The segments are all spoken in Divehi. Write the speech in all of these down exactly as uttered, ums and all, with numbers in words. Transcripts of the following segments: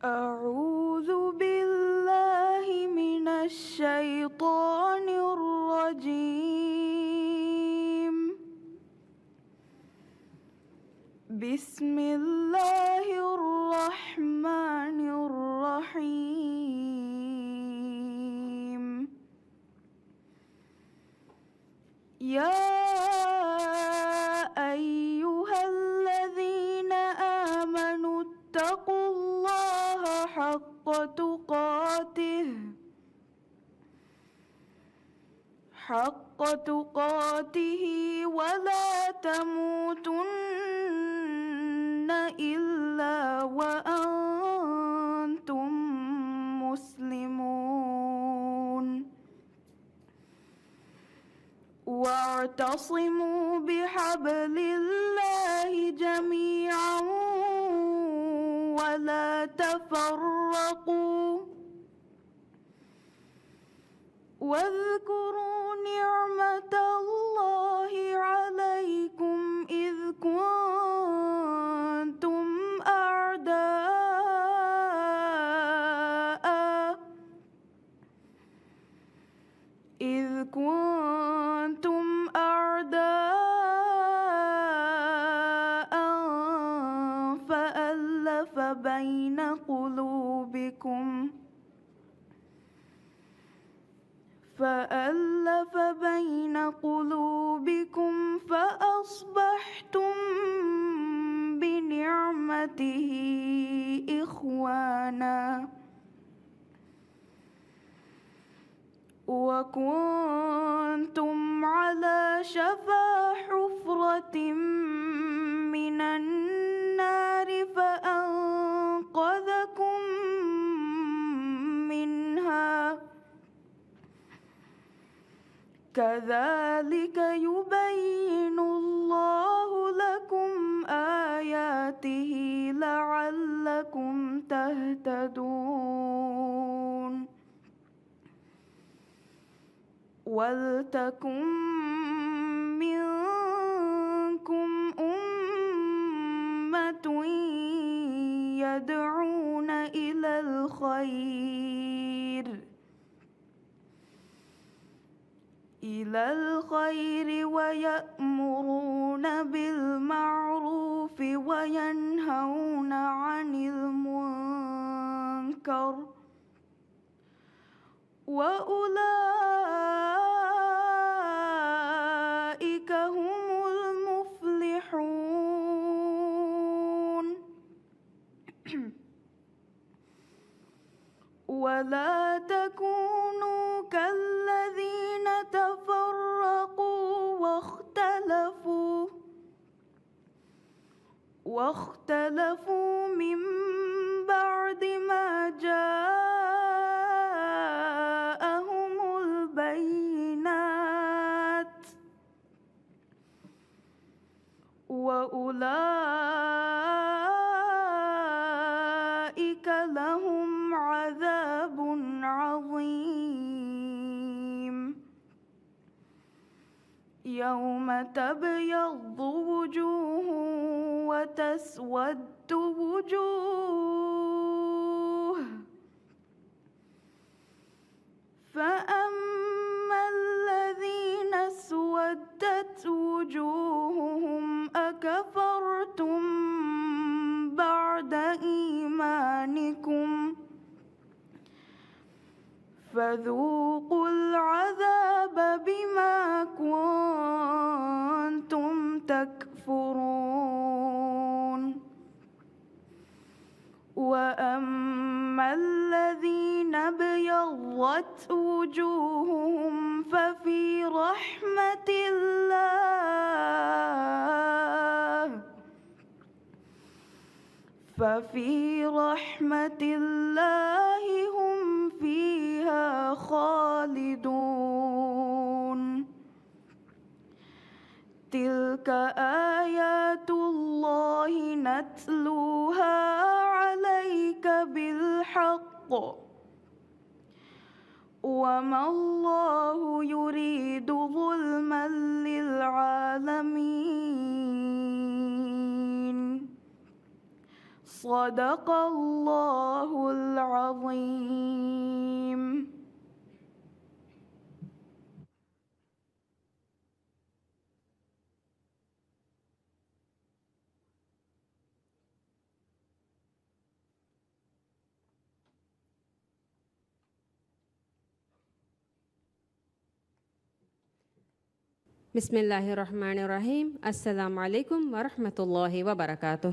أعوذ بالله من الشيطان الرجيم. بسم الله الرحمن الرحيم. يا أيها الذين آمنوا اتقوا الله حق تقاته، حق تقاته ولا تموتن إلا وأنتم مسلمون. واعتصموا بحبل الله جميعا ولا تفرقوا. واذكروا نعمة الله عليكم إذ كنتم أعداء إذ كنتم أعداء فألف بين قلوبكم فألف بين قلوبكم فأصبحتم بنعمته إخوانا وكنتم على شفا حفرة من النار فأنقذكم منها كذلك يبين الله لكم آياته لعلكم تهتدون. ولتكن منكم أمة يدعون إلى الخير إلى الخير ويأمرون بالمعروف وينهون عن المنكر وأولئك هم المفلحون. ولا تكونوا كالذين تفرقوا واختلفوا واختلفوا من بعد ما جاءهم البينات وأولئك لهم عذاب عظيم. يوم تبيض وجوه وتسود وجوه فأما الذين اسودت وجوههم أكفرتم بعد إيمانكم فذوقوا العذاب بما كنتم تكفرون. وأما الذين ابيضت وجوههم ففي رحمة الله ففي رحمة الله هم فيها خالدون. تلك آيات الله نتلوها عليك بالحق وما الله يريد ظلما للعالمين. صدق الله العظيم. بسم الله الرحمن الرحيم. السلام عليكم ورحمة الله وبركاته.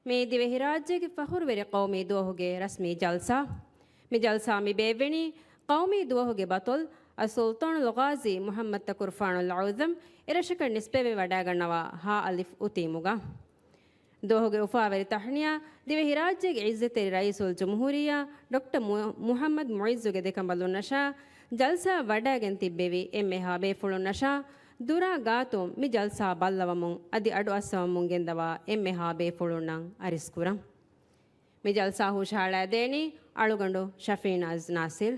މި ދިވެހިރާއްޖޭގެ ފަޚުރުވެރި ޤައުމީ ދުވަހުގެ ރަސްމީ ޖަލްސާ. މި ޖަލްސާ މި ބޭއްވެނީ ޤައުމީ ދުވަހުގެ ބަޠަލު އައްސުލްޠާނުލް ޣާޒީ މުޙައްމަދު ތަކުރުފާނުލް އަޢުޒަމް އެރަށަކަށް ނިސްބަތްވެވަޑައިގަންނަވާ ހާ އަލިފް އުތީމުގަ. ދުވަހުގެ އުފާވެރި ތަހްނިޔާ ދިވެހިރާއްޖޭގެ ޢިއްޒަތްތެރި ރައީސުލްޖުމްހޫރިއްޔާ ޑޮކްޓަރ މު-، މުޙައްމަދު މުޢިއްޒުގެ ދެކަނބަލުންނަށާ، ޖަލްސާ ވަޑައިގެން ތިއްބެވި އެންމެހާ ބޭފުޅުންނަށާ، ދުރާ ގާތުން މި ޖަލްސާ ބައްލަވަމުން އަދި އަޑުއައްސަވަމުން ގެންދަވާ އެންމެހާ ބޭފުޅުންނަށް އަރިސްކުރަން. މި ޖަލްސާ ހުށަހަޅައިދޭނީ އަޅުގަނޑު ޝަފީނާޒް ނާސިރް.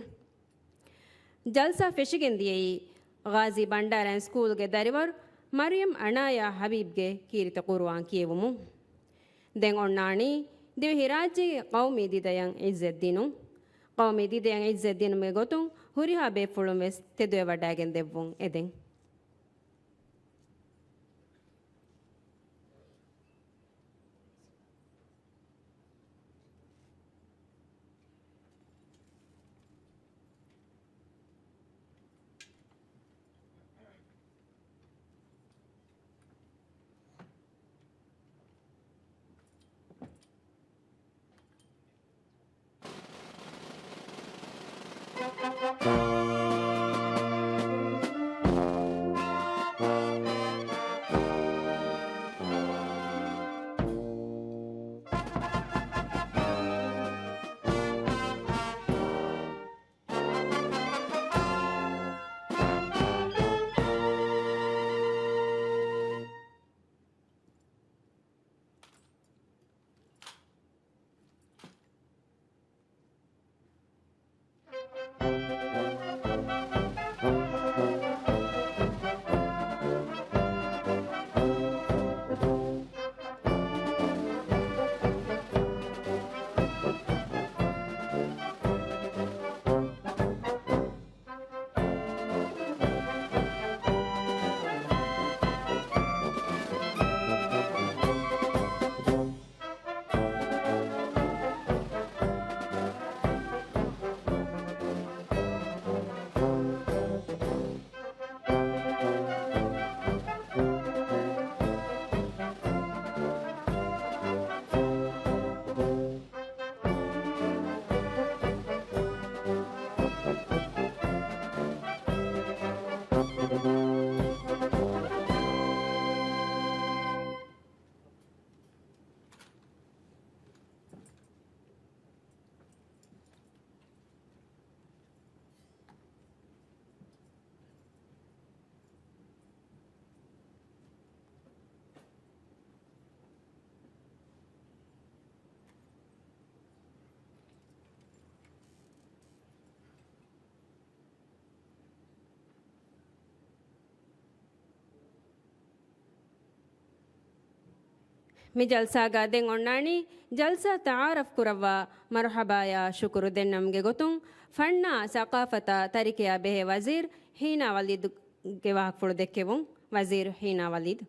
ޖަލްސާ ފެށިގެން ދިޔައީ ޣާޒީ ބަންޑާރަ އިން ސްކޫލްގެ ދަރިވަރު މަރިޔަމް އަނާޔާ ޙަބީބްގެ ކީރިތި ޤުރުއާން ކިޔެވުމުން. ދެން އޮންނާނީ ދިވެހިރާއްޖޭގެ ޤައުމީ ދިދަޔަށް ޢިއްޒަތް ދިނުން. ޤައުމީ ދިދަޔަށް ޢިއްޒަތް ދިނުމުގެ ގޮތުން ހުރިހާ ބޭފުޅުން ވެސް ތެދުވެވަޑައިގެން ދެއްވުން އެދެން. މި ޖަލްސާގަ ދެން އޮންނާނީ ޖަލްސާ ތަޢާރަފް ކުރައްވާ މަރުޙަބާޔާ ޝުކުރު ދެންނަމުގެ ގޮތުން ފަންނާ ސަޤާފަތާ ތަރިކަޔާ ބެހޭ ވަޒީރު ހީނާ ވަލީދުގެ ވާހަކަފުޅު ދެއްކެވުން. ވަޒީރު ހީނާ ވަލީދު.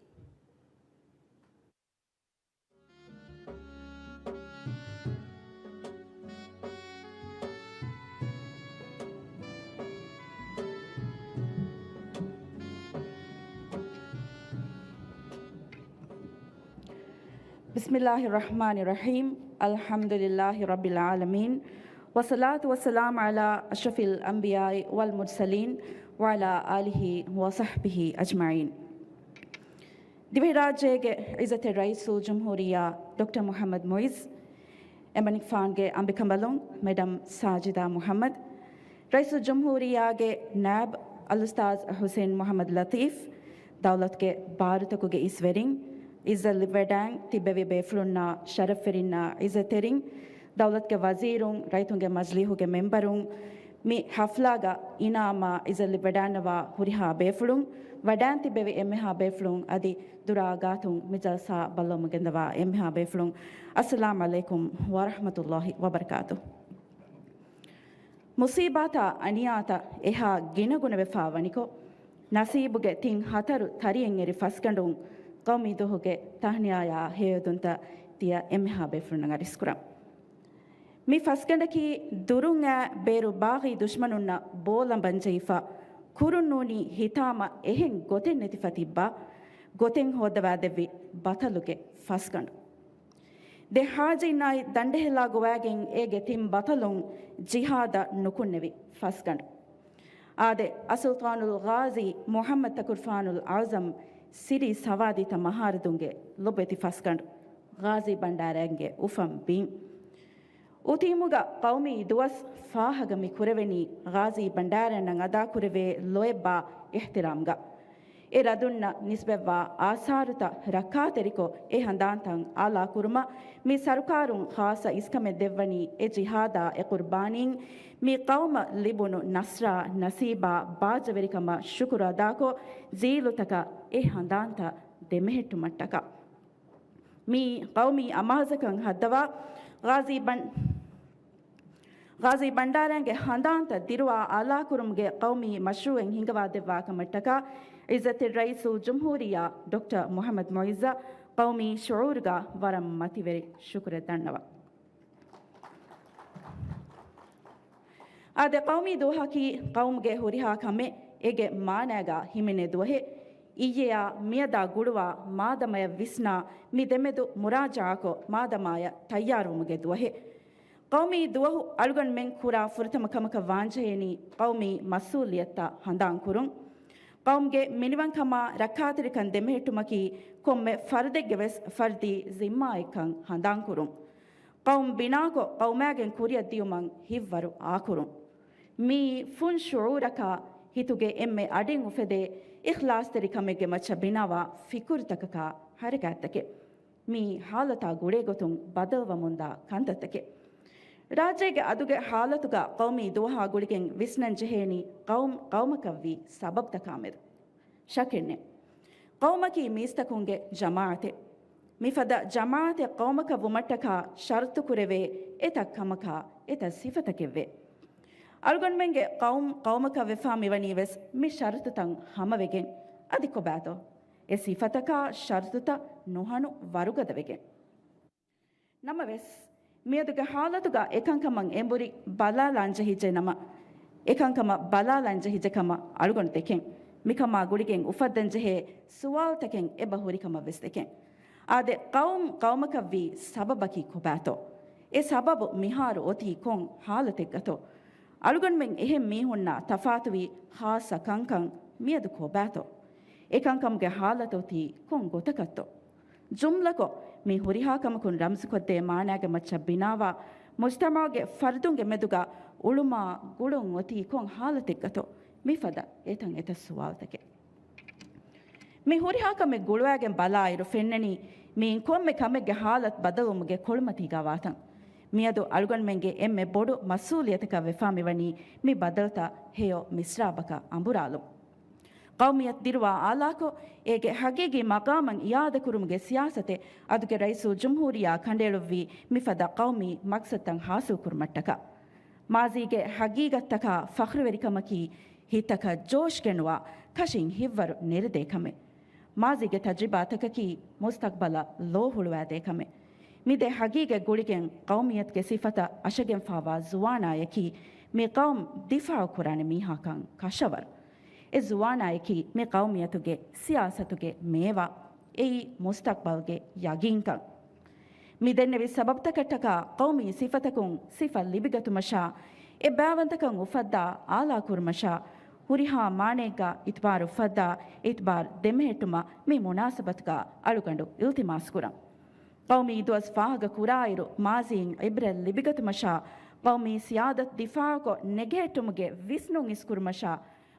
بسم الله الرحمن الرحيم. الحمد لله رب العالمين. والصلاة والسلام على أشرف الأنبياء والمرسلين وعلى آله وصحبه أجمعين. ދިވެހިރާއްޖޭގެ ޢިއްޒަތްތެރި ރައީސުލްޖުމްހޫރިއްޔާ ޑޮކްޓަރ މުޙައްމަދު މުޢިއްޒު، އެމަނިކުފާނުގެ އަނބިކަނބަލުން މެޑަމް ސާޖިދާ މުޙައްމަދު، ރައީސުލްޖުމްހޫރިއްޔާގެ ނާއިބު އަލްއުސްތާޛު ޙުސައިން މުޙައްމަދު ލަޠީފް، ދައުލަތުގެ ބާރުތަކުގެ އިސްވެރިން، ޢިއްޒަތް ލިބިވަޑައިން ތިއްބެވި ބޭފުޅުންނާ، ޝަރަފްވެރިންނާ، ޢިއްޒަތްތެރިން، ދައުލަތުގެ ވަޒީރުން، ރައްޔިތުންގެ މަޖިލީހުގެ މެމްބަރުން، މި ހަފްލާގަ އިނާމާ އިޒަށް ލިބިވަޑާންނަވާ ހުރިހާ ބޭފުޅުން، ވަޑާން ތިއްބެވި އެންމެހާ ބޭފުޅުން އަދި ދުރާ ގާތުން މި ޖަލްސާ ބައްލަވަމުން ގެންދަވާ އެންމެހާ ބޭފުޅުން، އައްސަލާމް ޢަލައިކުމް ވަރަޙްމަތުﷲި ވަބަރަކާތު. މުޞީބާތާ އަނިޔާތައް އެހާ ގިނަގުނަވެފާ ވަނިކޮށް، ނަސީބުގެ ތިން ހަތަރު ތަރިއެއް އެރި ފަސްގަނޑުން ޤައުމީ ދުވަހުގެ ތަހްނިޔާޔާ ހެޔޮއެދުންތައް ތިޔަ އެންމެހާ ބޭފުޅުންނަށް އަރިސްކުރަން. މި ފަސްގަނޑަކީ ދުރުން އައި ބޭރު ބާޣީ ދުޝްމަނުންނަށް ބޯލަނބަން ޖެހިފަ، ކުރުން ނޫނީ ހިތާމަ އެހެން ގޮތެއް ނެތިފަ ތިއްބާ، ގޮތެއް ހޯއްދަވާދެއްވި ބަޠަލުގެ ފަސްގަނޑު. ދެ ހާޖިންނާއި ދަނޑެހިލާ ގޮވައިގެން އޭގެ ތިން ބަޠަލުން ޖިހާދަށް ނުކުންނެވި ފަސްގަނޑު. އާދެ، އައްސުލްޠާނުލް ޣާޒީ މުޙައްމަދު ތަކުރުފާނުލް އަޢުޒަމް ސިރި ސަވާދީތައް މަހާރަދުންގެ ލޮބުވެތި ފަސްގަނޑު، ޣާޒީ ބަންޑާރައިންގެ އުފަން ބިން. އުތީމުގަ ޤައުމީ ދުވަސް ފާހަގަ މި ކުރެވެނީ ޣާޒީ ބަންޑާރައިންނަށް އަދާކުރެވޭ ލޯތްބާ އިޙްތިރާމްގަ. އެ ރަދުންނަށް ނިސްބަތްވާ އާސާރުތައް ރައްކާތެރިކޮށް، އެ ހަނދާންތައް އާލާކުރުމަށް މި ސަރުކާރުން ޚާއްޞަ އިސްކަމެއް ދެއްވަނީ. އެ ޖިހާދާ އެ ޤުރްބާނީން މި ޤައުމަށް ލިބުނު ނަޞްރާ، ނަސީބާ، ބާއްޖަވެރިކަމަށް ޝުކުރު އަދާކޮށް، ޖީލުތަކަށް އެ ހަނދާންތައް ދެމެހެއްޓުމަށްޓަކާ. މި ޤައުމީ އަމާޒަކަށް ހައްދަވާ ޣާޒީ ބަން-، ޣާޒީ ބަންޑާރައިންގެ ހަނދާންތައް ދިރުވާ އާލާކުރުމުގެ ޤައުމީ މަޝްރޫޢެއް ހިންގަވާދެއްވާ ކަމަށްޓަކާ، ޢިއްޒަތްތެރި ރައީސުލްޖުމްހޫރިއްޔާ ޑޮކްޓަރ މުޙައްމަދު މުޢިއްޒަށް ޤައުމީ ޝުޢޫރުގަ ވަރަށް މަތިވެރި ޝުކުރެއް ދަންނަވަން. އާދެ، ޤައުމީ ދުވަހަކީ ޤައުމުގެ ހުރިހާ ކަމެއް އޭގެ މާނައިގަ ހިމެނޭ ދުވަހެއް. އިއްޔެއާ މިއަދާ ގުޅުވާ މާދަމަޔަށް ވިސްނާ، މި ދެމެދު މުރާޖަޢާކޮށް، މާދަމާޔަށް ތައްޔާރުވުމުގެ ދުވަހެއް. ޤައުމީ ދުވަހު އަޅުގަނޑުމެން ކުރާ ފުރަތަމަ ކަމަކަށް ވާންޖެހޭނީ ޤައުމީ މަސްއޫލިއްޔަތުތައް ހަނދާންކުރުން. ޤައުމުގެ މިނިވަންކަމާ ރައްކާތެރިކަން ދެމެހެއްޓުމަކީ ކޮންމެ ފަރުދެއްގެ ވެސް ފަރްދީ ޒިންމާއެއްކަން ހަނދާންކުރުން. ޤައުމު ބިނާކޮށް، ޤައުމާގެން ކުރިއަށް ދިޔުމަށް ހިތްވަރު އާކުރުން. މިއީ ފުން ޝުޢޫރަކާ، ހިތުގެ އެންމެ އަޑިން އުފެދޭ އިޚްލާޞްތެރި ކަމެއްގެ މައްޗަށް ބިނާވާ ފިކުރުތަކަކާ ޙަރަކާތްތަކެއް. މިއީ ޙާލަތާ ގުޅޭގޮތުން ބަދަލުވަމުންދާ ކަންތައްތަކެއް. ރާއްޖޭގެ އަދުގެ ޙާލަތުގަ ޤައުމީ ދުވަހާ ގުޅިގެން ވިސްނަން ޖެހޭނީ ޤައުމު، ޤައުމަކަށްވީ ސަބަބުތަކާމެދު. ޝައްކެއްނެތް. ޤައުމަކީ މީސްތަކުންގެ ޖަމާޢަތެއް. މިފަދަ ޖަމާޢަތެއް ޤައުމަކަށް ވުމަށްޓަކާ ޝަރުޠުކުރެވޭ އެތައް ކަމަކާ އެތައް ސިފަތަކެއްވޭ. އަޅުގަނޑުމެންގެ ޤައުމު، ޤައުމަކަށް ވެފާ މިވަނީ ވެސް މި ޝަރުޠުތައް ހަމަވެގެން. އަދި ކޮބާތޯ؟ އެ ސިފަތަކާ ޝަރުޠުތައް ނުހަނު ވަރުގަދަވެގެން. ނަމަވެސް، މިއަދުގެ ޙާލަތުގަ އެކަންކަމަށް އެނބުރި ބަލާލާންޖެހިއްޖެ ނަމަ، އެކަންކަމަށް ބަލާލާންޖެހިއްޖެ ކަމަށް އަޅުގަނޑު ދެކެން. މިކަމާ ގުޅިގެން އުފައްދަންޖެހޭ ސުވާލުތަކެއް އެބަ ހުރިކަމަށް ވެސް ދެކެން. އާދެ، ޤައުމު، ޤައުމަކަށްވީ ސަބަބަކީ ކޮބާތޯ؟ އެ ސަބަބު މިހާރު އޮތީ ކޮން ޙާލަތެއްގަތޯ؟ އަޅުގަނޑުމެން އެހެން މީހުންނާ ތަފާތުވި ޚާއްޞަ ކަންކަން މިއަދު ކޮބާތޯ؟ އެކަންކަމުގެ ޙާލަތު އޮތީ ކޮން ގޮތަކަށްތޯ؟ ޖުމްލަކޮށް، މި ހުރިހާ ކަމަކުން ރަމްޒުކޮށްދޭ މާނާގެ މައްޗަށް ބިނާވާ، މުޖްތަމަޢުގެ ފަރުދުންގެ މެދުގަ އުޅުމާ ގުޅުން އޮތީ ކޮން ޙާލަތެއްގަތޯ؟ މިފަދަ އެތަން އެތައް ސުވާލުތަކެއް. މި ހުރިހާ ކަމެއް ގުޅުވައިގެން ބަލާއިރު ފެންނަނީ، މިއިން ކޮންމެ ކަމެއްގެ ޙާލަތު ބަދަލުވުމުގެ ކޮޅުމަތީގަ ވާތަން. މިއަދު އަޅުގަނޑުމެންގެ އެންމެ ބޮޑު މަސްއޫލިއްޔަތަކަށް ވެފާ މިވަނީ މި ބަދަލުތައް ހެޔޮ މިސްރާބަކަށް އަނބުރާލުން. ޤައުމިއްޔަތު ދިރުވާ އާލާކޮށް، އޭގެ ޙަޤީޤީ މަޤާމަށް އިޢާދަކުރުމުގެ ސިޔާސަތެއް އަދުގެ ރައީސުލްޖުމްހޫރިއްޔާ ކަނޑައެޅުއްވީ މިފަދަ ޤައުމީ މަޤްޞަދުތައް ޙާޞިލްކުރުމަށްޓަކާ. މާޒީގެ ޙަޤީޤަތްތަކާ ފަޚްރުވެރިކަމަކީ ހިތްތަކަށް ޖޯޝް ގެނުވާ، ކަށިން ހިތްވަރު ނެރެދޭ ކަމެއް. މާޒީގެ ތަޖްރިބާތަކަކީ މުސްތަޤްބަލަށް ލޯ ހުޅުވާދޭ ކަމެއް. މި ދެ ޙަޤީޤަތް ގުޅިގެން ޤައުމިއްޔަތުގެ ސިފަތައް އަށަގެންފާވާ ޒުވާނާޔަކީ މި ޤައުމު ދިފާޢު ކުރާނެ މީހާކަން ކަށަވަރު. އެ ޒުވާނާޔަކީ މި ޤައުމިއްޔަތުގެ ސިޔާސަތުގެ މޭވާ. އެއީ މުސްތަޤްބަލްގެ ޔަގީންކަން. މި ދެންނެވި ސަބަބުތަކަށްޓަކާ ޤައުމީ ސިފަތަކުން ސިފަ ލިބިގަތުމަށާ، އެ ބާވަންތަކަށް އުފައްދާ އާލާކުރުމަށާ، ހުރިހާ މާނައެއްގަ އިތުބާރު އުފައްދާ، އިތުބާރު ދެމެހެއްޓުމަށް މި މުނާސަބަތުގަ އަޅުގަނޑު އިލްތިމާސްކުރަން. ޤައުމީ ދުވަސް ފާހަގަ ކުރާއިރު، މާޒީން ޢިބްރަތް ލިބިގަތުމަށާ، ޤައުމީ ސިޔާދަތު ދިފާޢުކޮށް ނެގެހެއްޓުމުގެ ވިސްނުން އިސްކުރުމަށާ،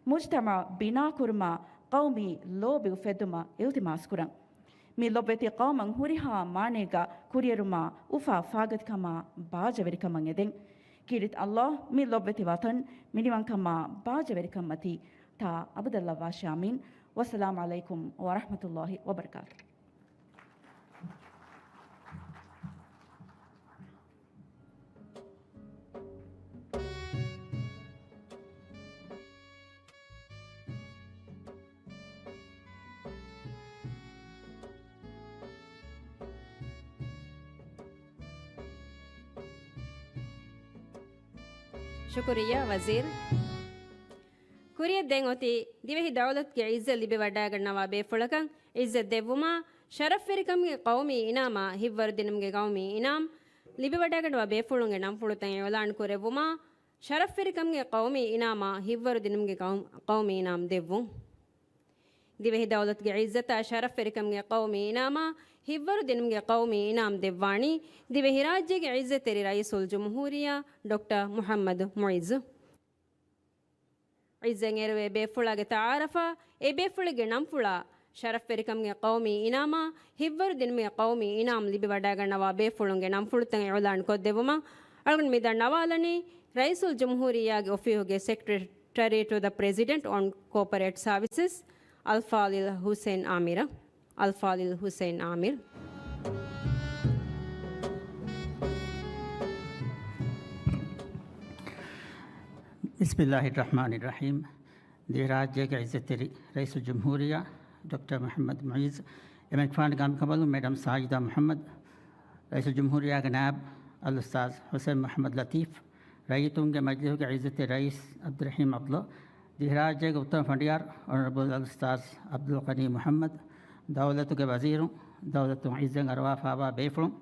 މުޖްތަމަޢު ބިނާކުރުމާ، ޤައުމީ ލޯބި އުފެއްދުމަށް އިލްތިމާސްކުރަން. މި ލޮބުވެތި ޤައުމަށް ހުރިހާ މާނައެއްގަ ކުރިއެރުމާ، އުފާ ފާގަތިކަމާ، ބާޖަވެރިކަމަށް އެދެން. ކީރިތި ﷲ މި ލޮބުވެތި ވަތަން މިނިވަންކަމާ ބާއްޖަވެރިކަމަށް ތި ތާ އަބަދަށް ލައްވާށި އާމީން. ވައްސަލާމު ޢަލައިކުމް ވަރަޙްމަތުﷲ ވަބަރަކާތުހު. ޝުކުރިއްޔާ ވަޒީރު. ކުރިއަށް ދެން އޮތީ ދިވެހި ދައުލަތުގެ ޢިއްޒަތް ލިބިވަޑައިގަންނަވާ ބޭފުޅަކަށް ޢިއްޒަތް ދެއްވުމާ، ޝަރަފްވެރިކަމުގެ ޤައުމީ އިނާމާ ހިއްވަރު ދިނުމުގެ ޤައުމީ އިނާމް ލިބިވަޑައިގަންނަވާ ބޭފުޅުންގެ ނަންފުޅުތައް އިޢުލާން ކުރެއްވުމާ، ޝަރަފްވެރިކަމުގެ ޤައުމީ އިނާމާ ހިއްވަރު ދިނުމުގެ ޤައު-، ޤައުމީ އިނާމް ދެއްވުން. ދިވެހި ދައުލަތުގެ ޢިއްޒަތާ ޝަރަފްވެރިކަމުގެ ޤައުމީ އިނާމާ ހިއްވަރު ދިނުމުގެ ޤައުމީ އިނާމް ދެއްވާނީ ދިވެހިރާއްޖޭގެ ޢިއްޒަތްތެރި ރައީސުލްޖުމްހޫރިއްޔާ ޑޮކްޓަރ މުޙައްމަދު މުޢިއްޒު. ޢިއްޒަތް އެރުވޭ ބޭފުޅާގެ ތަޢާރަފާ، އެ ބޭފުޅެއްގެ ނަންފުޅާ، ޝަރަފްވެރިކަމުގެ ޤައުމީ އިނާމާ، ހިއްވަރު ދިނުމުގެ ޤައުމީ އިނާމް ލިބިވަޑައިގަންނަވާ ބޭފުޅުންގެ ނަންފުޅުތައް އިޢުލާން ކޮށްދެއްވުމަށް އަޅުގަނޑު މި ދަންނަވާލަނީ، ރައީސުލްޖުމްހޫރިއްޔާގެ އޮފީހުގެ ސެކްރެޓަރީ ޓު ދަ ޕްރެޒިޑެންޓް އޮން ކޯޕަރޭޓް ސާވިސަސް، އަލްފާޟިލް ޙުސައިން އާމިރަށް. އަލްފާޟިލް ޙުސައިން އާމިރު. ބިސްމިއްލާހިއްރަޙްމާނިއްރަޙީމް. ދިވެހިރާއްޖޭގެ ޢިއްޒަތްތެރި ރައީސުލްޖުމްހޫރިއްޔާ ޑޮކްޓަރ މުޙައްމަދު މުޢިއްޒު، އެމަނިކުފާނުގެ އަނބިކަނބަލުން މެޑަމް ސާޖިދާ މުޙައްމަދު، ރައީސުލްޖުމްހޫރިއްޔާގެ ނާއިބު އަލްއުސްތާޛު ޙުސައިން މުޙައްމަދު ލަތީފް، ރައްޔިތުންގެ މަޖިލީހުގެ ޢިއްޒަތްތެރި ރައީސް ޢަބްދުއްރަޙީމް ޢަބްދުﷲ، ދިވެހިރާއްޖޭގެ އުއްތަމަ ފަނޑިޔާރު އޮނަރަބަލް އަލްއުސްތާޛު ޢަބްދުލްޣަނީ މުޙައްމަދު، ދައުލަތުގެ ވަޒީރުން، ދައުލަތުން ޢިއްޒަތް އަރުވާފާވާ ބޭފުޅުން،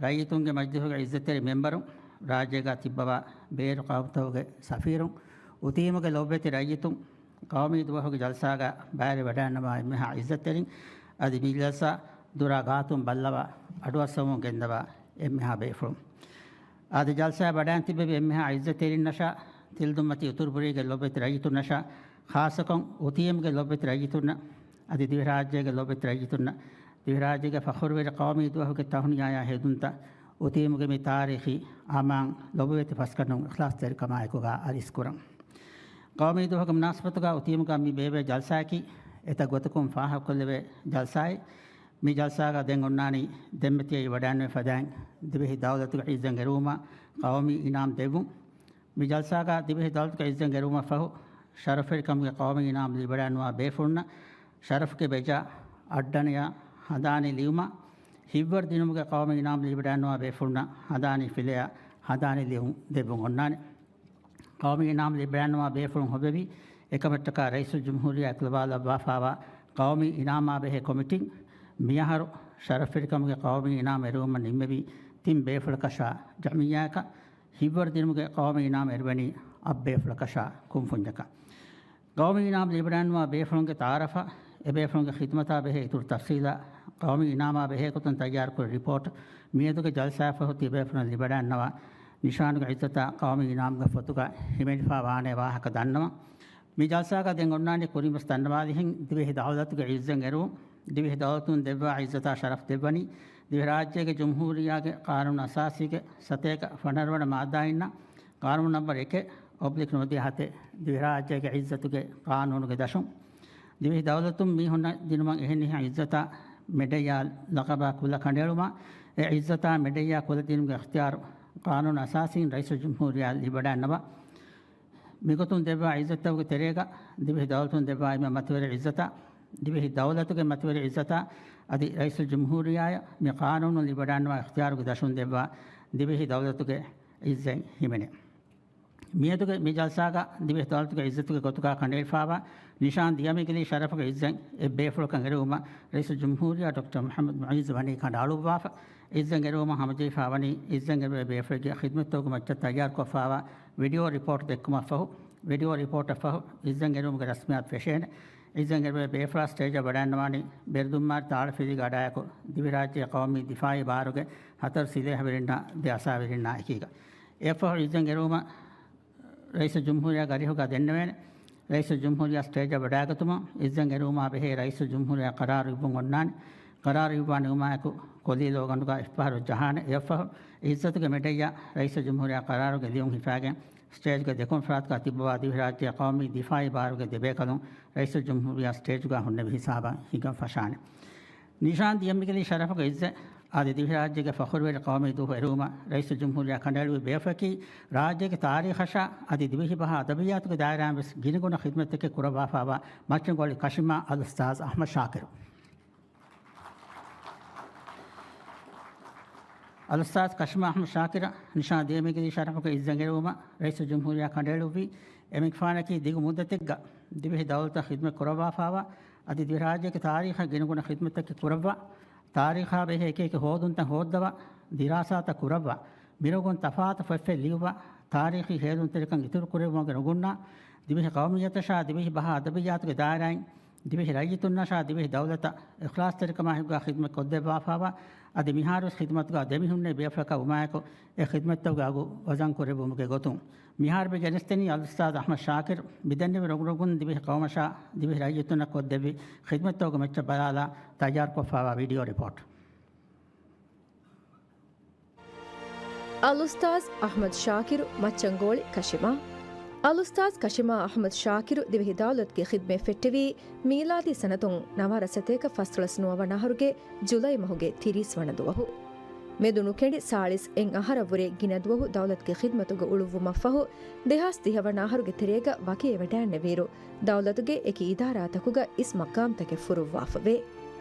ރައްޔިތުންގެ މަޖިލީހުގެ ޢިއްޒަތްތެރި މެމްބަރުން، ރާއްޖޭގަ ތިއްބަވާ ބޭރު ޤައުމުތަކުގެ ސަފީރުން، އުތީމުގެ ލޮބުވެތި ރައްޔިތުން، ޤައުމީ ދުވަހުގެ ޖަލްސާގަ ބައިވެރިވަޑައިގަންނަވާ އެންމެހާ ޢިއްޒަތްތެރިން، އަދި މި ޖަލްސާ ދުރާ ގާތުން ބައްލަވާ އަޑުއައްސަވަމުން ގެންދަވާ އެންމެހާ ބޭފުޅުން. އަދި ޖަލްސާ ވަޑައިން ތިއްބެވި އެންމެހާ ޢިއްޒަތްތެރިންނަށާ، ތިލްދުންމަތީ އުތުރުބުރީގެ ލޮބުވެތި ރައްޔިތުންނަށާ، ޚާއްޞަކޮށް އުތީމުގެ ލޮބުވެތި ރައްޔިތުންނަށް، އަދި ދިވެހިރާއްޖޭގެ ލޮބުވެތި ރައްޔިތުންނަށް، ދިވެހިރާއްޖޭގެ ފަޚުރުވެރި ޤައުމީ ދުވަހުގެ ތަހުނިޔާޔާ ހެދުންތައް އުތީމުގެ މި ތާރީޚީ އަމާން ލޮބުވެތި ފަސްގަނޑުން އިޚްލާޞްތެރިކަމާއެކުގަ އަރިސްކުރަން. ޤައުމީ ދުވަހުގެ މުނާސަބަތުގަ އުތީމުގަ މި ބޭއްވޭ ޖަލްސާއަކީ އެތައް ގޮތަކުން ފާހަގަކޮށްލެވޭ ޖަލްސާއެއް. މި ޖަލްސާގަ ދެން އޮންނާނީ ދެންމެ ތިޔައީ ވަޑައިންވެ ފަދައިން ދިވެހި ދައުލަތުގެ ޢިއްޒަތް އެރުވުމަށް ޤައުމީ އިނާމް ދެއްވުން. މި ޖަލްސާގަ ދިވެހި ދައުލަތުގެ ޢިއްޒަތް އެރުވުމަށް ފަހު، ޝަރަފްވެރިކަމުގެ ޤައުމީ އިނާމް ލިބިވަޑައިގަންނަވާ ބޭފުޅުންނަށް ޝަރަފުގެ ބެޖާ އައްޑަނަޔަށް ހަނދާނީ ލިޔުމަށް، ހިތްވަރު ދިނުމުގެ ޤައުމީ އިނާމް ލިބިވަޑައިގަންނަވާ ބޭފުޅުންނަށް ހަނދާނީ ފިލެއަށް ހަނދާނީ ލިޔުން ދެއްވުން އޮންނާނެ. ޤައުމީ އިނާމް ލިބިވަޑައިގަންނަވާ ބޭފުޅުން ހޮވެވި އެކަމަށްޓަކާ ރައީސުލްޖުމްހޫރިއްޔާ އެކުލަވާލައްވާފާވާ ޤައުމީ އިނާމާ ބެހޭ ކޮމިޓީން މިއަހަރު ޝަރަފްވެރިކަމުގެ ޤައުމީ އިނާމް އެރުވުމަށް ނިންމެވި ތިން ބޭފުޅަކަށާ ޖަމިއްޔާއަކަށް، ހިތްވަރު ދިނުމުގެ ޤައުމީ އިނާމް އެރުވަނީ އަށް ބޭފުޅަކަށާ ކުންފުންޏަކަށް. ޤައުމީ އިނާމް ލިބިވަޑައިގަންނަވާ ބޭފުޅުންގެ ތަޢާރަފަށް، އެބޭފުޅުންގެ ޚިދުމަތާ ބެހޭ އިތުރު ތަފްޞީލާ، ޤައުމީ އިނާމާ ބެހޭގޮތުން ތައްޔާރުކުރި ރިޕޯޓް، މިއަދުގެ ޖަލްސާއަށްފަހު ތިބޭފުޅުން ލިބިވަޑައިގަންނަވާ ނިޝާނުގެ ޢިއްޒަތާ ޤައުމީ އިނާމްގެ ފޮތުގަ ހިމެނިފާ ވާނެ ވާހަކަ ދަންނަވަން. މި ޖަލްސާގަ ދެން އޮންނާނީ ކުރިންވެސް ދަންނަވާލިހެން ދިވެހި ދައުލަތުގެ ޢިއްޒަތް އެރުވުން، ދިވެހި ދައުލަތުން ދެއްވާ ޢިއްޒަތާ ޝަރަފް ދެއްވަނީ، ދިވެހިރާއްޖޭގެ ޖުމްހޫރިއްޔާގެ ޤާނޫނު އަސާސީގެ ސަތޭކަ ފަނަރަވަނަ މާއްދާއިންނަށް، ޤާނޫނު ނަންބަރު އެކެއް އޮބްލިކް ނުވަދިހަ ހަތެއް، ދިވެހިރާއްޖޭގެ ޢިއްޒަތުގެ ޤާނޫނުގެ ދަށުން. ދިވެހި ދައުލަތުން މީހުންނަށް ދިނުމަށް އެހެނިހެން ޢިއްޒަތާ މެޑައްޔާ ލަޤަބާ ކުލަ ކަނޑައެޅުމާ، އެ ޢިއްޒަތާ މެޑައްޔާ ކުލަ ދިނުމުގެ އިޚްތިޔާރު ޤާނޫނު އަސާސީން ރައީސުލްޖުމްހޫރިއްޔާ ލިބިވަޑައިގަންނަވާ. މިގޮތުން ދެއްވާ ޢިއްޒަތްތަކުގެ ތެރޭގަ، ދިވެހި ދައުލަތުން ދެއްވާ އެންމެ މަތިވެރި ޢިއްޒަތާ، ދިވެހި ދައުލަތުގެ މަތިވެރި ޢިއްޒަތާ، އަދި ރައީސުލްޖުމްހޫރިއްޔާއަށް މި ޤާނޫނުން ލިބިވަޑައިގަންނަވާ އިޚްތިޔާރުގެ ދަށުން ދެއްވާ ދިވެހި ދައުލަތުގެ ޢިއްޒަތް ހިމެނޭ. މިއަދުގެ މި ޖަލްސާގަ ދިވެހި ދައުލަތުގެ ޢިއްޒަތުގެ ގޮތުގަ ކަނޑައެޅިފާވާ ނިޝާން ދިޔަމިގިލީ ޝަރަފުގެ ޢިއްޒަތް އެއްބޭފުޅަކަށް އެރުވުމަށް ރައީސުލްޖުމްހޫރިއްޔާ ޑޮކްޓަރ މުޙައްމަދު މުޢިއްޒު ވަނީ ކަނޑައަޅުއްވާފަ. ޢިއްޒަތް އެރުވުމަށް ހަމަޖެހިފާ ވަނީ ޢިއްޒަތް އެރުވޭ ބޭފުޅެއްގެ ޚިދުމަތްތަކުގެ މައްޗަށް ތައްޔާރުކޮށްފާވާ ވީޑިއޯ ރިޕޯޓް ދެއްކުމަށްފަހު، ވީޑިއޯ ރިޕޯޓަށްފަހު ޢިއްޒަތް އެރުވުމުގެ ރަސްމިއްޔާތު ފެށޭނެ. ޢިއްޒަތް އެރުވޭ ބޭފުޅާ ސްޓޭޖަށް ވަޑައިގަންނަވާނީ ބެރުދުންމާރި ތާޅަފިލީގެ އަޑާއެކު ދިވެހިރާއްޖޭ ޤައުމީ ދިފާޢީ ބާރުގެ ހަތަރު ސިލޭހަވެރިންނާ ދެ އަސާވެރިންނާ އެކީގަ. އެއަށްފަހު ޢިއްޒަތް އެރުވުމަށް ރައީސުލްޖުމްހޫރިއްޔާގެ އަރިހުގަ ދެންނެވޭނެ. ރައީސުލްޖުމްހޫރިއްޔާ ސްޓޭޖަށް ވަޑައިގަތުމަށް ޢިއްޒަތް އެރުވުމާ ބެހޭ ރައީސުލްޖުމްހޫރިއްޔާ ޤަރާރު އިއްވުން އޮންނާނެ. ޤަރާރު އިއްވާ ނިމުމާއެކު ކޮލީ ލޯގަނޑުގަ އިފްތިހާރު ޖަހާނެ. އެއަށްފަހު އިއްޒަތުގެ މެޑައްޔަށް ރައީސުލްޖުމްހޫރިއްޔާ ޤަރާރުގެ ލިޔުން ހިފާގެން ސްޓޭޖުގެ ދެކުންފުރާތުގަ ތިއްބަވާ ދިވެހިރާއްޖެ ޤައުމީ ދިފާޢީ ބާރުގެ ދެބޭކަލުން ރައީސުލްޖުމްހޫރިއްޔާ ސްޓޭޖުގަ ހުންނެވި ހިސާބަށް ހިނގަން ފަށާނެ. ނިޝާން ދިޔަމިގެލީ ޝަރަފުގެ އިއްޒަތް އަދި ދިވެހިރާއްޖޭގެ ފަޚުރުވެރި ޤައުމީ ދުވަހު އެރުވުމަށް ރައީސުލްޖުމްހޫރިއްޔާ ކަނޑައެޅުއްވި ބޭފުޅަކީ ރާއްޖޭގެ ތާރީޚަށާ އަދި ދިވެހި ބަހާ އަދަބިއްޔާތުގެ ދާއިރާއިން ވެސް ގިނަގުނަ ޚިދްމަތްތަކެއް ކުރައްވާފައިވާ މައްޗަންގޮޅި ކަށިމާ އަލްއުސްތާޛް އަޙްމަދު ޝާކިރު. އަލްއުސްތާޛް ކަށިމާ އަޙްމަދު ޝާކިރަށް ނިޝާން ދިޔަމީގެލީ ޝަރަފުގެ އިއްޒަތް އެރުވުމަށް ރައީސުލްޖުމްހޫރިއްޔާ ކަނޑައެޅުއްވީ، އެމަގުފާނަކީ ދިގު މުއްދަތެއްގަ ދިވެހި ދައުލަތަށް ޚިދްމަތް ކުރައްވާފައިވާ އަދި ދިވެހިރާއްޖޭގެ ތާރީޚަށް ގިނަގުނަ ޚިދްމަތްތަކެއް ކުރައްވާ، ތާރީޚާ ބެހޭ އެކި އެކި ހޯދުންތައް ހޯއްދަވާ، ދިރާސާތައް ކުރައްވާ، މިރޮގުން ތަފާތު ފޮތްފޮތް ލިޔުއްވާ، ތާރީޚީ ހޭލުންތެރިކަން އިތުރުކުރެއްވުމުގެ ނުގުންނާ، ދިވެހި ޤައުމިއްޔަތަށާ ދިވެހި ބަހާ އަދަބިއްޔާތުގެ ދާއިރާއިން ދިވެހި ރައްޔިތުންނަށާ ދިވެހި ދައުލަތަށް އިޚްލާޞްތެރިކަމާ ހިތުގަ ޚިދްމަތް ކޮށްދެއްވާފައިވާ، އަދި މިހާރުވެސް ޚިދްމަތުގަ ދެމިހުންނެވި ބޭފުޅަކަށް ވުމާއެކު، އެ ޚިދްމަތްތަކުގެ އަގު ވަޒަން ކުރެއްވުމުގެ ގޮތުން މިހާރު ބިގެ ގެނެސްދެނީ އަލްއުސްތާޛް އަޙްމަދު ޝާކިރު. މިދެންނެވި ރޮނގުރޮނގުން ދިވެހި ޤައުމަށާ ދިވެހި ރައްޔިތުންނަށް ކޮށްދެއްވި ޚިދްމަތްތަކުގެ މައްޗަށް ބަލާލާ ތައްޔާރުކޮށްފައިވާ ވީޑިއޯ ރިޕޯޓް. އަލްއުސްތާޛް އަޙްމަދު ޝާކިރު މައްޗަންގޯޅި ކަށިމާ. އަލްއުސްތާޛް ކަށިމާ އަޙްމަދު ޝާކިރު ދިވެހި ދައުލަތުގެ ޚިދްމަތް ފެއްޓެވީ މީލާދީ ސަނަތުން ނަވާރަ ސަތޭކަ ފަސްދޮޅަސް ނުވަ ވަނަ އަހަރުގެ ޖުލައި މަހުގެ ތިރީސް ވަނަ ދުވަހު. މެދު ނުކެނޑި ސާޅީސް އެއް އަހަރަށްވުރެ ގިނަ ދުވަހު ދައުލަތުގެ ޚިދްމަތުގަ އުޅުއްވުމަށްފަހު، ދެހާސް ދިހަ ވަނަ އަހަރުގެ ތެރޭގަ ވަކިވެވަޑައިންނެވިއިރު، ދައުލަތުގެ އެކި އިދާރާތަކުގަ އިސް މަޤާމްތަކެއް ފުރުއްވާފަވޭ.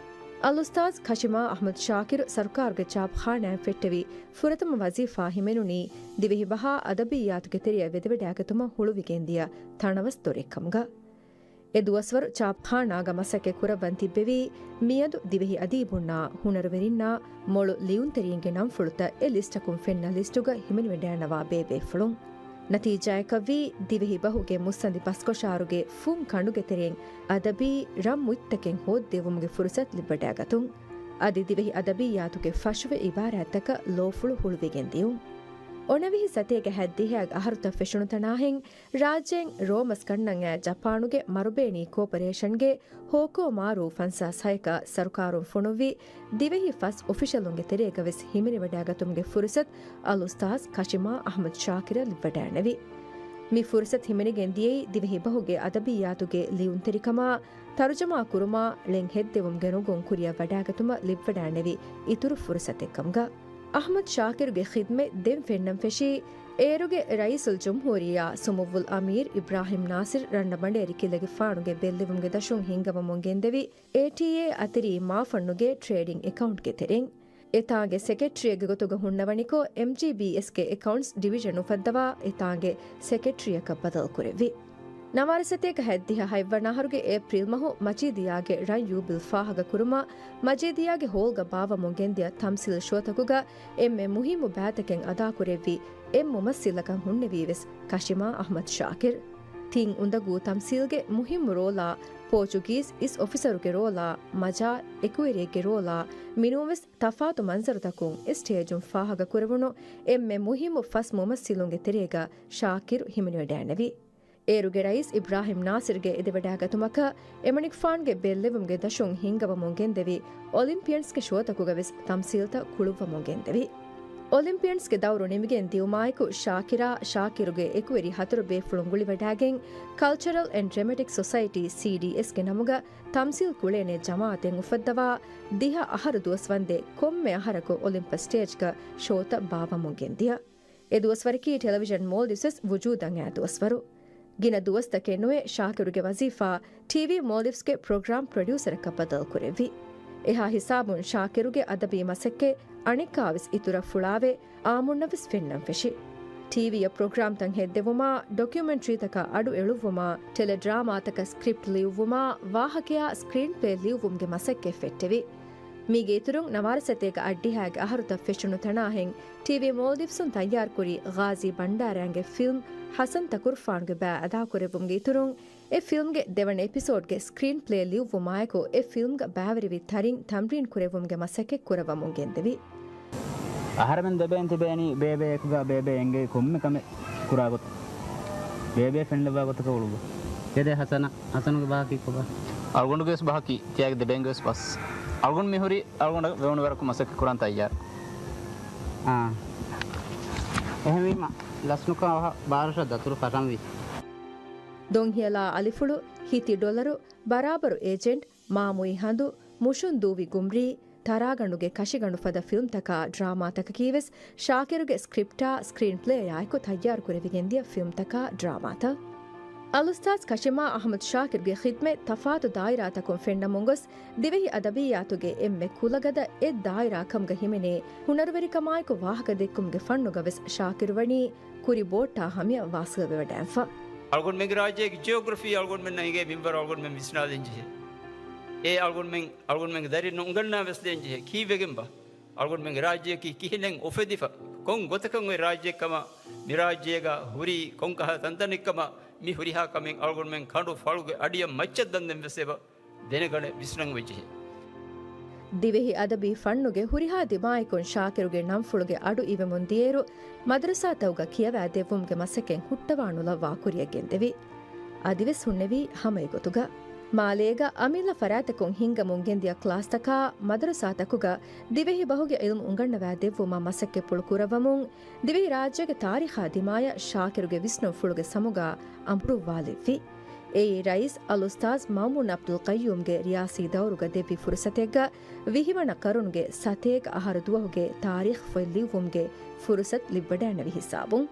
އަލްއުސްތާޛް ކަށިމާ އަޙްމަދު ޝާކިރު ސަރުކާރުގެ ޗާޕްޚާނާއިން ފެއްޓެވި ފުރަތަމަ ވަޒީފާ ހިމެނުނީ ދިވެހި ބަހާ އަދަބިއްޔާތުގެ ތެރެއަށް ވެދެވަޑައިގަތުމަށް ހުޅުވިގެންދިޔަ ތަނަވަސް ދޮރެއްކަމުގަ. އެ ދުވަސްވަރު ޗާޕްޚާނާގަ މަސައްކަތް ކުރައްވަން ތިއްބެވީ، މިއަދު ދިވެހި އަދީބުންނާ ހުނަރުވެރިންނާ މޮޅު ލިޔުންތެރިންގެ ނަންފުޅުތައް އެ ލިސްޓަކުން ފެންނަ ލިސްޓުގަ ހިމެނިވަޑައިންނަވާ ބޭބޭފުޅުން. ނަތީޖާއަކަށްވީ، ދިވެހި ބަހުގެ މުއްސަނދި ބަސްކޮށާރުގެ ފުން ކަނޑުގެ ތެރެއިން އަދަބީ ރަން މުއްތަކެއް ހޯއްދެވުމުގެ ފުރުސަތު ލިބިވަޑައިގަތުން. އަދި ދިވެހި އަދަބިއްޔާތުގެ ފަށުވި އިބާރާތްތަކަށް ލޯފުޅު ހުޅުވިގެން ދިޔުން. އޮނަވިހި ސަތޭކަ ހަތްދިހައިގެ އަހަރުތައް ފެށުނު ތަނާހެން، ރާއްޖޭން ރޯމަސް ކަންނަން އައި ޖަޕާނުގެ މަރުބޭނީ ކޯޕަރޭޝަންގެ ހޯކޯ މާރޫ ފަންސާސް ހަޔަކަށް ސަރުކާރުން ފޮނުއްވި ދިވެހި ފަސް އޮފިޝަލުންގެ ތެރޭގަވެސް ހިމެނިވަޑައިގަތުމުގެ ފުރުސަތު އަލްއުސްތާޛް ކަށިމާ އަޙްމަދު ޝާކިރަށް ލިބިވަޑައިނެވި. މި ފުރުސަތު ހިމެނިގެން ދިޔައީ ދިވެހި ބަހުގެ އަދަބިއްޔާތުގެ ލިޔުންތެރިކަމާ، ތަރުޖަމާ ކުރުމާ، ޅެން ހެއްދެވުމުގެ ނުގުން ކުރިއަށް ވަޑައިގަތުމަށް ލިބިވަޑައިނެވި އިތުރު ފުރުސަތެއްކަމުގަ. އަޙްމަދު ޝާކިރުގެ ޚިދްމަތް ދެން ފެންނަން ފެށީ، އޭރުގެ ރައީސުލްޖުމްހޫރިއްޔާ ސުމުއްވުލް އަމީރު އިބްރާހިމް ނާސިރު ރަންނަ ބަނޑޭރި ކިލަގެފާނުގެ ބެއްލެވުމުގެ ދަށުން ހިންގަވަމުން ގެންދެވި، އޭޓީއޭ އަތިރީ މާފަންނުގެ ޓްރޭޑިން އެކައުންޓްގެ ތެރެއިން. އެތާނގެ ސެކްރެޓަރީގެ ގޮތުގަ ހުންނަވަނިކޮށް، އެމްޖީބީއެސްގެ އެކައުންޓްސް ޑިވިޝަން އުފައްދަވާ، އެތާނގެ ސެކްރެޓަރީއަކަށް ބަދަލުކުރެއްވި. ނަވާރަ ސަތޭކަ ހަތްދިހަ ހަތްވަނަ އަހަރުގެ އޭޕްރީލް މަހު މަޖީދިއްޔާގެ ރަން ޔޫބިލް ފާހަގަކުރުމަށް، މަޖީދިއްޔާގެ ހޯލްގަ ބާއްވަމުން ގެންދިޔަ ތަމްސީލް ޝޯތަކުގަ އެންމެ މުހިއްމު ބައިތަކެއް އަދާކުރެއްވި އެއް މުމައްސިލަކަށް ހުންނެވީވެސް ކަށިމާ އަޙްމަދު ޝާކިރު. ތިން އުނދަގޫ ތަމްސީލްގެ މުހިއްމު ރޯލާ، ޕޯޗުގީޒް އިސް އޮފިސަރުގެ ރޯލާ، މަޖާ އެކުވެރިއެއްގެ ރޯލާ، މިނޫންވެސް ތަފާތު މަންޒަރުތަކުން އެ ސްޓޭޖުން ފާހަގަކުރެވުނު އެންމެ މުހިއްމު ފަސް މުމައްސިލުންގެ ތެރޭގަ ޝާކިރު ހިމެނިވަޑައިނެވި. އޭރުގެ ރައީސް އިބްރާހިމް ނާސިރުގެ އެދެވަޑައިގަތުމަކަށް އެމަނިކުފާނުގެ ބެއްލެވުމުގެ ދަށުން ހިންގަވަމުން ގެންދެވި އޮލިމްޕިއަންސްގެ ޝޯތަކުގަވެސް ތަމްސީލްތައް ކުޅުއްވަމުން ގެންދެވި. އޮލިމްޕިއަންސްގެ ދައުރު ނިމިގެން ދިޔުމާއެކު، ޝާކިރާ، ޝާކިރުގެ އެކުވެރި ހަތަރު ބޭފުޅުން ގުޅިވަޑައިގެން، ކަލްޗަރަލް އެންޑް ޑްރަމެޓިކް ސޮސައިޓީ، ސީޑީއެސްގެ ނަމުގަ ތަމްސީލް ކުޅޭނެ ޖަމާއަތެއް އުފައްދަވާ، ދިހަ އަހަރު ދުވަސް ވަންދެން ކޮންމެ އަހަރަކު އޮލިމްޕަސް ސްޓޭޖްގަ ޝޯތައް ބާއްވަމުން ގެންދިޔަ. އެ ދުވަސްވަރަކީ ޓެލެވިޝަން މޯލްޑިވްސް ވެސް ވުޖޫދަށް އައި ދުވަސްވަރު. ގިނަ ދުވަސްތަކެއް ނުވެ، ޝާކިރުގެ ވަޒީފާ ޓީވީ މޯލްޑިވްސްގެ ޕްރޮގްރާމް ޕްރޮޑިއުސަރަކަށް ބަދަލުކުރެއްވި. އެހާ ހިސާބުން ޝާކިރުގެ އަދަބީ މަސައްކަތް އަނެއްކާވެސް އިތުރަށް ފުޅާވެ، އާއްމުންނަށްވެސް ފެންނަން ފެށި. ޓީވީއަށް ޕްރޮގްރާމްތައް ހެއްދެވުމާ، ޑޮކިއުމެންޓްރީތަކަށް އަޑު އެޅުއްވުމާ، ޓެލެޑްރާމާތަކަށް ސްކްރިޕްޓް ލިޔުއްވުމާ، ވާހަކަޔާ ސްކްރީންޕްލޭ ލިޔުއްވުމުގެ މަސައްކަތް ފެއްޓެވި. މީގެ އިތުރުން، ނަވާރަ ސަތޭކަ އަށްޑިހައިގެ އަހަރުތައް ފެށުނު ތަނާހެން، ޓީވީ މޯލްޑިވްސުން ތައްޔާރުކުރި ޣާޒީ ބަންޑާރައިންގެ ފިލްމް ހަސަން ތަކުރުފާނުގެ ބައި އަދާކުރެއްވުމުގެ އިތުރުން، އެ ފިލްމްގެ ދެވަނަ އެޕިސޯޑްގެ ސްކްރީންޕްލޭ ލިޔުއްވުމާއެކު، އެ ފިލްމްގަ ބައިވެރިވި ތަރިން ތަމްރީން ކުރެއްވުމުގެ މަސައްކަތް ކުރައްވަމުން ގެންދެވި. އަހަރެމެން ދެބޭން ތިބޭނީ ބޭބޭ އެކުގަ ބޭބޭ އެނގޭ ކޮންމެ ކަމެއް ކުރާ ގޮތަށް. ބޭބޭ ފެންނަވާ ގޮތަކަށް އުޅުއްވާ. ދެދެ ހަސަނަ، ހަސަނުގެ ބަހަކީ ކޮބާ؟ އަޅުގަނޑުގެ ވެސް ބަހަކީ ތިޔާގެ ދެބޭންގެ ވެސް ބަސް. އަޅުގަނޑު މިހުރީ އަޅުގަނޑަށް ވެވުނު ވަރަކު މަސައްކަތް ކުރަން ތައްޔާރު. އާ. އެހެންވީމަ، ލަސްނުކާ ވަހަށް ބާރަށަށް ދަތުރު ފަށަންވީ. ދޮންހިޔަލާ އަލިފުޅު، ހިތި ޑޮލަރު، ބަރާބަރު އޭޖެންޓް، މާމުއި ހަނދު، މުށުން ދޫވި ގުމްރީ، ތަރާގަނޑުގެ ކަށިގަނޑު ފަދަ ފިލްމްތަކާ ޑްރާމާތަކަކީވެސް ޝާކިރުގެ ސްކްރިޕްޓާ، ސްކްރީންޕްލޭއާއެކު ތައްޔާރުކުރެވިގެންދިޔަ ފިލްމްތަކާ ޑްރާމާތައް. އަލުސްތާޒް ކަޝިމާ އަޙްމަދު ޝާކިރުގެ ޚިދްމަތް ތަފާތު ދާއިރާތަކުން ފެންނަމުން ގޮސް، ދިވެހި އަދަބިއްޔާތުގެ އެންމެ ކުލަގަދަ އެއް ދާއިރާ ކަމުގަ ހިމެނޭ، ހުނަރުވެރިކަމާއެކު ވާހަކަ ދެއްކުމުގެ ފަންނުގަ ވެސް ޝާކިރު ވަނީ ކުރި ބޯއްޓާ ހަމަޔަށް ވާސިލްވެވަޑައިފަ. އަޅުގަނޑުމެންގެ ރާއްޖޭގެ ޖިއޮގްރަފީ އަޅުގަނޑުމެންނަށް އެނގޭ މިންވަރު އަޅުގަނޑުމެން ވިސްނާލަން ޖެހޭ. އެ އަޅުގަނޑުމެން، އަޅުގަނޑުމެންގެ ދަރިން އުނގަންނާ ވެސް ދޭން ޖެހޭ. ކީއްވެގެންބާ؟ އަޅުގަނޑުމެންގެ ރާއްޖެއަކީ ކިހިނެއް އުފެދިފަ، ކޮން ގޮތަކަށް އޮތް ރާއްޖެއެއްކަމަށް، މި ރާއްޖޭގަ ހުރީ ކޮންކަހަލަ ތަންތަނެއްކަމަށް، މި ހުރިހާ ކަމެއް އަޅުގަނޑުމެން ކަނޑު ފަޅުގެ އަޑިއަށް މައްޗަށް ދަންދެން ވެސް އެބަ ދެނެގަނެ ވިސްނަން ވެއްޖެހޭ. ދިވެހި އަދަބީ ފަންނުގެ ހުރިހާ ދިމާއަކުން ޝާކިރުގެ ނަންފުޅުގެ އަޑު އިވެމުން ދިޔައިރު، މަދްރަސާތަކުގަ ކިޔަވާ ދެއްވުމުގެ މަސައްކަތް ހުއްޓަވާ ނުލައްވާ ކުރިއަށް ގެންދެވި. އަދިވެސް ހުންނެވީ ހަމަ އެގޮތުގަ. މާލޭގަ އަމިއްލަ ފަރާތަކުން ހިންގަމުން ގެންދިޔަ ކްލާސްތަކާ މަދްރަސާތަކުގަ ދިވެހި ބަހުގެ އިލްމު އުނގަންނަވާ ދެއްވުމަށް މަސައްކަތްޕުޅު ކުރައްވަމުން، ދިވެހި ރާއްޖޭގެ ތާރީޚާ ދިމާޔަށް ޝާކިރުގެ ވިސްނުންފުޅުގެ ސަމުގަ އަނބުރުއްވާލެއްވި. އެއީ ރައީސް އަލްއުސްތާޒް މައުމޫން އަބްދުލް ޤައްޔޫމްގެ ރިޔާސީ ދައުރުގަ ދެއްވި ފުރުސަތެއްގަ، ވިހިވަނަ ޤަރުނުގެ ސަތޭކަ އަހަރު ދުވަހުގެ ތާރީޚް ފޮތް ލިޔުއްވުމުގެ ފުރުސަތު ލިއްވަޑައިނެވި ހިސާބުން.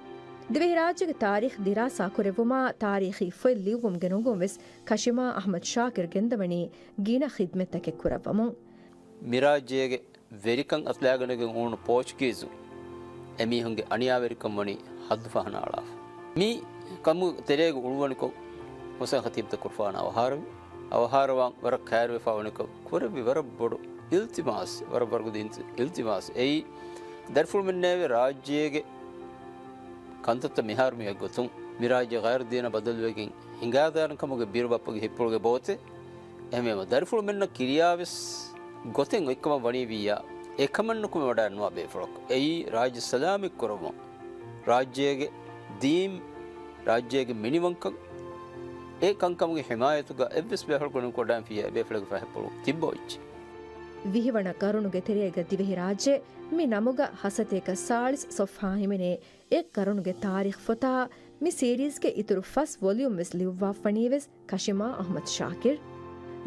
ދިވެހިރާއްޖޭގެ ތާރީޚް ދިރާސާ ކުރެއްވުމާ، ތާރީޚީ ފޮތް ލިޔުއްވުމުގެ ނުގުން ވެސް ކަޝިމާ އަޙްމަދު ޝާކިރު ގެންދަވަނީ ގިނަ ޚިދްމަތްތަކެއް ކުރައްވަމުން. މިރާއްޖޭގެ ވެރިކަން އަތުލާގަނެގެން އުޅުނު ޕޯޗުގީޒުން އެމީހުންގެ އަނިޔާވެރިކަން ވަނީ ޙައްދު ފަހަނައަޅާފަ. މި ކަމުގެ ތެރޭގަ އުޅުއްވަނިކޮށް، ހުސެން ޚަތީބް ދައްކަވާފާނަ އަވަހާރަވި. އަވަހާރަވާން ވަރަށް ކައިރިވެފާ ވަނިކޮށް، ކުރެއްވި ވަރަށް ބޮޑު އިލްތިމާސް، ވަރަށް ވަރުގަދަ އިލްތި-، އިލްތިމާސް. އެއީ، ދަރިފުޅުމެންނާއި ރާއްޖޭގެ ކަންތައްތައް މިހާރު މިވެ ގޮތުން، މި ރާއްޖެ ޣައިރު ދީނަށް ބަދަލުވެގެން ހިނގާދާނެ ކަމުގެ ބިރު ބައްޕަގެ ހިތްޕުޅުގެ ބޯތެއް. އެހެންވީމަ، ދަރިފުޅުމެންނަށް ކިރިޔާވެސް ގޮތެއް އޮތްކަމަށް ވަނީ ވިއްޔާ، އެކަމެއް ނުކުމެވަޑައިނުވާ ބޭފުޅަކު. އެއީ، ރާއްޖެ ސަލާމަތް ކުރައްވުން، ރާއްޖޭގެ ދީން، ރާއްޖޭގެ މިނިވަންކަން، އެ ކަންކަމުގެ ހިމާޔަތުގަ އެއްވެސް ބޭފުޅަކު ނުކުމެވަޑައިން ފިޔާ އެބޭފުޅެއްގެ ފަހަތްޕުޅު ތިއްބަވައްޗެއް. ވިހިވަނަ ޤަރުނުގެ ތެރޭގަ ދިވެހިރާއްޖެ މި ނަމުގަ ހަސަތޭކަ ސާޅީސް ސޮފްހާ ހިމެނޭ. އެއް ޤަރުނުގެ ތާރީޚް ފޮތާ މި ސީރީޒްގެ އިތުރު ފަސް ވޮލިއުމް ވެސް ލިޔުއްވާފަނީ ވެސް ކަޝިމާ އަޙްމަދު ޝާކިރު.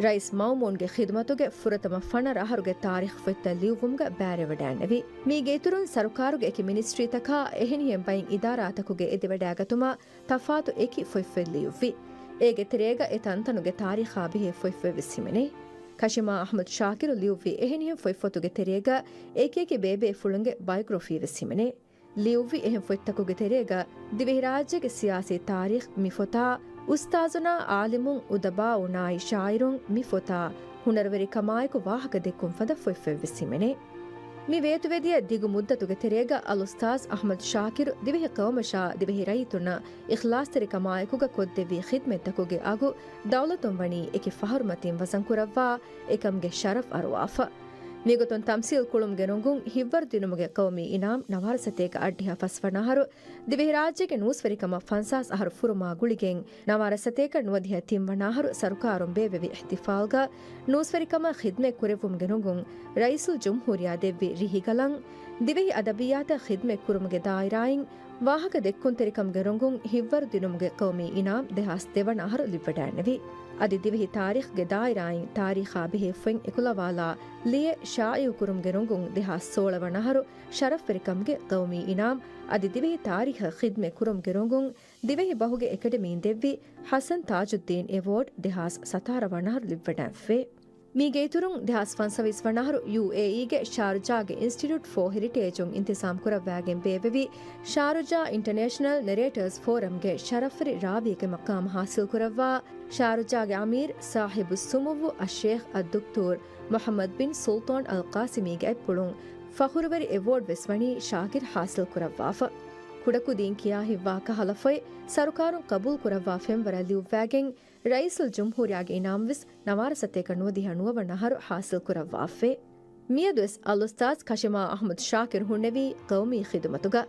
ރައީސް މައުމޫންގެ ޚިދުމަތުގެ ފުރަތަމަ ފަނަރަ އަހަރުގެ ތާރީޚް ފޮތްތައް ލިޔުއްވުމުގަ ބައިވެވަޑައިނެވި. މީގެ އިތުރުން ސަރުކާރުގެ އެކި މިނިސްޓްރީތަކާ އެހެނިހެން ބައިން އިދާރާތަކުގެ އެދިވަޑައިގަތުމަށް ތަފާތު އެކި ފޮތްފޮތް ލިޔުއްވި. އޭގެ ތެރޭގަ އެ ތަންތަނުގެ ތާރީޚާ ބެހޭ ފޮތްފޮތް ވެސް ހިމެނޭ. ކަޝިމާ އަޙްމަދު ޝާކިރު ލިޔުއްވި އެހެނިހެން ފޮތްފޮތުގެ ތެރޭގަ އެކިއެކި ބޭބޭފުޅުންގެ ބަޔޮގްރަފީ ވެސް ހިމެނޭ. ލިޔުއްވި އެހެން ފޮތްތަކުގެ ތެރޭގަ ދިވެހިރާއްޖޭގެ ސިޔާސީ ތާރީޚް މި ފޮތާ، އުސްތާޒުނާ، އާލިމުން، އުދަބާއުނާއި ޝާއިރުން މި ފޮތާ، ހުނަރުވެރިކަމާއެކު ވާހަކަ ދެއްކުން ފަދަ ފޮތްފޮތް ވެސް ހިމެނޭ. މި ވޭތުވެދިޔަ ދިގު މުއްދަތުގެ ތެރޭގަ އަލްއުސްތާޒް އަޙްމަދު ޝާކިރު ދިވެހި ޤައުމަށާ ދިވެހި ރައްޔިތުންނަށް އިޚްލާޞްތެރިކަމާއެކުގަ ކޮށްދެއްވި ޚިދްމަތްތަކުގެ އަގު ދައުލަތުން ވަނީ އެކި ފަހަރުމަތިން ވަޒަންކުރައްވާ، އެކަމުގެ ޝަރަފް އަރުވާފަ. މިގޮތުން ތަމްސީލް ކުޅުމުގެ ނުގުން ހިތްވަރުދިނުމުގެ ޤައުމީ އިނާމް ނަވާރަ ސަތޭކަ އަށްޑިހަ ފަސްވަނަ އަހަރު ދިވެހިރާއްޖޭގެ ނޫސްވެރިކަމަށް ފަންސާސް އަހަރު ފުރުމާ ގުޅިގެން، ނަވާރަ ސަތޭކަ ނުވަދިހަ ތިންވަނަ އަހަރު ސަރުކާރުން ބޭއްވެވި އިޙްތިފާލްގަ ނޫސްވެރިކަމަށް ޚިދްމަތް ކުރެއްވުމުގެ ނުގުން ރައީސުލްޖުމްހޫރިއްޔާ ދެއްވި ރިހިގަލަން، ދިވެހި އަދަބިއްޔާތަށް ޚިދްމަތް ކުރުމުގެ ދާއިރާއިން ވާހަކަ ދެއްކުންތެރިކަމުގެ ނުގުން ހިތްވަރުދިނުމުގެ ޤައުމީ އިނާމް ދެހާސް ދެވަނަ އަހަރު ލިއްވަޑައިންނެވި. އަދި ދިވެހި ތާރީޚްގެ ދާއިރާއިން ތާރީޚާ ބެހޭ ފޮތް އެކުލަވާލާ ލިޔެ ޝާއިޢުކުރުމުގެ ނުގުން ދެހާސް ސޯޅަ ވަނަ އަހަރު ޝަރަފްވެރިކަމުގެ ޤައުމީ އިނާމް އަދި ދިވެހި ތާރީޚަށް ޚިދްމަތް ކުރުމުގެ ނުގުން ދިވެހި ބަހުގެ އެކަޑަމީން ދެއްވި ޙަސަން ތާޖުއްދީން އެވޯޑް ދެހާސް ސަތާރަ ވަނަ އަހަރު ލިއްވަޑައިފި. މީގެ އިތުރުން ދެހާސް ފަންސަވީސް ވަނަ އަހަރު ޔޫއޭއީގެ ޝާރުޖާގެ އިންސްޓިޓިއުޓް ފޯ ހެރިޓޭޖުން އިންތިޒާމް ކުރައްވާގެން ބޭއްވެވި ޝާރުޖާ އިންޓަނޭޝަނަލް ނެރޭޓަރސް ފޯރަމްގެ ޝަރަފްވެރި ރާވީގެ މަޤާމް ހާސިލް ކުރައްވާ، ޝާރުޖާގެ އަމީރު ސާހިބު ސުމުއްވު އައްޝޭޚް އައްދުކްތޫރު މުޙައްމަދު ބިން ސުލްޠާން އަލް ޤާސިމީގެ އަތްޕުޅުން ފަޚުރުވެރި އެވޯޑް ވެސް ވަނީ ޝާކިރު ހާސިލް ކުރައްވާފަ. ކުޑަކުދީން ކިޔާ ހިތްވާ ކަހަލަ ފޮތް ސަރުކާރުން ޤަބޫލު ކުރައްވާ ފެންވަރަށް ލިޔުއްވާގެން، ރައީސުލްޖުމްހޫރިއްޔާގެ އިނާމް ވެސް ނަވާރަ ސަތޭކަ ނުވަދިހަ ނުވަ ވަނަ އަހަރު ހާސިލް ކުރައްވާފެ. މިއަދުވެސް އަލްއުސްތާޒް ކަޝިމާ އަޙްމަދު ޝާކިރު ހުންނެވީ ޤައުމީ ޚިދުމަތުގަ.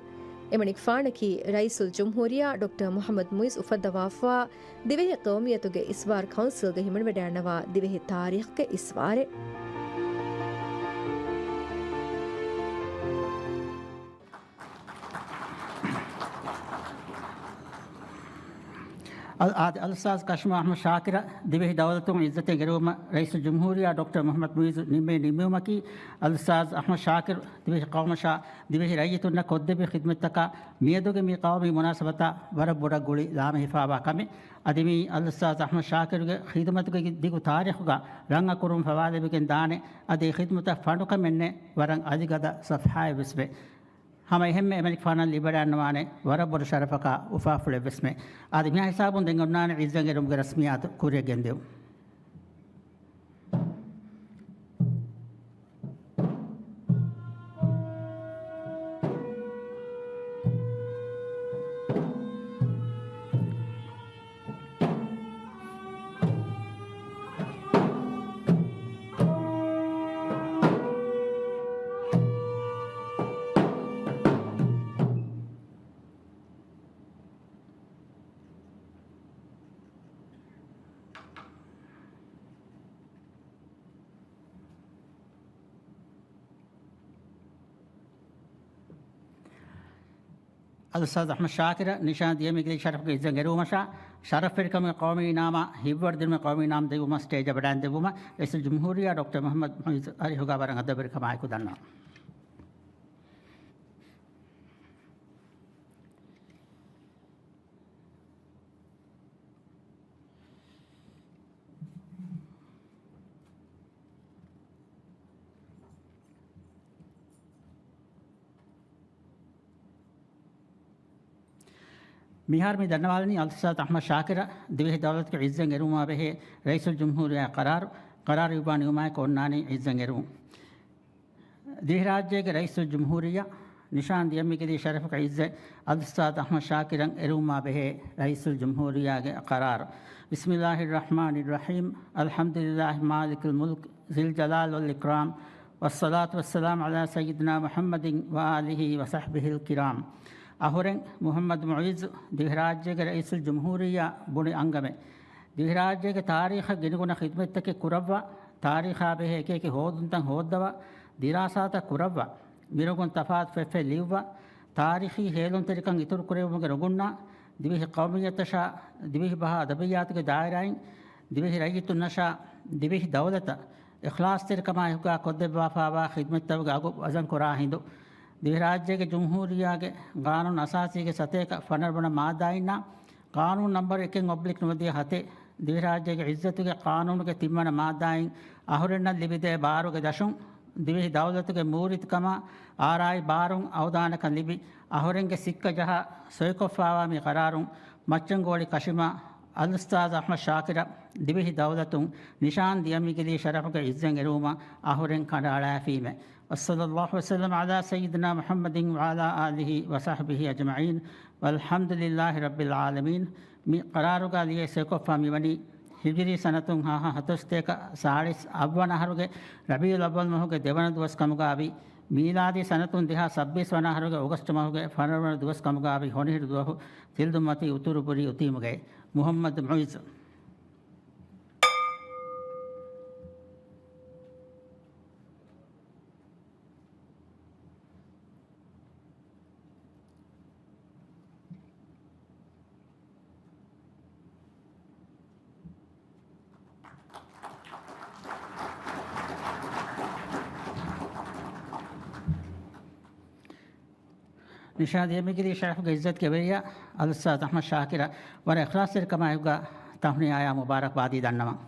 އެމަނިކުފާނަކީ ރައީސުލްޖުމްހޫރިއްޔާ ޑޮކްޓަރ މުޙައްމަދު މުޢިއްޒު އުފައްދަވާފައިވާ ދިވެހި ޤައުމިއްޔަތުގެ އިސްވާރު ކައުންސިލްގަ ހިމެނިވަޑައިގަންނަވާ ދިވެހި ތާރީޚުގެ އިސްވާރެއް. އަލް-، އާދެ، އަލްއުސްތާޛު ކަޝްމާ އަޙްމަދު ޝާކިރަށް ދިވެހި ދައުލަތުން އިއްޒަތެއް އެރުވުމަށް ރައީސުލްޖުމްހޫރިއްޔާ ޑޮކްޓަރ މުޙައްމަދު މުޢިއްޒު ނިންމޭ ނިންމެވުމަކީ، އަލްއުސްތާޛު އަޙްމަދު ޝާކިރު ދިވެހި ޤައުމަށާ ދިވެހި ރައްޔިތުންނަށް ކޮށްދެއްވި ޚިދްމަތްތަކާ މިއަދުގެ މި ޤައުމީ މުނާސަބަތާ ވަރަށް ބޮޑަށް ގުޅި ލާމެހިފާވާ ކަމެއް. އަދި މިއީ އަލްއުސްތާޛު އަޙްމަދު ޝާކިރުގެ ޚިދުމަތުގެ ދިގު ތާރީޚުގަ ރަނގަކުރުން ފަވާލެވިގެން ދާނެ. އަދި ޚިދުމަތަށް ފަނޑުކަމެއްނެތް، ވަރަށް އަލިގަދަ ޞަފްޙާއެއްވެސްމެ. ހަމަ އެހެންމެ އެމަނިކުފާނަށް ލިބިވަޑައިގަންނަވާނެ ވަރަށް ބޮޑު ޝަރަފަކާ އުފާފުޅެއްވެސްމެ. އަދި މިހާ ހިސާބުން ދެން އޮންނާނެ އިއްޒަތް އެރުމުގެ ރަސްމިއްޔާތު ކުރިއަށް ގެންދިއުން. އަލްއުސްތާޛު އަޙްމަދު ޝާކިރަށް ނިޝާން ދިޔަ މި ގިލީ ޝަރަފުގެ އިއްޒަތް އެރުވުމަށާ، ޝަރަފްވެރިކަމުގެ ޤައުމީ ނާމާ ހިއްވަރުދިނުމުގެ ޤައުމީ ނާމް ދެއްވުމަށް ސްޓޭޖަށް ވަޑައިން ދެއްވުމަށް ރައީސުލްޖުމްހޫރިއްޔާ ޑޮކްޓަރ މުޙައްމަދު މުޢިއްޒު އަރިހުގަ ވަރަށް އަދަބުވެރިކަމާއެކު ދަންނަވަން. މިހާރު މި ދަންނަވާލަނީ އަލްއުސްތާޛު އަޙްމަދު ޝާކިރަށް ދިވެހި ދައުލަތުގެ އިއްޒަތް އެރުވުމާ ބެހޭ ރައީސުލްޖުމްހޫރިއްޔާ ޤަރާރު، ޤަރާރު އިއްވާ ނިމުމާއެކު އޮންނާނީ އިއްޒަތް އެރުވުން. ދިވެހިރާއްޖޭގެ ރައީސުލްޖުމްހޫރިއްޔާ ނިޝާން ދިޔަ މި ގިލީ ޝަރަފުގެ އިއްޒަތް އަލްއުސްތާޛު އަޙްމަދު ޝާކިރަށް އެރުވުމާ ބެހޭ ރައީސުލްޖުމްހޫރިއްޔާގެ ޤަރާރު. بسم الله الرحمن الرحيم. الحمد لله مالك الملك ذي الجلال والإكرام. والصلاة والسلام على سيدنا محمد وآله وصحبه الكرام. އަހުރެން މުޙައްމަދު މުޢިއްޒު ދިވެހިރާއްޖޭގެ ރައީސުލްޖުމްހޫރިއްޔާ ބުނި އަންގަމެއް. ދިވެހިރާއްޖޭގެ ތާރީޚަށް ގިނަގުނަ ޚިދުމަތްތަކެއް ކުރައްވާ، ތާރީޚާ ބެހޭ އެކިއެކި ހޯދުންތައް ހޯއްދަވާ، ދިރާސާތައް ކުރައްވާ، މިރޮނގުން ތަފާތު ފޮތްފޮތް ލިޔުއްވާ، ތާރީޚީ ހޭލުންތެރިކަން އިތުރުކުރެވުމުގެ ރޮނގުންނާ، ދިވެހި ޤައުމިއްޔަތަށާ، ދިވެހި ބަހާ އަދަބިއްޔާތުގެ ދާއިރާއިން، ދިވެހި ރައްޔިތުންނަށާ، ދިވެހި ދައުލަތަށް އިޚްލާޞްތެރިކަމާއެކުގަ ކޮށްދެއްވާފާވާ ޚިދުމަތްތަކުގެ އަގު ވަޒަންކުރާ ހިނދު، ދިވެހިރާއްޖޭގެ ޖުމްހޫރިއްޔާގެ ޤާނޫނު އަސާސީގެ ސަތޭކަ ފަނަރަ ވަނަ މާއްދާއިންނާ، ޤާނޫނު ނަމްބަރު އެކެއް އޮބްލިކް ނުވަދިހަ ހަތެއް، ދިވެހިރާއްޖޭގެ އިއްޒަތުގެ ޤާނޫނުގެ ތިންވަނަ މާއްދާއިން އަހުރެންނަށް ލިބިދޭ ބާރުގެ ދަށުން، ދިވެހި ދައުލަތުގެ މޫރިތިކަމާ އާރާއި ބާރުން އަވަދާނަކަން ލިބި، އަހުރެންގެ ސިއްކަ ޖަހާ ސޮއިކޮށްފާވާ މި ޤަރާރުން މައްޗަންގޯޅި ކަށިމާ އަލްއުސްތާޛު އަޙްމަދު ޝާކިރަށް ދިވެހި ދައުލަތުން ނިޝާން ދިޔަ މި ގިލީ ޝަރަފުގެ އިއްޒަތް އެރުވުމަށް އަހުރެން ކަނޑައަޅާފީމެ. وصلى الله وسلم على سيدنا محمد وعلى آله وصحبه أجمعين والحمد لله رب العالمين. މި ޤަރާރުގަ ލިޔެ ސޮއިކޮށްފަ މިވަނީ ހިޖުރީ ސަނަތުން ހަ ހަ ހަތޮސްތޭކަ ސާޅީސް އަށްވަނަ އަހަރުގެ ރަބީޢުލް އައްވަލް މަހުގެ ދެވަނަ ދުވަސް ކަމުގައި، މީލާދީ ސަނަތުން ދެހާސް ސައްބީސް ވަނަ އަހަރުގެ އޮގަސްޓު މަހުގެ ފަނަރަ ވަނަ ދުވަސް ކަމުގައި ހޮނިހިރު ދުވަހު ތިލްދުންމަތީ އުތުރު ބުރީ އުތީމުގައި. މުޙައްމަދު މުޢިއްޒު. ނިޝާން ދިޔަ މި ގިލީ ޝަރަފުގެ އިއްޒަތުގެ ވެރިޔާ އަލްއުސްތާޛު އަޙްމަދު ޝާކިރަށް ވަރަށް އިޚްލާޞްތެރިކަމާއެކުގަ ތަހުނިޔާއާ މުބާރަކްބާދީ ދަންނަވަން.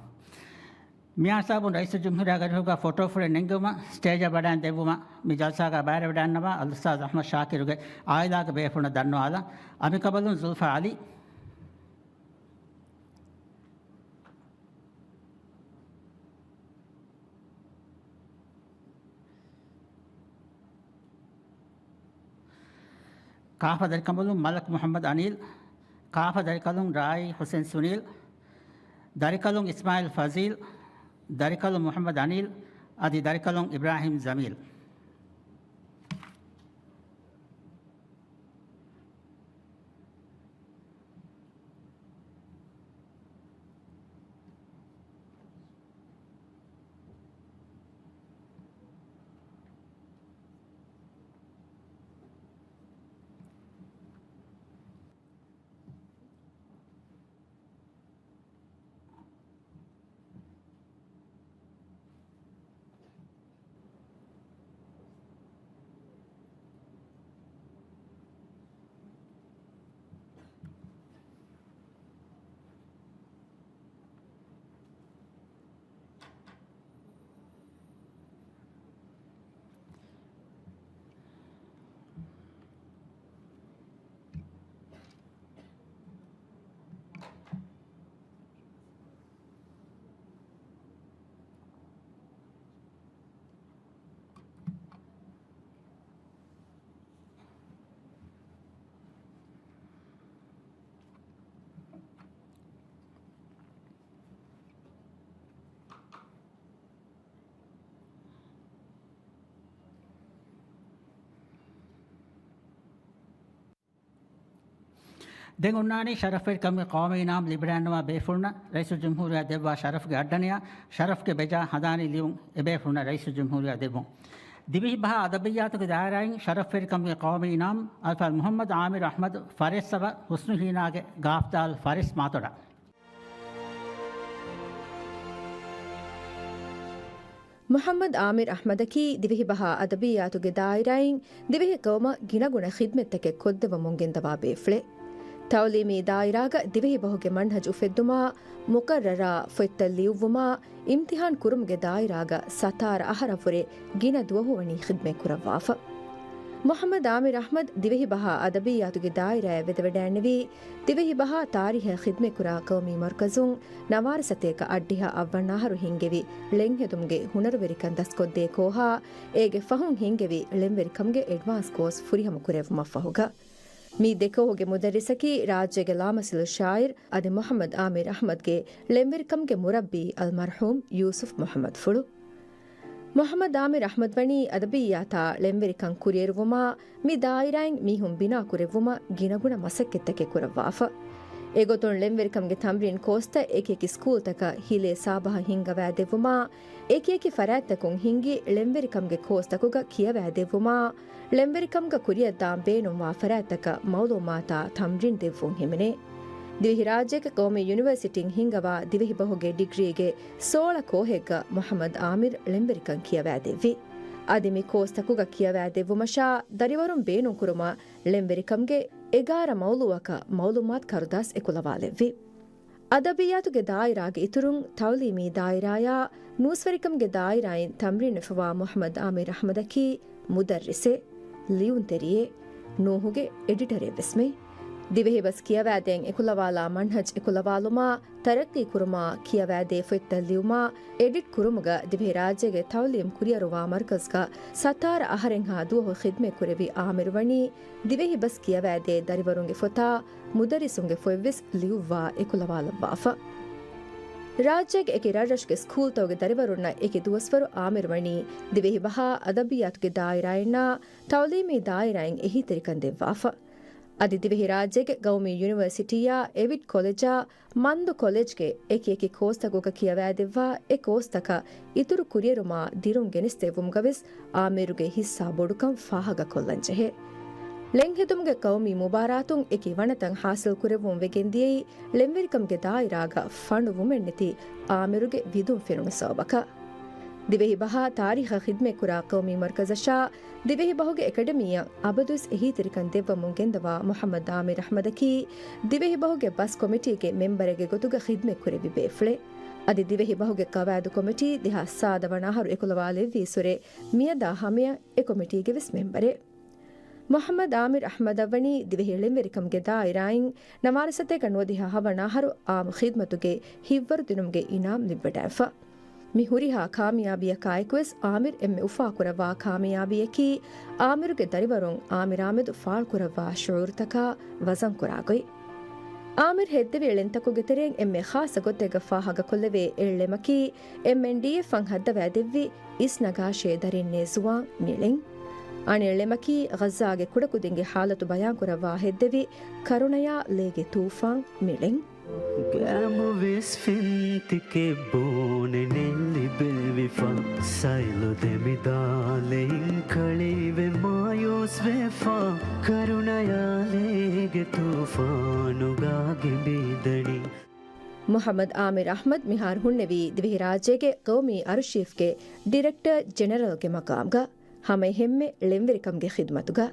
މިހާ ހިސާބުން ރައީސުލްޖުމްހޫރިއްޔާގެ އަރިހުގަ ފޮޓޯފުޅެއް ނެންގެވުމަށް ސްޓޭޖަށް ވަޑައިން ދެއްވުމަށް މި ޖަލްސާގަ ބައިވެރިވަޑައިގަންނަވާ އަލްއުސްތާޛު އަޙްމަދު ޝާކިރުގެ އާއިލާގެ ބޭފުޅުންނަށް ދަންނަވާލަން. އަމިކަބަލުން ޒުލްފާ ޢަލީ. ކާފަ ދަރިކަނބަލުން މަލަކް މުޙައްމަދު އަނީލް، ކާފަ ދަރިކަލުން ރާއީ ޙުސެން ސުނީލް، ދަރިކަލުން އިސްމާޢީލް ފަޒީލް، ދަރިކަލުން މުޙައްމަދު އަނީލް، އަދި ދަރިކަލުން އިބްރާހީމް ޖަމީލް. ދެން އޮންނާނީ ޝަރަފްވެރިކަމުގެ ޤައުމީ އިނާމް ލިބިގަންނަވާ ބޭފުޅުންނަށް ރައީސުލްޖުމްހޫރިއްޔާ ދެއްވާ ޝަރަފްގެ އައްޑަނިޔާ، ޝަރަފްގެ ބެޖާ ހަނދާނީ ލިޔުން އެބޭފުޅުންނަށް ރައީސުލްޖުމްހޫރިއްޔާ ދެއްވުން. ދިވެހި ބަހާ އަދަބިއްޔާތުގެ ދާއިރާއިން ޝަރަފްވެރިކަމުގެ ޤައުމީ އިނާމް އަލްފާޟިލް މުޙައްމަދު އާމިރު އަޙްމަދު ފަރެއްސަވަ ޙުސްނު ހީނާގެ ގާފްދާލް ފަރެސް މާތޮޑާ. މުޙައްމަދު އާމިރު އަޙްމަދަކީ ދިވެހިބަހާ އަދަބިއްޔާތުގެ ދާއިރާއިން ދިވެހި ޤައުމަށް ގިނަގުނަ ޚިދްމަތްތަކެއް ކޮށްދެއްވަމުން ގެންދަވާ ބޭފުޅެއް. ތަޢުލީމީ ދާއިރާގަ ދިވެހިބަހުގެ މަންހަޖު އުފެއްދުމާ، މުޤައްރަރާ ފޮތްތައް ލިޔުއްވުމާ، އިމްތިޙާން ކުރުމުގެ ދާއިރާގަ ސަތާރަ އަހަރަށްވުރެ ގިނަ ދުވަހު ވަނީ ޚިދްމަތް ކުރައްވާފަ. މުޙައްމަދު އާމިރު އަޙްމަދު ދިވެހިބަހާ އަދަބިއްޔާތުގެ ދާއިރާއަށް ވެދެވަޑައިންނެވީ، ދިވެހިބަހާ ތާރީޚަށް ޚިދްމަތްކުރާ ޤައުމީ މަރުކަޒުން ނަވާރަ ސަތޭކަ އަށްޑިހަ އަށްވަން އަހަރު ހިންގެވި ޅެންހެދުމުގެ ހުނަރުވެރިކަން ދަސްކޮށްދޭ ކޯހާ، އޭގެ ފަހުން ހިންގެވި ޅެންވެރިކަމުގެ އެޑްވާންސް ކޯސް ފުރިހަމަ ކުރެއްވުމަށްފަހުގަ. މި ދެކޯހުގެ މުދައްރިސަކީ ރާއްޖޭގެ ލާމަސަލު ޝާއިރު އަދި މުޙައްމަދު އާމިރު އަޙްމަދުގެ ޅެންވެރިކަމުގެ މުރައްބީ އަލްމަރްޙޫމް ޔޫސުފް މުޙައްމަދުފުޅު. މުޙައްމަދު އާމިރު އަޙްމަދު ވަނީ އަދަބިއްޔާތާ ޅެންވެރިކަން ކުރިއެރުވުމާ، މި ދާއިރާއިން މީހުން ބިނާކުރެއްވުމަށް ގިނަގުނަ މަސައްކަތްތަކެއް ކުރައްވާފަ. އެގޮތުން ޅެންވެރިކަމުގެ ތަމްރީން ކޯސްތައް އެކިއެކި ސްކޫލްތަކަށް ހިލޭ ސާބަހަށް ހިންގަވައިދެއްވުމާ، އެކިއެކި ފަރާތްތަކުން ހިންގި ޅެންވެރިކަމުގެ ކޯސްތަކުގަ ކިޔަވައިދެއްވުމާ، ޅެންވެރިކަމުގަ ކުރިއަށްދާން ބޭނުންވާ ފަރާތްތަކަށް މައުލޫމާތާ ތަމްރީން ދެއްވުން ހިމެނޭ. ދިވެހިރާއްޖޭގެ ޤައުމީ ޔުނިވަރސިޓީން ހިންގަވާ ދިވެހިބަހުގެ ޑިގްރީގެ ސޯޅަ ކޯހެއްގަ މުޙައްމަދު އާމިރު ޅެންވެރިކަން ކިޔަވައިދެއްވި. އަދި މި ކޯސްތަކުގަ ކިޔަވައިދެއްވުމަށާ ދަރިވަރުން ބޭނުންކުރުމަށް ޅެންވެރިކަމުގެ އެގާރަ މައުޟޫއަކަށް މައުލޫމާތު ކަރުދާސް އެކުލަވާލެއްވި. އަދަބިއްޔާތުގެ ދާއިރާގެ އިތުރުން، ތަޢުލީމީ ދާއިރާޔާ ނޫސްވެރިކަމުގެ ދާއިރާއިން ތަމްރީންވެފަވާ މުޙައްމަދު އާމިރު އަޙްމަދަކީ މުދައްރިސެއް، ލިޔުންތެރިއެއް، ނޫހުގެ އެޑިޓަރެއްވެސްމެ. ދިވެހިބަސް ކިޔަވައިދޭން އެކުލަވާލާ މަންހަޖު އެކުލަވާލުމާ، ތަރައްޤީ ކުރުމާ، ކިޔަވައިދޭ ފޮތްތައް ލިޔުމާ، އެޑިޓް ކުރުމުގަ ދިވެހިރާއްޖޭގެ ތަޢުލީމް ކުރިއަރުވާ މަރުކަޒުގަ ސަތާރަ އަހަރެއްހާ ދުވަހު ޚިދްމަތްކުރެއްވި އާމިރު ވަނީ، ދިވެހިބަސް ކިޔަވައިދޭ ދަރިވަރުންގެ ފޮތާ، މުދައްރިސުންގެ ފޮތްވެސް ލިޔުއްވާ އެކުލަވާލައްވާފަ. ރާއްޖޭގެ އެކި ރަށްރަށުގެ ސްކޫލްތަކުގެ ދަރިވަރުންނަށް އެކި ދުވަސްވަރު އާމިރު ވަނީ ދިވެހިބަހާ އަދަބިއްޔާތުގެ ދާއިރާއިންނާ ތަޢުލީމީ ދާއިރާއިން އެހީތެރިކަން ދެއްވާފަ. އަދި ދިވެހިރާއްޖޭގެ ޤައުމީ ޔުނިވަރސިޓީއާ އެވިޓް ކޮލެޖާ މަންދު ކޮލެޖްގެ އެކި އެކި ކޯސްތަކުގަ ކިޔަވައިދެއްވާ އެ ކޯސްތަކަށް އިތުރު ކުރިއެރުމާ ދިރުން ގެނެސްދެއްވުމުގަވެސް އާމިރުގެ ހިއްސާ ބޮޑުކަން ފާހަގަކޮށްލަންޖެހޭ. ޅެންހެދުމުގެ ޤައުމީ މުބާރާތުން އެކި ވަނަތައް ހާސިލްކުރެއްވުން ވެގެންދިޔައީ ޅެންވެރިކަމުގެ ދާއިރާގަ ފަނޑުވުމެއްނެތި އާމިރުގެ ވިދުން ފެނުނު ސަބަބަކަށް. ދިވެހިބަހާ ތާރީޚަށް ޚިދްމަތްކުރާ ޤައުމީ މަރުކަޒަށާ ދިވެހިބަހުގެ އެކަޑަމީއަށް އަބަދުވެސް އެހީތެރިކަން ދެއްވަމުން ގެންދަވާ މުޙައްމަދު އާމިރު އަޙްމަދަކީ ދިވެހިބަހުގެ ބަސް ކޮމިޓީގެ މެމްބަރެއްގެ ގޮތުގަ ޚިދްމަތްކުރެއްވި ބޭފުޅެއް. އަދި ދިވެހިބަހުގެ ޤަވާއިދު ކޮމިޓީ ދެހާސް ސާދަ ވަނަ އަހަރު އެކުލަވާލެއްވީއްސުރެ މިއަދާ ހަމަޔަށް އެ ކޮމިޓީގެ ވެސް މެމްބަރެއް. މުޙައްމަދު އާމިރު އަޙްމަދަށް ވަނީ ދިވެހި ޅެންވެރިކަމުގެ ދާއިރާއިން ނަވާރަ ސަތޭކަ ނުވަދިހަ ހަވަނަ އަހަރު އާއްމު ޚިދްމަތުގެ ހިތްވަރުދިނުމުގެ އިނާމް ލިބިވަޑައިފަ. މި ހުރިހާ ކާމިޔާބީއަކާއެކުވެސް އާމިރު އެންމެ އުފާކުރައްވާ ކާމިޔާބީއަކީ، އާމިރުގެ ދަރިވަރުން އާމިރާމެދު ފާޅުކުރައްވާ ޝުޢޫރުތަކާ ވަޒަންކުރާ ގޮތް. އާމިރު ހެއްދެވި ޅެންތަކުގެ ތެރެއިން އެންމެ ޚާއްޞަ ގޮތެއްގަ ފާހަގަކޮށްލެވޭ އެއް ޅެމަކީ، އެމްއެންޑީއެފްއަށް ހައްދަވައިދެއްވި އިސްނަގާށޭ ދަރިންނޭ ޒުވާން މި ޅެން. އަނެއް ޅެމަކީ، ޣައްޒާގެ ކުޑަކުދިންގެ ހާލަތު ބަޔާންކުރައްވާ ހެއްދެވި ކަރުނަޔާ ލޭގެ ތޫފާން މި ޅެން. ގައިމުވެސް ފެންތިކެއް ބޯނެ ނެއްލި ބެލިފަ، ސައިލު ދެމިދާލެއިން ކަޅިވެ މާޔޫސްވެފަ، ކަރުނަޔާލޭގެ ތޫފާނުގާ ގެނބިދަނީ. މުޙައްމަދު އާމިރު އަޙްމަދު މިހާރު ހުންނެވީ ދިވެހިރާއްޖޭގެ ޤައުމީ އަރުޝީފްގެ ޑިރެކްޓަރ ޖެނެރަލްގެ މަޤާމުގަ. ހަމައެހެންމެ ޅެންވެރިކަމުގެ ޚިދްމަތުގަ.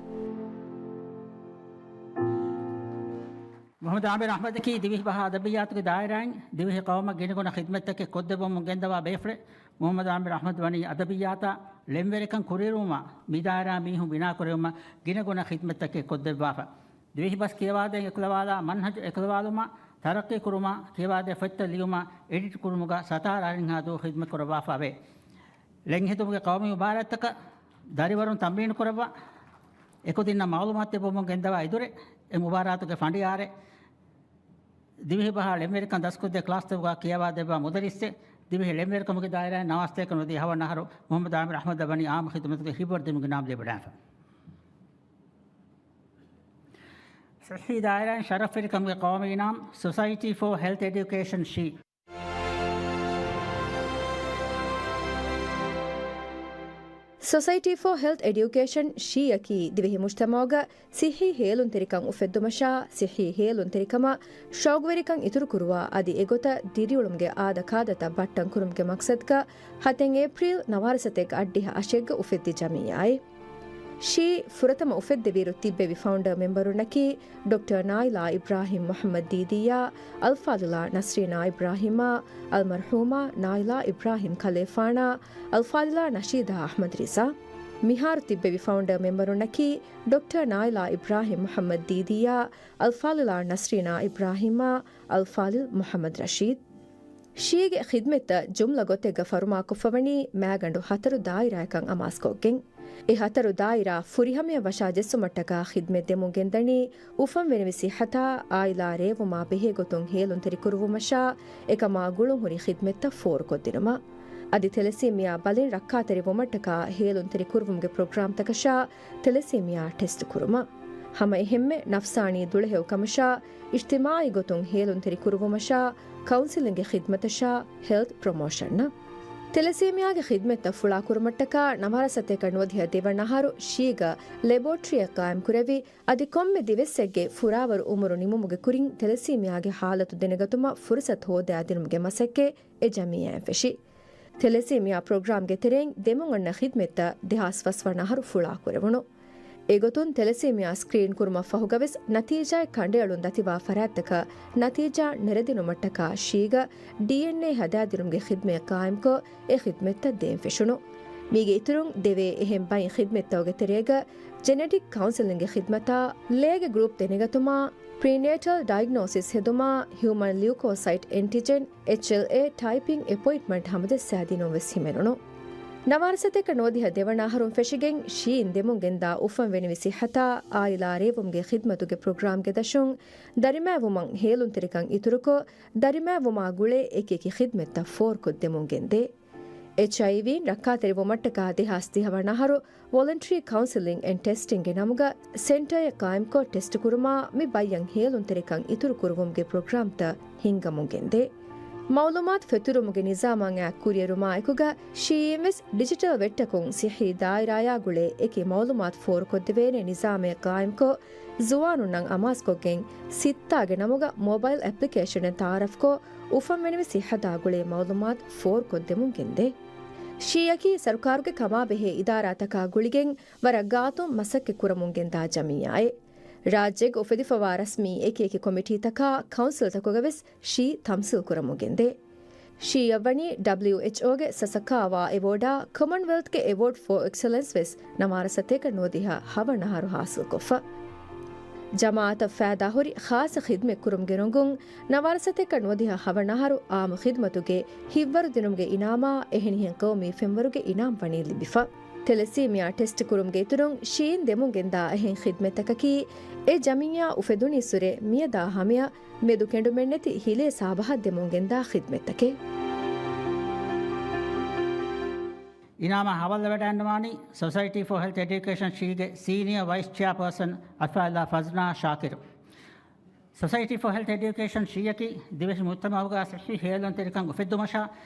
މުޙައްމަދު އާމިރު އަޙްމަދަކީ ދިވެހިބަހާ އަދަބިއްޔާތުގެ ދާއިރާއިން ދިވެހި ޤައުމަށް ގިނަގުނަ ޚިދްމަތްތަކެއް ކޮށްދެއްވަމުން ގެންދަވާ ބޭފުޅެއް. މުޙައްމަދު އާމިރު އަޙްމަދު ވަނީ އަދަބިއްޔާތާ ޅެންވެރިކަން ކުރިއެރުވުމާ، މި ދާއިރާ މީހުން ބިނާކުރެވުމަށް ގިނަގުނަ ޚިދްމަތްތަކެއް ކޮށްދެއްވާފަ. ދިވެހިބަސް ކިޔަވާދޭން އެކުލަވާލާ މަންހަޖު އެކުލަވާލުމާ، ތަރައްޤީ ކުރުމާ، ކިޔަވާދޭ ފޮތްތައް ލިޔުމާ، އެޑިޓް ކުރުމުގަ ސަތާރަ އަހަރެއްހާ ދުވަހު ޚިދްމަތް ކުރައްވާފަ ވޭ. ޅެންހެދުމުގެ ޤައުމީ މުބާރާތްތަކަށް ދަރިވަރުން ތަމްރީނު ކުރައްވާ، އެކުދިންނަށް މައުލޫމާތު ދެއްވަމުން ގެންދަވާ އިދުރެއް، އެ މުބާރާތުގެ ފަނޑިޔާރެއް، ދިވެހިބަހާ ޅެންވެރިކަން ދަސްކޮށްދޭ ކްލާސްތަކުގަ ކިޔަވާދެއްވާ މުދައްރިސްއެއް، ދިވެހި ޅެންވެރިކަމުގެ ދާއިރާއިން ނަވާރަ ސަތޭކަ ނުވަދިހަ ހަވަނަ އަހަރު މުޙައްމަދު އާމިރު އަޙްމަދަށް ވަނީ އާއްމު ޚިދުމަތުގެ ހިތްވަރުދިނުމުގެ އިނާމް ލިބިވަޑައިފަ. ޞިއްޙީ ދާއިރާއިން ޝަރަފްވެރިކަމުގެ ޤައުމީ އިނާމް، ސޮސައިޓީ ފޯ ހެލްތް އެޑިއުކޭޝަން، ޝީ. ސޮސައިޓީ ފޯ ހެލްތް އެޑިއުކޭޝަން، ޝީއަކީ ދިވެހި މުޖްތަމަޢުގަ ޞިއްޙީ ހޭލުންތެރިކަން އުފެއްދުމަށާ، ޞިއްޙީ ހޭލުންތެރިކަމަށް ޝައުގުވެރިކަން އިތުރުކުރުވާ އަދި އެގޮތަށް ދިރިއުޅުމުގެ އާދަކާދަތައް ބައްޓަން ކުރުމުގެ މަޤްޞަދަކަށް ހަތެއް އޭޕްރީލް ނަވާރަ ސަތޭކަ އަށްޑިހަ އަށެއްގަ އުފެއްދި ޖަމިއްޔާއެއް. ޝީ ފުރަތަމަ އުފެއްދެވިއިރު ތިއްބެވި ފައުންޑަރ މެމްބަރުންނަކީ، ޑޮކްޓަރ ނާއިލާ އިބްރާހިމް މުޙައްމަދު ދީދިއްޔާ، އަލްފާޟިލާ ނަސްރީނާ އިބްރާހިމާ، އަލްމަރްޙޫމާ ނާއިލާ އިބްރާހިމް ކަލޭފާނާ، އަލްފާޟިލާ ނަޝީދާ އަޙްމަދު ރިޒާ. މިހާރު ތިއްބެވި ފައުންޑަރ މެމްބަރުންނަކީ، ޑޮކްޓަރ ނާއިލާ އިބްރާހިމް މުޙައްމަދު ދީދިއްޔާ، އަލްފާޟިލާ ނަސްރީނާ އިބްރާހިމާ، އަލްފާޟިލް މުޙައްމަދު ރަޝީދު. ޝީގެ ޚިދްމަތްތައް ޖުމްލަ ގޮތެއްގަ ފަރުމާކޮށްފަވަނީ މާގަނޑު ހަތަރު ދާއިރާއަކަށް އަމާޒުކޮށްގެން. އެ ހަތަރު ދާއިރާ ފުރިހަމަޔަށް ވަށާ ޖެއްސުމަށްޓަކާ ޚިދްމަތް ދެމުން ގެންދަނީ އުފަންވެރިންވެސް ޞިއްޙަތާ އާއިލާ ރޭވުމާ ބެހޭގޮތުން ހޭލުންތެރިކުރުވުމަށާ އެކަމާ ގުޅުންހުރި ޚިދްމަތްތައް ފޯރުކޮށްދިނުމަށް. އަދި ތެލެސީމިއާ ބަލިން ރައްކާތެރިވުމަށްޓަކާ ހޭލުންތެރިކުރުވުމުގެ ޕްރޮގްރާމްތަކަށާ ތެލެސީމިއާ ޓެސްޓު ކުރުމަށް. ހަމަ އެހެންމެ ނަފްސާނީ ދުޅަހެޔޮ ކަމަށާ އިޖްތިމާޢީ ގޮތުން ހޭލުންތެރިކުރުވުމަށާ ކައުންސެލިންގ ޚިދްމަތަށާ ހެލްތް ޕްރޮމޯޝަންއަށް. ތެލެސީމިއާގެ ޚިދްމަތްތައް ފުޅާކުރުމަށްޓަކާ ނަވާރަ ސަތޭކަ ނުވަދިހަ ދެވަނަ އަހަރު ޝީގަ ލެބޯޓްރީއެއް ޤާއިމްކުރެވި، އަދި ކޮންމެ ދިވެއްސެއްގެ ފުރާވަރު އުމުރު ނިމުމުގެ ކުރިން ތެލެސީމިއާގެ ޙާލަތު ދެނެގަތުމަށް ފުރުޞަތު ހޯދާދިނުމުގެ މަސައްކަތް އެ ޖަމިއްޔާއިން ފެށި. ތެލެސީމިއާ ޕްރޮގްރާމްގެ ތެރެއިން ދެމުން އަންނަ ޚިދްމަތްތައް ދެހާސް ފަސްވަނަ އަހަރު ފުޅާކުރެވުނު. އެގޮތުން ތެލެސީމިއާ ސްކްރީން ކުރުމަށް ފަހުގަވެސް ނަތީޖާއެއް ކަނޑައެޅުން ދަތިވާ ފަރާތްތަކަށް ނަތީޖާ ނެރެދިނުމަށްޓަކާ ޝީގަ ޑީއެންއޭ ހަދާދިނުމުގެ ޚިދްމަތް ޤާއިމްކޮށް، އެ ޚިދްމަތްތައް ދޭން ފެށުނު. މީގެ އިތުރުން ދެވޭ އެހެން ބައިން ޚިދްމަތްތަކުގެ ތެރޭގަ ޖެނެޓިކް ކައުންސެލިންގ ޚިދްމަތާ، ލޭގެ ގްރޫޕް ދެނެގަތުމާ، ޕްރީނޭޓަލް ޑައިގްނޯސިސް ހެދުމާ، ހިއުމަން ލިއުކޯސައިޓް އެންޓިޖެން، އެޗްއެލްއޭ، ޓައިޕިން އެޕޮއިންޓްމަންޓް ހަމަޖައްސާދިނުން ވެސް ހިމެނުނު. ނަވާރަ ސަތޭކަ ނުވަދިހަ ދެވަނަ އަހަރުން ފެށިގެން ޝީއިން ދެމުން ގެންދާ އުފަންވެރިން ވެސް ޞިއްޙަތާ އާއިލާ ރޭވުމުގެ ޚިދްމަތުގެ ޕްރޮގްރާމްގެ ދަށުން ދަރިމައިވުމަށް ހޭލުންތެރިކަން އިތުރުކޮށް، ދަރިމައިވުމާ ގުޅޭ އެކިއެކި ޚިދްމަތްތައް ފޯރުކޮށްދެމުން ގެންދޭ. އެޗްއައިވީން ރައްކާތެރިވުމަށްޓަކާ ދެހާސް ދިހަ ވަނަ އަހަރު ވޮލަންޓަރީ ކައުންސެލިން އެންޑް ޓެސްޓިންގގެ ނަމުގަ ސެންޓަރެއް ޤާއިމްކޮށް ޓެސްޓުކުރުމާ މި ބައްޔަށް ހޭލުންތެރިކަން އިތުރުކުރުވުމުގެ ޕްރޮގްރާމްތައް ހިންގަމުން ގެންދޭ. މައުލޫމާތު ފެތުރުމުގެ ނިޒާމާ ކުރިއެރުމާއެކުގަ ޝީއިން ވެސް ޑިޖިޓަލް ވެއްޓަކުން ޞިއްޙީ ދާއިރާޔާ ގުޅޭ އެކި މައުލޫމާތު ފޯރުކޮށްދެވޭނެ ނިޒާމެއް ޤާއިމްކޮށް، ޒުވާނުންނަށް އަމާޒުކޮށްގެން ސިއްތާގެ ނަމުގަ މޯބައިލް އެޕްލިކޭޝަނެއް ތައާރަފްކޮށް، އުފަންވެރިން ވެސް ޞިއްޙަތާ ގުޅޭ މައުލޫމާތު ފޯރުކޮށްދެމުން ގެންދޭ. ޝީއަކީ ސަރުކާރުގެ ކަމާބެހޭ އިދާރާތަކާ ގުޅިގެން ވަރަށް ގާތުން މަސައްކަތް ކުރަމުން ގެންދާ ޖަމިއްޔާއެއް. ރާއްޖޭގަ އުފެދިފަވާ ރަސްމީ އެކިއެކި ކޮމިޓީތަކާ ކައުންސިލްތަކުގަވެސް ޝީ ތަމްސީލް ކުރަމުން ގެންދޭ. ޝީއަށް ވަނީ ޑަބްލިއުއެޗްއޯގެ ސަސަކާވާ އެވޯޑާ، ކޮމަންވެލްތްގެ އެވޯޑް ފޯ އެކްސެލެންސް ވެސް ނަވާރަ ސަތޭކަ ނުވަދިހަ ހަވަނަ އަހަރު ހާސިލްކޮށްފަ. ޖަމާއަތަށް ފައިދާހުރި ޚާއްޞަ ޚިދްމަތް ކުރުމުގެ ރޮނގުން ނަވާރަ ސަތޭކަ ނުވަދިހަ ހަވަނަ އަހަރު އާއްމު ޚިދްމަތުގެ ހިތްވަރުދިނުމުގެ އިނާމާ އެހެނިހެން ޤައުމީ ފެންވަރުގެ އިނާމް ވަނީ ލިބިފަ. ތެލެސީމިއާ ޓެސްޓް ކުރުމުގެ އިތުރުން ޝީއިން ދެމުން ގެންދާ އެހެން ޚިދްމަތްތަކަކީ އެ ޖަމިއްޔާ އުފެދުނީއްސުރެ މިއަދާ ހަމަޔަށް މެދު ކެނޑުމެއްނެތި ހިލޭ ސާބަހަށް ދެމުން ގެންދާ ޚިދްމަތްތަކެއް. އިނާމާ ހަވާލުވެވަޑައިގަންނަވާނީ ސޮސައިޓީ ފޯ ހެލްތް އެޑިއުކޭޝަން ޝީގެ ސީނިއަ ވައިސް ޗެއާޕާސަން އަލްފާޟިލާ ފަޒްނާ ޝާކިރު. ސޮސައިޓީ ފޯ ހެލްތް އެޑިއުކޭޝަން ޝީއަކީ ދިވެހި މުޖްތަމަޢުގަ ޞިއްޙީ ހޭލުންތެރިކަން އުފެއްދުމަށާ،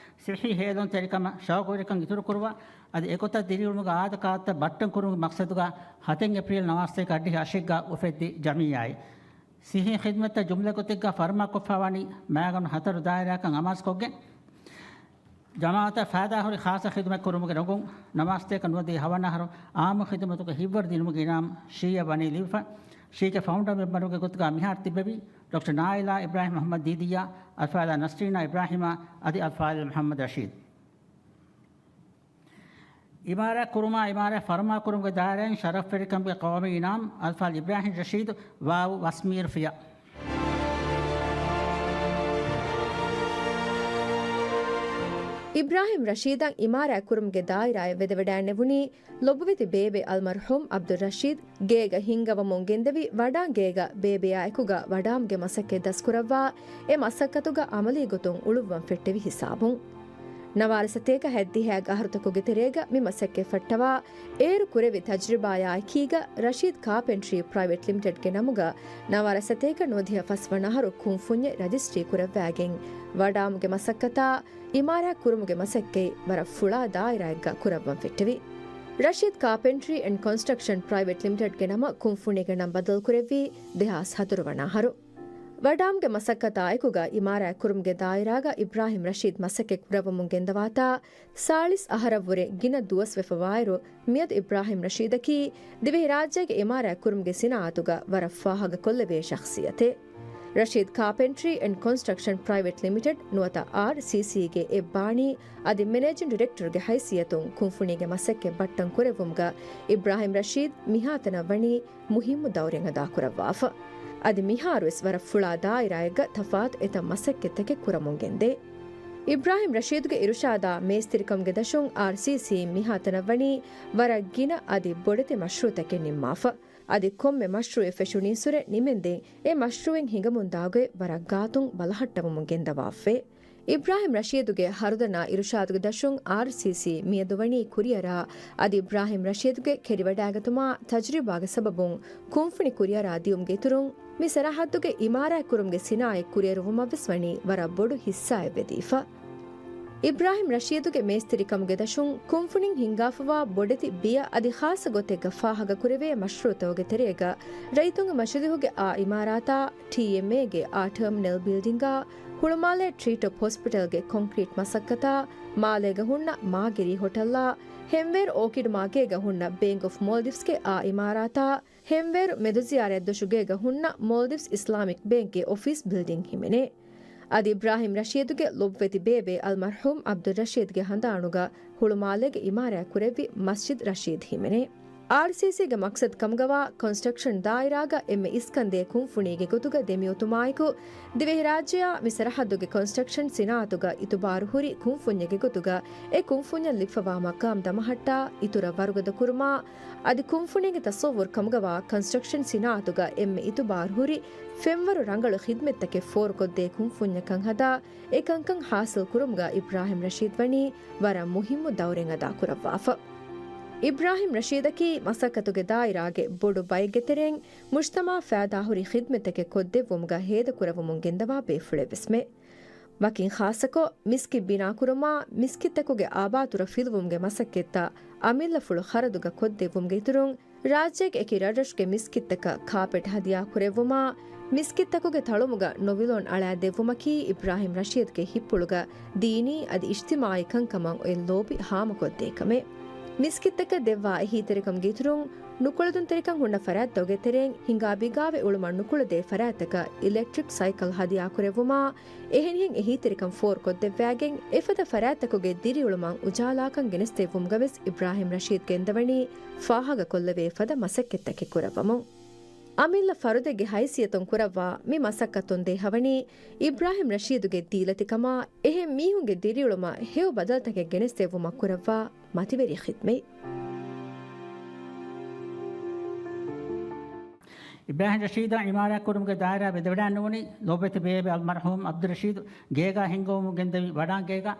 ޞިއްޙީ ހޭލުންތެރިކަމަށް ޝައުގުވެރިކަން އިތުރުކުރުވާ، އަދި އެގޮތަށް ދިރިއުޅުމުގެ އާދަކާދަތައް ބައްޓަން ކުރުމުގެ މަޤްޞަދުގަ ހަތެއް އޭޕްރީލް ނަވާރަ ސަތޭކަ އަށްޑިހަ އަށެއްގަ އުފެއްދި ޖަމިއްޔާއެއް. ޞިއްޙީ ޚިދްމަތްތައް ޖުމްލަ ގޮތެއްގަ ފަރުމާކޮށްފަވަނީ މާގަނޑު ހަތަރު ދާއިރާއަކަށް އަމާޒުކޮށްގެން، ޖަމާއަތަށް ފައިދާހުރި ޚާއްޞަ ޚިދުމަތް ކުރުމުގެ ރޮނގުން ނަވާރަ ސަތޭކަ ނުވަދިހަ ހަވަނަ އަހަރު އާއްމު ޚިދުމަތުގެ ހިތްވަރު ދިނުމުގެ އިނާމް ޝީއަށް ވަނީ ލިބިފަ. ޝީގެ ފައުންޑަރ މެމްބަރުގެ ގޮތުގަ މިހާރު ތިއްބެވި ޑޮކްޓަރ ނާއިލާ އިބްރާހިމް އަޙްމަދު ދީދިއްޔާ، އަލްފާޟިލާ ނަސްރީނާ އިބްރާހިމާ އަދި އަލްފާޟިލް މުޙައްމަދު ރަޝީދު. އިމާރާތް ކުރުމާ، އިމާރާތް ފަރުމާކުރުމުގެ ދާއިރާއިން ޝަރަފްވެރިކަމުގެ ޤައުމީ އިނާމް އަލްފާޟިލް އިބްރާހިމް ރަޝީދު، ވާވު، ވަސްމީރު ފިޔަ. އިބްރާހިމް ރަޝީދަށް އިމާރާތް ކުރުމުގެ ދާއިރާއަށް ވެދެވަޑައިނެވުނީ ލޮބުވެތި ބޭބެ އަލްމަރްޙޫމް ޢަބްދުއްރަޝީދު ގޭގަ ހިންގަވަމުން ގެންދެވި ވަޑާން ގޭގަ ބޭބެއާއެކުގަ ވަޑާމުގެ މަސައްކަތް ދަސްކުރައްވާ، އެ މަސައްކަތުގަ ޢަމަލީ ގޮތުން އުޅުއްވަން ފެއްޓެވި ހިސާބުން. ނަވާރަ ސަތޭކަ ހަތްދިހައިގެ އަހަރުތަކުގެ ތެރޭގަ މި މަސައްކަތް ފައްޓަވާ، އޭރު ކުރެއްވި ތަޖުރިބާޔާ އެކީގަ ރަޝީދް ކާޕެންޓްރީ ޕްރައިވެޓް ލިމިޓެޑްގެ ނަމުގަ ނަވާރަ ސަތޭކަ ނުވަދިހަ ފަސްވަނަ އަހަރު ކުންފުންޏެއް ރަޖިސްޓްރީ ކުރައްވާގެން، ވަޑާމުގެ މަސައްކަތާ އިމާރާތް ކުރުމުގެ މަސައްކަތް ވަރަށް ފުޅާ ދާއިރާއެއްގަ ކުރައްވަން ފެއްޓެވި. ރަޝީދް ކާޕެންޓްރީ އެންޑް ކޮންސްޓްރަކްޝަން ޕްރައިވެޓް ލިމިޓެޑްގެ ނަމަށް ކުންފުނީގެ ނަން ބަދަލުކުރެއްވީ ދެހާސް ހަތަރު ވަނަ އަހަރު. ވަޑާމުގެ މަސައްކަތާ އެކުގަ އިމާރާތް ކުރުމުގެ ދާއިރާގަ އިބްރާހިމް ރަޝީދް މަސައްކަތް ކުރައްވަމުން ގެންދަވާތާ، ސާޅީސް އަހަރަށްވުރެ ގިނަ ދުވަސްވެފަވާއިރު، މިއަދު އިބްރާހިމް ރަޝީދަކީ ދިވެހިރާއްޖޭގެ އިމާރާތް ކުރުމުގެ ސިނާއަތުގަ ވަރަށް ފާހަގަކޮށްލެވޭ ޝަޚްޞިއްޔަތެއް. ރަޝީދް ކާޕެންޓްރީ އެންޑް ކޮންސްޓްރަކްޝަން ޕްރައިވެޓް ލިމިޓެޑް ނުވަތަ އާރްސީސީގެ އެއްބާނީ އަދި މެނޭޖިން ޑިރެކްޓަރުގެ ހައިސިއްޔަތުން ކުންފުނީގެ މަސައްކަތް ބައްޓަން ކުރެއްވުމުގަ އިބްރާހިމް ރަޝީދް މިހާތަނަށް ވަނީ މުހިއްމު ދައުރެއް އަދާކުރައްވާފަ. އަދި މިހާރުވެސް ވަރަށް ފުޅާ ދާއިރާއެއްގަ ތަފާތު އެތައް މަސައްކަތްތަކެއް ކުރަމުން ގެންދޭ. އިބްރާހިމް ރަޝީދުގެ އިރުޝާދާ މޭސްތިރިކަމުގެ ދަށުން އާރްސީސީ މިހާތަނަށް ވަނީ ވަރަށް ގިނަ އަދި ބޮޑެތި މަޝްރޫއުތަކެއް ނިންމާފަ. އަދި ކޮންމެ މަޝްރޫއެއް ފެށުނީއްސުރެ ނިމެންދެން އެ މަޝްރޫއެއް ހިނގަމުންދާގޮތް ވަރަށް ގާތުން ބަލަހައްޓަވަމުން ގެންދަވާފައެވެ. އިބްރާހިމް ރަޝީދުގެ ހަރުދަނާ އިރުޝާދުގެ ދަށުން އާރްސީސީ މިއަދު ވަނީ ކުރިއަރާ، އަދި އިބްރާހިމް ރަޝީދުގެ ކެރިވަޑައިގަތުމާ ތަޖުރިބާގެ ސަބަބުން ކުންފުނި ކުރިއަރާ ދިޔުމުގެ އިތުރުން، މި ސަރަހައްދުގެ އިމާރާތްކުރުމުގެ ސިނާއަތް ކުރިއެރުވުމަށްވެސް ވަނީ ވަރަށް ބޮޑު ހިއްސާއެއް ވެދީފަ. އިބްރާހިމް ރަޝީދުގެ މޭސްތިރިކަމުގެ ދަށުން ކުންފުނިން ހިންގާފަވާ ބޮޑެތި ބިޔަ އަދި ޚާއްސަ ގޮތެއްގަ ފާހަގަކުރެވޭ މަޝްރޫއުތަކުގެ ތެރޭގަ ރައްޔިތުންގެ މަޖިލީހުގެ އާ އިމާރާތާ، ޓީއެމްއޭގެ އާ ޓަރމިނަލް ބިލްޑިންގާ، ހުޅުމާލޭ ޓްރީޓޮޕް ހޮސްޕިޓަލްގެ ކޮންކްރީޓް މަސައްކަތާ، މާލޭގަ ހުންނަ މާގިރީ ހޮޓަލްއާ، ހެންވޭރު އޯކިޑް މާގޭގަ ހުންނަ ބޭންކް އޮފް މޯލްޑިވްސްގެ އާ އިމާރާތާ، ހެންވޭރު މެދުޒިޔާރަތް ދޮށުގޭގަ ހުންނަ މޯލްޑިވްސް އިސްލާމިކް ބޭންކްގެ އޮފީސް ބިލްޑިން ހިމެނޭ. އަދި އިބްރާހިމް ރަޝީދުގެ ލޮބުވެތި ބޭބެ އަލްމަރްޙޫމް އަބްދުއްރަޝީދުގެ ހަނދާނުގަ ހުޅުމާލޭގެ އިމާރާތް ކުރެއްވި މަސްޖިދް ރަޝީދް ހިމެނޭ. އާރްސީސީގެ މަޤްޞަދު ކަމުގަވާ ކޮންސްޓްރަކްޝަން ދާއިރާގަ އެންމެ އިސްކަންދޭ ކުންފުނީގެ ގޮތުގަ ދެމިއޮތުމާއެކު، ދިވެހިރާއްޖެއާ މި ސަރަހައްދުގެ ކޮންސްޓްރަކްޝަން ސިނާއަތުގަ އިތުބާރު ހުރި ކުންފުންޏެއްގެ ގޮތުގަ އެ ކުންފުންޏަށް ލިބިފަވާ މަޤާމް ދަމަހައްޓާ އިތުރަށް ވަރުގަދަ ކުރުމާ، އަދި ކުންފުނީގެ ތަޞައްވުރު ކަމުގަވާ ކޮންސްޓްރަކްޝަން ސިނާއަތުގަ އެންމެ އިތުބާރު ހުރި ފެންވަރު ރަނގަޅު ޚިދްމަތްތަކެއް ފޯރުކޮށްދޭ ކުންފުންޏަކަށް ހަދާ، އެ ކަންކަން ހާސިލް ކުރުމުގަ އިބްރާހިމް ރަޝީދް ވަނީ ވަރަށް މުހިއްމު ދައުރެއް އަދާކުރައްވާފަ. އިބްރާހިމް ރަޝީދަކީ މަސައްކަތުގެ ދާއިރާގެ ބޮޑު ބައެއްގެ ތެރެއިން މުޖްތަމަޢަށް ފައިދާހުރި ޚިދްމަތްތަކެއް ކޮށްދެއްވުމުގަ ހޭދަކުރައްވަމުން ގެންދަވާ ބޭފުޅެއްވެސްމެ. ވަކިން ޚާއްޞަކޮށް، މިސްކިތް ބިނާކުރުމާ، މިސްކިތްތަކުގެ އާބާތުރަ ފިލުވުމުގެ މަސައްކަތްތައް އަމިއްލަފުޅު ޚަރަދުގަ ކޮށްދެއްވުމުގެ އިތުރުން، ރާއްޖޭގެ އެކި ރަށްރަށުގެ މިސްކިތްތަކަށް ކާޕެޓް ހަދިޔާކުރެއްވުމާ، މިސްކިތްތަކުގެ ތަޅުމުގަ ނޮވިލޯން އަޅާދެއްވުމަކީ އިބްރާހިމް ރަޝީދުގެ ހިތްޕުޅުގަ ދީނީ އަދި އިޖްތިމާޢީ ކަންކަމަށް އޮތް ލޯބި ހާމަކޮށްދޭ ކަމެއް. މިސްކިތްތަކަށް ދެއްވާ އެހީތެރިކަމުގެ އިތުރުން، ނުކުޅެދުންތެރިކަން ހުންނަ ފަރާތްތަކުގެ ތެރެއިން ހިނގާ ބިގާވެ އުޅުމަށް ނުކުޅެދޭ ފަރާތްތަކަށް އިލެކްޓްރިކް ސައިކަލް ހަދިޔާކުރެއްވުމާ، އެހެނިހެން އެހީތެރިކަން ފޯރުކޮށްދެއްވާގެން، އެފަދަ ފަރާތްތަކުގެ ދިރިއުޅުމަށް އުޖާލާކަން ގެނެސްދެއްވުމުގަވެސް އިބްރާހިމް ރަޝީދް ގެންދަވަނީ ފާހަގަކޮށްލެވޭ ފަދަ މަސައްކަތްތަކެއް ކުރައްވަމުން. އަމިއްލަ ފަރުދެއްގެ ހައިސިއްޔަތުން ކުރައްވާ މި މަސައްކަތުން ދޭހަވަނީ އިބްރާހިމް ރަޝީދުގެ ދީލަތިކަމާ، އެހެން މީހުންގެ ދިރިއުޅުމަށް ހެޔޮ ބަދަލުތަކެއް ގެނެސްދެއްވުމަށް ކުރައްވާ މަތިވެރި ޚިދްމަތް. އިބްރާހިމް ރަޝީދާ އިމާރާތްކުރުމުގެ ދާއިރާ ވެދެވަޑައިނުވުނީ، ލޯބިވެތި ބޭބެ އަލްމަރްޙޫމް އަބްދުއްރަޝީދު ގޭގާ ހިންގަވަމުން ގެންދެވި ވަޑާން ގޭގަ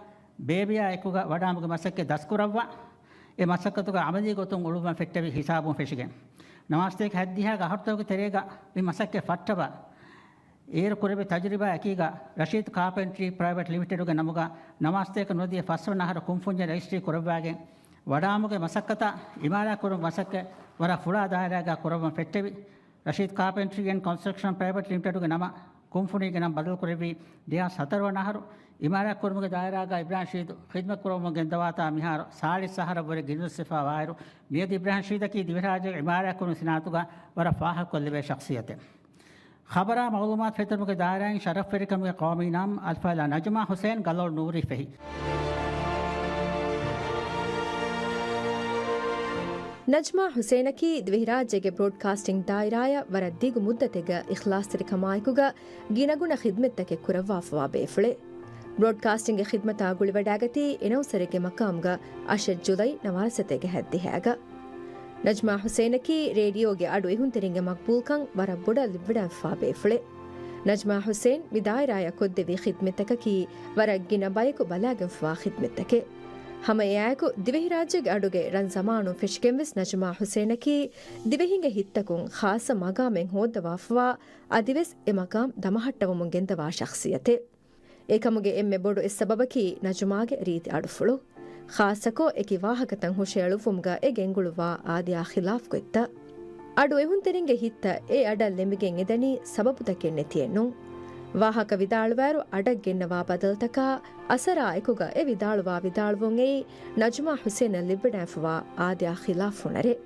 ބޭބެއާ އެކުގަ ވަޑާމުގެ މަސައްކަތް ދަސްކުރައްވާ، އެ މަސައްކަތުގަ އަމަލީ ގޮތުން އުޅުއްވަން ފެއްޓެވި ހިސާބުން ފެށިގެން. ނަވާރަ ސަތޭކަ ހަތްދިހައިގެ އަހަރުތަކުގެ ތެރޭގަ މި މަސައްކަތް ފައްޓަވާ، އޭރު ކުރެއްވި ތަޖުރިބާ އެކީގަ ރަޝީދް ކާޕެންޓްރީ ޕްރައިވެޓް ލިމިޓެޑުގެ ނަމުގަ ނަވާރަ ސަތޭކަ ނުވަދިހަ ފަސްވަނަ އަހަރު ކުންފުންޏެއް ރަޖިސްޓްރީ ކުރައްވާގެން، ވަޑާމުގެ މަސައްކަތާ އިމާރާތް ކުރުމުގެ މަސައްކަތް ވަރަށް ފުޅާ ދާއިރާގަ ކުރައްވަން ފެއްޓެވި. ރަޝީދް ކާޕެންޓްރީ އެންޑް ކޮންސްޓްރަކްޝަން ޕްރައިވެޓް ލިމިޓެޑުގެ ނަމަށް ކުންފުނީގެ ނަން ބަދަލުކުރެއްވީ ދެހާސް ހަތަރު ވަނަ އަހަރު. އިމާރާތް ކުރުމުގެ ދާއިރާގަ އިބްރާހިމް ރަޝީދު ޚިދްމަތް ކުރައްވަމުން ގެންދަވާތާ މިހާރު ސާޅީސް އަހަރަށްވުރެ ގިނަ ދުވަސްވެފަ ވާއިރު، މިއަދު އިބްރާހިމް ރަޝީދަކީ ދިވެހިރާއްޖޭގެ އިމާރާތް ކުރުމުގެ ސިނާއަތުގަ ވަރަށް ފާހަގަކޮށްލެވޭ ޝަޚްޞިއްޔަތެއް. ޚަބަރާ މަޢުލޫމާތު ފެތުރުމުގެ ދާއިރާއިން ޝަރަފްވެރިކަމުގެ ޤައުމީ ނަމް އަލްފާޟިލާ ނަޖްމާ ޙުސައިން ގަލޮޅު ނޫރީ ފެހި. ނަޖްމާ ޙުސައިނަކީ ދިވެހިރާއްޖޭގެ ބްރޯޑްކާސްޓިން ދާއިރާއަށް ވަރަށް ދިގު މުއްދަތެއްގަ އިޚްލާޞްތެރިކަމާއެކުގަ ގިނަގުނަ ޚިދްމަތްތަކެއް ކުރައްވާފަވާ ބޭފުޅެއް. ބްރޯޑްކާސްޓިންގގެ ޚިދްމަތާ ގުޅިވަޑައިގަތީ އެނައުންސަރެއްގެ މަޤާމުގަ އަށެއް ޖުލައި ނަވާރަ ސަތޭކަ ހަތްދިހައިގަ. ނަޖްމާ ޙުސައިނަކީ ރޭޑިއޯގެ އަޑު އެހުންތެރިންގެ މަޤްބޫލްކަން ވަރަށް ބޮޑަށް ލިބިވަޑައިފަވާ ބޭފުޅެއް. ނަޖްމާ ޙުސެން މި ދާއިރާއަށް ކޮށްދެއްވި ޚިދްމަތްތަކަކީ ވަރަށް ގިނަ ބަޔަކު ބަލާގެންފަވާ ޚިދްމަތްތަކެއް. ހަމަ އެއާއެކު ދިވެހިރާއްޖޭގެ އަޑުގެ ރަން ޒަމާނުން ފެށިގެންވެސް ނަޖްމާ ޙުސެނަކީ ދިވެހިންގެ ހިތްތަކުން ޚާއްޞަ މަގާމެއް ހޯއްދަވާފަވާ، އަދިވެސް އެ މަގާމް ދަމަހައްޓަވަމުން ގެންދަވާ ޝަޚްޞިއްޔަތެއް. އެކަމުގެ އެންމެ ބޮޑު އެއް ސަބަބަކީ ނަޖުމާގެ ރީތި އަޑުފުޅު. ޚާއްޞަކޮށް އެކި ވާހަކަތައް ހުށައެޅުއްވުމުގަ އެ ގެންގުޅުއްވާ އާދަޔާ ޚިލާފް ގޮތްތައް. އަޑު އެހުންތެރިންގެ ހިތްތައް އެ އަޑަށް ލެނބިގެން އެދަނީ ސަބަބުތަކެއް ނެތިއެއްނޫން. ވާހަކަ ވިދާޅުވާއިރު އަޑަށް ގެންނަވާ ބަދަލުތަކާ އަސަރާ އެކުގަ އެ ވިދާޅުވާ ވިދާޅުވުން އެއީ ނަޖުމާ ޙުސެނަށް ލިބިވަޑައިފަވާ އާދަޔާ ޚިލާފް ހުނަރެއް.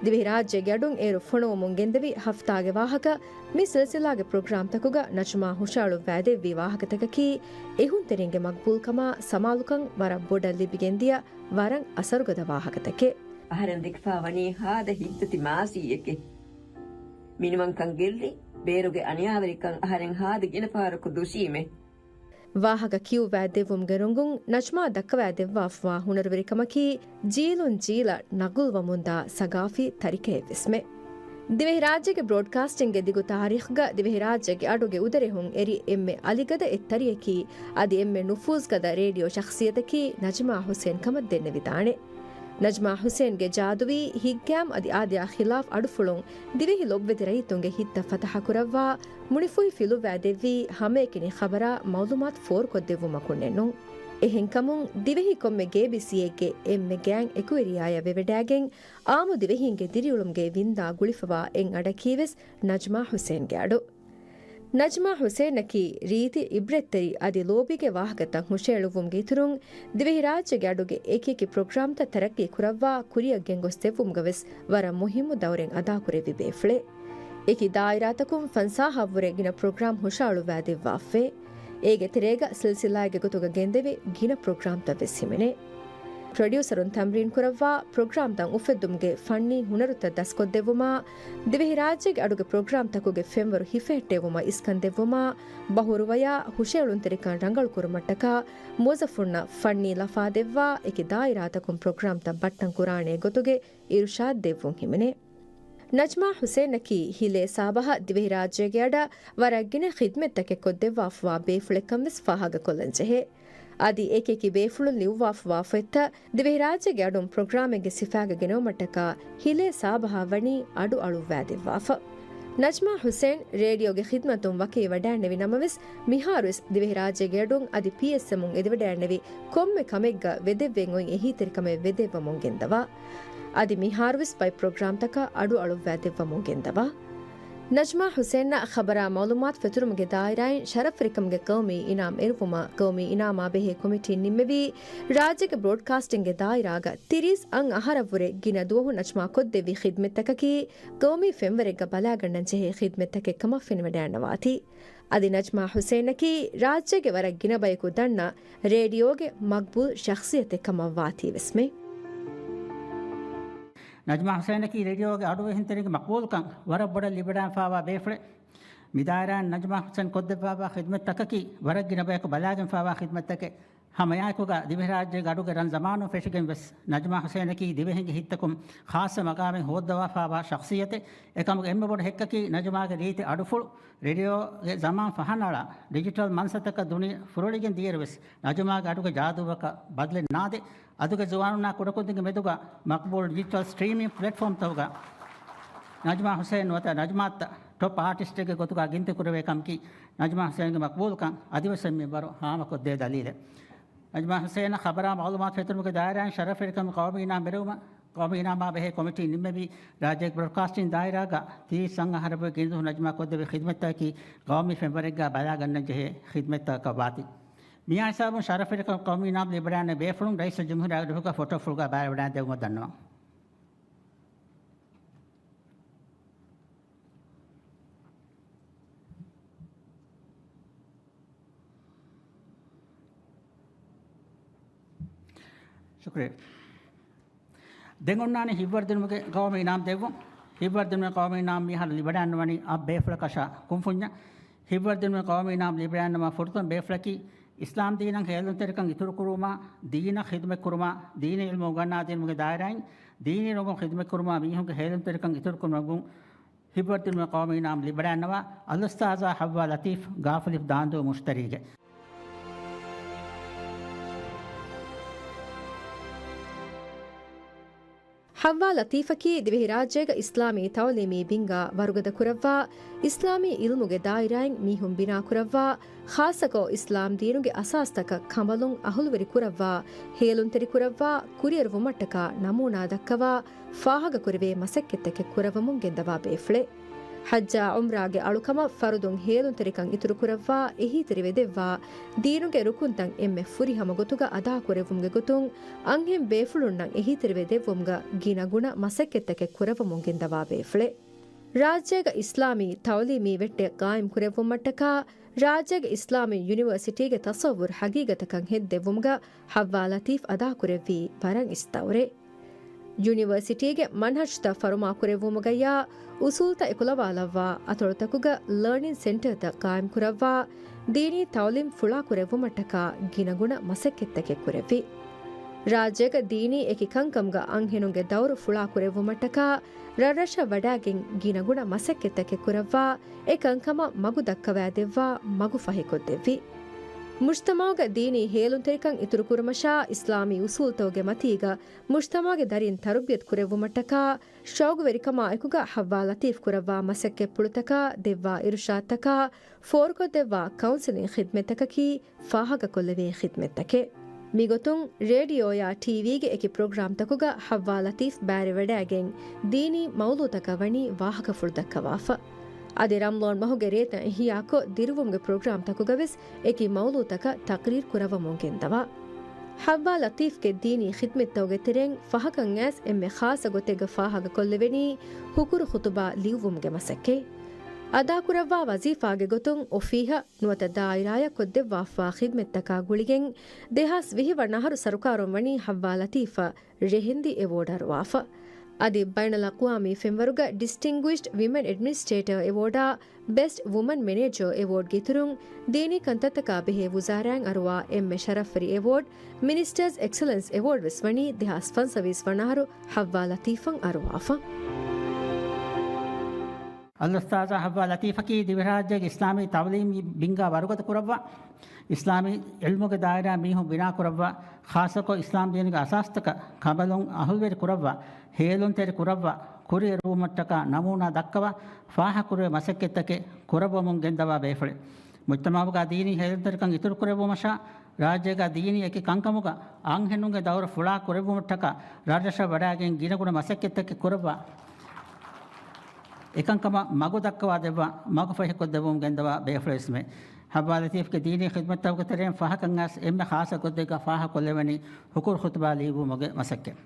ދިވެހިރާއްޖޭގެ އަޑުން އޭރު ފޮނުވަމުން ގެންދެވި ހަފްތާގެ ވާހަކަ މި ސިލްސިލާގެ ޕްރޮގްރާމްތަކުގަ ނަޖުމާ ހުށައަޅުއްވައިދެއްވި ވާހަކަތަކަކީ އެހުންތެރިންގެ މަގްބޫލްކަމާ ސަމާލުކަން ވަރަށް ބޮޑަށް ލިބިގެންދިޔަ ވަރަށް އަސަރުގަދަ ވާހަކަތަކެއް. އަހަރެން ދެކިފާ ވަނީ ހާދަ ހިތްދަތި މާސީއެކޭ. މިނިވަންކަން ގެއްލި، ބޭރުގެ އަނިޔާވެރިކަން އަހަރެން ހާދަ ގިނަ ފަހަރަކު ދުށީމޭ. ވާހަކަ ކިޔުއްވައިދެއްވުމުގެ ރޮނގުން ނަޖްމާ ދައްކަވައިދެއްވާފަވާ ހުނަރުވެރިކަމަކީ ޖީލުން ޖީލަށް ނަގުލްވަމުންދާ ސަގާފީ ތަރިކައެއްވެސްމެ. ދިވެހިރާއްޖޭގެ ބްރޯޑްކާސްޓިންގގެ ދިގު ތާރީޚުގަ ދިވެހިރާއްޖޭގެ އަޑުގެ އުދަރެހުން އެރި އެންމެ އަލިގަދަ އެއްތަރިއަކީ އަދި އެންމެ ނުފޫޒުގަދަ ރޭޑިއޯ ޝަޚްޞިއްޔަތަކީ ނަޖްމާ ޙުސެން ކަމަށް ދެންނެވިދާނެ. ނަޖްމާ ޙުސެންގެ ޖާދުވީ ހިތްގައިމު އަދި އާދަޔާ ޚިލާފް އަޑުފުޅުން ދިވެހި ލޮބުވެތި ރައްޔިތުންގެ ހިތްތައް ފަތަޙަކުރައްވާ، މުނިފުހި ފިލުއްވައިދެއްވީ ހަމައެކަނި ޚަބަރާ މަޢުލޫމާތު ފޯރުކޮށްދެއްވުމަކުންނެއްނޫން. އެހެންކަމުން، ދިވެހި ކޮންމެ ގޭބިސީއެއްގެ އެންމެ ގާތް އެކުވެރިޔާޔާ ވެވަޑައިގެން، އާއްމު ދިވެހީންގެ ދިރިއުޅުމުގެ ވިންދާ ގުޅިފަވާ އެއް އަޑަކީވެސް ނަޖްމާ ޙުސެންގެ އަޑު. ނަޖްމާ ޙުސެނަކީ ރީތި އިބްރަތްތެރި އަދި ލޯބީގެ ވާހަކަތައް ހުށައެޅުއްވުމުގެ އިތުރުން، ދިވެހިރާއްޖޭގެ އަޑުގެ އެކިއެކި ޕްރޮގްރާމްތައް ތަރައްޤީ ކުރައްވާ ކުރިއަށް ގެންގޮސްދެއްވުމުގަވެސް ވަރަށް މުހިއްމު ދައުރެއް އަދާކުރެއްވި ބޭފުޅެއް. އެކި ދާއިރާތަކުން ފަންސާހަށްވުރެ ގިނަ ޕްރޮގްރާމް ހުށައަޅުއްވައިދެއްވާފައި. އޭގެ ތެރޭގަ ސިލްސިލާއެއްގެ ގޮތުގަ ގެންދެވި ގިނަ ޕްރޮގްރާމްތައްވެސް ހިމެނޭ. ޕްރޮޑިއުސަރުން ތަމްރީން ކުރައްވާ ޕްރޮގްރާމްތައް އުފެއްދުމުގެ ފަންނީ ހުނަރުތައް ދަސްކޮށްދެއްވުމާ، ދިވެހިރާއްޖޭގެ އަޑުގެ ޕްރޮގްރާމްތަކުގެ ފެންވަރު ހިފެހެއްޓެވުމަށް އިސްކަންދެއްވުމާ، ބަހުރުވަޔާ ހުށައެޅުންތެރިކަން ރަނގަޅުކުރުމަށްޓަކާ މުވައްޒަފުންނަށް ފަންނީ ލަފާދެއްވާ، އެކި ދާއިރާތަކުން ޕްރޮގްރާމްތައް ބައްޓަން ކުރާނޭ ގޮތުގެ އިރުޝާދް ދެއްވުން ހިމެނޭ. ނަޖްމާ ޙުސެނަކީ ހިލޭ ސާބަހަށް ދިވެހިރާއްޖޭގެ އަޑަށް ވަރަށް ގިނަ ޚިދްމަތްތަކެއް ކޮށްދެއްވާފަވާ ބޭފުޅެއްކަން ވެސް ފާހަގަކޮށްލަން ޖެހޭ. އަދި އެކިއެކި ބޭފުޅުން ލިޔުއްވާފަވާ ފޮތްތައް ދިވެހިރާއްޖޭގެ އަޑުން ޕްރޮގްރާމެއްގެ ސިފައިގަ ގެނައުމަށްޓަކާ ހިލޭ ސާބަހަށް ވަނީ އަޑު އަޅުއްވައިދެއްވާފަ. ނަޖްމާ ޙުސެން ރޭޑިއޯގެ ޚިދްމަތުން ވަކިވެވަޑައިންނެވި ނަމަވެސް، މިހާރުވެސް ދިވެހިރާއްޖޭގެ އަޑުން އަދި ޕީއެސްއެމުން އެދިވަޑައިންނެވި ކޮންމެ ކަމެއްގަ ވެދެއްވެން އޮތް އެހީތެރިކަމެއް ވެދެއްވަމުން ގެންދަވާ. އަދި މިހާރުވެސް ބައެއް ޕްރޮގްރާމްތަކަށް އަޑު އަޅުއްވައިދެއްވަމުން ގެންދަވާ. ނަޖްމާ ޙުސެންއަށް ޚަބަރާ މަޢުލޫމާތު ފެތުރުމުގެ ދާއިރާއިން ޝަރަފްވެރިކަމުގެ ޤައުމީ އިނާމް އެރުވުމަށް ޤައުމީ އިނާމާ ބެހޭ ކޮމިޓީން ނިންމެވީ، ރާއްޖޭގެ ބްރޯޑްކާސްޓިންގގެ ދާއިރާގަ ތިރީސް އަށް އަހަރަށްވުރެ ގިނަ ދުވަހު ނަޖްމާ ކޮށްދެއްވި ޚިދްމަތްތަކަކީ، ޤައުމީ ފެންވަރެއްގަ ބަލާގަންނަން ޖެހޭ ޚިދްމަތްތަކެއް ކަމަށް ފެނިވަޑައިންނަވާތީ. އަދި ނަޖްމާ ޙުސެނަކީ ރާއްޖޭގެ ވަރަށް ގިނަ ބަޔަކު ދަންނަ ރޭޑިއޯގެ މަޤްބޫލް ޝަޚްޞިއްޔަތެއް ކަމަށް ވާތީވެސްމެ. ނަޖްމާ ޙުސެނަކީ ރޭޑިއޯގެ އަޑުއެހުންތެރިންގެ މަޤްބޫލުކަން ވަރަށް ބޮޑަށް ލިބިވަޑައިފާވާ ބޭފުޅެއް. މި ދާއިރާއިން ނަޖްމާ ޙުސެން ކޮށްދެއްވާފާ ޚިދްމަތްތަކަކީ ވަރަށް ގިނަ ބަޔަކު ބަލާގެންފާވާ ޚިދްމަތްތަކެއް. ހަމައެއާއެކުގަ ދިވެހިރާއްޖޭގެ އަޑުގެ ރަން ޒަމާނުން ފެށިގެން ވެސް ނަޖްމާ ޙުސެނަކީ ދިވެހިންގެ ހިތްތަކުން ޚާއްޞަ މަގާމެއް ހޯއްދަވާފާވާ ޝަޚްޞިއްޔަތެއް. އެކަމުގެ އެންމެ ބޮޑު ހެއްކަކީ ނަޖްމާގެ ރީތި އަޑުފުޅު. ރޭޑިއޯގެ ޒަމާން ފަހަނައަޅާ ޑިޖިޓަލް މަންސަތަކަށް ދުނި ފުރޮޅިގެން ދިޔައިރު ވެސް ނަޖްމާގެ އަޑުގެ ޖާދޫއަކަށް ބަދަލެއް ނާދޭ. އަދުގެ ޒުވާނުންނާ ކުޑަކުދިންގެ މެދުގަ މަޤްބޫލް ޑިޖިޓަލް ސްޓްރީމިން ޕްލެޓްފޯމްތަކުގަ ނަޖްމާ ޙުސެން ނުވަތަ ނަޖްމާއަށް ޓޮޕް އާޓިސްޓެއްގެ ގޮތުގަ ގިންތި ކުރެވޭ ކަމަކީ، ނަޖްމާ ޙުސެންގެ މަޤްބޫލުކަން އަދިވެސް އެންމެ ބަރު ހާމަކޮށްދޭ ދަލީލެއް. ނަޖްމާ ޙުސެނަށް ޚަބަރާ މަޢުލޫމާތު ފެތުރުމުގެ ދާއިރާއިން ޝަރަފްވެރިކަމުގެ ޤައުމީ އިނާމް ބެރެވުމަށް، ޤައުމީ އިނާމާ ބެހޭ ކޮމިޓީން ނިންމެވީ، ރާއްޖޭގެ ބްރޯޑްކާސްޓިން ދާއިރާގަ ތިރީސް އަށް އަހަރަށްވުރެ ގިނަ ދުވަހު ނަޖްމާ ކޮށްދެއްވި ޚިދްމަތްތަކަކީ ޤައުމީ ފެންވަރެއްގަ ބަލާގަންނަން ޖެހޭ ޚިދްމަތްތަކަކަށް ވާތީ. މިއާ ހިސާބުން ޝަރަފްވެރިކަމުގެ ޤައުމީ އިނާމް ލިބިވަޑައިގަންނަ ބޭފުޅުން ރައީސުލްޖުމްހޫރިއްޔާގެ އަޑުއެހުމުގަ ފޮޓޯފުޅުގަ ބައިވެވަޑައިދެއްވުމަށް ދަންނަވަން. ޝުކުރިއްޔާ. ދެން އޮންނާނީ ހިތްވަރުދިނުމުގެ ޤައުމީ އިނާމް ދެއްވުން. ހިތްވަރުދިނުމުގެ ޤައުމީ އިނާމް މިހާރު ލިބިވަޑައިގަންނަވަނީ އަށް ބޭފުޅަކަށާ ކުންފުންޏަށް. ހިތްވަރުދިނުމުގެ ޤައުމީ އިނާމް ލިބިވަޑައިގަންނަވާ ފުރަތަމަ ބޭފުޅަކީ، އިސްލާމްދީނަށް ހޭލުންތެރިކަން އިތުރުކުރުވުމާ، ދީނަށް ޚިދުމަތްކުރުމާ، ދީނީ ޢިލްމު އުނގަންނާދިނުމުގެ ދާއިރާއިން، ދީނީ ރޮނގުން ޚިދުމަތްކުރުމާ މީހުންގެ ހޭލުންތެރިކަން އިތުރުކުރުމަށް ވުން ހިތްވަރުދިނުމަށް ޤައުމީ އިނާމް ލިބިވަޑައިގަންނަވާ އަލްއުސްތާޛާ ޙައްވާ ލަތީފް ގާފުލިފް ދާންދޫ މުޝްތަރީގެ. ޙައްވާ ލަތީފަކީ ދިވެހިރާއްޖޭގަ އިސްލާމީ ތަޢުލީމީ ބިންގާ ވަރުގަދަ ކުރައްވާ، އިސްލާމީ ޢިލްމުގެ ދާއިރާއިން މީހުން ބިނާ ކުރައްވާ، ޚާއްޞަކޮށް އިސްލާމް ދީނުގެ އަސާސްތަކަށް ކަނބަލުން އަހުލުވެރި ކުރައްވާ، ހޭލުންތެރި ކުރައްވާ، ކުރިއެރުވުމަށްޓަކާ ނަމޫނާ ދައްކަވާ، ފާހަގަކުރެވޭ މަސައްކަތްތަކެއް ކުރައްވަމުން ގެންދަވާ ބޭފުޅެއް. ޙައްޖާ ޢުމްރާގެ އަޅުކަމަށް ފަރުދުން ހޭލުންތެރިކަން އިތުރުކުރައްވާ، އެހީތެރިވެދެއްވާ، ދީނުގެ ރުކުންތައް އެންމެ ފުރިހަމަ ގޮތުގަ އަދާކުރެއްވުމުގެ ގޮތުން، އަންހެން ބޭފުޅުންނަށް އެހީތެރިވެދެއްވުމުގަ ގިނަގުނަ މަސައްކަތްތަކެއް ކުރައްވަމުން ގެންދަވާ ބޭފުޅެއް. ރާއްޖޭގަ އިސްލާމީ ތަޢުލީމީ ވެއްޓެއް ޤާއިމްކުރެއްވުމަށްޓަކާ، ރާއްޖޭގެ އިސްލާމީ ޔުނިވަރސިޓީގެ ތަޞައްވުރު ޙަޤީޤަތަކަށް ހެއްދެއްވުމުގަ ޙައްވާ ލަތީފް އަދާކުރެއްވީ ވަރަށް އިސް ދައުރެއް. ޔުނިވަރސިޓީގެ މަންހަޖުތައް ފަރުމާކުރެއްވުމުގައްޔާ، އުސޫލްތައް އެކުލަވާލައްވާ، އަތޮޅުތަކުގަ ލަރނިން ސެންޓަރތައް ޤާއިމްކުރައްވާ، ދީނީ ތަޢުލީމް ފުޅާކުރެއްވުމަށްޓަކާ ގިނަގުނަ މަސައްކަތްތަކެއް ކުރެއްވި. ރާއްޖޭގަ ދީނީ އެކި ކަންކަމުގަ އަންހެނުންގެ ދައުރު ފުޅާކުރެއްވުމަށްޓަކާ، ރަށްރަށަށް ވަޑާގެން ގިނަގުނަ މަސައްކަތްތަކެއް ކުރައްވާ، އެ ކަންކަމަށް މަގު ދައްކަވާދެއްވާ، މަގު ފަހިކޮށްދެއްވި. މުޖްތަމަޢުގަ ދީނީ ހޭލުންތެރިކަން އިތުރުކުރުމަށާ، އިސްލާމީ އުސޫލްތަކުގެ މަތީގަ މުޖްތަމަޢުގެ ދަރިން ތަރުބިޔަތު ކުރެއްވުމަށްޓަކާ، ޝައުގުވެރިކަމާ އެކުގަ ޙައްވާ ލަތީފް ކުރައްވާ މަސައްކަތްޕުޅުތަކާ، ދެއްވާ އިރުޝާދުތަކާ، ފޯރުކޮށްދެއްވާ ކައުންސެލިން ޚިދްމަތްތަކަކީ ފާހަގަކޮށްލެވޭ ޚިދްމަތްތަކެއް. މިގޮތުން ރޭޑިއޯޔާ ޓީވީގެ އެކި ޕްރޮގްރާމްތަކުގަ ޙައްވާ ލަތީފް ބައިވެރިވަޑައިގެން ދީނީ މައުޟޫޢުތަކަށް ވަނީ ވާހަކަފުޅު ދައްކަވާފަ. އަދި ރަމަޟާން މަހުގެ ރޭތައް އިޙްޔާކޮށް ދިރުވުމުގެ ޕްރޮގްރާމްތަކުގަވެސް އެކި މައުޟޫޢުތަކަށް ތަޤްރީރު ކުރައްވަމުން ގެންދަވާ. ޙައްވާ ލަތީފްގެ ދީނީ ޚިދްމަތްތަކުގެ ތެރެއިން ފަހަކަށް އައިސް އެންމެ ޚާއްޞަ ގޮތެއްގަ ފާހަގަކޮށްލެވެނީ ހުކުރު ޚުޠުބާ ލިޔުއްވުމުގެ މަސައްކަތް. އަދާކުރައްވާ ވަޒީފާގެ ގޮތުން އޮފީހަށް ނުވަތަ ދާއިރާއަށް ކޮށްދެއްވާފާ ޚިދްމަތްތަކާ ގުޅިގެން، ދެހާސް ވިހި ވަނަ އަހަރު ސަރުކާރުން ވަނީ ޙައްވާ ލަތީފަށް ރެހެންދި އެވޯޑް އަރުވާފަ. އަދި ބައިނަލްއަޤްވާމީ ފެންވަރުގަ ޑިސްޓިންގުއިޝްޑް ވިމެން އެޑްމިނިސްޓްރޭޓަރ އެވޯޑާ، ބެސްޓް ވުމަން މެނޭޖަރ އެވޯޑްގެ އިތުރުން، ދީނީ ކަންތައްތަކާ ބެހޭ ވުޒާރާއިން އަރުވާ އެންމެ ޝަރަފްވެރި އެވޯޑް، މިނިސްޓަރސް އެކްސެލެންސް އެވޯޑް ވެސް ވަނީ ދެހާސް ފަންސަވީސް ވަނަ އަހަރު ޙައްވާ ލަތީފަށް އަރުވާފަ. އަލްއުސްތާޛާ ޙައްވާ ލަތީފަކީ ދިވެހިރާއްޖޭގެ އިސްލާމީ ތަޢުލީމީ ބިންގާ ވަރުގަދަ ކުރައްވާ، އިސްލާމީ ޢިލްމުގެ ދާއިރާ މީހުން ބިނާ ކުރައްވާ، ޚާއްޞަކޮށް އިސްލާމް ދީނުގެ އަސާސްތަކަށް ކަނބަލުން އަހުލުވެރި ކުރައްވާ، ހޭލުންތެރި ކުރައްވާ، ކުރިއެރުވުމަށްޓަކާ ނަމޫނާ ދައްކަވާ، ފާހަގަކުރެވޭ މަސައްކަތްތަކެއް ކުރައްވަމުން ގެންދަވާ ބޭފުޅެއް. މުޖްތަމަޢުގަ ދީނީ ހޭލުންތެރިކަން އިތުރުކުރެއްވުމަށާ، ރާއްޖޭގަ ދީނީ އެކި ކަންކަމުގަ އަންހެނުންގެ ދައުރު ފުޅާ ކުރެއްވުމަށްޓަކާ، ރަށްރަށަށް ވަޑާގެން ގިނަގުނަ މަސައްކަތްތަކެއް ކުރައްވާ، އެކަންކަމަށް މަގު ދައްކަވާ ދެއްވާ، މަގުފަހިކޮށްދެއްވުމުން ގެންދަވާ ބޭފުޅެއް ވެސްމެ. ޙައްވާ ލަތީފްގެ ދީނީ ޚިދްމަތްތަކުގެ ތެރެއިން ފަހަކަށް އައިސް އެންމެ ޚާއްޞަ ގޮތެއްގަ ފާހަގަކޮށްލެވެނީ ހުކުރު ޚުޠުބާ ލިޔުއްވުމުގެ މަސައްކަތް.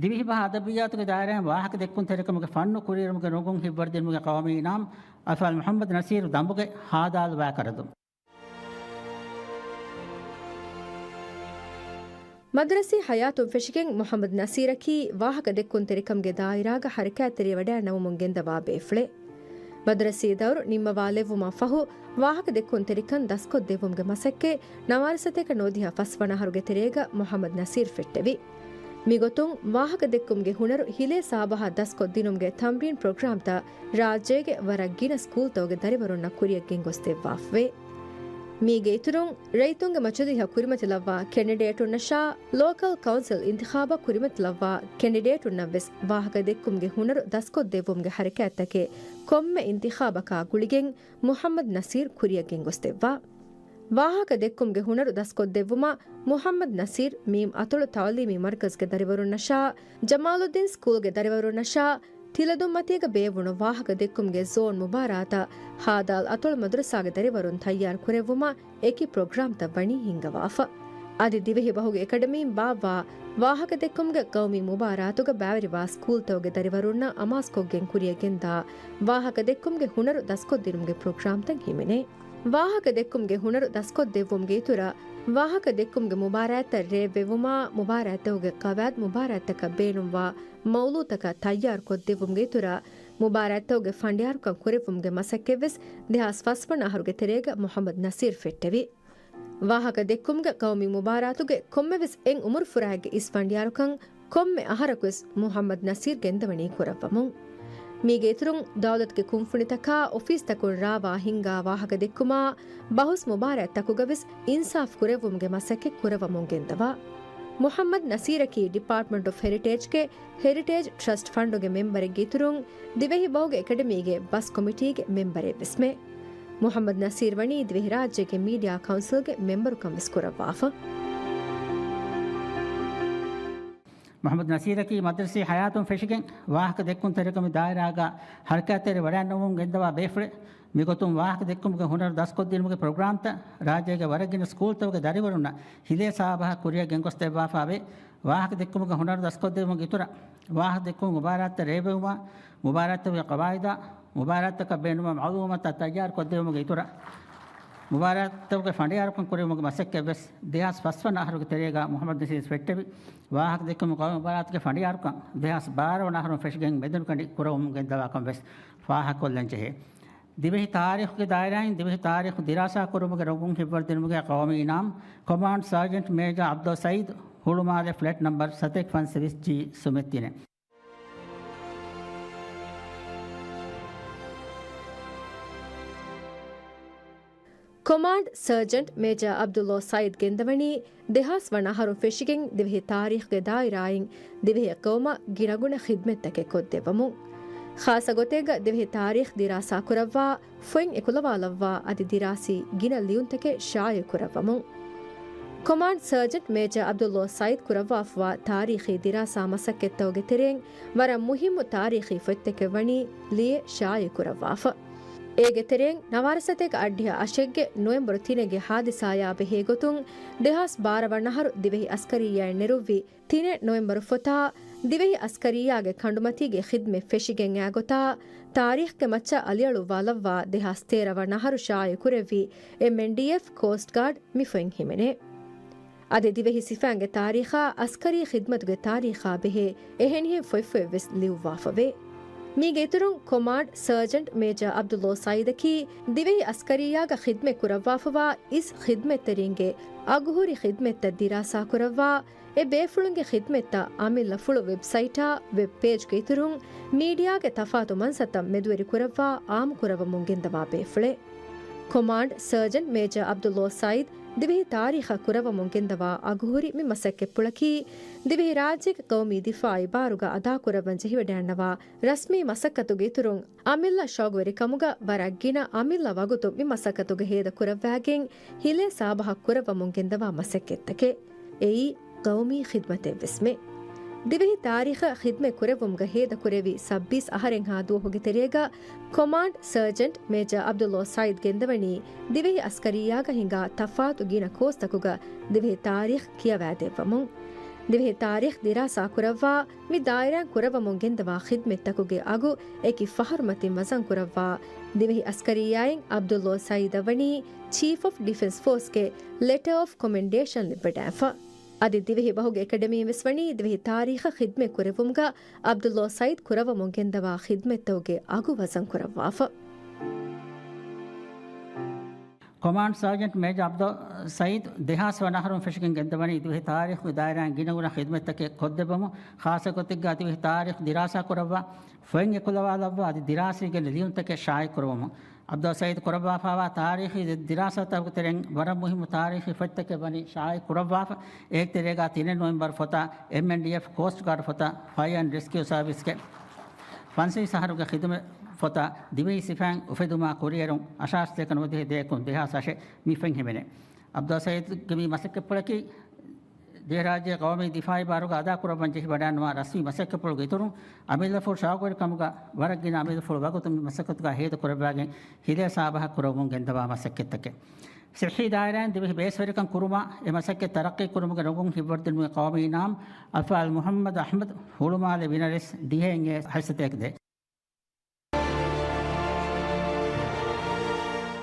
ދިވެހިބަހާ އަދަބިއްޔާތުގެ ދާއިރާއިން ވާހަކަ ދެއްކުންތެރިކަމުގެ ފަންނު ކުރިއެރުމުގެ ނުގުން ހިތްވަރުދިނުމުގެ ޤައުމީ އިނާމް އަލްފާޟިލް މުޙައްމަދު ނަޞީރު ދަނބުގެ ހާދާލުވާ ކަރަދުން. މަދްރަސީ ޙަޔާތުން ފެށިގެން މުޙައްމަދު ނަޞީރަކީ ވާހަކަ ދެއްކުންތެރިކަމުގެ ދާއިރާގަ ޙަރަކާތްތެރިވެވަޑައިގަންނަވަމުން ގެންދަވާ ބޭފުޅެއް. މަދްރަސީ ދައުރު ނިންމަވާލެއްވުމަށް ފަހު، ވާހަކަ ދެއްކުންތެރިކަން ދަސްކޮށްދެއްވުމުގެ މަސައްކަތް ނަވާރަ ސަތޭކަ ނުވަދިހަ ފަސްވަނަ އަހަރުގެ ތެރޭގަ މުޙައްމަދު ނަޞީރު ފެއްޓެވި. މިގޮތުން، ވާހަކަ ދެއްކުމުގެ ހުނަރު ހިލޭ ސާބަހަށް ދަސްކޮށްދިނުމުގެ ތަމްރީން ޕްރޮގްރާމްތައް ރާއްޖޭގެ ވަރަށް ގިނަ ސްކޫލްތަކުގެ ދަރިވަރުންނަށް ކުރިއަށް ގެންގޮސްދެއްވާފަވޭ. މީގެ އިތުރުން، ރައްޔިތުންގެ މަޖިލީހަށް ކުރިމަތިލައްވާ ކެންޑިޑޭޓުންނަށާ، ލޯކަލް ކައުންސިލް އިންތިޚާބަށް ކުރިމަތިލައްވާ ކެންޑިޑޭޓުންނަށްވެސް ވާހަކަ ދެއްކުމުގެ ހުނަރު ދަސްކޮށްދެއްވުމުގެ ޙަރަކާތްތަކެއް ކޮންމެ އިންތިޚާބަކާ ގުޅިގެން މުޙައްމަދު ނަޞީރު ކުރިއަށް ގެންގޮސްދެއްވާ. ވާހަކަ ދެއްކުމުގެ ހުނަރު ދަސްކޮށްދެއްވުމަށް މުޙައްމަދު ނަޞީރު މީމް އަތޮޅު ތަޢުލީމީ މަރުކަޒުގެ ދަރިވަރުންނަށާ، ޖަމާލުއްދީން ސްކޫލްގެ ދަރިވަރުންނަށާ، ތިލަދުންމަތީގަ ބޭއްވުނު ވާހަކަ ދެއްކުމުގެ ޒޯން މުބާރާތަށް ހާދާލް އަތޮޅު މަދުރަސާގެ ދަރިވަރުން ތައްޔާރު ކުރެއްވުމަށް އެކި ޕްރޮގްރާމްތައް ވަނީ ހިންގަވާފަ. އަދި ދިވެހިބަހުގެ އެކަޑަމީން ބާއްވާ ވާހަކަ ދެއްކުމުގެ ޤައުމީ މުބާރާތުގަ ބައިވެރިވާ ސްކޫލްތަކުގެ ދަރިވަރުންނަށް އަމާޒުކޮށްގެން ކުރިއަށް ގެންދާ ވާހަކަ ދެއްކުމުގެ ހުނަރު ދަސްކޮށްދިނުމުގެ ޕްރޮގްރާމްތައް ހިމެނޭ. ވާހަކަ ދެއްކުމުގެ ހުނަރު ދަސްކޮށްދެއްވުމުގެ އިތުރަށް، ވާހަކަ ދެއްކުމުގެ މުބާރާތްތައް ރޭއްވެވުމާ، މުބާރާތްތަކުގެ ޤަވާއިދު މުބާރާތްތަކަށް ބޭނުންވާ މައުޟޫޢުތަކަށް ތައްޔާރުކޮށްދެއްވުމުގެ އިތުރަށް، މުބާރާތްތަކުގެ ފަނޑިޔާރުކަން ކުރެއްވުމުގެ މަސައްކަތްވެސް ދެހާސް ފަސްވަނަ އަހަރުގެ ތެރޭގަ މުޙައްމަދު ނަޞީރު ފެއްޓެވި. ވާހަކަ ދެއްކުމުގެ ޤައުމީ މުބާރާތުގެ ކޮންމެވެސް އެއް އުމުރުފުރާއެއްގެ އިސް ފަނޑިޔާރުކަން ކޮންމެ އަހަރަކުވެސް މުޙައްމަދު ނަޞީރު ގެންދަވަނީ ކުރައްވަމުން. މީގެ އިތުރުން، ދައުލަތުގެ ކުންފުނިތަކާ އޮފީސްތަކުން ރާވާ ހިންގާ ވާހަކަ ދެއްކުމާ، ބަހުސް މުބާރާތްތަކުގަވެސް އިންސާފް ކުރެއްވުމުގެ މަސައްކަތް ކުރައްވަމުން ގެންދަވާ. މުޙައްމަދު ނަސީރަކީ ޑިޕާޓްމަންޓް އޮފް ހެރިޓޭޖްގެ ހެރިޓޭޖް ޓްރަސްޓް ފަންޑުގެ މެމްބަރެއްގެ އިތުރުން، ދިވެހި ބަހުގެ އެކަޑަމީގެ ބަސް ކޮމިޓީގެ މެމްބަރެއްވެސްމެ. މުޙައްމަދު ނަސީރު ވަނީ ދިވެހިރާއްޖޭގެ މީޑިއާ ކައުންސިލްގެ މެމްބަރުކަން ވެސް ކުރައްވާފަ. މުޙައްމަދު ނަސީރަކީ މަދްރަސީ ހަޔާތުން ފެށިގެން ވާހަކަ ދެއްކުންތެރިކަމު ދާއިރާގަ ހަރަކާތްތެރި ވަޑައިންނެވުމުން ގެންދަވާ ބޭފުޅެއް. މިގޮތުން ވާހަކަ ދެއްކުމުގެ ހުނަރު ދަސްކޮށްދިނުމުގެ ޕްރޮގްރާމްތައް ރާއްޖޭގެ ވަރަށް ގިނަ ސްކޫލްތަކުގެ ދަރިވަރުންނަށް ހިލޭ ސާބަހަށް ކުރިއަށް ގެންގޮސް ދެއްވާފައިވޭ. ވާހަކަ ދެއްކުމުގެ ހުނަރު ދަސްކޮށްދެވުމުގެ އިތުރަށް، ވާހަކަ ދެއްކުމުގެ މުބާރާތްތައް ރޭވެވުމާ، މުބާރާތްތަކުގެ ޤަވާއިދާ، މުބާރާތްތަކަށް ބޭނުންވާ މަޢުލޫމާތުތައް ތައްޔާރު ކޮށްދެވުމުގެ އިތުރަށް، މުބާރާތްތަކުގެ ފަނޑިޔާރުކަން ކުރެވުމުގެ މަސައްކަތްވެސް ދެހާސް ފަސް ވަނަ އަހަރުގެ ތެރޭގަ މުޙައްމަދު ނަސީރު ފެއްޓެވި. ވާހަކަ ދެއްކުމުގެ ޤައުމީ މުބާރާތުގެ ފަނޑިޔާރުކަން ދެހާސް ބާރަ ވަނަ އަހަރުން ފެށިގެން މެދުނުކަނޑި ކުރައްވަމުން ގެންދަވާކަން ވެސް ފާހަގަކޮށްލަން ޖެހޭ. ދިވެހި ތާރީޚުގެ ދާއިރާއިން ދިވެހި ތާރީޚު ދިރާސާ ކުރުމުގެ ރޮނގުން ހިއްވަރުދިނުމުގެ ޤައުމީ އިނާމް، ކޮމާންޑް ސާޖެންޓް މޭޖާ ޢަބްދުﷲ ސައީދު، ހުޅުމާލެ ފްލެޓް ނަމްބަރު ސަތޭކަ ފަންސަވީސް ޖީ ސުމެއް ތިނެއް. ކޮމާންޑް ސާޖެންޓް މޭޖާ ޢަބްދުﷲ ސައީދު ގެންދަވަނީ ދެހާސް ވަނަ އަހަރުން ފެށިގެން ދިވެހި ތާރީޚުގެ ދާއިރާއިން ދިވެހި ޤައުމަށް ގިނަގުނަ ޚިދްމަތްތަކެއް ކޮށްދެއްވަމުން. ޚާއްޞަ ގޮތެއްގަ ދިވެހި ތާރީޚް ދިރާސާ ކުރައްވާ، ފޮތް އެކުލަވާލައްވާ އަދި ދިރާސީ ގިނަ ލިޔުންތަކެއް ޝާއިޢު ކުރައްވަމުން. ކޮމާންޑް ސާޖެންޓް މޭޖާ ޢަބްދުﷲ ސައީދު ކުރައްވާފަވާ ތާރީޚީ ދިރާސާ މަސައްކަތްތަކުގެ ތެރެއިން ވަރަށް މުހިއްމު ތާރީޚީ ފޮތްތަކެއް ވަނީ ލިޔެ ޝާއިޢު ކުރައްވާފަ. އޭގެ ތެރެއިން ނަވާރަ ސަތޭކަ އަށްޑިހަ އަށެއްގެ ނޮވެމްބަރު ތިނެއްގެ ހާދިސާޔާ ބެހޭގޮތުން ދެހާސް ބާރަ ވަނަ އަހަރު ދިވެހި އަސްކަރިއްޔާއިން ނެރުއްވި ތިނެއް ނޮވެމްބަރު ފޮތާ، ދިވެހި އަސްކަރިއްޔާގެ ކަނޑުމަތީގެ ޚިދްމަތް ފެށިގެން އައި ގޮތާ، ތާރީޚްގެ މައްޗަށް އަލިއަޅުއްވާލައްވާ ދެހާސް ތޭރަ ވަނަ އަހަރު ޝާއިޢު ކުރެއްވި އެމްއެންޑީއެފް، ކޯސްޓް ގާޑް މި ފޮތް ހިމެނޭ. އަދި ދިވެހި ސިފައިންގެ ތާރީޚާ، އަސްކަރީ ޚިދްމަތުގެ ތާރީޚާ ބެހޭ އެހެނިހެން ފޮތްފޮތެއް ވެސް ލިޔުއްވާފަވޭ. މީގެ އިތުރުން ކޮމާންޑް ސާޖެންޓް މޭޖާ ޢަބްދުﷲ ސައީދަކީ ދިވެހި އަސްކަރިއްޔާގަ ޚިދްމަތް ކުރައްވާފަވާ އިސް ޚިދްމަތްތެރިންގެ އަގުހުރި ޚިދްމަތްތައް ދިރާސާ ކުރައްވާ، އެ ބޭފުޅުންގެ ޚިދްމަތްތައް އަމިއްލަފުޅު ވެބްސައިޓާ، ވެބް ޕޭޖްގެ އިތުރުން މީޑިއާގެ ތަފާތު މަންސަތައް މެދުވެރި ކުރައްވާ އާއްމު ކުރައްވަމުން ގެންދަވާ ބޭފުޅެއް. ކޮމާންޑް ސާޖެންޓް މޭޖާ ޢަބްދުﷲ ސައީދު ދިވެހި ތާރީޚަށް ކުރައްވަމުން ގެންދަވާ އަގުހުރި މި މަސައްކަތްޕުޅަކީ، ދިވެހިރާއްޖޭގެ ޤައުމީ ދިފާޢީ ބާރުގަ އަދާކުރައްވަން ޖެހިވަޑައިންނަވާ ރަސްމީ މަސައްކަތުގެ އިތުރުން، އަމިއްލަ ޝައުގުވެރިކަމުގަ ވަރަށް ގިނަ އަމިއްލަ ވަގުތު މި މަސައްކަތުގަ ހޭދަ ކުރައްވާގެން، ހިލޭ ސާބަހަށް ކުރައްވަމުން ގެންދަވާ މަސައްކަތްތަކެއް. އެއީ، ޤައުމީ ޚިދްމަތެއްވެސްމެ. ދިވެހި ތާރީޚަށް ޚިދްމަތް ކުރެއްވުމުގަ ހޭދަކުރެއްވި ސައްބީސް އަހަރެއްހާ ދުވަހުގެ ތެރޭގަ، ކޮމާންޑް ސާޖެންޓް މޭޖާ ޢަބްދުﷲ ސައީދު ގެންދަވަނީ ދިވެހި އަސްކަރިއްޔާގަ ހިނގާ ތަފާތު ގިނަ ކޯސްތަކުގަ ދިވެހި ތާރީޚް ކިޔަވައިދެއްވަމުން. ދިވެހި ތާރީޚް ދިރާސާ ކުރައްވާ، މި ދާއިރާއިން ކުރައްވަމުން ގެންދަވާ ޚިދްމަތްތަކުގެ އަގު އެކި ފަހަރުމަތިން ވަޒަން ކުރައްވާ، ދިވެހި އަސްކަރިއްޔާއިން ޢަބްދުﷲ ސައީދަށް ވަނީ ޗީފް އޮފް ޑިފެންސް ފޯސްގެ ލެޓާ އޮފް ކޮމެންޑޭޝަން ލިބިވަޑައިފަ. އަދި ދިވެހި ބަހުގެ އެކަޑަމީން ވެސް ވަނީ ދިވެހި ތާރީޚަށް ޚިދްމަތް ކުރެއްވުމުގަ ޢަބްދުﷲ ސައީދު ކުރައްވަމުން ގެންދަވާ ޚިދްމަތްތަކުގެ އަގު ވަޒަން ކުރައްވާފަ. ކޮމާންޑް ސާޖެންޓް މޭޖާ ޢަބްދުﷲ ސައީދު ދެހާސް ވަނަ އަހަރުން ފެށިގެން ގެންދަވަނީ ދިވެހި ތާރީޚުގެ ދާއިރާއިން ގިނަގުނަ ޚިދްމަތްތަކެއް ކޮށްދެއްވަމުން، ޚާއްޞަ ގޮތެއްގަ ދިވެހި ތާރީޚު ދިރާސާ ކުރައްވާ، ފޮތް އެކުލަވާލައްވާ އަދި ދިރާސީގެ ލިޔުންތަކެއް ޝާއިޢު ކުރުވަމުން. ޢަބްދުﷲ ސައީދު ކުރައްވާފައިވާ ތާރީޚީ ދިރާސާތަކުގެ ތެރެއިން ވަރަށް މުހިއްމު ތާރީޚީ ފޮތްތަކެއް ވަނީ ޝާއިޢު ކުރައްވާފަ. އޭގެ ތެރޭގަ ތިނެއް ނޮވެމްބަރު ފޮތާ އެމްއެންޑީއެފް، ކޯސްޓް ގާޑް ފޮތާ ފަޔަރ އެންޑް ރެސްކިއު ސާވިސްގެ ފަންސަވީސް އަހަރުގެ ޚިދުމަތް ފޮތާ ދިވެހި ސިފައިން އުފެދުމާ ކުރިއެރުން އަށާރަ ސަތޭކަ ނުވަދިހަ ދޭއް ދެހާސް އަށެއް މި ފޮތް ހިމެނޭ. ޢަބްދުﷲ ސައީދުގެ މި މަސައްކަތްޕުޅަކީ ދިވެހިރާއްޖޭގެ ޤައުމީ ދިފާޢީ ބާރުގަ އަދާކުރައްވަން ޖެހިވަޑައިންނަވާ ރަސްމީ މަސައްކަތްޕުޅުގެ އިތުރުން، އަމިއްލަފުޅު ޝައުގުވެރިކަމުގަ ވަރަށް ގިނަ އަމިއްލަފުޅު ވަގުތު މި މަސައްކަތުގަ ހޭދަކުރައްވާގެން ހިލޭ ސާބަހަށް ކުރައްވަމުން ގެންދަވާ މަސައްކަތްތަކެއް. ޞިއްޙީ ދާއިރާއިން ދިވެހި ބޭސްވެރިކަން ކުރުމާ، އެ މަސައްކަތް ތަރައްޤީ ކުރުމުގެ ރޮނގުން ހިއްވަރުދިނުމުގެ ޤައުމީ އިނާމް، އަފްޢާލް މުޙައްމަދު އަޙްމަދު، ހުޅުމާލެ ވިނަރެސް، ދިހައެއް އެ ހަތްސަތޭކަ ދޭއް.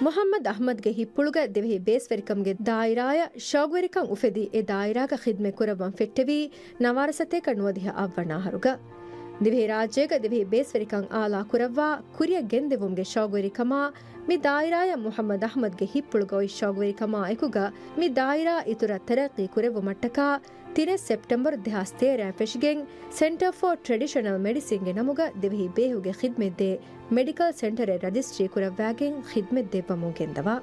މުޙައްމަދު އަޙްމަދުގެ ހިތްޕުޅުގަ ދިވެހި ބޭސްވެރިކަމުގެ ދާއިރާއަށް ޝައުގުވެރިކަން އުފެދި، އެ ދާއިރާގަ ޚިދުމަތް ކުރައްވަން ފެއްޓެވީ ނަވާރަ ސަތޭކަ ނުވަދިހަ އަށްވަނަ އަހަރުގަ. ދިވެހިރާއްޖޭގަ ދިވެހި ބޭސްވެރިކަން އާލާ ކުރައްވާ ކުރިއަށް ގެންދެވުމުގެ ޝައުގުވެރިކަމާ، މި ދާއިރާއަށް މުޙައްމަދު އަޙްމަދުގެ ހިތްޕުޅުގަ އޮތް ޝައުގުވެރިކަމާ އެކުގަ، މި ދާއިރާ އިތުރަށް ތަރައްޤީ ކުރެއްވުމަށްޓަކާ، ތިނެއް ސެޕްޓެމްބަރު ދެހާސް ތޭރައިން ފެށިގެން، ސެންޓަރ ފޯ ޓްރެޑިޝަނަލް މެޑިސިންގެ ނަމުގަ ދިވެހި ބޭހުގެ ޚިދްމަތްދޭ މެޑިކަލް ސެންޓަރެއް ރަޖިސްޓްރީ ކުރައްވާގެން ޚިދްމަތް ދެއްވަމުން ގެންދަވާ.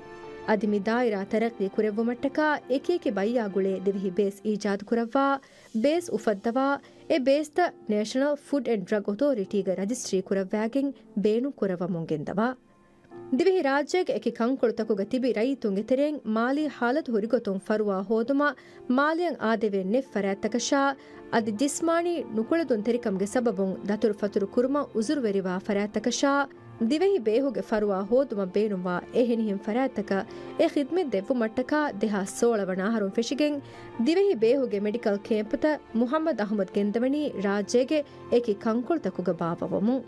އަދި މި ދާއިރާ ތަރައްޤީ ކުރެއްވުމަށްޓަކާ އެކިއެކި ބައްޔާ ގުޅޭ ދިވެހި ބޭސް އީޖާދު ކުރައްވާ، ބޭސް އުފައްދަވާ، އެ ބޭސްތައް ނޭޝަނަލް ފުޑް އެންޑް ޑްރަގް އޮތޯރިޓީގަ ރަޖިސްޓްރީ ކުރައްވާގެން ބޭނުން ކުރައްވަމުން ގެންދަވާ. ދިވެހިރާއްޖޭގެ އެކި ކަންކޮޅުތަކުގަ ތިބި ރައްޔިތުންގެ ތެރެއިން މާލީ ހާލަތު ހުރިގޮތުން ފަރުވާ ހޯދުމަށް، މާލެއަށް އާދެވޭ ނެތް ފަރާތްތަކަށާ، އަދި ޖިސްމާނީ ނުކުޅެދުންތެރިކަމުގެ ސަބަބުން ދަތުރުފަތުރު ކުރުމަށް އުޒުރުވެރިވާ ފަރާތްތަކަށާ، ދިވެހި ބޭހުގެ ފަރުވާ ހޯދުމަށް ބޭނުންވާ އެހެނިހެން ފަރާތްތަކަށް އެ ޚިދްމަތް ދެއްވުމަށްޓަކާ ދެހާސް ސޯޅަ ވަނަ އަހަރުން ފެށިގެން، ދިވެހި ބޭހުގެ މެޑިކަލް ކޭމްޕުތައް މުޙައްމަދު އަޙްމަދު ގެންދަވަނީ ރާއްޖޭގެ އެކި ކަންކޮޅުތަކުގަ ބާއްވަވަމުން.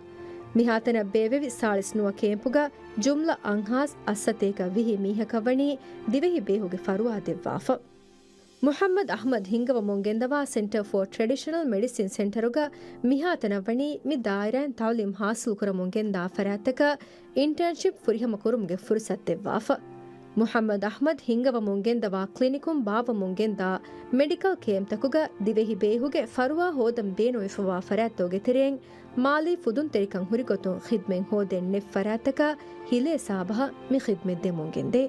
މިހާތަނަށް ބޭއްވެވި ސާޅީސް ނުވަ ކޭމްޕުގަ ޖުމްލަ އަށްހާސް އަށްސަތޭކަ ވިހި މީހަކަށް ވަނީ ދިވެހި ބޭހުގެ ފަރުވާ ދެއްވާފަ. މުޙައްމަދު އަޙްމަދު ހިންގަވަމުން ގެންދަވާ ސެންޓަރ ފޯ ޓްރެޑިޝަނަލް މެޑިސިން ސެންޓަރުގަ މިހާތަނަށް ވަނީ މި ދާއިރާއިން ތަޢުލީމް ޙާޞިލް ކުރަމުން ގެންދާ ފަރާތްތަކަށް އިންޓާންޝިޕް ފުރިހަމަ ކުރުމުގެ ފުރުޞަތު ދެއްވާފަ. މުޙައްމަދު އަޙްމަދު ހިންގަވަމުން ގެންދަވާ ކްލިނިކުން ބާއްވަމުން ގެންދާ މެޑިކަލް ކޭމްޕްތަކުގަ ދިވެހި ބޭހުގެ ފަރުވާ ހޯދަން ބޭނުންވެފަވާ ފަރާތްތަކުގެ ތެރެއިން މާލީ ފުދުންތެރިކަން ހުރިގޮތުން ޚިދްމަތް ހޯދޭ ނެތް ފަރާތްތަކަށް ހިލޭ ސާބަހަށް މި ޚިދްމަތް ދެމުން ގެންދޭ.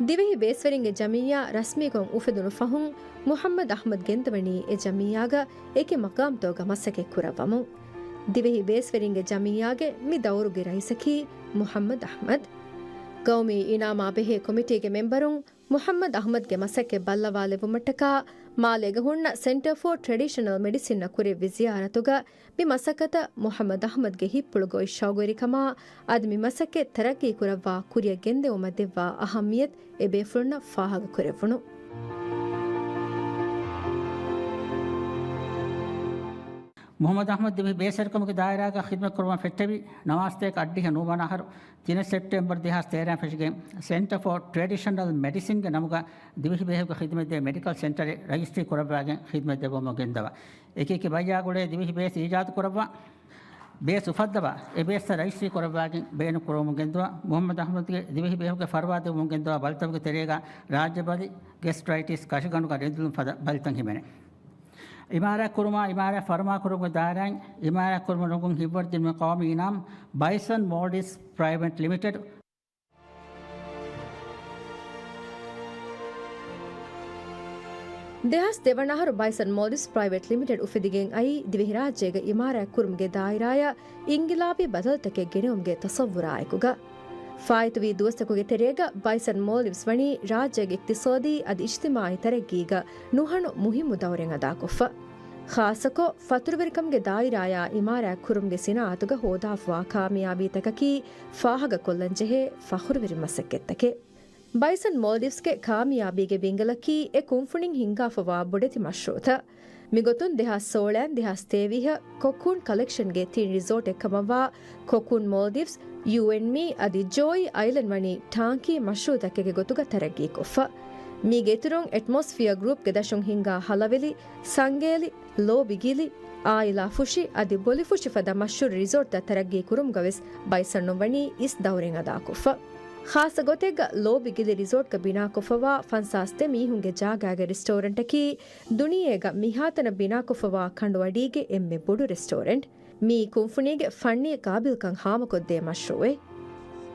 ދިވެހި ބޭސްވެރިންގެ ޖަމިއްޔާ ރަސްމީކޮށް އުފެދުނު ފަހުން، މުޙައްމަދު އަޙްމަދު ގެންދަވަނީ އެ ޖަމިއްޔާގަ އެކި މަޤާމްތަކުގަ މަސައްކަތް ކުރައްވަމުން. ދިވެހި ބޭސްވެރިންގެ ޖަމިއްޔާގެ މި ދައުރުގެ ރައީސަކީ މުޙައްމަދު އަޙްމަދު. ގައުމީ އިނާމާ ބެހޭ ކޮމިޓީގެ މެމްބަރުން މުޙައްމަދު އަޙްމަދުގެ މަސައްކަތް ބައްލަވާލެއްވުމަށްޓަކާ، މާލޭގަ ހުންނަ ސެންޓަރ ފޯ ޓްރެޑިޝަނަލް މެޑިސިންއަށް ކުރެއްވި ޒިޔާރަތުގަ މި މަސައްކަތަށް މުޙައްމަދު އަޙްމަދުގެ ހިތްޕުޅުގަ އޮތް ޝައުގުވެރިކަމާ، އަދި މި މަސައްކަތް ތަރައްޤީ ކުރައްވާ ކުރިއަށް ގެންދެވުމަށް ދެއްވާ އަހައްމިޔަތު އެބޭފުޅުންނަށް ފާހަގަކުރެއްވުނު. މުޙައްމަދު އަޙްމަދު ދިވެހި ބޭސްވެރިކަމުގެ ދާއިރާގަ ޚިދްމަތް ކުރުމަށް ފެއްޓެވި ނަވާސްތޭކަ އަށްޑިހަ ނުވަ ވަނަ އަހަރު ތިނެއް ސެޕްޓެމްބަރު ދެހާސް ތޭރައިން ފެށިގެން ސެންޓަރ ފޯ ޓްރެޑިޝަނަލް މެޑިސިންގެ ނަމުގަ ދިވެހި ބޭހުގެ ޚިދްމަތްދޭ މެޑިކަލް ސެންޓަރެއް ރަޖިސްޓްރީ ކުރައްވާގެން ޚިދްމަތް ދެއްވަމުން ގެންދަވާ. އެކި އެކި ބައްޔާ ގުޅޭ ދިވެހި ބޭސް އީޖާދު ކުރައްވާ، ބޭސް އުފައްދަވާ، އެ ބޭސްތައް ރަޖިސްޓްރީ ކުރައްވާގެން ބޭނުން ކުރަވަމުން ގެންދަވާ. މުޙައްމަދު އަޙްމަދުގެ ދިވެހި ބޭހުގެ ފަރުވާ ދެއްވަމުން ގެންދަވާ ބަލިތަކުގެ ތެރޭގަ ރާއްޖެ ބަލި، ގެސްޓްރައިޓިސް، ކަށިގަނޑުގަ ރެންދިލުން ފަދަ ބަލިތައް ހިމެނޭ. އިމާރާތް ކުރުމާ، އިމާރާތް ފަރުމާ ކުރުމުގެ ދާއިރާއިން އިމާރާތް ކުރުމަށް ނުގުން ހިތްވަރު ދިނުމުގެ ޤައުމީ އިނާމު ބައިސަން މޯލްޑިވްސް ޕްރައިވެޓް ލިމިޓެޑް. ދެހާސް ދެވަނަ އަހަރު ބައިސަން މޯލްޑިވްސް ޕްރައިވެޓް ލިމިޓެޑް އުފެދިގެން އައީ ދިވެހިރާއްޖޭގެ އިމާރާތް ކުރުމުގެ ދާއިރާއަށް އިންގިލާބީ ބަދަލުތަކެއް ގެނެވުމުގެ ތަޞައްވުރާއެކުގަ. ފާއިތުވި ދުވަސްތަކުގެ ތެރޭގަ ބައިސަން މޯލްޑިވްސް ވަނީ ރާއްޖޭގެ އިޤްތިޞާދީ އަދި އިޖްތިމާޢީ ތަރައްގީގަ ނުހަނު މުހިއްމު ދައުރެއް އަދާކޮށްފަ. ޚާއްޞަކޮށް، ފަތުރުވެރިކަމުގެ ދާއިރާއާ އިމާރާތް ކުރުމުގެ ސިނާޢަތުގަ ހޯދާފަވާ ކާމިޔާބީތަކަކީ ފާހަގަކޮށްލަންޖެހޭ ފަޚުރުވެރި މަސައްކަތްތަކެއް. ބައިސަން މޯލްޑިވްސްގެ ކާމިޔާބީގެ ބިންގަލަކީ އެ ކުންފުނިން ހިންގާފަވާ ބޮޑެތި މަޝްރޫޢުތައް. މިގޮތުން ދެހާސް ސޯޅައިން ދެހާސް ތޭވީހަށް ކޮކޫން ކަލެކްޝަންގެ ތިން ރިސޯޓެއް ކަމަށްވާ ކޮކޫން މޯލްޑިވްސް، ޔޫ އެންޑް މީ އަދި ޖޯއި އައިލެންޑް ވަނީ ޓާންކީ މަޝްރޫޢުތަކެއްގެ ގޮތުގަ ތަރައްގީކޮށްފަ. މީގެ އިތުރުން އެޓްމޮސްފިއާ ގްރޫޕްގެ ދަށުން ހިންގާ ހަލަވެލި، ސަނގޭލި، ލޯބި ގިލި، އާއިލާ ފުށި އަދި ބޮލިފުށި ފަދަ މަޝްހޫރު ރިސޯޓްތައް ތަރައްގީ ކުރުމުގަވެސް ބައިސަން ނުވަނީ އިސް ދައުރެއް އަދާކޮށްފަ. ޚާއްޞަ ގޮތެއްގަ ލޯބި ގިލި ރިސޯޓްގަ ބިނާކޮށްފަވާ ފަންސާސް ދެ މީހުންގެ ޖާގައިގެ ރެސްޓޯރެންޓަކީ ދުނިޔޭގަ މިހާތަނަށް ބިނާކޮށްފަވާ ކަނޑުއަޑީގެ އެންމެ ބޮޑު ރެސްޓޯރެންޓް. މީ ކުންފުނީގެ ފަންނީ ގާބިލްކަން ހާމަކޮށްދޭ މަޝްރޫޢެއް.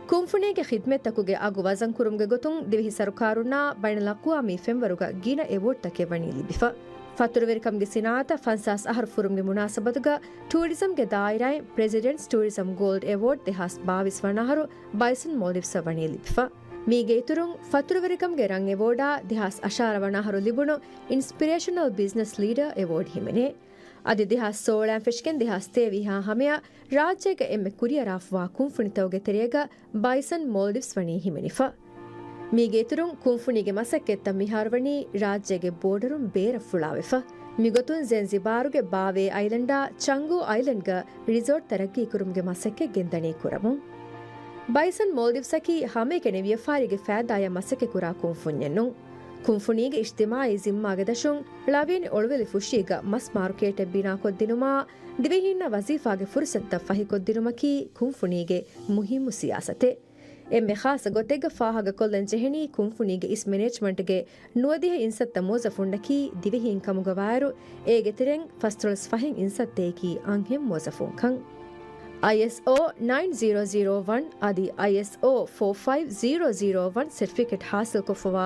ކުންފުނީގެ ޚިދްމަތްތަކުގެ އަގު ވަޒަންކުރުމުގެ ގޮތުން ދިވެހި ސަރުކާރުންނާ ބައިނަލްއަޤްވާމީ ފެންވަރުގަ ގިނަ އެވޯޑްތަކެއް ވަނީ ލިބިފަ. ފަތުރުވެރިކަމުގެ ސިނާޢަތަށް ފަންސާސް އަހަރު ފުރުމުގެ މުނާސަބަތުގަ ޓޫރިޒަމްގެ ދާއިރާއިން ޕްރެޒިޑެންޓްސް ޓޫރިޒަމް ގޯލްޑް އެވޯޑް ދެހާސް ބާވީސް ވަނަ އަހަރު ބައިސަން މޯލްޑިވްސްއަށް ވަނީ ލިބިފަ. މީގެ އިތުރުން ފަތުރުވެރިކަމުގެ ރަން އެވޯޑާ ދެހާސް އަށާރަ ވަނަ އަހަރު ލިބުނު އިންސްޕިރޭޝަނަލް ބިޒްނަސް ލީޑަރ އެވޯޑް ހިމެނޭ. އަދި ދެހާސް ސޯޅައިން ފެށިގެން ދެހާސް ތޭވީހާ ހަމަޔަށް ރާއްޖޭގަ އެންމެ ކުރިއަރާފަވާ ކުންފުނިތަކުގެ ތެރޭގަ ބައިސަން މޯލްޑިވްސް ވަނީ ހިމެނިފަ. މީގެ އިތުރުން ކުންފުނީގެ މަސައްކަތްތައް މިހާރު ވަނީ ރާއްޖޭގެ ބޯޑަރުން ބޭރަށް ފުޅާވެފަ. މިގޮތުން ޒެންޒިބާރުގެ ބާވޭ އައިލެންޑާ ޗަންގޫ އައިލެންޑްގަ ރިސޯޓް ތަރައްގީ ކުރުމުގެ މަސައްކަތް ގެންދަނީ ކުރަމުން. ބައިސަން މޯލްޑިވްސްއަކީ ހަމައެކަނި ވިޔަފާރީގެ ފައިދާއަށް މަސައްކަތްކުރާ ކުންފުންޏެއް ނޫން. ކުންފުނީގެ އިޖްތިމާޢީ ޒިންމާގެ ދަށުން ޅަވިޔަނި އޮޅުވެލި ފުށީގަ މަސް މާރުކޭޓެއް ބިނާކޮށްދިނުމާ، ދިވެހީންނަށް ވަޒީފާގެ ފުރުސަތުތައް ފަހިކޮށްދިނުމަކީ ކުންފުނީގެ މުހިއްމު ސިޔާސަތެއް. އެންމެ ޚާއްޞަ ގޮތެއްގަ ފާހަގަކޮށްލަން ޖެހެނީ، ކުންފުނީގެ އިސް މެނޭޖްމަންޓްގެ ނުވަދިހަ އިންސައްތަ މުވައްޒަފުންނަކީ ދިވެހީން ކަމުގަ ވާއިރު، އޭގެ ތެރެއިން ފަސްދޮޅަސް ފަހެއް އިންސައްތައަކީ އަންހެން މުވައްޒަފުންކަން. އައިއެސްއޯ ނައިން ޒީރޯ ޒީރޯ ވަން އަދި އައިއެސްއޯ ފޯ ފައިވް ޒީރޯ ޒީރޯ ވަން ސެޓްފިކެޓް ހާސިލްކޮށްފަވާ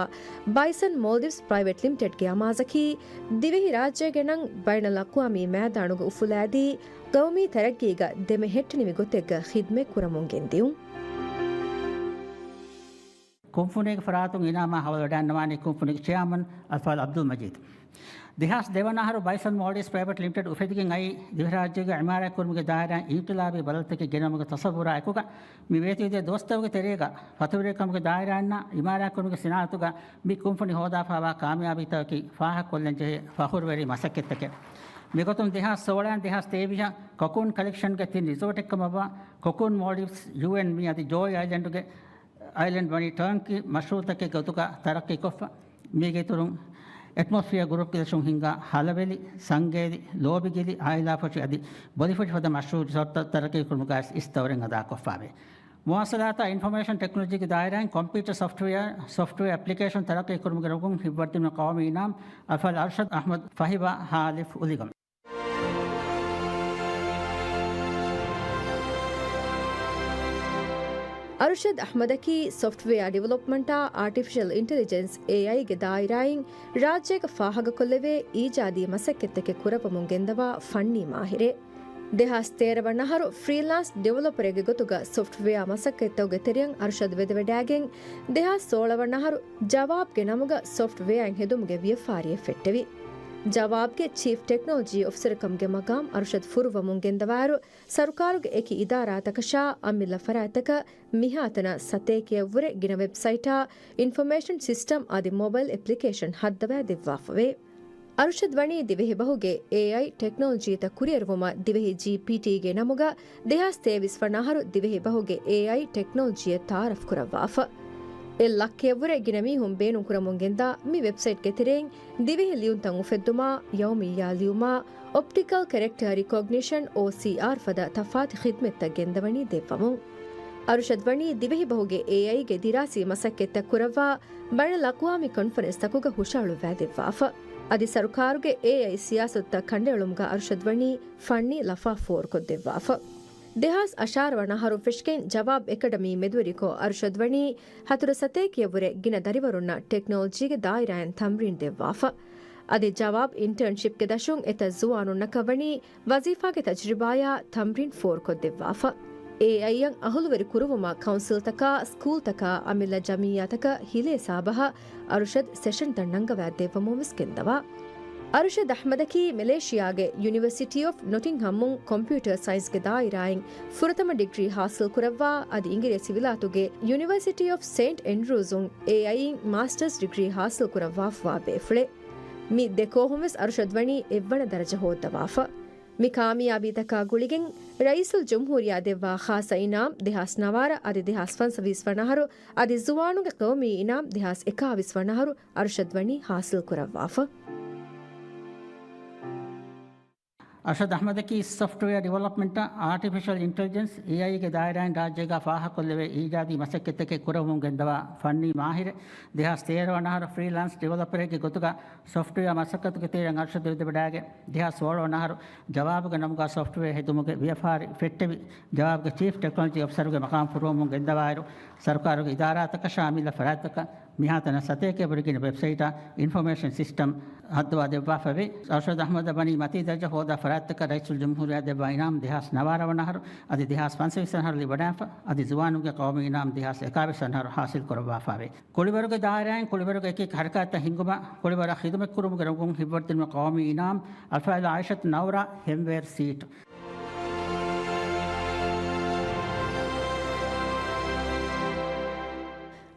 ބައިސަން މޯލްޑިވްސް ޕްރައިވެޓް ލިމިޓެޑްގެ އަމާޒަކީ، ދިވެހިރާއްޖޭގެ ނަން ބައިނަލްއަޤްވާމީ މައިދާނުގަ އުފުލާދީ، ޤައުމީ ތަރައްގީގަ ދެމެހެއްޓެނިވި ގޮތެއްގަ ޚިދްމަތް ކުރަމުން ގެންދިއުން. ކުންފުނީގެ ފަރާތުން އިނާމާ ހަވާލުވެވަޑައިގަންނަވާނީ ކުންފުނީގެ ޗެއާމަން އަލްފާޟިލް ޢަބްދުލް މަޖީދު. ދެހާސް ދެވަނަ އަހަރު ބައިސަން މޯލްޑިވްސް ޕްރައިވެޓް ލިމިޓެޑް އުފެދިގެން އައީ، ދިވެހިރާއްޖޭގަ އިމާރާތްކުރުމުގެ ދާއިރާއިން އިންޤިލާބީ ބަދަލުތަކެއް ގެނައުމުގެ ތަޞައްވުރާ އެކުގަ، މި ވޭތުވެދިޔަ ދުވަސްތަކުގެ ތެރޭގަ ފަތުރުވެރިކަމުގެ ދާއިރާއިންނާ އިމާރާތްކުރުމުގެ ސިނާއަތުގަ މި ކުންފުނި ހޯދާފައިވާ ކާމިޔާބީތަކަކީ ފާހަގަކޮށްލަންޖެހޭ ފަޚުރުވެރި މަސައްކަތްތަކެއް. މިގޮތުން ދެހާސް ސޯޅައިން ދެހާސް ތޭވީހަށް ކޮކޫން ކަލެކްޝަންގެ ތިން ރިސޯޓެއްކަމަށްވާ ކޮކޫން މޯލްޑިވްސް، ޔޫއެން މީ އަދި ޖޯއި އައިލެންޑުގެ އައިލެންޑް ވަނީ ޓާންކީ މަޝްރޫޢުތަކެއްގެ ގޮތުގަ ތަރައްޤީކޮށްފަ. މީގެ އިތުރުން އެޓްމޮސްފިއަރ ގްރޫޕްގެ ދަށުން ހިންގާ ހަލަވެލި، ސަންގޭލި، ލޯބިގިލި، އާއިލާފުށި އަދި ބޮލިފުށި ފަދަ މަޝްރޫޢު ރިސޯޓްތައް ތަރައްޤީކުރުމުގައި އިސް ދައުރެއް އަދާކޮށްފާވޭ. މުވާޞަލާތާ އިންފޮމޭޝަން ޓެކްނޮލޮޖީގެ ދާއިރާއިން ކޮމްޕިއުޓަރ ސޮފްޓްވެއާ، ސޮފްޓްވެއާ އެޕްލިކޭޝަން ތަރައްޤީކުރުމުގެ ރޮގުން ހިއްވަރުދިނުން ޤައުމީ އިނާމް އަލްފާޟިލް އަރްޝަދް އަޙްމަދު ފަހިވާ ހާލިފް އުލިގަމެ. އަރުޝަދް އަޙްމަދަކީ ސޮފްޓްވެއާ ޑިވެލޮޕްމަންޓާ އާޓިފިޝަލް އިންޓެލިޖެންސް، އޭއައިގެ ދާއިރާއިން ރާއްޖޭގަ ފާހަގަކޮށްލެވޭ އީޖާދީ މަސައްކަތްތަކެއް ކުރައްވަމުން ގެންދަވާ ފަންނީ މާހިރެއް. ދެހާސް ތޭރަ ވަނަ އަހަރު ފްރީލާންސް ޑިވެލޮޕަރެއްގެ ގޮތުގަ ސޮފްޓްވެއާ މަސައްކަތްތަކުގެ ތެރެއަށް އަރުޝަދް ވެދެވަޑައިގެން، ދެހާސް ސޯޅަ ވަނަ އަހަރު ޖަވާބްގެ ނަމުގަ ސޮފްޓްވެއާއެއް ހެދުމުގެ ވިޔަފާރިއެއް ފެއްޓެވި. ޖަވާބްގެ ޗީފް ޓެކްނޮލޮޖީ އޮފިސަރ ކަމުގެ މަގާމް އަރުޝަދް ފުރުއްވަމުން ގެންދަވާއިރު، ސަރުކާރުގެ އެކި އިދާރާތަކަށާ އަމިއްލަ ފަރާތްތަކަށް މިހާތަނަށް ސަތޭކައަށްވުރެ ގިނަ ވެބްސައިޓާ، އިންފޮމޭޝަން ސިސްޓަމް އަދި މޮބައިލް އެޕްލިކޭޝަން ހައްދަވާ ދެއްވާފަވޭ. އަރުޝަދް ވަނީ ދިވެހިބަހުގެ އޭއައި ޓެކްނޮލޮޖީތައް ކުރިއެރުވުމަށް ދިވެހި ޖީޕީޓީގެ ނަމުގަ ދެހާސް ތޭވީސް ވަނަ އަހަރު ދިވެހިބަހުގެ އޭއައި ޓެކްނޮލޮޖީއެއް ތައާރަފް ކުރައްވާފަ. އެއް ލައްކައަށްވުރެ ގިނަ މީހުން ބޭނުންކުރަމުން ގެންދާ މި ވެބްސައިޓްގެ ތެރެއިން ދިވެހި ލިޔުންތައް އުފެއްދުމާ، ޔައުމިއްޔާ ލިޔުމާ، އޮޕްޓިކަލް ކެރެކްޓަރ ރިކޮގްނިޝަން، އޯސީއާރް، ފަދަ ތަފާތު ޚިދްމަތްތައް ގެންދަވަނީ ދެއްވަމުން. އަރުޝަދް ވަނީ ދިވެހިބަހުގެ އޭއައިގެ ދިރާސީ މަސައްކަތްތައް ކުރައްވާ ބައިނަލްއަޤްވާމީ ކޮންފަރެންސްތަކުގަ ހުށަހަޅުއްވާ ދެއްވާފަ. އަދި ސަރުކާރުގެ އޭއައި ސިޔާސަތުތައް ކަނޑައެޅުމުގަ އަރުޝަދް ވަނީ ފަންނީ ލަފާ ފޯރުކޮށްދެއްވާފަ. ދެހާސް އަށާރަ ވަނަ އަހަރުން ފެށިގެން ޖަވާބް އެކަޑަމީ މެދުވެރިކޮށް އަރުޝަދް ވަނީ ހަތަރު ސަތޭކައަށްވުރެ ގިނަ ދަރިވަރުންނަށް ޓެކްނޮލޮޖީގެ ދާއިރާއިން ތަމްރީން ދެއްވާފަ. އަދި ޖަވާބް އިންޓާންޝިޕްގެ ދަށުން އެތައް ޒުވާނުންނަކަށް ވަނީ ވަޒީފާގެ ތަޖުރިބާޔާ ތަމްރީން ފޯރުކޮށްދެއްވާފަ. އޭއައިއަށް އަހުލުވެރި ކުރުވުމަށް ކައުންސިލްތަކާ، ސްކޫލްތަކާ، އަމިއްލަ ޖަމިއްޔާތަކަށް ހިލޭ ސާބަހަށް އަރުޝަދް ސެޝަންތައް ނަންގަވާ ދެއްވަމުން ވެސް ގެންދަވާ. އަރުޝަދް އަޙްމަދަކީ މެލޭޝިޔާގެ ޔުނިވަރސިޓީ އޮފް ނޮޓިންހަމުން ކޮމްޕިއުޓަރ ސައިންސްގެ ދާއިރާއިން ފުރަތަމަ ޑިގްރީ ހާސިލް ކުރައްވާ، އަދި އިނގިރޭސި ވިލާތުގެ ޔުނިވަރސިޓީ އޮފް ސެއިންޓް އެންޑްރޫޒުން އޭއައިއިން މާސްޓަރސް ޑިގްރީ ހާސިލް ކުރައްވާފަވާ ބޭފުޅެއް. މި ދެކޯހުން ވެސް އަރުޝަދް ވަނީ އެއްވަނަ ދަރަޖަ ހޯއްދަވާފަ. މި ކާމިޔާބީތަކާ ގުޅިގެން ރައީސުލްޖުމްހޫރިއްޔާ ދެއްވާ ޚާއްޞަ އިނާމް ދެހާސް ނަވާރަ އަދި ދެހާސް ފަންސަވީސް ވަނަ އަހަރު އަދި ޒުވާނުންގެ ޤައުމީ އިނާމް ދެހާސް އެކާވީސް ވަނަ އަހަރު އަރުޝަދް ވަނީ ހާސިލް ކުރައްވާފަ. އަރުޝަދް އަޙްމަދަކީ ސޮފްޓްވެއާ ޑިވެލޮޕްމަންޓާ، އާޓިފިޝަލް އިންޓެލިޖެންސް، އޭއައިގެ ދާއިރާއިން ރާއްޖޭގަ ފާހަގަކޮށްލެވޭ އީޖާދީ މަސައްކަތްތަކެއް ކުރައްވަމުން ގެންދަވާ ފަންނީ މާހިރެއް. ދެހާސް ތޭރަ ވަނަ އަހަރު ފްރީލާންސް ޑިވެލޮޕަރެއްގެ ގޮތުގަ ސޮފްޓްވެއާ މަސައްކަތުގެ ތެރެއަށް އަރުޝަދް ވެދެވަޑައިގެން، ދެހާސް ސޯޅަ ވަނަ އަހަރު ޖަވާބުގެ ނަމުގަ ސޮފްޓްވެއާ ހެދުމުގެ ވިޔަފާރި ފެއްޓެވި. ޖަވާބުގެ ޗީފް ޓެކްނޮލޮޖީ އޮފިސަރުގެ މަޤާމް ފުރުވަމުން ގެންދަވާއިރު، ސަރުކާރުގެ އިދާރާތަކަށާ އަމިއްލަ ފަރާތްތަކަށް މިހާތަނަށް ސަތޭކައަށްވުރެ ގިނަ ވެބްސައިޓާ އިންފޮމޭޝަން ސިސްޓަމް ހައްދަވާ ދެއްވާފައެވެ. އަރުޝަދް އަޙްމަދަށް ވަނީ މަތީ ދަރަޖަ ހޯދާ ފަރާތްތަކަށް ރައީސުލްޖުމްހޫރިއްޔާ ދެއްވާ އިނާމް ދެހާސް ނަވާރަ ވަނަ އަހަރު އަދި ދެހާސް ފަންސަވީސް ވަނަ އަހަރު ލިބިވަޑައިފަ، އަދި ޒުވާނުންގެ ޤައުމީ އިނާމް ދެހާސް އެކާވީސް ވަނަ އަހަރު ހާސިލް ކުރައްވާފައެވެ. ކުޅިވަރުގެ ދާއިރާއިން ކުޅިވަރުގެ އެކި ހަރަކާތްތައް ހިންގުމަށް ކުޅިވަރަށް ޚިދުމަތްކުރުމުގެ ރޮނގުން ހިއްވަރުދިނުމަށް ޤައުމީ އިނާމް އަލްފާޟިލް އާއިޝަތު ނައުރާ ހެންވޭރު ސީޓު.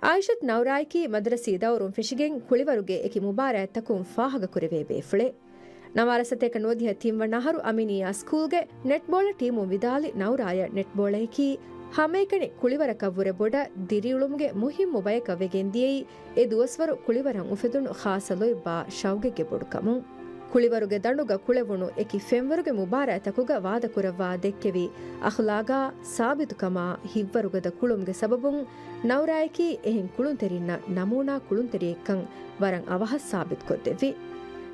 އާއިޝަތު ނައުރާއަކީ މަދަރަސީ ދައުރުން ފެށިގެން ކުޅިވަރުގެ އެކި މުބާރާތްތަކުން ފާހަގަކުރެވޭ ބޭފުޅެއް. ނަވާރަ ސަތޭކަ ނުވަދިހަ ތިން ވަނަ އަހަރު އަމިނިއްޔާ ސްކޫލްގެ ނެޓްބޯޅަ ޓީމުން ވިދާލި ނައުރާޔަށް ނެޓްބޯޅައަކީ ހަމައެކަނި ކުޅިވަރަކަށްވުރެ ބޮޑަށް ދިރިއުޅުމުގެ މުހިއްމު ބަޔަކަށް ވެގެން ދިޔައީ އެ ދުވަސްވަރު ކުޅިވަރަށް އުފެދުނު ޚާއްޞަ ލޯތްބާ ޝައުގެއްގެ ބޮޑުކަމުން. ކުޅިވަރުގެ ދަނޑުގަ ކުޅެވުނު އެކި ފެންވަރުގެ މުބާރާތްތަކުގަ ވާދަކުރައްވާ ދެއްކެވި އަޚްލާގާ ސާބިތުކަމާ ހިތްވަރުގަދަ ކުޅުމުގެ ސަބަބުން ނައުރާއަކީ އެހެން ކުޅުންތެރިންނަށް ނަމޫނާ ކުޅުންތެރިއެއްކަން ވަރަށް އަވަހަށް ސާބިތުކޮށްދެއްވި.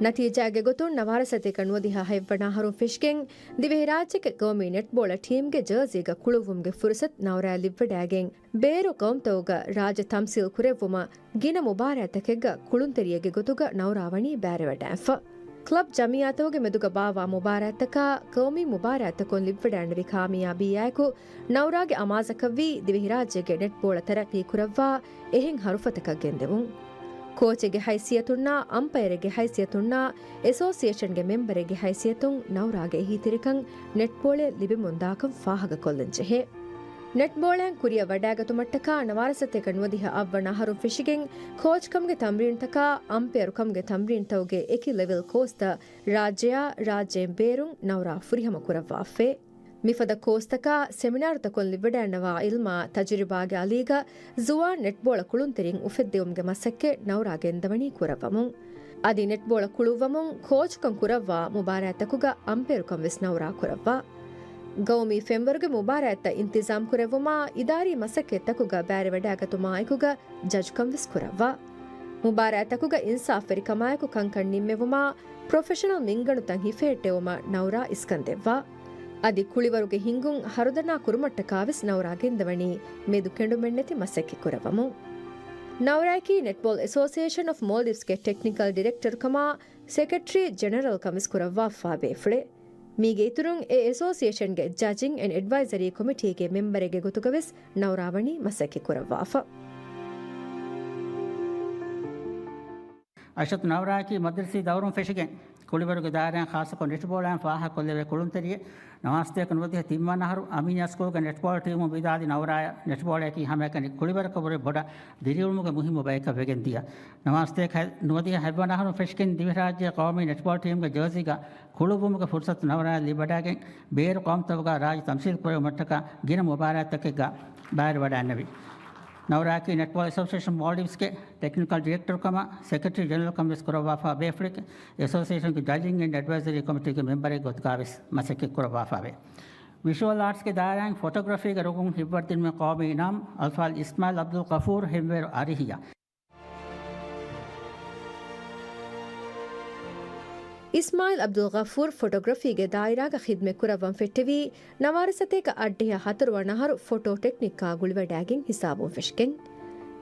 ނަތީޖާގެ ގޮތުން ނަވާރަ ސަތޭކަ ނުވަދިހަ ހަތްވަނަ އަހަރުން ފެށިގެން ދިވެހިރާއްޖޭގެ ގައުމީ ނެޓްބޯޅަ ޓީމްގެ ޖާޒީގަ ކުޅުއްވުމުގެ ފުރުސަތު ނައުރާއަށް ލިއްވަޑައިގެން، ބޭރު ގައުމުތަކުގަ ރާއްޖެ ތަމްސީލް ކުރެއްވުމަށް ގިނަ މުބާރާތްތަކެއްގަ ކުޅުންތެރިއެއްގެ ގޮތުގަ ނައުރާ ވަނީ ބައިވެވަޑައިފަ. ކްލަބް ޖަމިއްޔާތަކުގެ މެދުގަ ބާއްވާ މުބާރާތްތަކާ ގައުމީ މުބާރާތްތަކުން ލިއްވަޑައިންނެވި ކާމިޔާބީއާއެކު، ނައުރާގެ އަމާޒަކަށްވީ ދިވެހިރާއްޖޭގެ ނެޓްބޯޅަ ތަރައްޤީ ކުރައްވާ އެހެން ހަރުފަތަކަށް ގެންދެވުން. ކޯޗެއްގެ ހައިސިއްޔަތުންނާ، އަމްޕަޔަރެއްގެ ހައިސިއްޔަތުންނާ، އެސޯސިއޭޝަންގެ މެމްބަރެއްގެ ހައިސިއްޔަތުން ނައުރާގެ އެހީތެރިކަން ނެޓްބޯޅައަށް ލިބެމުންދާކަން ފާހަގަކޮށްލަން ޖެހޭ. ނެޓްބޯޅައިން ކުރިއަށް ވަޑައިގަތުމަށްޓަކާ ނަވާރަ ސަތޭކަ ނުވަދިހަ އަށްވަނަ އަހަރުން ފެށިގެން ކޯޗްކަމުގެ ތަމްރީނުތަކާ، އަމްޕަޔަރުކަމުގެ ތަމްރީނުތަކުގެ އެކި ލެވެލް ކޯސްތައް ރާއްޖެއާ، ރާއްޖެއިން ބޭރުން ނައުރާ ފުރިހަމަ ކުރައްވާފައި. މިފަދަ ކޯސްތަކާ، ސެމިނާރުތަކުން ލިބިވަޑައިންނަވާ އިލްމާ ތަޖުރިބާގެ އަލީގަ ޒުވާން ނެޓްބޯޅަ ކުޅުންތެރިން އުފެއްދެވުމުގެ މަސައްކަތް ނައުރާ ގެންދަވަނީ ކުރައްވަމުން. އަދި ނެޓްބޯޅަ ކުޅުއްވަމުން ކޯޗުކަން ކުރައްވާ މުބާރާތްތަކުގަ އަމްޕަޔަރުކަން ވެސް ނައުރާ ކުރައްވާ. ގައުމީ ފެންވަރުގެ މުބާރާތްތައް އިންތިޒާމް ކުރެއްވުމާ، އިދާރީ މަސައްކަތްތަކުގަ ބައިވެވަޑައިގަތުމާއެކުގަ ޖަޖްކަން ވެސް ކުރައްވާ. މުބާރާތްތަކުގަ އިންސާފްވެރިކަމާއެކު ކަންކަން ނިންމެވުމާ، ޕްރޮފެޝަނަލް މިންގަނޑުތައް ހިފެހެއްޓެވުމަށް ނައުރާ އިސްކަން ދެއްވާ. އަދި ކުޅިވަރުގެ ހިންގުން ހަރުދަނާ ކުރުމަށްޓަކާ ވެސް ނައުރާ ގެންދަވަނީ މެދުކެނޑުމެއްނެތި މަސައްކަތް ކުރައްވަމުން. ނައުރާއަކީ ނެޓްބޯލް އެސޯސިއޭޝަން އޮފް މޯލްޑިވްސްގެ ޓެކްނިކަލް ޑިރެކްޓަރުކަމާ ސެކްރެޓަރީ ޖެނެރަލްކަން ވެސް ކުރައްވާފާ ބޭފުޅެއް. މީގެ އިތުރުން އެ އެސޯސިއޭޝަންގެ ޖަޖިން އެންޑް އެޑްވައިޒަރީ ކޮމިޓީގެ މެމްބަރެއްގެ ގޮތުގަ ވެސް ނައުރާ ވަނީ މަސައްކަތް ކުރައްވާފަ. އައިޝަތު ނައުރާއަކީ މަދްރަސީ ދައުރުން ފެށިގެން، ކުޅިވަރުގެ ދާއިރާއިން ޚާއްޞަކޮށް ނެޓްބޯޅައިން ފާހަގަކޮށްލެވޭ ކުޅުންތެރިއެއް. ނަވާރަ ސަތޭކަ ނުވަދިހަ ތިންވަނަ އަހަރު އަމީނިއާ ސްކޫލްގެ ނެޓްބޯޅަ ޓީމުން ވިދާޅުވި ނައުރާއަށް ނެޓްބޯޅައަކީ ހަމައެކަނި ކުޅިވަރަކަށްވުރެ ބޮޑަށް ދިރިއުޅުމުގެ މުހިއްމު ބަޔަކަށް ވެގެން ދިޔަ. ނަވާރަ ސަތޭކަ ނުވަދިހަ ހަތްވަނަ އަހަރުން ފެށިގެން ދިވެހިރާއްޖޭގެ ގައުމީ ނެޓްބޯޅަ ޓީމުގެ ޖާޒީގަ ކުޅުއްވުމުގެ ފުރުސަތު ނައުރާއަށް ލިބިވަޑައިގެން، ބޭރު ގައުމުތަކުގަ ރާއްޖެ ތަމްސީލް ކުރެއްވުމަށްޓަކާ ގިނަ މުބާރާތްތަކެއްގަ ބައިވެވަޑައިންނެވި. ނައުރާއަކީ ނެޓްބޯލް އެސޯސިއޭޝަން މޯލްޑިވްސްގެ ޓެކްނިކަލް ޑިރެކްޓަރުކަމާ، ސެކްރެޓަރީ ޖެނެރަލްކަން ވެސް ކުރައްވާފާ ބޭފުޅެކޭ. އެސޯސިއޭޝަންގެ ޖަޖިން އެންޑް އެޑްވައިޒަރީ ކޮމިޓީގެ މެމްބަރެއްގެ ގޮތުގަ ވެސް މަސައްކަތް ކުރައްވާފާވޭ. ވިޝުއަލް އާޓްސްގެ ދާއިރާއިން ފޮޓޯގްރަފީގެ ރޮނގުން ހިތްވަރުދިނުމަށް ޤައުމީ އިނާމް އަލްފާޟިލް އިސްމާއިލް އަބްދުލް ޣަފޫރު ހިމްވެރު އަރިހިއަށް. އިސްމާއިލް އަބްދުލް ޣަފޫރު ފޮޓޯގްރަފީގެ ދާއިރާގަ ޚިދްމަތް ކުރައްވަން ފެއްޓެވީ، ނަވާރަ ސަތޭކަ އަށްޑިހަ ހަތަރުވަނަ އަހަރު ފޮޓޯ ޓެކްނިކްއާ ގުޅިވަޑައިގެން ހިސާބުން ފެށިގެން.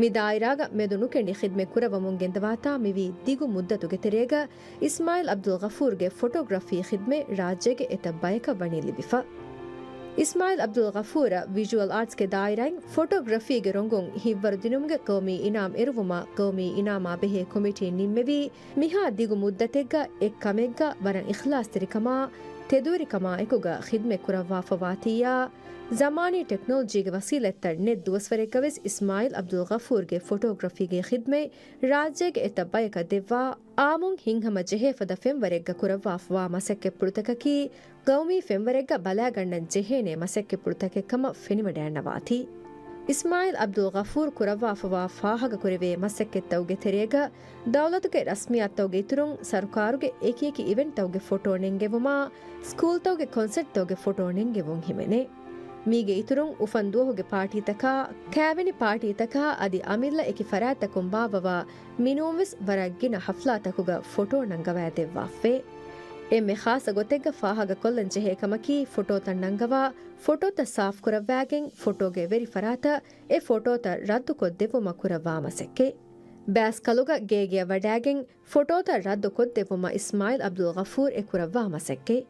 މި ދާއިރާގަ މެދު ނުކެނޑި ޚިދްމަތް ކުރައްވަމުން ގެންދަވާތާ މިވީ ދިގު މުއްދަތުގެ ތެރޭގަ އިސްމާއިލް އަބްދުލް ޣަފޫރުގެ ފޮޓޯގްރަފީ ޚިދްމަތް ރާއްޖޭގެ އެތައް ބަޔަކަށް ވަނީ ލިބިފަ. އިސްމާއިލް އަބްދުލް ޣަފޫރަށް ވިޝުއަލް އާޓްސްގެ ދާއިރާއިން ފޮޓޯގްރަފީގެ ރޮނގުން ހިތްވަރު ދިނުމުގެ ޤައުމީ އިނާމް އެރުވުމަށް ޤައުމީ އިނާމާ ބެހޭ ކޮމިޓީން ނިންމެވީ، މިހާ ދިގު މުއްދަތެއްގަ އެއްކަމެއްގަ ވަރަށް އިޚްލާޞްތެރިކަމާ، ތެދުވެރިކަމާ އެކުގަ ޚިދްމަތް ކުރައްވާފަވާތީއާ، ޒަމާނީ ޓެކްނޮލޮޖީގެ ވަސީލަތްތައް ނެތް ދުވަސްވަރެއްގަ ވެސް އިސްމާއިލް އަބްދުލް ޣަފޫރުގެ ފޮޓޯގްރަފީގެ ޚިދްމަތް ރާއްޖޭގެ އެތައް ބަޔަކަށް ދެއްވާ، އާއްމުން ހިތްހަމަ ޖެހޭ ފަދަ ފެންވަރެއްގަ ކުރައްވާފަވާ މަސައްކަތްޕުޅުތަކަކީ، ގައުމީ ފެންވަރެއްގަ ބަލާގަންނަން ޖެހޭނޭ މަސައްކަތްޕުޅުތަކެއް ކަމަށް ފެނިވަޑައިންނަވާތީ. އިސްމާއިލް އަބްދުލް ޣަފޫރު ކުރައްވާފަވާ ފާހަގަކުރެވޭ މަސައްކަތްތަކުގެ ތެރޭގަ، ދައުލަތުގެ ރަސްމިއްޔާތުތަކުގެ އިތުރުން ސަރުކާރުގެ އެކިއެކި އިވެންޓްތަކުގެ ފޮޓޯ ނެންގެވުމާ، ސްކޫލްތަކުގެ ކޮންސަޓްތަކުގެ ފޮޓޯ ނެންގެވުން ހިމެނޭ. މީގެ އިތުރުން އުފަން ދުވަހުގެ ޕާޓީތަކާ، ކާވެނި ޕާޓީތަކާ އަދި އަމިއްލަ އެކި ފަރާތްތަކުން ބާއްވަވާ މިނޫންވެސް ވަރަށް ގިނަ ހަފްލާތަކުގަ ފޮޓޯ ނަންގަވައިދެއްވާފައި. އެންމެ ޚާއްޞަ ގޮތެއްގަ ފާހަގަކޮށްލަން ޖެހޭ ކަމަކީ، ފޮޓޯތައް ނަންގަވާ، ފޮޓޯތައް ސާފުކުރައްވާގެން، ފޮޓޯގެ ވެރި ފަރާތަށް އެ ފޮޓޯތައް ރައްދުކޮށްދެއްވުމަށް ކުރައްވާ މަސައްކަތް. ބާސްކަލުގަ ގޭގެއަށް ވަޑައިގެން، ފޮޓޯތައް ރައްދުކޮށްދެއްވުމަށް އިސްމާއިލް އަބްދުލް ޣަފޫރު އެ ކުރައްވާ މަސައްކަތް.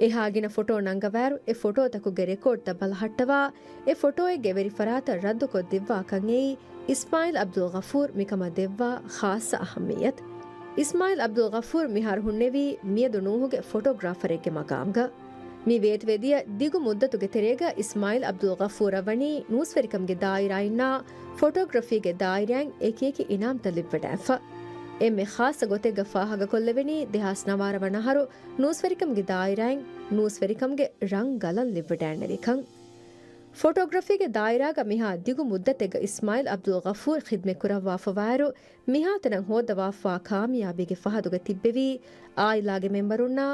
އެހާ ގިނަ ފޮޓޯ ނަންގަވާއިރު، އެ ފޮޓޯތަކުގެ ރެކޯޑްތައް ބަލަހައްޓަވާ، އެ ފޮޓޯއެއްގެ ވެރި ފަރާތަށް ރައްދުކޮށްދެއްވާކަން އެއީ، އިސްމާއިލް އަބްދުލް ޣަފޫރު މިކަމަށް ދެއްވާ ޚާއްޞަ އަހައްމިއްޔަތު. އިސްމާއިލް އަބްދުލް ޣަފޫރު މިހާރު ހުންނެވީ މިއަދު ނޫހުގެ ފޮޓޯގްރާފަރެއްގެ މަގާމްގަ. މި ވޭތުވެދިޔަ ދިގު މުއްދަތުގެ ތެރޭގަ އިސްމާއިލް އަބްދުލް ޣަފޫރަށް ވަނީ ނޫސްވެރިކަމުގެ ދާއިރާއިންނާ ފޮޓޯގްރަފީގެ ދާއިރާއިން އެކިއެކި އިނާމްތައް ލިބިވަޑައިފަ. އެންމެ ޚާއްޞަ ގޮތެއްގަ ފާހަގަކޮށްލެވެނީ ދެހާސް ނަވާރަ ވަނަ އަހަރު ނޫސްވެރިކަމުގެ ދާއިރާއިން ނޫސްވެރިކަމުގެ ރަންގަލަށް ލިބިވަޑައިންނެވިކަން. ފޮޓޯގްރަފީގެ ދާއިރާގަ މިހާ ދިގު މުއްދަތެއްގަ އިސްމާއިލް އަބްދުލް ޣަފޫރް ޚިދްމަތްކުރައްވާފަވާއިރު، މިހާތަނަށް ހޯއްދަވާފަވާ ކާމިޔާބީގެ ފަހަތުގަ ތިއްބެވީ، އާއިލާގެ މެމްބަރުންނާ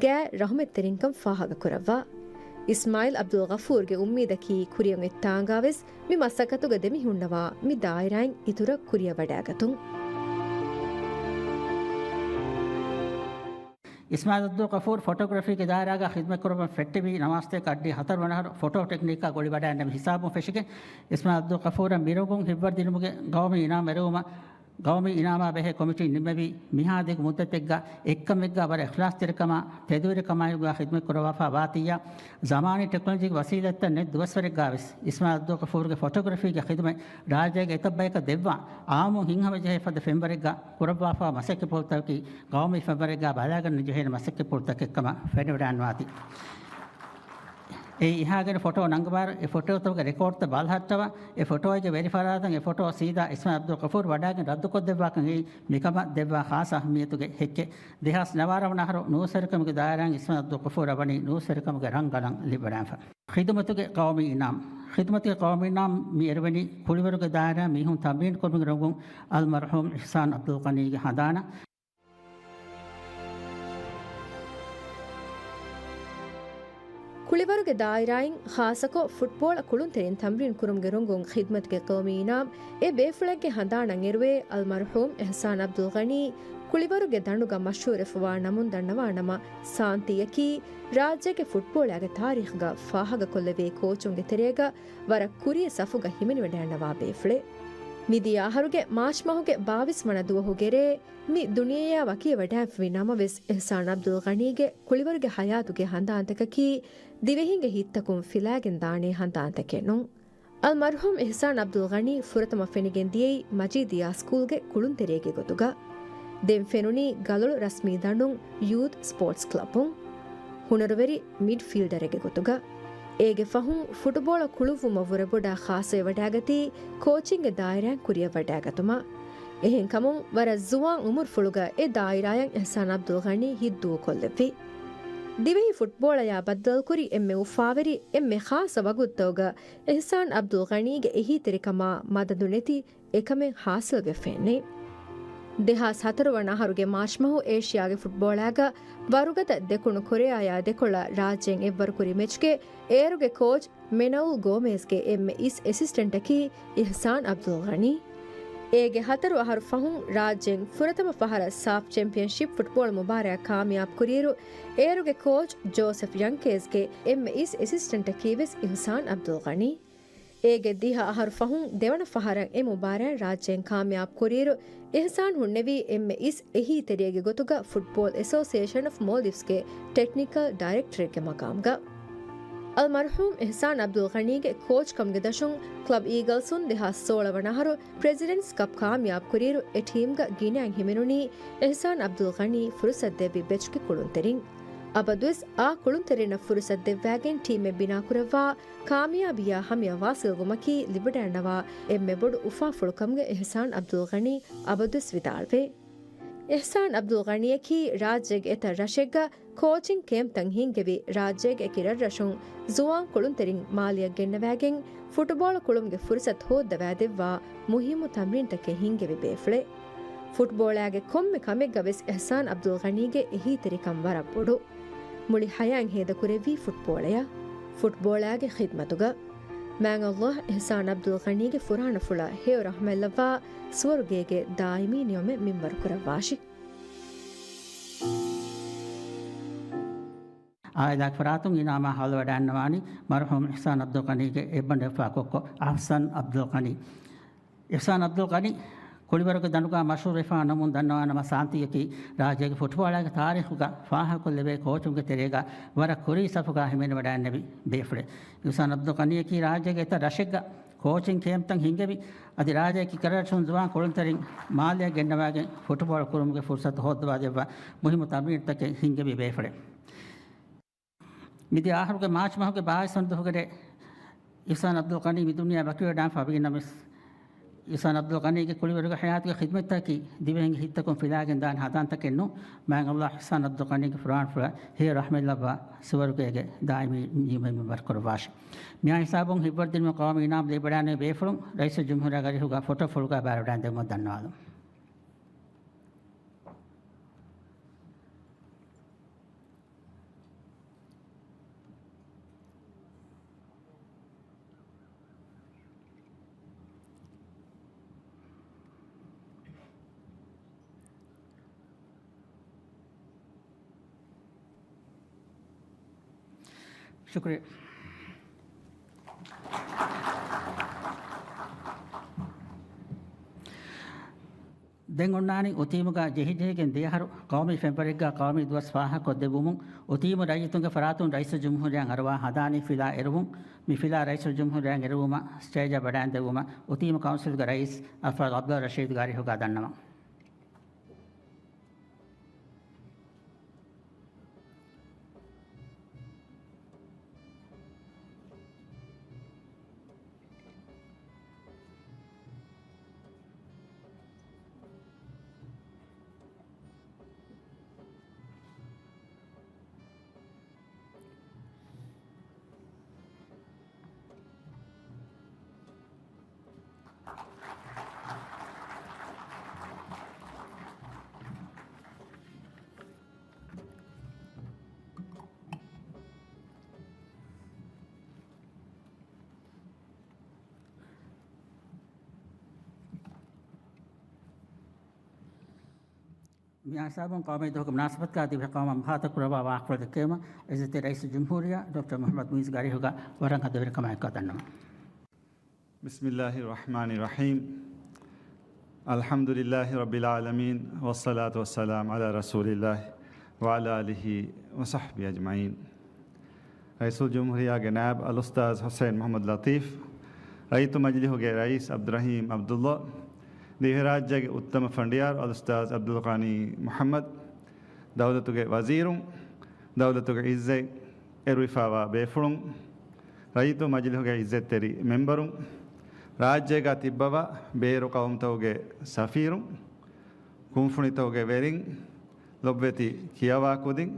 ގާތް ރަހުމަތްތެރިންކަން ފާހަގަކުރައްވާ. އިސްމާއިލް އަބްދުލް ޣަފޫރްގެ އުއްމީދަކީ ކުރިއަށް އޮތް ތާނގާވެސް މި މަސައްކަތުގަ ދެމިހުންނަވާ މި ދާއިރާއިން އިތުރަށް ކުރިއަށް ވަޑައިގަތުން. އިސްމާއިލް އަބްދުލް ޣަފޫރް ފޮޓޯގްރަފީގެ ދާއިރާގަ ޚިދްމަތްކުރައްވަން ފެއްޓެވީ ނަވާސްތޭކަ އައްޑިހަ ހަތަރު ވަނަ އަހަރު ފޮޓޯ ޓެކްނިކްގަ ގުޅިވަޑައިންނެވި ހިސާބުން ފެށިގެން، އިސްމާއިލް އަބްދުލް ޣަފޫރަށް މިރޮނގުން ހިތްވަރު ދިނުމުގެ ގައުމީ އިނާމް އެރުވުމަށް، ގައުމީ އިނާމާ ބެހޭ ކޮމިޓީ ނިންމެވީ މިހާ ދިގު މުއްދަތެއްގަ އެއްކަމެއްގަ ވަރަށް އިޚްލާޞްތެރިކަމާ ތެދުވެރިކަމާއެކުގަ ޚިދްމަތްކުރައްވާފަ ވާތީއާ، ޒަމާނީ ޓެކްނޮލޮޖީގެ ވަސީލަތްތައް ނެތް ދުވަސްވަރެއްގަ ވެސް އިސްމާއިލް އަބްދުލް ޣަފޫރުގެ ފޮޓޯގްރަފީގެ ޚިދުމަތް ރާއްޖޭގެ އެތައް ބަޔަކަށް ދެއްވާ، އާއްމުން ހިތްހަމަޖެހޭ ފަދަ ފެންވަރެއްގަ ކުރައްވާފަ މަސައްކަތްޕުޅުތަކަކީ ގައުމީ ފެންވަރެއްގަ ބަލާގަންނަ ޖެހޭނެ މަސައްކަތްޕުޅުތަކެއްކަމަށް ފެނިވަޑައިންނަވާތީ. އެއީ އެހާގެން ފޮޓޯ ނަންގަވާއިރު އެ ފޮޓޯތަކުގެ ރެކޯޑްތައް ބަލަހައްޓަވާ، އެ ފޮޓޯއެއްގެ ވެރިފަރާތަށް އެ ފޮޓޯ ސީދާ އިސްމާއިލް އަބްދުލް ޣަފޫރު ވަޑާގެން ރައްދުކޮށްދެއްވާކަން އެއީ މިކަމަށް ދެއްވާ ޚާއްޞަ އަހައްމިއްޔަތުގެ ހެއްކެއް. ދެހާސް ނަވާރަ ވަނަ އަހަރު ނޫސްވެރިކަމުގެ ދާއިރާއިން އިސްމާއިލް އަބްދުލް ޣަފޫރަށް ވަނީ ނޫސްވެރިކަމުގެ ރަނގަޅަށް ލިބިވަޑައިފަ. ޚިދުމަތުގެ ޤައުމީ އިނާމް. ޚިދުމަތުގެ ޤައުމީ އިނާމް މި އެރުވެނީ ކުޅިވަރުގެ ދާއިރާ މީހުން ތަމްރީން ކުރުމުގެ ރޮނގުން އަލްމަރްޙޫމް އިޙްސާން އަބްދުލް ޣަނީގެ ހަނދާނަށް. ކުޅިވަރުގެ ދާއިރާއިން ޚާއްޞަކޮށް ފުޓްބޯޅަ ކުޅުންތެރިން ތަމްރީން ކުރުމުގެ ރޮނގުން ޚިދުމަތުގެ ޤައުމީ އިނާމް އެ ބޭފުޅެއްގެ ހަނދާނަށް އެރުވޭ އަލްމަރްޙޫމް އިޙްސާން އަބްދުލް ޣަނީ ކުޅިވަރުގެ ދަނޑުގަ މަޝްހޫރެފަވާ ނަމުން ދަންނަވާނަމަ، ސާންތީއަކީ ރާއްޖޭގެ ފުޓްބޯޅައިގެ ތާރީޚްގަ ފާހަގަކޮށްލެވޭ ކޯޗުންގެ ތެރޭގަ ވަރަށް ކުރިޔަށް ސަފުގަ ހިމެނިވަޑައިންނަވާ ބޭފުޅެއް. މިދިޔަ އަހަރުގެ މާޗް މަހުގެ ބާވީސް ވަނަ ދުވަހުގެ ރޭ މި ދުނިޔެއާ ވަކިވެވަޑައިފަވި ނަމަވެސް، އިޙްސާން އަބްދުލް ޣަނީގެ ކުޅިވަރުގެ ހަޔާތުގެ ހަނދާންތަކަކީ ދިވެހިންގެ ހިތްތަކުން ފިލާގެން ދާނޭ ހަނދާންތަކެއް ނޫން. އަލްމަރްޙޫމް އިޙްސާން އަބްދުލް ޣަނީ ފުރަތަމަ ފެނިގެން ދިޔައީ މަޖީދިއްޔާ ސްކޫލްގެ ކުޅުންތެރިއެއްގެ ގޮތުގަ. ދެން ފެނުނީ ގަލޮޅު ރަސްމީ ދަނޑުން ޔޫތް ސްޕޯޓްސް ކްލަބުން. ހުނަރުވެރި މިޑްފީލްޑަރެއްގެ ގޮތުގަ. އޭގެ ފަހުން ފުޓުބޯޅަ ކުޅުއްވުމަށް ވުރެބޮޑާ ޚާއްޞަވެވަޑައިގަތީ ކޯޗިންގގެ ދާއިރާއިން ކުރިއަށް ވަޑައިގަތުމަށް. އެހެންކަމުން ވަރަށް ޒުވާން އުމުރުފުޅުގަ އެ ދާއިރާއަށް އިޙްސާން އަބްދުލް ޣަނީ ހިތްދުވަހުކޮށްލެއްވި. ދިވެހި ފުޓްބޯޅަޔާ ބައްދަލުކުރި އެންމެ އުފާވެރި، އެންމެ ޚާއްޞަ ވަގުތުތަކުގަ އިޙްސާން އަބްދުލް ޣަނީގެ އެހީތެރިކަމާ މަދަދު ނެތި އެކަމެއް ހާސިލްވެފައެއްނެތް. ދެހާސް ހަތަރު ވަނަ އަހަރުގެ މާޗްމަހު އޭޝިޔާގެ ފުޓްބޯޅައިގަ ވަރުގަދަ ދެކުނު ކޮރެއާޔާ ދެކޮޅަށް ރާއްޖޭން އެއްވަރުކުރި މެޗްގެ އޭރުގެ ކޯޗް މެނައުލް ގޯމޭޒްގެ އެންމެ އިސް އެސިސްޓެންޓަކީ އިޙްސާން އަބްދުލް ޣަނީ. އޭގެ ހަތަރު އަހަރު ފަހުން ރާއްޖޭން ފުރަތަމަ ފަހަރަށް ސާފް ޗެމްޕިއަންޝިޕް ފުޓްބޯޅަ މުބާރާތް ކާމިޔާބު ކުރިއިރު، އޭރުގެ ކޯޗް ޖޯސެފް ޔަންކޭޒްގެ އެންމެ އިސް އެސިސްޓެންޓަކީ ވެސް އިޙްސާން އަބްދުލް ޣަނީ. އޭގެ ދިހަ އަހަރު ފަހުން ދެވަނަ ފަހަރަށް އެ މުބާރާތް ރާއްޖޭން ކާމިޔާބު ކުރިއިރު، އިޙްސާން ހުންނެވީ އެންމެ އިސް އެހީތެރިއެއްގެ ގޮތުގަ ފުޓްބޯލް އެސޯސިއޭޝަން އޮފް މޯލްޑިވްސްގެ ޓެކްނިކަލް ޑައިރެކްޓަރެއްގެ މަގާމުގަ. އަލްމަރްޙޫމް އިޙްސާން އަބްދުލް ޣަނީގެ ކޯޗްކަމުގެ ދަށުން ކްލަބް އީގަލްސުން ދެހާސް ސޯޅަ ވަނަ އަހަރު ޕްރެޒިޑެންޓްސް ކަޕް ކާމިޔާބު ކުރިއިރު، އެ ޓީމްގަ ގިނައިން ހިމެނުނީ އިޙްސާން އަބްދުލް ޣަނީ ފުރުސަތު ދެއްވި ބެޗްގެ ކުޅުންތެރިން. އަބަދުވެސް އާ ކުޅުންތެރިންނަށް ފުރުސަތު ދެއްވާގެން ޓީމެއް ބިނާކުރައްވާ، ކާމިޔާބީއާ ހަމަޔަށް ވާސިލްވުމަކީ ލިބިވަޑައިގަންނަވާ އެންމެ ބޮޑު އުފާފުޅުކަމުގެ އިޙްސާން އަބްދުލް ޣަނީ އަބަދުވެސް ވިދާޅުވޭ. އިޙްސާން އަބްދުލް ޣަނީއަކީ ރާއްޖޭގެ އެތައް ރަށެއްގަ ކޯޗިން ކޭމްޕްތައް ހިންގެވި، ރާއްޖޭގެ އެކި ރަށްރަށުން ޒުވާން ކުޅުންތެރިން މާލެއަށް ގެންނަވާގެން ފުޓުބޯޅަ ކުޅުމުގެ ފުރުސަތު ހޯއްދަވާދެއްވާ މުހިއްމު ތަމްރީންތަކެއް ހިންގެވި ބޭފުޅެއް. ފުޓްބޯޅައިގެ ކޮންމެ ކަމެއްގަ ވެސް އިޙްސާން އަބްދުލް ޣަނީގެ އެހީތެރިކަން ވަރަށް ބޮޑު. މުޅި ހަޔާތް ހޭދަކުރެއްވީ ފުޓްބޯޅަޔަށް، ފުޓްބޯޅައިގެ ޚިދްމަތުގަ. މާތް ﷲ އިޙްސާން އަބްދުލް ޣަނީގެ ފުރާނަފުޅަށް ހެޔޮ ރަޙްމަތްލައްވާ، ސުވަރުގޭގެ ދާއިމީ ނިޢުމަތް މިންވަރުކުރައްވާށި. އާއިލާގެ ފަރާތުން އިނާމާ ހަވާލުވަޑައިގަންނަވާނީ މަރުޙޫމް އިޙްސާން އަބްދުލް ޣަނީގެ އެއްބަނޑު ހިފާ ކޮއްކޮ އަޙްސަން އަބްދުލް ޣަނީ. އިޙްސާން އަބްދުލް ޣަނީ ކުޅިވަރުގެ ދަނޑުގަ މަޝްހޫރުވެފާ ނަމުން ދަންނަވާނަމަ، ސާންތީއަކީ ރާއްޖޭގެ ފުޓްބޯޅައިގެ ތާރީޚުގަ ފާހަގަކޮށްލެވޭ ކޯޗުންގެ ތެރޭގަ ވަރަށް ކުރީ ސަފުގަ ހިމެނިވަޑައިގެންނެވި ބޭފުޅެއް. އިޙްސާން އަބްދުލް ޣަނީއަކީ ރާއްޖޭގެ އެތައް ރަށެއްގަ ކޯޗިން ކޭމްޕްތައް ހިންގެވި، އަދި ރާއްޖޭގެ އެކި ރަށްރަށުން ޒުވާން ކުޅުންތެރިން މާލެއަށް ގެންނަވާގެން ފުޓްބޯޅަ ކުޅުމުގެ ފުރުސަތު ހޯއްދަވާދެއްވާ މުހިއްމު ތަމްރީނުތަކެއް ހިންގެވި ބޭފުޅެއް. މިދިޔަ އަހަރުގެ މާޗް މަހުގެ ބާވީސް ވަނަ ދުވަހުގެ ރޭ އިޙްސާން އަބްދުލް ޣަނީ މި ދުނިޔެއާ ވަކިވެވަޑައިގެންފަ ވީނަމަވެސް، އިޙްސާން ޢަބްދުލްޣަނީގެ ކުޅިވަރުގެ ޙަޔާތުގެ ޚިދްމަތްތަކީ ދިވެހިންގެ ހިތްތަކުން ފިލާގެން ދާން ހަނދާންތަކެއް ނޫން. މާތް ﷲ އިޙްސާން ޢަބްދުލްޣަނީގެ ފުރާނަފުޅަށް ހެޔޮ ރަޙްމަތް ލައްވާ ސުވަރުގޭގެ ދާއިމީ މީހުން މިންވަރު ކުރައްވާށި. މިއާ ހިސާބުން ހިތްވަރުދިނުމަށް ޤައުމީ އިނާމް ލިބިވަޑައިގެންނެވި ބޭފުޅުން ރައީސުލްޖުމްހޫރިއްޔާ ގާރިއަށް ފޮޓޯފުޅުގައި ބައިވެވަޑައިގެން ދެއްވުމަށް ދަންނަވާލަން. ޝުކުރިއްޔާ. ދެން އޮންނާނީ އުތީމުގަ ޖެހިޖެހިގެން ދިޔަހަރު ޤައުމީ ފެންވަރެއްގަ ޤައުމީ ދުވަސް ފާހަގަކޮށްދެއްވުމުން، އުތީމު ރައްޔިތުންގެ ފަރާތުން ރައީސުލްޖުމްހޫރިއްޔާ އަރުވާ ހަނދާނީ ފިލާ އެރުވުން. މި ފިލާ ރައީސުލްޖުމްހޫރިއްޔާ އެރުވުމަށް ސްޓޭޖަށް ވަޑައިގެންދެއްވުމަށް އުތީމު ކައުންސިލްގެ ރައީސް އަލްފާޟް ޢަބްދުﷲ ރަޝީދު ގާރިއަށް ދަންނަވަން. މި ހިސާބުން ޤައުމީ ދުވަހުގެ މުނާސަބަތުގަ ދިވެހި ޤައުމަށް މުޚާތަބް ކުރައްވާ ވާހަކަފުޅު ދެއްކެވުމަށް އިއްޒަތްތެރި ރައީސުލްޖުމްހޫރިއްޔާ ޑޮކްޓަރ މުޙައްމަދު މުއިއްޒު ގާރިއަށް ވަރަށް ހަތަރުވެރިކަމާއެކު ދަންނަވަން. بسم الله الرحمن الرحيم. الحمد لله رب العالمين، والصلاة والسلام على رسول الله وعلى آله وصحبه أجمعين. ރައީސުލްޖުމްހޫރިއްޔާގެ ނާއިބު އަލްއުސްތާޛު ޙުސައިން މުޙައްމަދު ލަޠީފް، ރައްޔިތު މަޖިލިހުގެ ރައީސް ޢަބްދުއްރަޙީމް ޢަބްދުﷲ، ދިވެހިރާއްޖޭގެ އުއްތަމަ ފަނޑިޔާރު އަލްއުސްތާޛު ޢަބްދުލްޣަނީ މުޙައްމަދު، ދައުލަތުގެ ވަޒީރުން، ދައުލަތުގެ އިއްޒަތް އެރުވިފައިވާ ބޭފުޅުން، ރައްޔިތު މަޖިލިހުގެ އިއްޒަތްތެރި މެމްބަރުން، ރާއްޖޭގަ ތިއްބަވާ ބޭރު ޤައުމުތަކުގެ ސަފީރުން، ކުންފުނިތަކުގެ ވެރިން، ލޮބުވެތި ކިޔަވާ ކުދިން،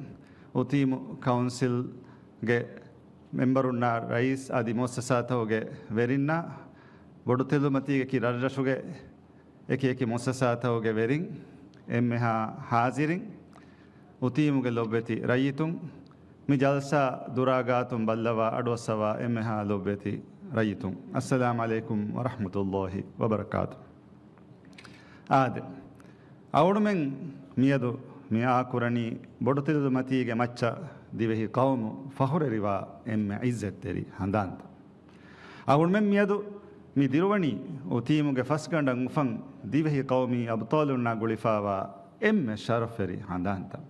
އުތީމު ކައުންސިލްގެ މެމްބަރުންނާ ރައީސް އަދި މުއައްސަސާތަކުގެ ވެރިންނާ، ބޮޑުތެލުމަތީގަކީ ރަށްރަށުގެ އެކި އެކި މުއައްސަސާތަކުގެ ވެރިން، އެންމެހާ ޙާޒިރިން، އުތީމުގެ ލޮބުވެތި ރައްޔިތުން، މި ޖަލްސާ ދުރާ ގާތުން ބައްލަވާ އަޑުއައްސަވާ އެންމެހާ ލޮބުވެތި ރައްޔިތުން، އައްސަލާމް ޢަލައިކުމް ވަރަޙްމަތުﷲ ވަބަރަކާތު. އާދެ، އަޅުގަނޑުމެން މިއަދު މިއާ ކުރަނީ ބޮޑުތެލުމަތީގެ މައްޗަށް ދިވެހި ޤައުމު ފަޚުރުވެރިވާ އެންމެ ޢިއްޒަތްތެރި ހަނދާންތައް. އަޅުގަނޑުމެން މިއަދު މި ދިރުވަނީ އުތީމުގެ ފަސްގަނޑަށް އުފަން ދިވެހި ޤައުމީ އަބްޠާލުންނާ ގުޅިފައިވާ އެންމެ ޝަރަފްވެރި ހަނދާންތައް.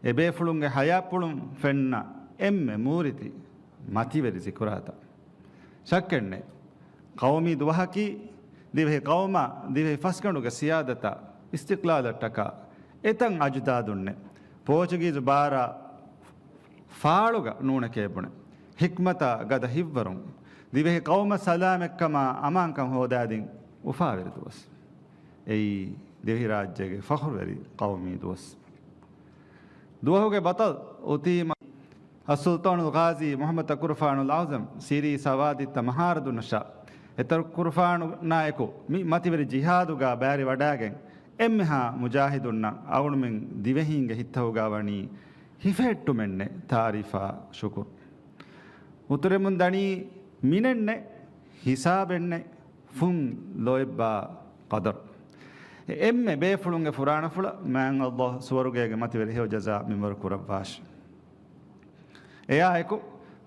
އެބޭފުޅުންގެ ޙަޔާތްޕުޅުން ފެންނަ އެންމެ މޫރިތި މަތިވެރި ޒިކުރާތައް. ޝައްކެއްނެތް، ޤައުމީ ދުވަހަކީ ދިވެހި ޤައުމާ ދިވެހި ފަސްގަނޑުގެ ސިޔާދަތާ އިސްތިޤްލާލަށްޓަކާ އެތައް އަޖުދާދުންނެއް ޕޯޗުގީޒު ބާރާ ފާޅުގަ ނޫނެކޭ ބުނެ، ޙިކްމަތާ ގަދަ ހިތްވަރުން ދިވެހި ޤައުމަށް ސަލާމަތްކަމާ އަމާންކަން ހޯދާދިން އުފާވެރި ދުވަސް. އެއީ ދިވެހިރާއްޖޭގެ ފަޚުރުވެރި ޤައުމީ ދުވަސް. ދުވަހުގެ ބަޠަލް އުތީމަ އައްސުލްޠާނުލް ޣާޒީ މުޙައްމަދު ތަކުރުފާނުލް އަޢުޒަމް ސިރީ ސަވާދިއްތަ މަހާރަދުންނަށާ، އެ ތަކުރުފާނާއެކު މި މަތިވެރި ޖިހާދުގަ ބައިވެރިވަޑައިގެން އެންމެހާ މުޖާހިދުންނަށް އަޅުގަނޑުމެން ދިވެހީންގެ ހިތްތަކުގަ ވަނީ ހިފެހެއްޓުމެއްނެތް ތާރީފާ ޝުކުރު. އުތުރެމުން ދަނީ މިނެއްނެތް ހިސާބެއްނެތް ފުން ލޯތްބާ ޤަދަރު. އެ އެންމެ ބޭފުޅުންގެ ފުރާނަފުޅަށް މާތް ﷲ ސުވަރުގޭގެ މަތިވެރި ހެޔޮ ޖަޒާ މިންވަރު ކުރައްވާށި. އެއާއެކު،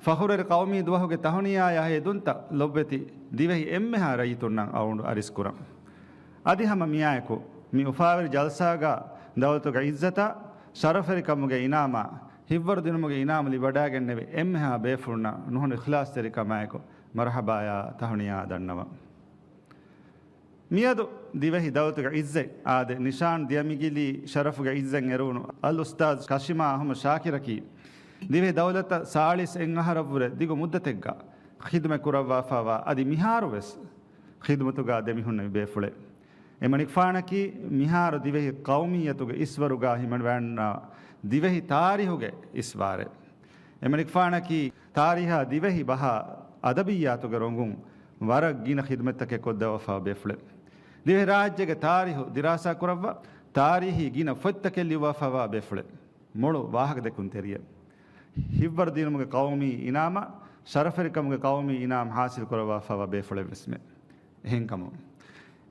ފަޚުރުވެރި ޤައުމީ ދުވަހުގެ ތަހުނިޔާޔާ ހެޔޮ ދުންތައް ލޮބުވެތި ދިވެހި އެންމެހާ ރައްޔިތުންނަށް އަޅުގަނޑު އަރިސްކުރަން. އަދި ހަމަ މިއާއެކު، މި އުފާވެރި ޖަލްސާގަ ދައުލަތުގެ ޢިއްޒަތާ، ޝަރަފްވެރިކަމުގެ އިނާމާ، ހިތްވަރުދިނުމުގެ އިނާމު ލިބިވަޑައިގެންނެވި އެންމެހާ ބޭފުޅުންނަށް ނުހަނު އިޚްލާޞްތެރިކަމާއެކު މަރުޙަބާޔާ ތަހުނިޔާ ދަންނަވަން. މިއަދު ދިވެހި ދައުލަތުގެ ޢިއްޒަތް އާދެ، ނިޝާން ދިޔަ މިގިލީ ޝަރަފުގެ ޢިއްޒަތް އެރުވުނު އަލްއުސްތާޛު ކަޝިމާ އަޙްމަދު ޝާކިރަކީ، ދިވެހި ދައުލަތަށް ސާޅީސް އެއް އަހަރަށްވުރެ ދިގު މުއްދަތެއްގަ ޚިދުމަތް ކުރައްވާފައިވާ އަދި މިހާރުވެސް ޚިދުމަތުގަ ދެމިހުންނެވި ބޭފުޅެއް. އެމަނިކުފާނަކީ މިހާރު ދިވެހި ޤައުމިއްޔަތުގެ އިސްވަރުގަ ހިމަނަވަންނަ ދިވެހި ތާރީހުގެ އިސްވާރެއް. އެމަނިކުފާނަކީ ތާރީހާ ދިވެހި ބަހާ އަދަބިއްޔާތުގެ ރޮނގުން ވަރަށް ގިނަ ޚިދުމަތްތަކެއް ކޮށްދެއްވާފަވާ ބޭފުޅެއް. ދިވެހިރާއްޖޭގެ ތާރީހު ދިރާސާ ކުރައްވާ، ތާރީހީ ގިނަ ފޮތްތަކެއް ލިޔުއްވާފަވާ ބޭފުޅެއް. މޮޅު ވާހަކަދެއްކުންތެރިއެއް. ހިތްވަރުދިނުމުގެ ޤައުމީ އިނާމާ، ޝަރަފެރިކަމުގެ ޤައުމީ އިނާމް ޙާޞިލް ކުރައްވާފަވާ ބޭފުޅެއްވެސްމެ. އެހެންކަމުން،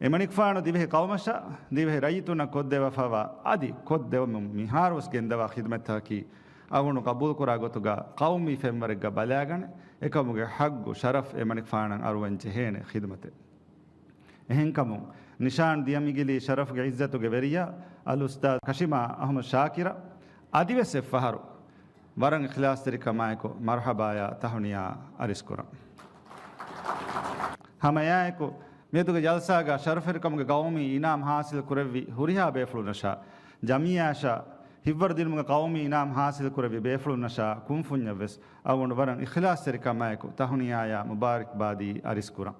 އެމަނިކުފާނު ދިވެހި ޤައުމަށާ، ދިވެހި ރައްޔިތުންނަށް ކޮށްދެއްވާފަވާ އަދި ކޮށްދެވަމުން މިހާރުވެސް ގެންދަވާ ޚިދުމަތްތަކަކީ، އަޅުގަނޑު ޤަބޫލުކުރާ ގޮތުގަ ޤައުމީ ފެންވަރެއްގަ ބަލާގަނެ، އެކަމުގެ ޙައްޤު ޝަރަފް އެމަނިކުފާނަށް އަރުވަން ޖެހޭނެ ޚިދުމަތެއް. އެހެންކަމުން، ނިޝާން ދިޔަމިގިލީ ޝަރަފްގެ ޢިއްޒަތުގެ ވެރިޔާ އަލްއުސްތާޛް ކަޝިމާ އަޙްމަދު ޝާކިރަށް އަދިވެސް އެއްފަހަރު ވަރަށް އިޚްލާޞްތެރިކަމާއެކު މަރުޙަބާޔާ ތަހުނިޔާ އަރިސްކުރަން. ހަމައެއާއެކު، މިއަދުގެ ޖަލްސާގަ ޝަރަފެރިކަމުގެ ޤައުމީ އިނާމް ޙާޞިލް ކުރެއްވި ހުރިހާ ބޭފުޅުންނަށާ، ޖަމިއްޔާއަށާ، ހިތްވަރުދިނުމުގެ ޤައުމީ އިނާމް ޙާޞިލް ކުރެއްވި ބޭފުޅުންނަށާ ކުންފުންޏަށްވެސް އަޅުގަނޑު ވަރަށް އިޚްލާޞްތެރިކަމާއެކު ތަހުނިޔާޔާ މުބާރިކްބާދީ އަރިސްކުރަން.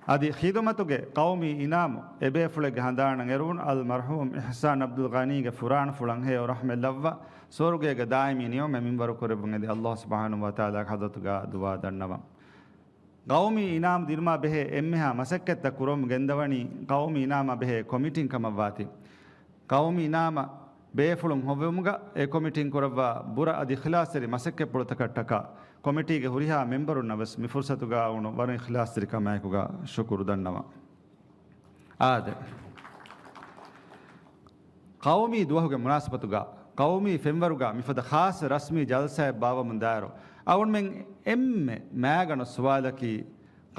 އަދި ޚިދުމަތުގެ ޤައުމީ އިނާމު އެބޭފުޅެއްގެ ހަނދާނަށް އެރުވުނު އަލްމަރްޙޫމް އިޙްސާން ޢަބްދުލްޣަނީގެ ފުރާނަފުޅަށް ހެޔޮ ރަޙްމަތް ލައްވާ، ސުވަރުގޭގެ ދާއިމީ ނިޢުމަތް މިންވަރު ކުރެއްވުން އެދި ﷲ ސުބްޙާނަހޫ ވަތަޢާލާގެ ޙަޟްރަތުގަ ދުޢާ ދަންނަވަން. ޤައުމީ އިނާމު ދިނުމާ ބެހޭ އެންމެހާ މަސައްކަތްތައް ކުރަމުން ގެންދަވަނީ ޤައުމީ އިނާމާ ބެހޭ ކޮމިޓީން ކަމަށްވާތީ. ޤައުމީ އިނާމަށް ބޭފުޅުން ހޮވުމުގަ އެ ކޮމިޓީން ކުރައްވާ ބުރަ އަދި އިޚްލާޞްތެރި މަސައްކަތްޕުޅުތަކަށްޓަކާ ކޮމިޓީގެ ހުރިހާ މެމްބަރުންނަށް ވެސް މި ފުރުޞަތުގަ އަޅުގަނޑު ވަރަށް އިޚްލާޞްތެރިކަމާއެކުގަ ޝުކުރު ދަންނަވަން. އާދެ، ޤައުމީ ދުވަހުގެ މުނާސަބަތުގަ، ޤައުމީ ފެންވަރުގަ މިފަދަ ޚާއްޞަ ރަސްމީ ޖަލްސާއެއް ބާއްވަމުން ދާއިރު، އަޅުގަނޑުމެން އެންމެ މައިގަނޑު ސުވާލަކީ،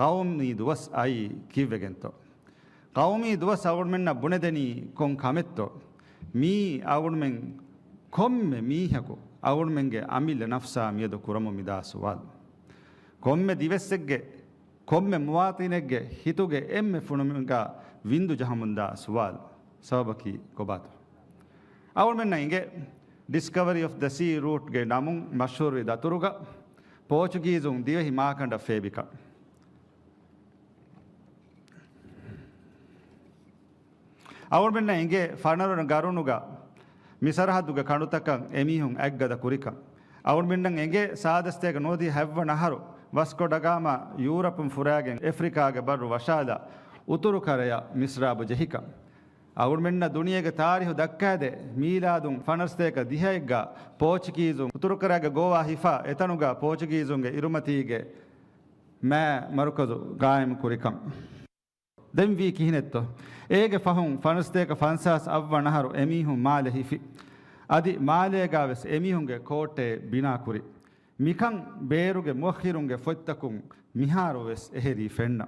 ޤައުމީ ދުވަސް އައީ ކީއްވެގެންތޯ؟ ޤައުމީ ދުވަސް އަޅުގަނޑުމެންނަށް ބުނެދެނީ ކޮން ކަމެއްތޯ؟ މިއީ އަޅުގަނޑުމެން ކޮންމެ މީހަކު އަޅުގަނޑުމެންގެ އަމިއްލަ ނަފްސާ މިއަދު ކުރަމުން މިދާ ސުވާލު. ކޮންމެ ދިވެއްސެއްގެ، ކޮންމެ މުވާޠިނެއްގެ ހިތުގެ އެންމެ ފުނުމުގަ ވިންދު ޖަހަމުންދާ ސުވާލު. ސަބަބަކީ ކޮބާތޯ؟ އަޅުގަނޑުމެންނަށް އިނގޭ، ޑިސްކަވަރީ އޮފް ދަ ސީ ރޫޓްގެ ނަމުން މަޝްހޫރުވި ދަތުރުގަ ޕޯޗުގީޒުން ދިވެހި މާކަނޑަށް ފޭބިކަން. އަޅުގަނޑުމެންނަށް އިނގޭ ފަނަރަ ވަނަ ގަރުނުގަ މި ސަރަހައްދުގެ ކަނޑުތަކަށް އެމީހުން އަތްގަދަ ކުރިކަން. އަޅުގަނޑުމެންނަށް އެނގޭ ސާދަ ސަތޭކަ ނުވަދިހަ ހަތްވަނަ އަހަރު ވަސްކޮ ޑަ ގާމާ ޔޫރަޕުން ފުރާގެން އެފްރިކާގެ ބައްރު ވަށާލާ އުތުރު ކަރަޔަށް މިސްރާބު ޖެހިކަން. އަޅުގަނޑުމެންނަށް ދުނިޔޭގެ ތާރީހު ދައްކާދޭ، މީލާދުން ފަނަރަ ސަތޭކަ ދިހައެއްގަ ޕޯޗުގީޒުން އުތުރުކަރައިގެ ގޯވާ ހިފާ އެތަނުގަ ޕޯޗުގީޒުންގެ އިރުމަތީގެ މާ މަރުކަޒު ގާއިމް ކުރިކަން. ދެން ވީ ކިހިނެއްތޯ؟ އޭގެ ފަހުން ފަނަރަ ސަތޭކަ ފަންސާސް އަށްވަނަ އަހަރު އެމީހުން މާލެ ހިފި. އަދި މާލޭގަވެސް އެމީހުންގެ ކޯޓެއް ބިނާކުރި. މިކަން ބޭރުގެ މުއައްޚިރުންގެ ފޮތްތަކުން މިހާރުވެސް އެހެރީ ފެންނަ.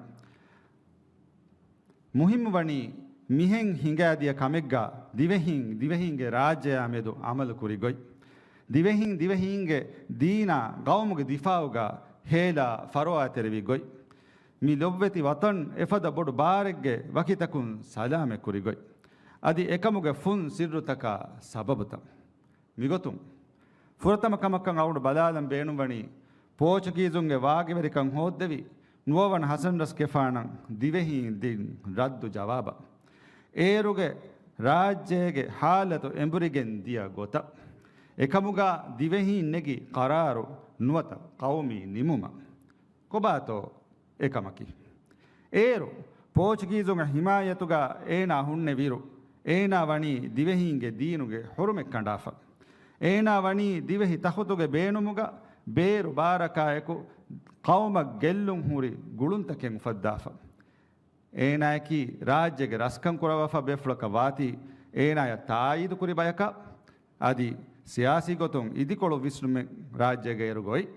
މުހިއްމު ވަނީ، މިހެން ހިނގާދިޔަ ކަމެއްގަ ދިވެހީން ދިވެހީންގެ ރާއްޖެޔާ މެދު އަމަލު ކުރި ގޮތް. ދިވެހީން ދިވެހީންގެ ދީނާ ގައުމުގެ ދިފާއުގަ ހޭލާ ފަރުވާތެރިވި ގޮތް. މި ލޮބްވެތި ވަޠަން އެފަދަ ބޮޑު ބާރެއްގެ ވަކިތަކުން ސަލާމަތް ކުރި ގޮތް. އަދި އެކަމުގެ ފުން ސިއްރުތަކާ ސަބަބުތައް. މިގޮތުން، ފުރަތަމަ ކަމަކަށް އަޅުގަނޑު ބަލާލަން ބޭނުންވަނީ، ޕޯޗުގީޒުންގެ ވާގިވެރިކަން ހޯއްދެވި ނުވަވަނަ ހަސަން ރަސްގެފާނަށް ދިވެހީން ދިން ރައްދު ޖަވާބަށް. އޭރުގެ ރާއްޖޭގެ ހާލަތު އެނބުރިގެން ދިޔަ ގޮތަށް. އެކަމުގަ ދިވެހީން ނެގި ޤަރާރު ނުވަތަ ޤައުމީ ނިމުމަށް. ކޮބާތޯ އެކަމަކީ؟ އޭރު ޕޯޗުގީޒުންގެ ހިމާޔަތުގަ އޭނާ ހުންނެވިއިރު، އޭނާ ވަނީ ދިވެހީންގެ ދީނުގެ ޙުރުމަތް ކަނޑާފަ. އޭނާ ވަނީ ދިވެހި ތަޚުތުގެ ބޭނުމުގަ ބޭރު ބާރަކާއެކު ޤައުމަށް ގެއްލުން ހުރި ގުޅުންތަކެއް އުފައްދާފަ. އޭނާއަކީ ރާއްޖޭގެ ރަސްކަން ކުރައްވާފަ ބޭފުޅަކަށް ވާތީ، އޭނާޔަށް ތާއީދު ކުރި ބަޔަކަށް، އަދި ސިޔާސީ ގޮތުން އިދިކޮޅު ވިސްނުމެއް ރާއްޖޭގަ އޭރުގަ އޮތް.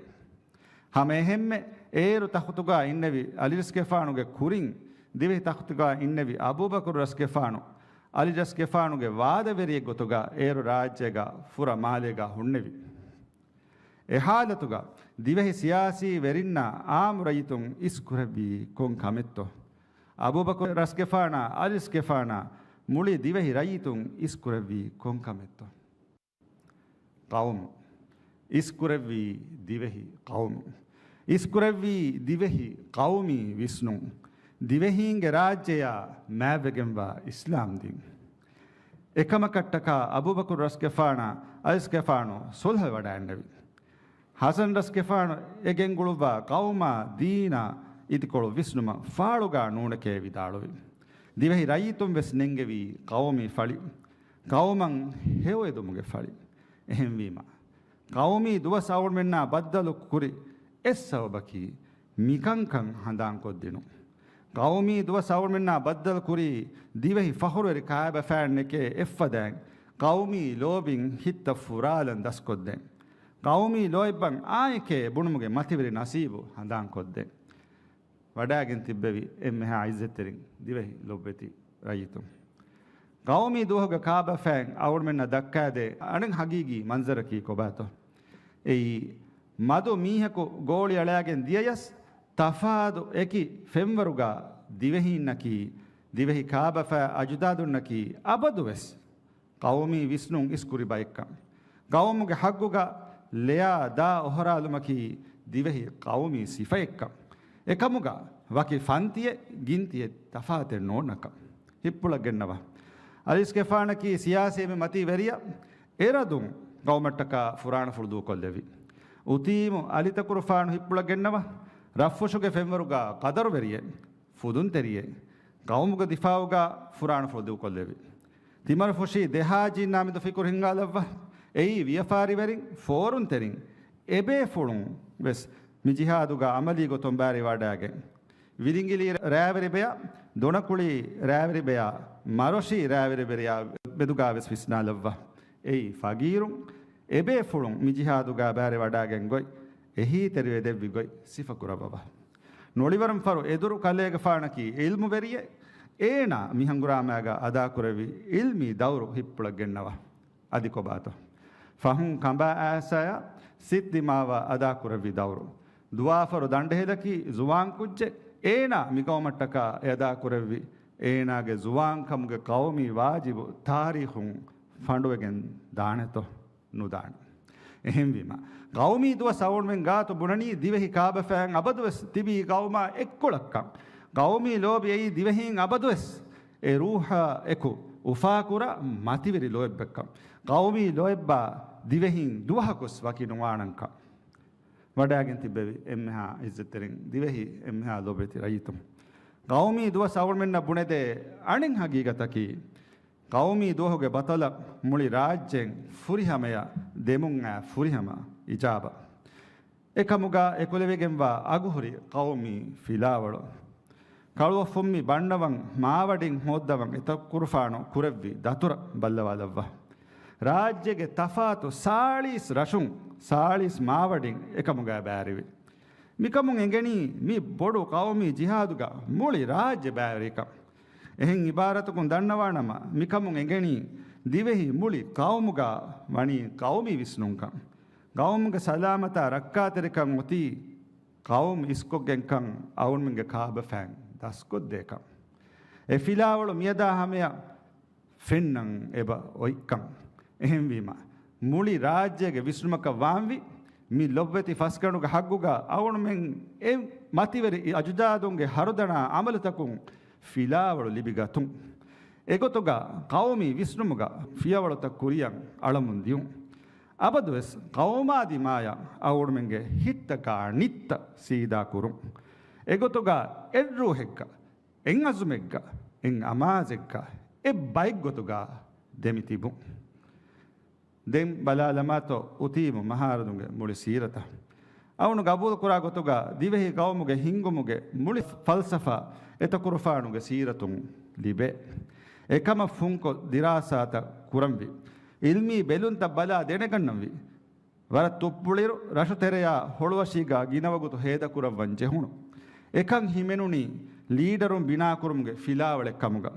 ހަމައެހެންމެ އޭރު ތަޚުތުގަ އިންނެވި އަލިރަސްގެފާނުގެ ކުރިން ދިވެހި ތަޚުތުގަ އިންނެވި އަބޫބަކުރު ރަސްގެފާނު އަލިރަސްގެފާނުގެ ވާދަވެރިއެއް ގޮތުގަ އޭރު ރާއްޖޭގަ ފުރަ މާލޭގަ ހުންނެވި. އެ ޙާލަތުގަ ދިވެހި ސިޔާސީ ވެރިންނާ އާއްމު ރައްޔިތުން އިސްކުރެއްވީ ކޮން ކަމެއްތޯ؟ އަބޫބަކުރު ރަސްގެފާނާ އަލިރަސްގެފާނާ މުޅި ދިވެހި ރައްޔިތުން އިސްކުރެއްވީ ކޮން ކަމެއްތޯ؟ ޤައުމު. އިސްކުރެއްވީ ދިވެހި ޤައުމު. އިސްކުރެއްވީ ދިވެހި ޤައުމީ ވިސްނުން، ދިވެހީންގެ ރާއްޖެޔާ މާތްވެގެންވާ އިސްލާމް ދީން. އެކަމަކަށްޓަކާ އަބޫބަކުރު ރަސްގެފާނާ އަލިސްގެފާނު ޞުލްޙަވެވަޑައިންނެވި. ޙަސަން ރަސްގެފާނު އެ ގެންގުޅުއްވާ ޤައުމާ ދީނާ އިދިކޮޅު ވިސްނުމަށް ފާޅުގާ ނޫނެކޭ ވިދާޅުވި. ދިވެހި ރައްޔިތުން ވެސް ނެންގެވީ ޤައުމީ ފަޅި، ޤައުމަށް ހެޔޮއެދުމުގެ ފަޅި. އެހެންވީމަ، ޤައުމީ ދުވަސް އަޅުމެންނާ ބައްދަލު ކުރި އެއް ސަބަބަކީ މިކަންކަން ހަނދާންކޮށްދިނުން. ޤައުމީ ދުވަސް އަޅުމެންނާ ބައްދަލު ކުރީ ދިވެހި ފަޚުރުވެރި ކާބަފައިންނެކޭ އެއްފަދައިން، ޤައުމީ ލޯބިން ހިތްތައް ފުރާލަން ދަސްކޮށްދޭން. ޤައުމީ ލޯތްބަށް އާނއެކޭ ބުނުމުގެ މަތިވެރި ނަސީބު ހަނދާންކޮށްދޭން. ވަޑައިގެން ތިއްބެވި އެންމެހާ ޢިއްޒަތްތެރިން ދިވެހި ލޮބުވެތި ރައްޔިތުން. ޤައުމީ ދުވަހުގެ ކާބަފައިން އަޅުމެންނަށް ދައްކާދޭ އަނެއް ހަގީގީ މަންޒަރަކީ ކޮބާތޯ؟ އެއީ، މަދު މީހަކު ގޯޅި އަޅާގެން ދިޔަޔަސް، ތަފާތު އެކި ފެންވަރުގަ ދިވެހީންނަކީ، ދިވެހި ކާބަފައި އަޖުދާދުންނަކީ އަބަދުވެސް ޤައުމީ ވިސްނުން އިސްކުރި ބައެއްކަން. ޤައުމުގެ ހައްގުގަ ލެޔާ ދާ އޮހޮރާލުމަކީ ދިވެހި ޤައުމީ ސިފައެއްކަން. އެކަމުގަ ވަކި ފަންތިއެއް ގިންތިއެއް ތަފާތެއް ނޯންނަކަން. ހިތްޕުޅަށް ގެންނަވާ. އަލިސްގެފާނަކީ ސިޔާސީ އެންމެ މަތީ ވެރިޔަ، އެރަދުން ޤައުމަށްޓަކާ ފުރާނަފުޅު ދޫކޮށްލެވި. އުތީމު އަލިތަކުރުފާނު ހިތްޕުޅަށް ގެންނަވާ. ރަށްފުށުގެ ފެންވަރުގަ ޤަދަރުވެރިއެއް، ފުދުންތެރިއެއް، ޤައުމުގެ ދިފާޢުގަ ފުރާނަފުޅު ދޫކޮށްލެވި. ތިމަރުފުށީ ދެހާޖީންނާމެދު ފިކުރު ހިންގާލައްވާ. އެއީ ވިޔަފާރިވެރިން، ފޯރުންތެރިން، އެބޭފުޅުން ވެސް މި ޖިހާދުގަ ޢަމަލީ ގޮތުން ބާރިވަޑައިގެން، ވިލިނގިލީ ރާވެރިބެޔާ، ދޮނަކުޅީ ރާވެރިބެޔާ، މަރޮށީ ރާވެރިބެރިޔާ މެދުގަ ވެސް ވިސްނާލައްވާ. އެއީ ފަގީރުން، އެބޭފުޅުން މި ޖިހާދުގަ ބާރިވަޑައިގެން ގޮތް، އެހީތެރިވެދެއްވި ގޮތް ސިފަކުރައްވަވާ. ނޮޅިވަރަން ފަރު އެދުރު ކަލޭގެފާނަކީ ޢިލްމުވެރިއެއް، އޭނާ މި ހަނގުރާމާގަ އަދާކުރެއްވި ޢިލްމީ ދައުރު ހިތްޕުޅަށް ގެންނަވާ. އަދި ކޮބާތޯ؟ ފަހުން ކަނބާ އާސާޔާ ސިއްދިމާވާ އަދާކުރެއްވި ދައުރު. ދުވާފަރު ދަނޑެހިލަކީ ޒުވާން ކުއްޖެއް، އޭނާ މިގައުމަށްޓަކާ އެ އަދާކުރެއްވި އޭނާގެ ޒުވާންކަމުގެ ޤައުމީ ވާޖިބު ތާރީޚުން ފަނޑުވެގެން ދާނެތޯ؟ ނުދާނެ. އެހެންވީމަ، ޤައުމީ ދުވަސް އަޅުމެން ގާތު ބުނަނީ ދިވެހި ކާބަފައިން އަބަދުވެސް ތިބީ ޤައުމާ އެއްކޮޅަށްކަން. ޤައުމީ ލޯބި އެއީ ދިވެހީން އަބަދުވެސް އެ ރޫޙާ އެކު އުފާކުރާ މަތިވެރި ލޯތްބެއްކަން. ޤައުމީ ލޯތްބާ ދިވެހީން ދުވަހަކުސް ވަކި ނުވާނަންކަން. ވަޑައިގެން ތިއްބެވި އެންމެހާ ޢިއްޒަތްތެރިން ދިވެހި އެންމެހާ ލޯބިވެތި ރައްޔިތުން. ޤައުމީ ދުވަސް އަޅުމެންނަށް ބުނެދޭ އަނެއް ހަގީގަތަކީ، ޤައުމީ ދުވަހުގެ ބަޠަލަށް މުޅި ރާއްޖޭން ފުރިހަމަޔަށް ދެމުން އައި ފުރިހަމަ އިޖާބަ. އެކަމުގަ އެކުލެވިގެންވާ އަގުހުރި ޤައުމީ ފިލާވަޅު. ކަޅުއޮށްފުންމި ބަންނަވަން މާވަޑިން ހޯއްދަވަން އެތަކުރުފާނު ކުރެއްވި ދަތުރަށް ބައްލަވާލައްވާ. ރާއްޖޭގެ ތަފާތު ސާޅީސް ރަށުން ސާޅީސް މާވަޑިން އެކަމުގަ ބައިވެރިވި. މިކަމުން އެނގެނީ މި ބޮޑު ޤައުމީ ޖިހާދުގަ މުޅި ރާއްޖެ ބައިވެރިކަން. އެހެން އިބާރަތަކުން ދަންނަވާނަމަ، މިކަމުން އެނގެނީ ދިވެހި މުޅި ޤައުމުގަ ވަނީ ޤައުމީ ވިސްނުންކަން. ޤައުމުގެ ސަލާމަތާ ރައްކާތެރިކަން އޮތީ ޤައުމު އިސްކޮށްގެންކަން އަޅުމެންގެ ކާބަފައިން ދަސްކޮށްދޭކަން. އެ ފިލާވަޅު މިއަދާ ހަމަޔަށް ފެންނަން އެބަ އޮތްކަން. އެހެންވީމަ، މުޅި ރާއްޖޭގެ ވިސްނުމަކަށް ވާންވީ، މި ލޮބުވެތި ފަސްގަނޑުގެ ހައްގުގަ އަޅުމެން އެ މަތިވެރި އަޖުދާދުންގެ ހަރުދަނާ ޢަމަލުތަކުން ފިލާވަޅު ލިބިގަތުން. އެގޮތުގަ ޤައުމީ ވިސްނުމުގަ ފިޔަވަޅުތައް ކުރިއަށް އަޅަމުން ދިޔުން. އަބަދުވެސް ޤައުމާ ދިމާޔަށް އަޅުމެންގެ ހިތްތަކާ ނިއްތައް ސީދާ ކުރުން. އެގޮތުގަ އެއްރޫހެއްގަ އެއް އަޒުމެއްގަ، އެއް އަމާޒެއްގަ، އެއް ބައެއްގޮތުގަ ދެމި ތިބުން. ދެން ބަލާލަމާތޯ އުތީމު މަހާރަދުންގެ މުޅި ސީރަތަށް. އަޅުން ގަބޫލުކުރާ ގޮތުގަ ދިވެހި ޤައުމުގެ ހިންގުމުގެ މުޅި ފަލްސަފާ އެތަކުރުފާނުގެ ސީރަތުން ލިބޭ. އެކަމަށް ފުންކޮށް ދިރާސާތައް ކުރަންވީ. ޢިލްމީ ބެލުންތައް ބަލާ ދެނެގަންނަންވީ. ވަރަށް ތުއްޕުޅިރު ރަށުތެރެޔާ ހޮޅުއަށީގާ ގިނަވަގުތު ހޭދަކުރައްވަން ޖެހުނު. އެކަން ހިމެނުނީ ލީޑަރުން ބިނާކުރުމުގެ ފިލާވަޅެއް ކަމުގަ.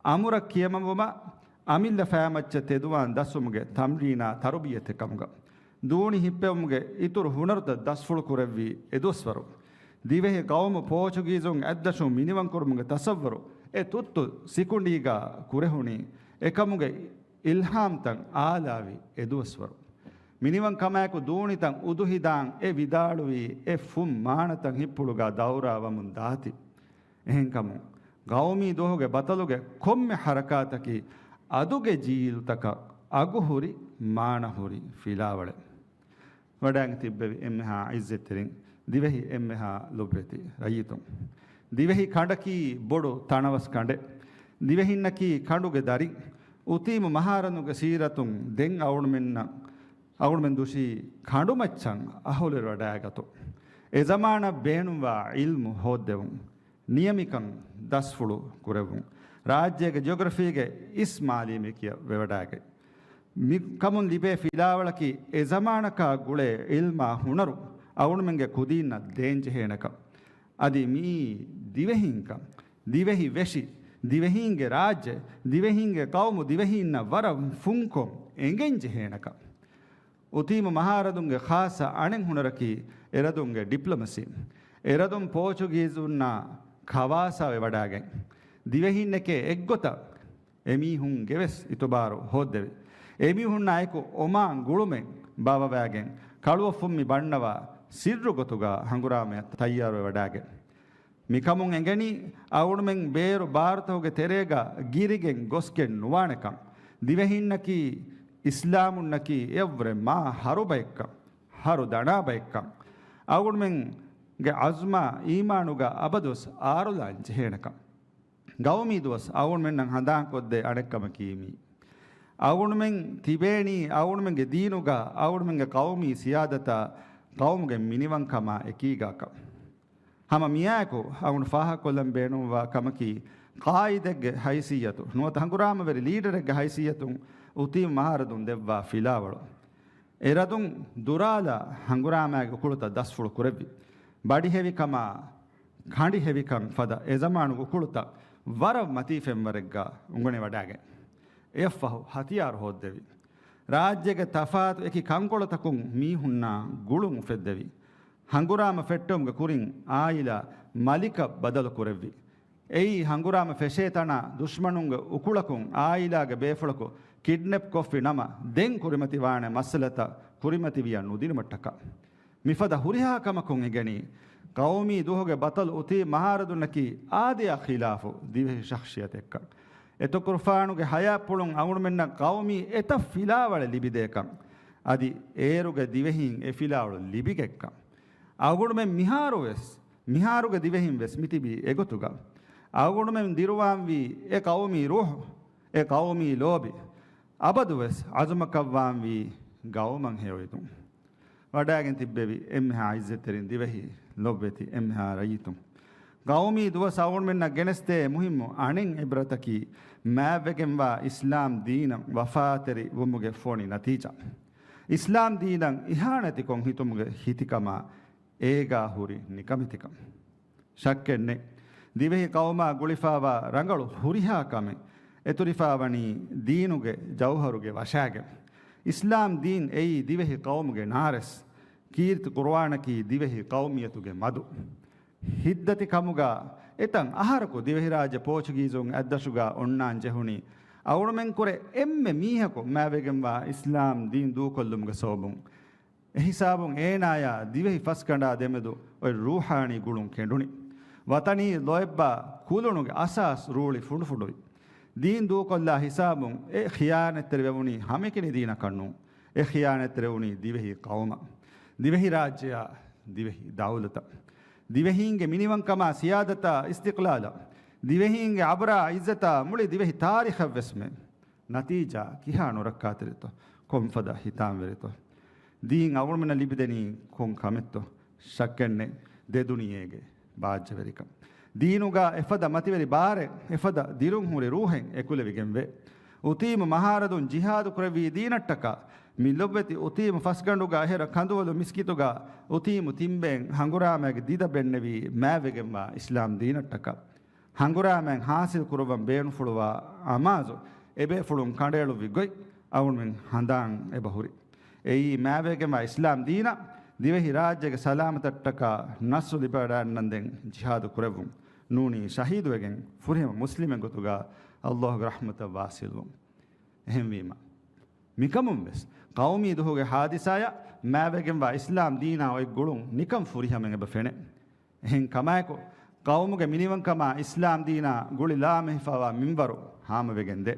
އަމުރަށް ކިޔަމަންވުމަށް އަމިއްލަ ފައިމައްޗަށް ތެދުވާން ދަސްވުމުގެ ތަމްރީނާ ތަރުބިޔަތެއް ކަމުގަ. ދޫނި ހިއްޕެވުމުގެ އިތުރު ހުނަރުތައް ދަސްފުޅު ކުރެއްވީ އެދުވަސްވަރު. ދިވެހި ޤައުމު ޕޯޗުގީޒުން އަތްދަށުން މިނިވަންކުރުމުގެ ތަސައްވަރު އެ ތުއްތު ސިކުނޑީގާ ކުރެހުނީ އެކަމުގެ އިލްހާމްތައް އާލާވި އެދުވަސްވަރު. މިނިވަންކަމާއެކު ދޫނިތަން އުދުހިދާން އެ ވިދާޅުވީ އެ ފުން މާނަތައް ހިއްޕުޅުގަ ދައުރާ ވަމުން ދާތީ. އެހެންކަމުން، ގައުމީ ދުވަހުގެ ބަތަލުގެ ކޮންމެ ހަރަކާތަކީ އަދުގެ ޖީލުތަކަށް އަގުހުރި، މާނަހުރި ފިލާވަޅެއް. ވަޑައިގެން ތިއްބެވި އެންމެހާ އިއްޒަތްތެރިން، ދިވެހި އެންމެހާ ލޮބުވެތި ރައްޔިތުން. ދިވެހި ކަނޑަކީ ބޮޑު ތަނަވަސް ކަނޑެއް. ދިވެހިންނަކީ ކަނޑުގެ ދަރިން. އުތީމު މަހާރަނުގެ ސީރަތުން ދެން އަޅުމެންނަށް، އަޅުމެން ދުށީ ކަނޑުމައްޗަށް އަހުލެރިވަޑައިގަތުން. އެ ޒަމާނަށް ބޭނުންވާ ޢިލްމު ހޯއްދެވުން. ނިޔަމިކަން ދަސްފުޅު ކުރެއްވުން. ރާއްޖޭގެ ޖިއޮގްރަފީގެ އިސް މާލީމެކިޔަށް ވެވަޑައިގަތް. މިކަމުން ލިބޭ ފިލާވަޅަކީ އެ ޒަމާނަކާ ގުޅޭ ޢިލްމާ ހުނަރު އަޅުމެންގެ ކުދީންނަށް ދޭންޖެހޭނެކަން. އަދި މިއީ ދިވެހީންކަން، ދިވެހި ވެށި، ދިވެހީންގެ ރާއްޖެ، ދިވެހީންގެ ޤައުމު ދިވެހީންނަށް ވަރަށް ފުންކޮށް އެނގެންޖެހޭނެކަން. އުތީމު މަހާރަދުންގެ ޚާއްޞަ އަނެއް ހުނަރަކީ އެރަދުންގެ ޑިޕްލޮމަސީ. އެރަދުން ޕޯޗުގީޒުންނާ ކަވާސާވެ ވަޑައިގެން، ދިވެހީންނެކޭ އެއްގޮތަށް އެމީހުންގެވެސް އިތުބާރު ހޯއްދެވި. އެމީހުންނާއެކު އޮމާން ގުޅުމެއް ބާވަވައިގެން، ކަޅުއަށް ފުންމި ބަންނަވާ ސިއްރު ގޮތުގަ ހަނގުރާމަޔަށް ތައްޔާރުވެ ވަޑައިގެން. މިކަމުން އެނގެނީ އަޅުމެން ބޭރު ބާރުތަކުގެ ތެރޭގަ ގިރިގެން ގޮސްގެން ނުވާނެކަން. ދިވެހިންނަކީ އިސްލާމުންނަކީ އެއަށްވުރެ މާ ހަރުބައެއްކަން، ހަރު ދަނާބައެއްކަން. އަޅުމެންގެ އަޒްމާ އީމާނުގަ އަބަދުވެސް އާރުލާން ޖެހޭނެކަން. ގައުމީ ދުވަސް އަޅުމެންނަށް ހަނދާންކޮށްދޭ އަނެއްކަމަކީ މީ. އަޅުމެން ތިބޭނީ އަޅުމެންގެ ދީނުގަ، އަޅުމެންގެ ޤައުމީ ސިޔާދަތާ، ޤައުމުގެ މިނިވަންކަމާ އެކީގާކަން. ހަމަ މިއާއެކު އަޅުން ފާހަގަކޮށްލަން ބޭނުންވާ ކަމަކީ، ޤާއިދެއްގެ ހައިސިއްޔަތު ނުވަތަ ހަނގުރާމަވެރި ލީޑަރެއްގެ ހައިސިއްޔަތުން އުތީމް މަހާރަދުން ދެއްވާ ފިލާވަޅު. އެރަދުން ދުރާލާ ހަނގުރާމާގެ އުކުޅުތައް ދަސްފުޅު ކުރެއްވި. ބަޑިހެވިކަމާ ކަނޑިހެވިކަން ފަދަ އެޒަމާނުގެ އުކުޅުތައް ވަރަށް މަތީ ފެންވަރެއްގަ އުނގަނެވަޑައިގެން، އެއަށްފަހު ހަތިޔާރު ހޯއްދެވި. ރާއްޖޭގެ ތަފާތު އެކި ކަންކޮޅުތަކުން މީހުންނާ ގުޅުން އުފެއްދެވި. ހަނގުރާމަ ފެއްޓެވުމުގެ ކުރިން އާއިލާ މަލިކަށް ބަދަލު ކުރެއްވި. އެއީ ހަނގުރާމަ ފެށޭ ތަނާ ދުޝްމަނުންގެ އުކުޅަކުން އާއިލާގެ ބޭފުޅަކު ކިޑްނެޕް ކޮށްފި ނަމަ، ދެން ކުރިމަތިވާނެ މައްސަލަތައް ކުރިމަތިވިޔަ ނުދިނުމަށްޓަކާ. މިފަދަ ހުރިހާ ކަމަކުން އެނގެނީ، ޤައުމީ ދުވަހުގެ ބަތަލު އުތީ މަހާރަދުންނަކީ އާދަޔާ ޚިލާފު ދިވެހި ޝަޚްޞިއްޔަތެއްކަން. އެތައް ކުރުފާނުގެ ހަޔާތްޕުޅުން އަޅުމެންނަށް ޤައުމީ އެތައް ފިލާވަޅެއް ލިބިދޭކަން. އަދި އޭރުގެ ދިވެހީން އެ ފިލާވަޅު ލިބިގެއްކަން. އަޅުގަނޑުމެން މިހާރުވެސް، މިހާރުގެ ދިވެހިން ވެސް މިތިބީ އެގޮތުގަ. އަޅުގަނޑުމެން ދިރުވާންވީ އެ ޤައުމީ ރޫޙު، އެ ޤައުމީ ލޯބި، އަބަދުވެސް ޢަޒުމަކަށްވާންވީ ގައުމަށް ހެޔޮއިދުން. ވަޑައިގެން ތިއްބެވި އެންމެހާ އިއްޒަތްތެރިން، ދިވެހި ލޮބުވެތި އެންމެހާ ރައްޔިތުން. ޤައުމީ ދުވަސް އަޅުގަނޑުމެންނަށް ގެނެސްދޭ މުހިއްމު އަނެއް ޢިބްރަތަކީ، މާތްވެގެންވާ އިސްލާމް ދީނަށް ވަފާތެރި ވުމުގެ ފޮނި ނަތީޖާ. އިސްލާމް ދީނަށް އިހާނެތިކޮށް ހިތުމުގެ ހިތިކަމާ އޭގާ ހުރި ނިކަމެތިކަން. ޝައްކެއްނެތް، ދިވެހި ޤައުމާ ގުޅިފާވާ ރަނގަޅު ހުރިހާ ކަމެއް އެތުރިފާވަނީ ދީނުގެ ޖައުހަރުގެ ވަށާގެން. އިސްލާމް ދީން އެއީ ދިވެހި ޤައުމުގެ ނާރެސް. ކީރިތި ޤުރުއާނަކީ ދިވެހި ޤައުމިއްޔަތުގެ މަދު. ހިތްދަތިކަމުގަ އެތަން އަހަރަކު ދިވެހިރާއްޖެ ޕޯޗުގީޒުން އަތްދަށުގަ އޮންނާން ޖެހުނީ، އަޅުމެންކުރެ އެންމެ މީހަކު މާތްވެގެންވާ އިސްލާމް ދީން ދޫކޮށްލުމުގެ ސަބަބުން. އެހިސާބުން އޭނާޔާ ދިވެހި ފަސްގަނޑާ ދެމެދު އޮތް ރޫޙާނީ ގުޅުން ކެނޑުނި. ވަޠަނީ ލޯތްބާ ކުލުނުގެ އަސާސް ރޫޅި ފުނޑުފުނޑުވި. ދީން ދޫކޮށްލާ ހިސާބުން އެ ޚިޔާނަތްތެރިވެވުނީ ހަމައެކަނި ދީނަކަށް ނޫން. އެ ޚިޔާނަތްތެރިވެވުނީ ދިވެހި ޤައުމަށް، ދިވެހި ރާއްޖެއާ، ދިވެހި ދައުލަތަށް. ދިވެހީންގެ މިނިވަންކަމާ، ސިޔާދަތާ، އިސްތިޤްލާލަށް، ދިވެހީންގެ އަބުރާ އިއްޒަތާ މުޅި ދިވެހި ތާރީޚަށްވެސްމެ. ނަތީޖާ ކިހާ ނުރައްކާތެރިތޯ؟ ކޮންފަދަ ހިތާމަވެރިތޯ؟ ދީން އަޅުގަނޑުމެންނަށް ލިބިދެނީ ކޮން ކަމެއްތޯ؟ ޝައްކެއްނެތް، ދެ ދުނިޔޭގެ ބާއްޖަވެރިކަން. ދީނުގަ އެފަދަ މަތިވެރި ބާރެއް، އެފަދަ ދިރުންހުރި ރޫޙެއް އެކުލެވިގެންވޭ. އުތީމު މަހާރަދުން ޖިހާދު ކުރެއްވީ ދީނަށްޓަކާ، މި ލޮބުވެތި އުތީމު ފަސްގަނޑުގަ އެހެރަ ކަނދުވަލު މިސްކިތުގަ އުތީމު ތިންބެއިން ހަނގުރާމައިގެ ދިދަ ބެންނެވީ މާތްވެގެންވާ އިސްލާމް ދީނަށްޓަކާ. ހަނގުރާމައިން ހާސިލް ކުރައްވަން ބޭނުންފުޅުވާ އަމާޒު އެބޭފުޅުން ކަނޑައެޅުއްވި ގޮތް އަޅުގަނޑުމެން ހަނދާން އެބަހުރި. އެއީ މާތްވެގެންވާ އިސްލާމް ދީނަށް ދިވެހި ރާއްޖޭގެ ސަލާމަތަށްޓަކާ ނަޞްރު ލިބިވަޑައިގަންނަންދެން ޖިހާދު ކުރެއްވުން. ނޫނީ ޝަހީދުވެގެން ފުރިހަމަ މުސްލިމެއް ގޮތުގަ ﷲ ގެ ރަޙްމަތަށް ވާޞިލްވުން. އެހެންވީމަ، މިކަމުން ވެސް ޤައުމީ ދުވަހުގެ ހާދިސާއަށް މާތްވެގެންވާ އިސްލާމް ދީނާ އޮތް ގުޅުން ނިކަން ފުރިހަމައިން އެބަ ފެނޭ. އެހެން ކަމާއެކު، ޤައުމުގެ މިނިވަންކަމާ އިސްލާމް ދީނާ ގުޅި ލާމެހިފައިވާ މިންވަރު ހާމަވެގެން ދޭ.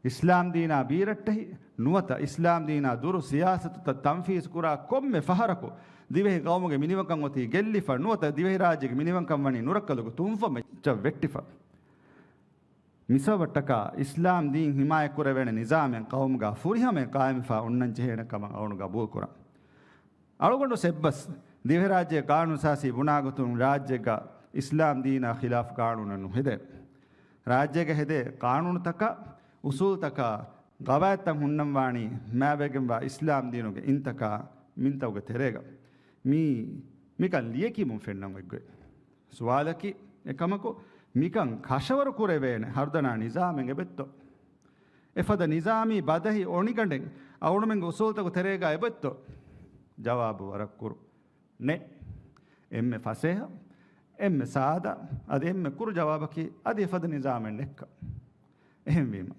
އިސްލާމް ދީނާ ބީރައްޓެހި ނުވަތަ އިސްލާމް ދީނާ ދުރު ސިޔާސަތުތައް ތަންފީޒު ކުރާ ކޮންމެ ފަހަރަކު، ދިވެހި ޤައުމުގެ މިނިވަންކަން އޮތީ ގެއްލިފަ، ނުވަތަ ދިވެހިރާއްޖޭގެ މިނިވަންކަން ވަނީ ނުރައްކަލުގެ ތުންފަތް މައްޗަށް ވެއްޓިފަ. މިސަބަބަށްޓަކާ އިސްލާމް ދީން ހިމާޔަތްކުރެވޭނެ ނިޒާމެއް ޤައުމުގަ ފުރިހަމައަށް ޤާއިމްވެފަ އޮންނަން ޖެހޭނެ ކަމަށް އަޅުގަނޑު ޤަބޫލުކުރަން. އަޅުގަނޑު އެއްބަސް ދިވެހިރާއްޖޭގެ ޤާނޫނުއެއް އަސާސީ ބުނާގޮތުން ރާއްޖޭގަ އިސްލާމް ދީނާ ޚިލާފު ޤާނޫނެއް ނުހެދޭ. ރާއްޖޭގަ ހެދޭ ޤާނޫނުތަކާ، އުސޫލުތަކާ، ގަވާއިދުތައް ހުންނަންވާނީ މާތްވެގެންވާ އިސްލާމް ދީނުގެ އިންތަކާ، މިންތަކުގެ ތެރޭގަ. މީ، މިކަން ލިޔެކިޔުމުން ފެންނަން އޮތްގޮތް. ސުވާލަކީ، އެކަމަކު، މިކަން ކަށަވަރު ކުރެވޭނެ ހަރުދަނާ ނިޒާމެއް އެބައޮތްތޯ؟ އެފަދަ ނިޒާމީ ބަދަހި އޮނިގަނޑެއް އަޅުމެންގެ އުސޫލުތަކު ތެރޭގަ އެބައޮތްތޯ؟ ޖަވާބު ވަރަށް ކުރު. ނެ. އެންމެ ފަސޭހަ، އެންމެ ސާދަ، އަދި އެންމެ ކުރު ޖަވާބަކީ އަދި އެފަދަ ނިޒާމެއް ނެއްކަ. އެހެންވީމަ،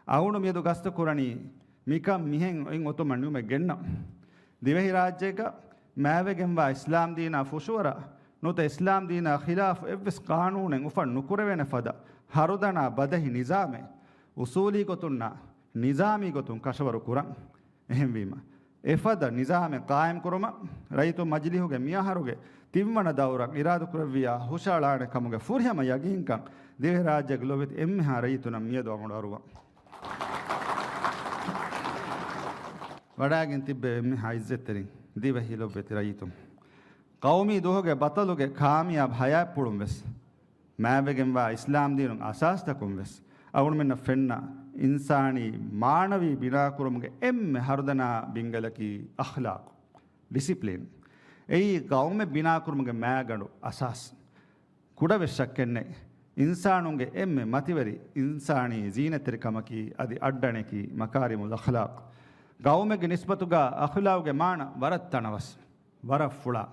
އަޅުގަނޑު މިއަދު ގަސްތު ކުރަނީ މިކަން މިހެން އޮތް އޮތުމަށް ނިމުމެއް ގެންނަ. ދިވެހިރާއްޖޭގަ މާތްވެގެންވާ އިސްލާމް ދީނާ ފުށުއަރާ، ނުވަތަ އިސްލާމް ދީނާ ޚިލާފު އެއްވެސް ޤާނޫނެއް އުފަން ނުކުރެވޭނެ ފަދަ ހަރުދަނާ ބަދަހި ނިޒާމެއް އުސޫލީ ގޮތުންނާ ނިޒާމީ ގޮތުން ކަށަވަރު ކުރަން. އެހެންވީމަ، އެފަދަ ނިޒާމެއް ޤާއިމްކުރުމަށް ރައްޔިތު މަޖިލީހުގެ މިއަހަރުގެ ތިންވަނަ ދައުރަށް އިރާދަކުރެއްވިޔާ ހުށައަޅާނެ ކަމުގެ ފުރިހަމަ ޔަގީންކަން ދިވެހިރާއްޖޭގެ ލޮބުވެތި އެންމެހާ ރައްޔިތުންނަށް މިއަދު އަޅުގަނޑު އަރުވަން. ވަޑައިގެން ތިއްބެވި އެންމެހާ އިއްޒަތްތެރިން ދިވެހި ލޮބުވެތި ރައްޔިތުން. ޤައުމީ ދުވަހުގެ ބަޠަލުގެ ކާމިޔާބު ހަޔާތްޕުޅުން ވެސް، މާތްވެގެންވާ އިސްލާމް ދީނުން އަސާސްތަކުން ވެސް އަޅުގަނޑުމެންނަށް ފެންނަ އިންސާނީ މާނަވީ ބިނާކުރުމުގެ އެންމެ ހަރުދަނާ ބިންގަލަކީ އަޚްލާޤު، ޑިސިޕްލިން. އެއީ ޤައުމެއް ބިނާކުރުމުގެ މާގަނޑު، އަސާސް. ކުޑަވެސް ޝައްކެއްނެތް، އިންސާނުންގެ އެންމެ މަތިވެރި އިންސާނީ ޒީނަތްތެރިކަމަކީ އަދި އައްޑަނެކީ މަކާރިމުލް އަޚްލާޤް. ޤައުމެއްގެ ނިސްބަތުގަ އަޚްލާޤުގެ މާނަ ވަރަށް ތަނަވަސް، ވަރަށް ފުޅާ.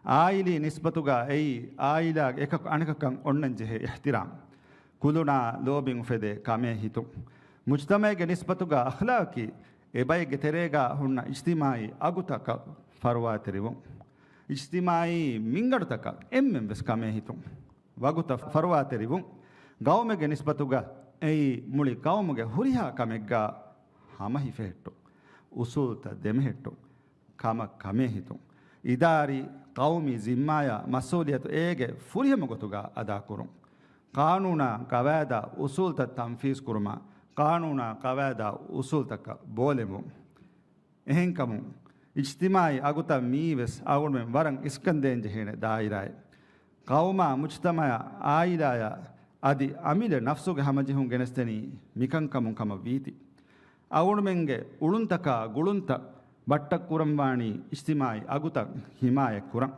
އާއިލީ ނިސްބަތުގަ އެއީ އާއިލާގެ އެކަކު އަނެކަކަށް އޮންނަން ޖެހޭ އިޙްތިރާމް. ކުލުނާ ލޯބިން އުފެދޭ ކަމޭ ހިތުން. މުޖްތަމަޢެއްގެ ނިސްބަތުގަ އަޚްލާޤަކީ އެބައެއްގެ ތެރޭގަ ހުންނަ އިޖްތިމާޢީ އަގުތަކަށް ފަރުވާތެރިވުން. އިޖްތިމާޢީ މިންގަނޑުތަކަށް އެންމެން ވެސް ކަމޭ ހިތުން. ވަގުތަށް ފަރުވާތެރިވުން. ޤައުމެއްގެ ނިސްބަތުގަ އެއީ މުޅި ޤައުމުގެ ހުރިހާ ކަމެއްގަ ހަމަހިފެހެއްޓުން. އުސޫލުތައް ދެމެހެއްޓުން. ކަމަށް ކަމޭ ހިތުން. އިދާރީ، ޤައުމީ ޒިންމާޔާ މަސްއޫލިއްޔަތު އޭގެ ފުރިހަމަ ގޮތުގަ އަދާކުރުން. ޤާނޫނާ ޤަވާއިދާ އުސޫލުތައް ތަންފީޒުކުރުމާ، ޤާނޫނާ ޤަވާއިދާ އުސޫލުތަކަށް ބޯލެނބުން. އެހެންކަމުން، އިޖްތިމާޢީ އަގުތައް މިއީވެސް އަޅުގަނޑުމެން ވަރަށް އިސްކަންދޭން ޖެހޭނެ ދާއިރާއެއް. ޤައުމާ، މުޖްތަމަޢާ، އާއިލާޔާ އަދި އަމިއްލަ ނަފްސުގެ ހަމަޖެހުން ގެނެސްދެނީ މިކަންކަމުން ކަމަށް ވީތީ. އަޅުގަނޑުމެންގެ އުޅުންތަކާ ގުޅުންތައް ބައްޓަށް ކުރަންވާނީ އިޖްތިމާޢީ އަގުތައް ހިމާޔަތް ކުރަން.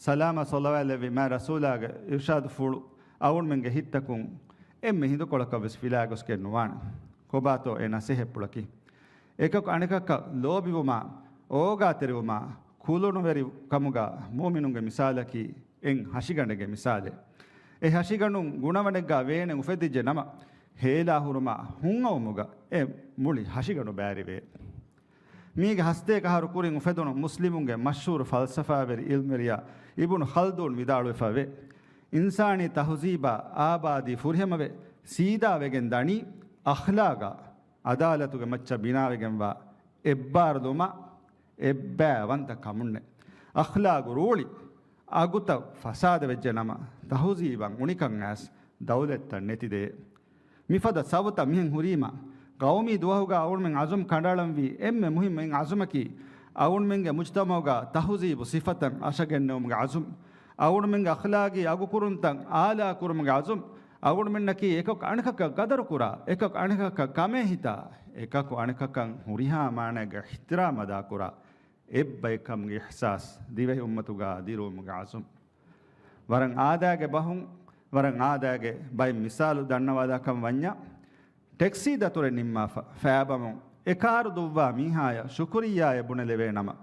ސަލާމާ ޞަލަވާތް ލެއްވި މާތް ރަސޫލާގެ އިރުޝާދުފުޅު އަޅުގަނޑުމެންގެ ހިތްތަކުން އެންމެ ހިނދުކޮޅަކަށް ވެސް ފިލާގޮސްގެން ނުވާނެ. ކޮބާތޯ އެ ނަސޭހަތްޕުޅަކީ؟ އެކަކު އަނެކަކަށް ލޯބިވުމާ، އޯގާތެރިވުމާ، ކުލުނުވެރި ކަމުގަ މުއުމިނުންގެ މިސާލަކީ އެއް ހަށިގަނޑެއްގެ މިސާލެއް. އެ ހަށިގަނޑުން ގުނަވަނެއްގަ ވޭނެއް އުފެދިއްޖެ ނަމަ، ހޭލާ ހުރުމާ ހުންއައުމުގަ އެ މުޅި ހަށިގަނޑު ބާރިވޭ. މީގެ ހަސަތޭކަ އަހަރު ކުރިން އުފެދުނު މުސްލިމުންގެ މަޝްހޫރު ފަލްސަފާވެރި ޢިލްމުވެރިޔާ އިބުނު ޚަލްދޫން ވިދާޅުވެފަ ވޭ، އިންސާނީ ތަހުޒީބާ އާބާދީ ފުރިހަމަވެ، ސީދާވެގެން ދަނީ އަޚްލާގާ، ޢަދާލަތުގެ މައްޗަށް ބިނާވެގެންވާ އެއްބާރުލުމާ، އެއްބައިވަންތަ ކަމުންނޭ. އަޚްލާގު ރޫޅި އަގުތައް ފަސާދަވެއްޖެ ނަމަ، ތަހުޒީބަށް އުނިކަން އައިސް ދައުލަތްތައް ނެތިދޭ. މިފަދަ ސަބަބުތައް މިހެން ހުރީމަ، ޤައުމީ ދުވަހުގަ އަޅުގަނޑުމެން ޢަޒުމް ކަނޑައަޅަންވީ އެންމެ މުހިއްމު އެއް ޢަޒުމަކީ، އަޅުގަނޑުމެންގެ މުޖްތަމަޢުގަ ތަހުޒީބު ސިފަތައް އަށަގެންނެވުމުގެ ޢަޒުމް، އަޅުގަނޑުމެންގެ އަޚްލާގީ އަގުކުރުންތައް އާލާކުރުމުގެ ޢަޒުމް، އަޅުގަނޑުމެންނަކީ އެކަކު އަނެކަކަށް ޤަދަރުކުރާ، އެކަކު އަނެކަކަށް ކަމޭހިތާ، އެކަކު އަނެކަކަށް ހުރިހާ މާނައެއްގެ އިޙްތިރާމް އަދާކުރާ، އެއްބައެއްކަމުގެ އިޙްސާސް ދިވެހި އުއްމަތުގަ ދިރުވުމުގެ ޢަޒުމް. ވަރަށް އާދައިގެ ބަހުން، ވަރަށް އާދައިގެ ބައެއް މިސާލު ދަންނަވާލާކަން ވަންޏާ، ޓެކްސީ ދަތުރެއް ނިންމާފަ ފައިބަމުން އެ ކާރު ދުއްވާ މީހާޔަށް ޝުކުރިއްޔާއެއް ބުނެލެވޭ ނަމަ،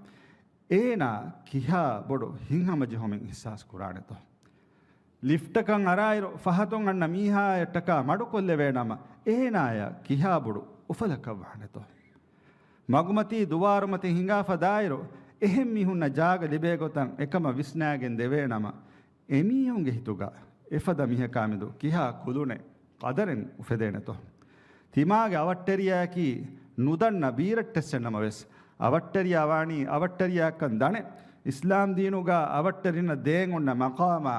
އޭނާ ކިހާ ބޮޑު ހިތްހަމަޖެހުމެއް އިޙްސާސް ކުރާނެތޯ؟ ލިފްޓަކަށް އަރާއިރު ފަހަތުން އަންނަ މީހާޔަށްޓަކާ މަޑުކޮށްލެވޭ ނަމަ، އޭނާޔަށް ކިހާ ބޮޑު އުފަލަކަށް ވާނެތޯ؟ މަގުމަތީ ދުވާރުމަތި ހިނގާފަ ދާއިރު، އެހެން މީހުންނަށް ޖާގަ ލިބޭގޮތަށް އެކަމަށް ވިސްނާގެން ދެވޭނަމަ، އެމީހުންގެ ހިތުގަ އެފަދަ މީހަކާމެދު ކިހާ ކުލުނެއް ޤަދަރެއް އުފެދޭނެތޯ؟ ތިމާގެ އަވަށްޓެރިޔާއަކީ ނުދަންނަ ބީރައްޓެއްސެއް ނަމަވެސް، އަވަށްޓެރިޔާ ވާނީ އަވަށްޓެރިޔާއަކަށް ދަނެ. އިސްލާމް ދީނުގަ އަވަށްޓެރިންނަށް ދޭން އޮންނަ މަޤާމާ،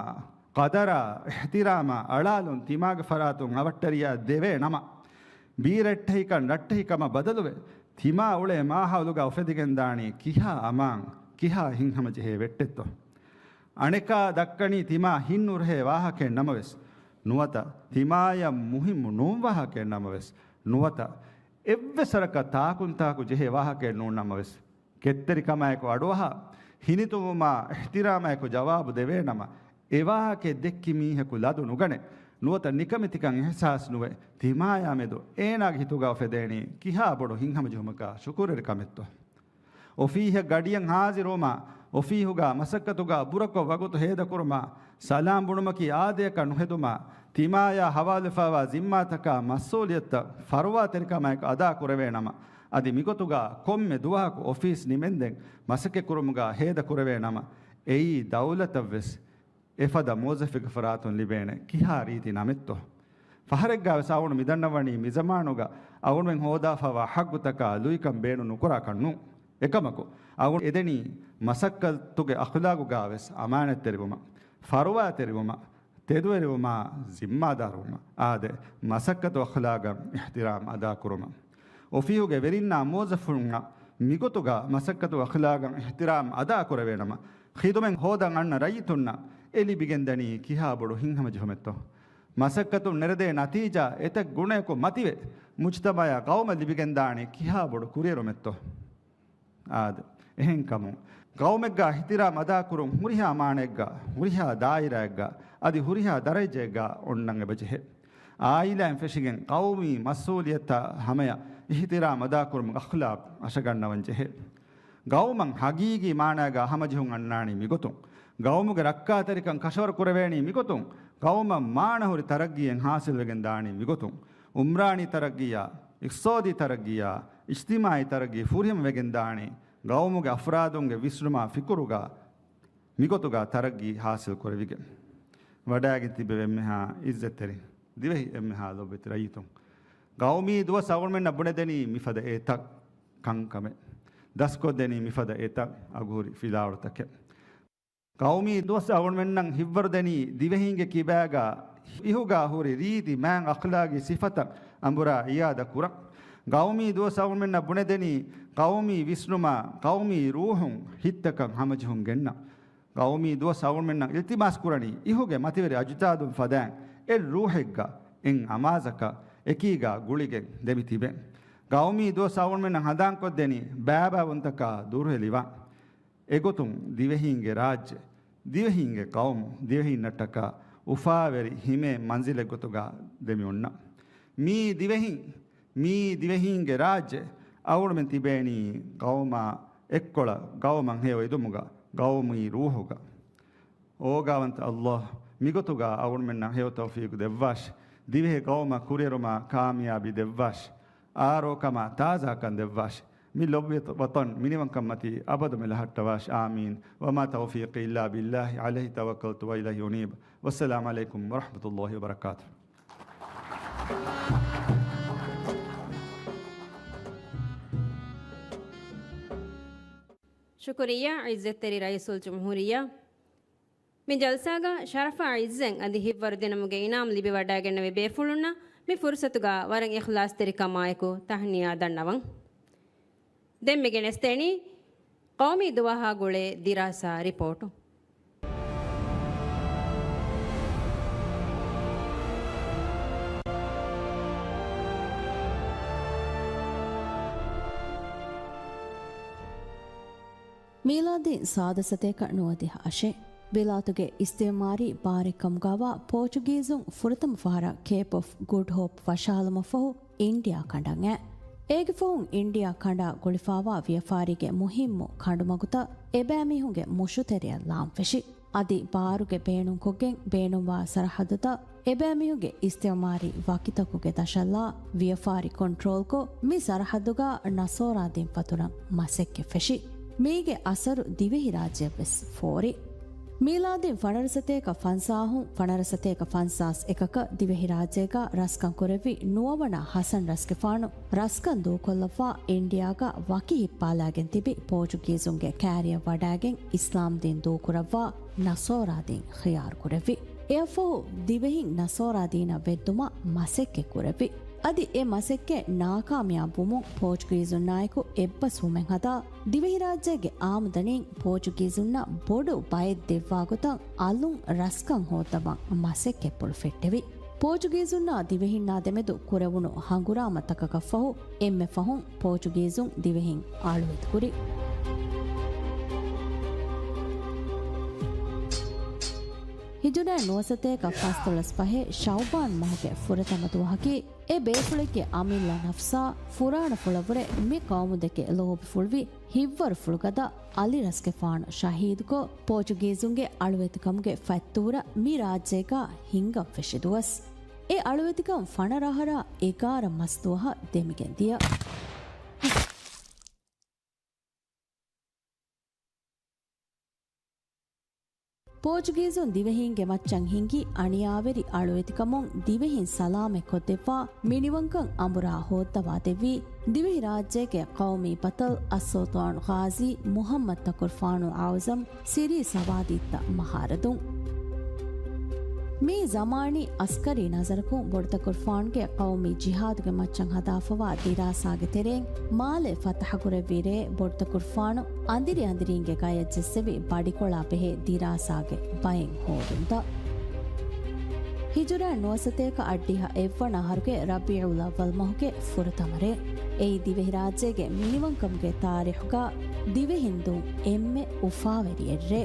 ޤަދަރާ، އިޙްތިރާމާ އަޅާލުން ތިމާގެ ފަރާތުން އަވަށްޓެރިޔާ ދެވޭ ނަމަ، ބީރައްޓެހިކަން ރައްޓެހިކަމަށް ބަދަލުވެ، ތިމާ އުޅޭ މާހައުލުގަ އުފެދިގެންދާނީ ކިހާ އަމާން، ކިހާ ހިތްހަމަޖެހޭ ވެއްޓެއްތޯ؟ އަނެކާ ދައްކަނީ ތިމާ ހިތްނުރުހޭ ވާހަކައެއް ނަމަވެސް، ނުވަތަ ތިމާޔަށް މުހިއްމު ނޫން ވާހަކައެއް ނަމަވެސް، ނުވަތަ އެއްވެސް ވަރަކަށް ތާކުންތާކު ޖެހޭ ވާހަކައެއް ނޫން ނަމަވެސް، ކެތްތެރިކަމާއެކު އަޑުއަހާ، ހިނިތުންވުމާ އިޙްތިރާމާއެކު ޖަވާބު ދެވޭނަމަ، އެ ވާހަކައެއް ދެއްކި މީހަކު ލަދު ނުގަނެ، ނުވަތަ ނިކަމެތިކަން އިޙްސާސް ނުވެ، ތިމާޔާމެދު އޭނާގެ ހިތުގަ އުފެދޭނީ ކިހާ ބޮޑު ހިތްހަމަޖެހުމަކާ ޝުކުރުވެރިކަމެއްތޯ؟ އޮފީހަށް ގަޑިއަށް ހާޒިރުވުމާ، އޮފީހުގަ މަސައްކަތުގަ ބުރަކޮށް ވަގުތު ހޭދަކުރުމާ، ސަލާމް ބުނުމަކީ އާދަޔަކަށް ނުހެދުމާ، ތިމާޔާ ހަވާލުވެފައިވާ ޒިންމާތަކާ މަސްއޫލިއްޔަތުތައް ފަރުވާތެރިކަމާއެކު އަދާ ކުރެވޭ ނަމަ، އަދި މިގޮތުގަ ކޮންމެ ދުވަހަކު އޮފީސް ނިމެންދެން މަސައްކަތް ކުރުމުގަ ހޭދަ ކުރެވޭ ނަމަ، އެއީ ދައުލަތަށްވެސް އެފަދަ މުވައްޒަފެއްގެ ފަރާތުން ލިބޭނެ ކިހާ ރީތި ނަމެއްތޯ؟ ފަހަރެއްގަވެސް އަޅުގަނޑު މިދަންނަވަނީ މިޒަމާނުގަ އަޅުގަނޑުމެން ހޯދާފައިވާ ހައްގުތަކާ ލުއިކަން ބޭނުން ނުކުރާކަށް ނޫން. އެކަމަކު، އަޅުގަނޑު އެދެނީ މަސައްކަތުގެ އަޚްލާގުގަވެސް އަމާނަތްތެރިވުމަށް، ފަރުވާތެރިވުމަށް، ތެދުވެރިވުމާ، ޒިންމާދާރުވުމަށް. އާދެ، މަސައްކަތު އަޚްލާގަށް އިޙްތިރާމް އަދާކުރުމަށް. އޮފީހުގެ ވެރިންނާ މުވައްޒަފުންނަށް މިގޮތުގަ މަސައްކަތު އަޚްލާގަށް އިޙްތިރާމް އަދާކުރެވޭނަމަ، ޚިދުމަތް ހޯދަން އަންނަ ރައްޔިތުންނަށް އެ ލިބިގެންދަނީ ކިހާ ބޮޑު ހިތްހަމަޖެހުމެއްތޯ؟ މަސައްކަތުން ނެރެދޭ ނަތީޖާ އެތައް ގުނަޔަކު މަތިވެ، މުޖްތަމަޢާ ޤައުމަށް ލިބިގެންދާނީ ކިހާ ބޮޑު ކުރިއެރުމެއްތޯ؟ އާދެ، އެހެންކަމުން، ޤައުމެއްގަ އިޙްތިރާމް އަދާކުރުން ހުރިހާ މާނައެއްގަ، ހުރިހާ ދާއިރާއެއްގަ، އަދި ހުރިހާ ދަރަޖައެއްގަ އޮންނަން އެބަޖެހޭ. އާއިލާއިން ފެށިގެން ޤައުމީ މަސްއޫލިއްޔަތާ ހަމަޔަށް އިޙްތިރާމް އަދާކުރުމުގެ އަޚްލާޤް އަށަގަންނަވަން ޖެހޭ. ޤައުމަށް ހަގީގީ މާނާގަ ހަމަޖެހުން އަންނާނީ މިގޮތުން. ޤައުމުގެ ރައްކާތެރިކަން ކަށަވަރު ކުރެވޭނީ މިގޮތުން. ޤައުމަށް މާނަހުރި ތަރައްގީއެއް ހާސިލްވެގެން ދާނީ މިގޮތުން. އުމްރާނީ ތަރައްގީއާ، އިޤްތިޞާދީ ތަރައްގީއާ، އިޖްތިމާޢީ ތަރައްގީ ފުރިހަމަވެގެން ދާނީ ޤައުމުގެ އަފްރާދުންގެ ވިސްނުމާ ފިކުރުގަ މިގޮތުގަ ތަރައްގީ ހާސިލް ކުރެވިގެން. ވަޑައިގެން ތިބެވި އެންމެހާ ޢިއްޒަތްތެރި ދިވެހި އެންމެހާ ލޮބުވެތި ރައްޔިތުން. ޤައުމީ ދުވަސް އަޅުގަނޑުމެންނަށް ބުނެދެނީ މިފަދަ އެތައް ކަންކަމެއް. ދަސްކޮށްދެނީ މިފަދަ އެތައް އަގުހުރި ފިލާވަޅުތަކެއް. ޤައުމީ ދުވަސް އަޅުގަނޑުމެންނަށް ހިތްވަރުދެނީ ދިވެހީންގެ ކިބާގަ އިހުގަ ހުރި ރީތި މާތް އަޚްލާގީ ސިފަތައް އަނބުރާ އިއާދަ ކުރަން. ޤައުމީ ދުވަސް އަޅުގަނޑުމެންނަށް ބުނެދެނީ ޤައުމީ ވިސްނުމާ، ޤައުމީ ރޫޙުން ހިތްތަކަށް ހަމަޖެހުން ގެންނަން. ޤައުމީ ދުވަސް އަޅުގަނޑުމެންނަށް އިލްތިމާސް ކުރަނީ އިހުގެ މަތިވެރި އަޖުދާދުން ފަދައިން އެއް ރޫޙެއްގަ، އެއް އަމާޒަކަށް އެކީގަ ގުޅިގެން ދެމި ތިބެން. ޤައުމީ ދުވަސް އަޅުގަނޑުމެންނަށް ހަނދާންކޮށްދެނީ ބައިބައިވުންތަކާ ދުރުހެލިވާން. އެގޮތުން ދިވެހީންގެ ރާއްޖެ، ދިވެހީންގެ ޤައުމު، ދިވެހީންނަށްޓަކާ އުފާވެރި ހިމޭން މަންޒިލެއްގޮތުގަ ދެމިއޮންނަން. މީ ދިވެހިން، މީ ދިވެހީންގެ ރާއްޖެ، އަޅުގަނޑުމެން ތިބޭނީ ޤައުމާ އެއްކޮޅަށް، ޤައުމަށް ހެޔޮ އެދުމުގަ، ޤައުމީ ރޫޙުގަ. އޯގާވަންތަ ﷲ މިގޮތުގަ އަޅުގަނޑުމެންނަށް ހެޔޮ ތައުފީޤު ދެއްވާށި. ދިވެހި ޤައުމަށް ކުރިއެރުމާ ކާމިޔާބީ ދެއްވާށި. އާރޯކަމާ ތާޒާކަން ދެއްވާށި. މި ލޮބުވެތި ވަޠަން މިނިވަންކަންމަތީ އަބަދުމެ ލަހައްޓަވާށި. އާމީން. وما توفيقي إلا بالله عليه توكلت وإليه أنيب. والسلام عليكم ورحمة الله وبركاته. ޝުކުރިއްޔާ ޢިއްޒަތްތެރި ރައީސުލްޖުމްހޫރިއްޔާ. މި ޖަލްސާގަ ޝަރަފާ ޢިއްޒަތް އަދި ހިތްވަރުދިނުމުގެ އިނާމް ލިބިވަޑައިގެންނެވި ބޭފުޅުންނަށް މި ފުރުސަތުގަ ވަރަށް އިޚްލާޞްތެރިކަމާއެކު ތަހްނިޔާ ދަންނަވަން. ދެން މި ގެނެސްދޭނީ ޤައުމީ ދުވަހާ ގުޅޭ ދިރާސާ ރިޕޯޓު. މީލާދީ ސާދަ ސަތޭކަ ނުވަދިހަ އަށެއް، ވިލާތުގެ އިސްތިޢުމާރީ ބާރެއްކަމުގައިވާ ޕޯޗުގީޒުން ފުރަތަމަ ފަހަރަށް ކޭޕް އޮފް ގުޑް ހޯޕް ފަށާލުމަށްފަހު، އިންޑިއާ ކަނޑަށް އައި. އޭގެ ފަހުން އިންޑިއާ ކަނޑާ ގުޅިފައިވާ ވިޔަފާރީގެ މުހިއްމު ކަނޑުމަގުތައް އެބައިމީހުންގެ މުށުތެރެއަށް ލާންފެށި. އަދި ބާރުގެ ބޭނުންކޮށްގެން ބޭނުންވާ ސަރަހައްދުތައް އެބައިމީހުންގެ އިސްތިޢުމާރީ ވަކިތަކުގެ ދަށަށްލާ ވިޔަފާރި ކޮންޓްރޯލްކޮށް، މި ސަރަހައްދުގަ ނަސޯރާދީން ފަތުރަން މަސައްކަތް ފެށި. މީގެ އަސަރު ދިވެހިރާއްޖެއަށްވެސް ފޯރި. މީލާދީން ފަނަރަ ސަތޭކަ ފަންސާހުން ފަނަރަ ސަތޭކަ ފަންސާސް އެކަކަށް ދިވެހިރާއްޖޭގަ ރަސްކަން ކުރެއްވި ނުވަވަނަ ހަސަން ރަސްގެފާނު ރަސްކަން ދޫކޮށްލައްވާ އިންޑިއާގަ ވަކި ހިއްޕާލާގެން ތިބި ޕޯޗުގީޒުންގެ ކާރިޔަށް ވަޑާގެން އިސްލާމްދީން ދޫކުރައްވާ ނަސޯރާދީން ޚިޔާރު ކުރެއްވި. އެއަށްފަހު ދިވެހިން ނަސޯރާދީނަށް ވެއްދުމަށް މަސައްކަތް ކުރެއްވި. އަދި އެ މަސައްކަތް ނާކާމިޔާބުވުމުން ޕޯޗުގީޒުންނާއެކު އެއްބަސްވުމެއް ހަދާ، ދިވެހިރާއްޖޭގެ އާމްދަނީން ޕޯޗުގީޒުންނަށް ބޮޑު ބައެއް ދެއްވާގޮތަށް އަލުން ރަސްކަން ހޯއްދަވަން މަސައްކަތްޕުޅު ފެއްޓެވި. ޕޯޗުގީޒުންނާ ދިވެހިންނާ ދެމެދު ކުރެވުނު ހަނގުރާމަތަކަކަށްފަހު އެންމެ ފަހުން ޕޯޗުގީޒުން ދިވެހިން އަޅުވެތިކުރި. ހިޖުރައިން ނުވަސަތޭކަ ފަސްދޮޅަސް ފަހެއް ޝައުބާން މަހުގެ ފުރަތަމަ ދުވަހަކީ، އެ ބޭފުޅެއްގެ އަމިއްލަ ނަފްސާ ފުރާނަފުޅަށްވުރެ މި ޤައުމުދެކެ ލޯބިފުޅުވި ހިތްވަރުފުޅުގަދަ އަލި ރަސްގެފާނު ޝަހީދުކޮށް، ޕޯޗުގީޒުންގެ އަޅުވެތިކަމުގެ ފަތްތޫރަ މި ރާއްޖޭގަ ހިންގަން ފެށި ދުވަސް. އެ އަޅުވެތިކަން ފަނަރަ އަހަރާ އެގާރަ މަސްދުވަހަށް ދެމިގެން ދިޔަ. ޕޯޗުގީޒުން ދިވެހީންގެ މައްޗަށް ހިނގި އަނިޔާވެރި އަޅުވެތިކަމުން ދިވެހިން ސަލާމަތްކޮށްދެއްވާ މިނިވަންކަން އަނބުރާ ހޯއްދަވާދެއްވީ، ދިވެހިރާއްޖޭގެ ޤައުމީ ބަޠަލް އައްސުލްޠާން ޣާޒީ މުޙައްމަދު ތަކުރުފާނު އަޢުޒަމް ސިރީ ސަވާދީއްތަ މަހާރަދުން. މި ޒަމާނީ އަސްކަރީ ނަޒަރަކުން ބޮޑުތަކުރުފާނުގެ ޤައުމީ ޖިހާދުގެ މައްޗަށް ހަދާފަވާ ދިރާސާގެ ތެރެއިން މާލެ ފަތަޙަކުރެއްވި ރޭ ބޮޑުތަކުރުފާނު އަނދިރި އަނދިރީންގެ ގަޔަށް ޖެއްސެވި ބަޑިކޮޅާ ބެހޭ ދިރާސާގެ ބައެއް ހޯދުންތައް. ހިޖުރައިން ނުވަސަތޭކަ އަށްޑިހަ އެއްވަނަ އަހަރުގެ ރަބީޢުލް އައްވަލް މަހުގެ ފުރަތަމަ ރޭ. އެއީ ދިވެހިރާއްޖޭގެ މިނިވަންކަމުގެ ތާރީޚުގަ ދިވެހިން ދުން އެންމެ އުފާވެރި އެއްރޭ.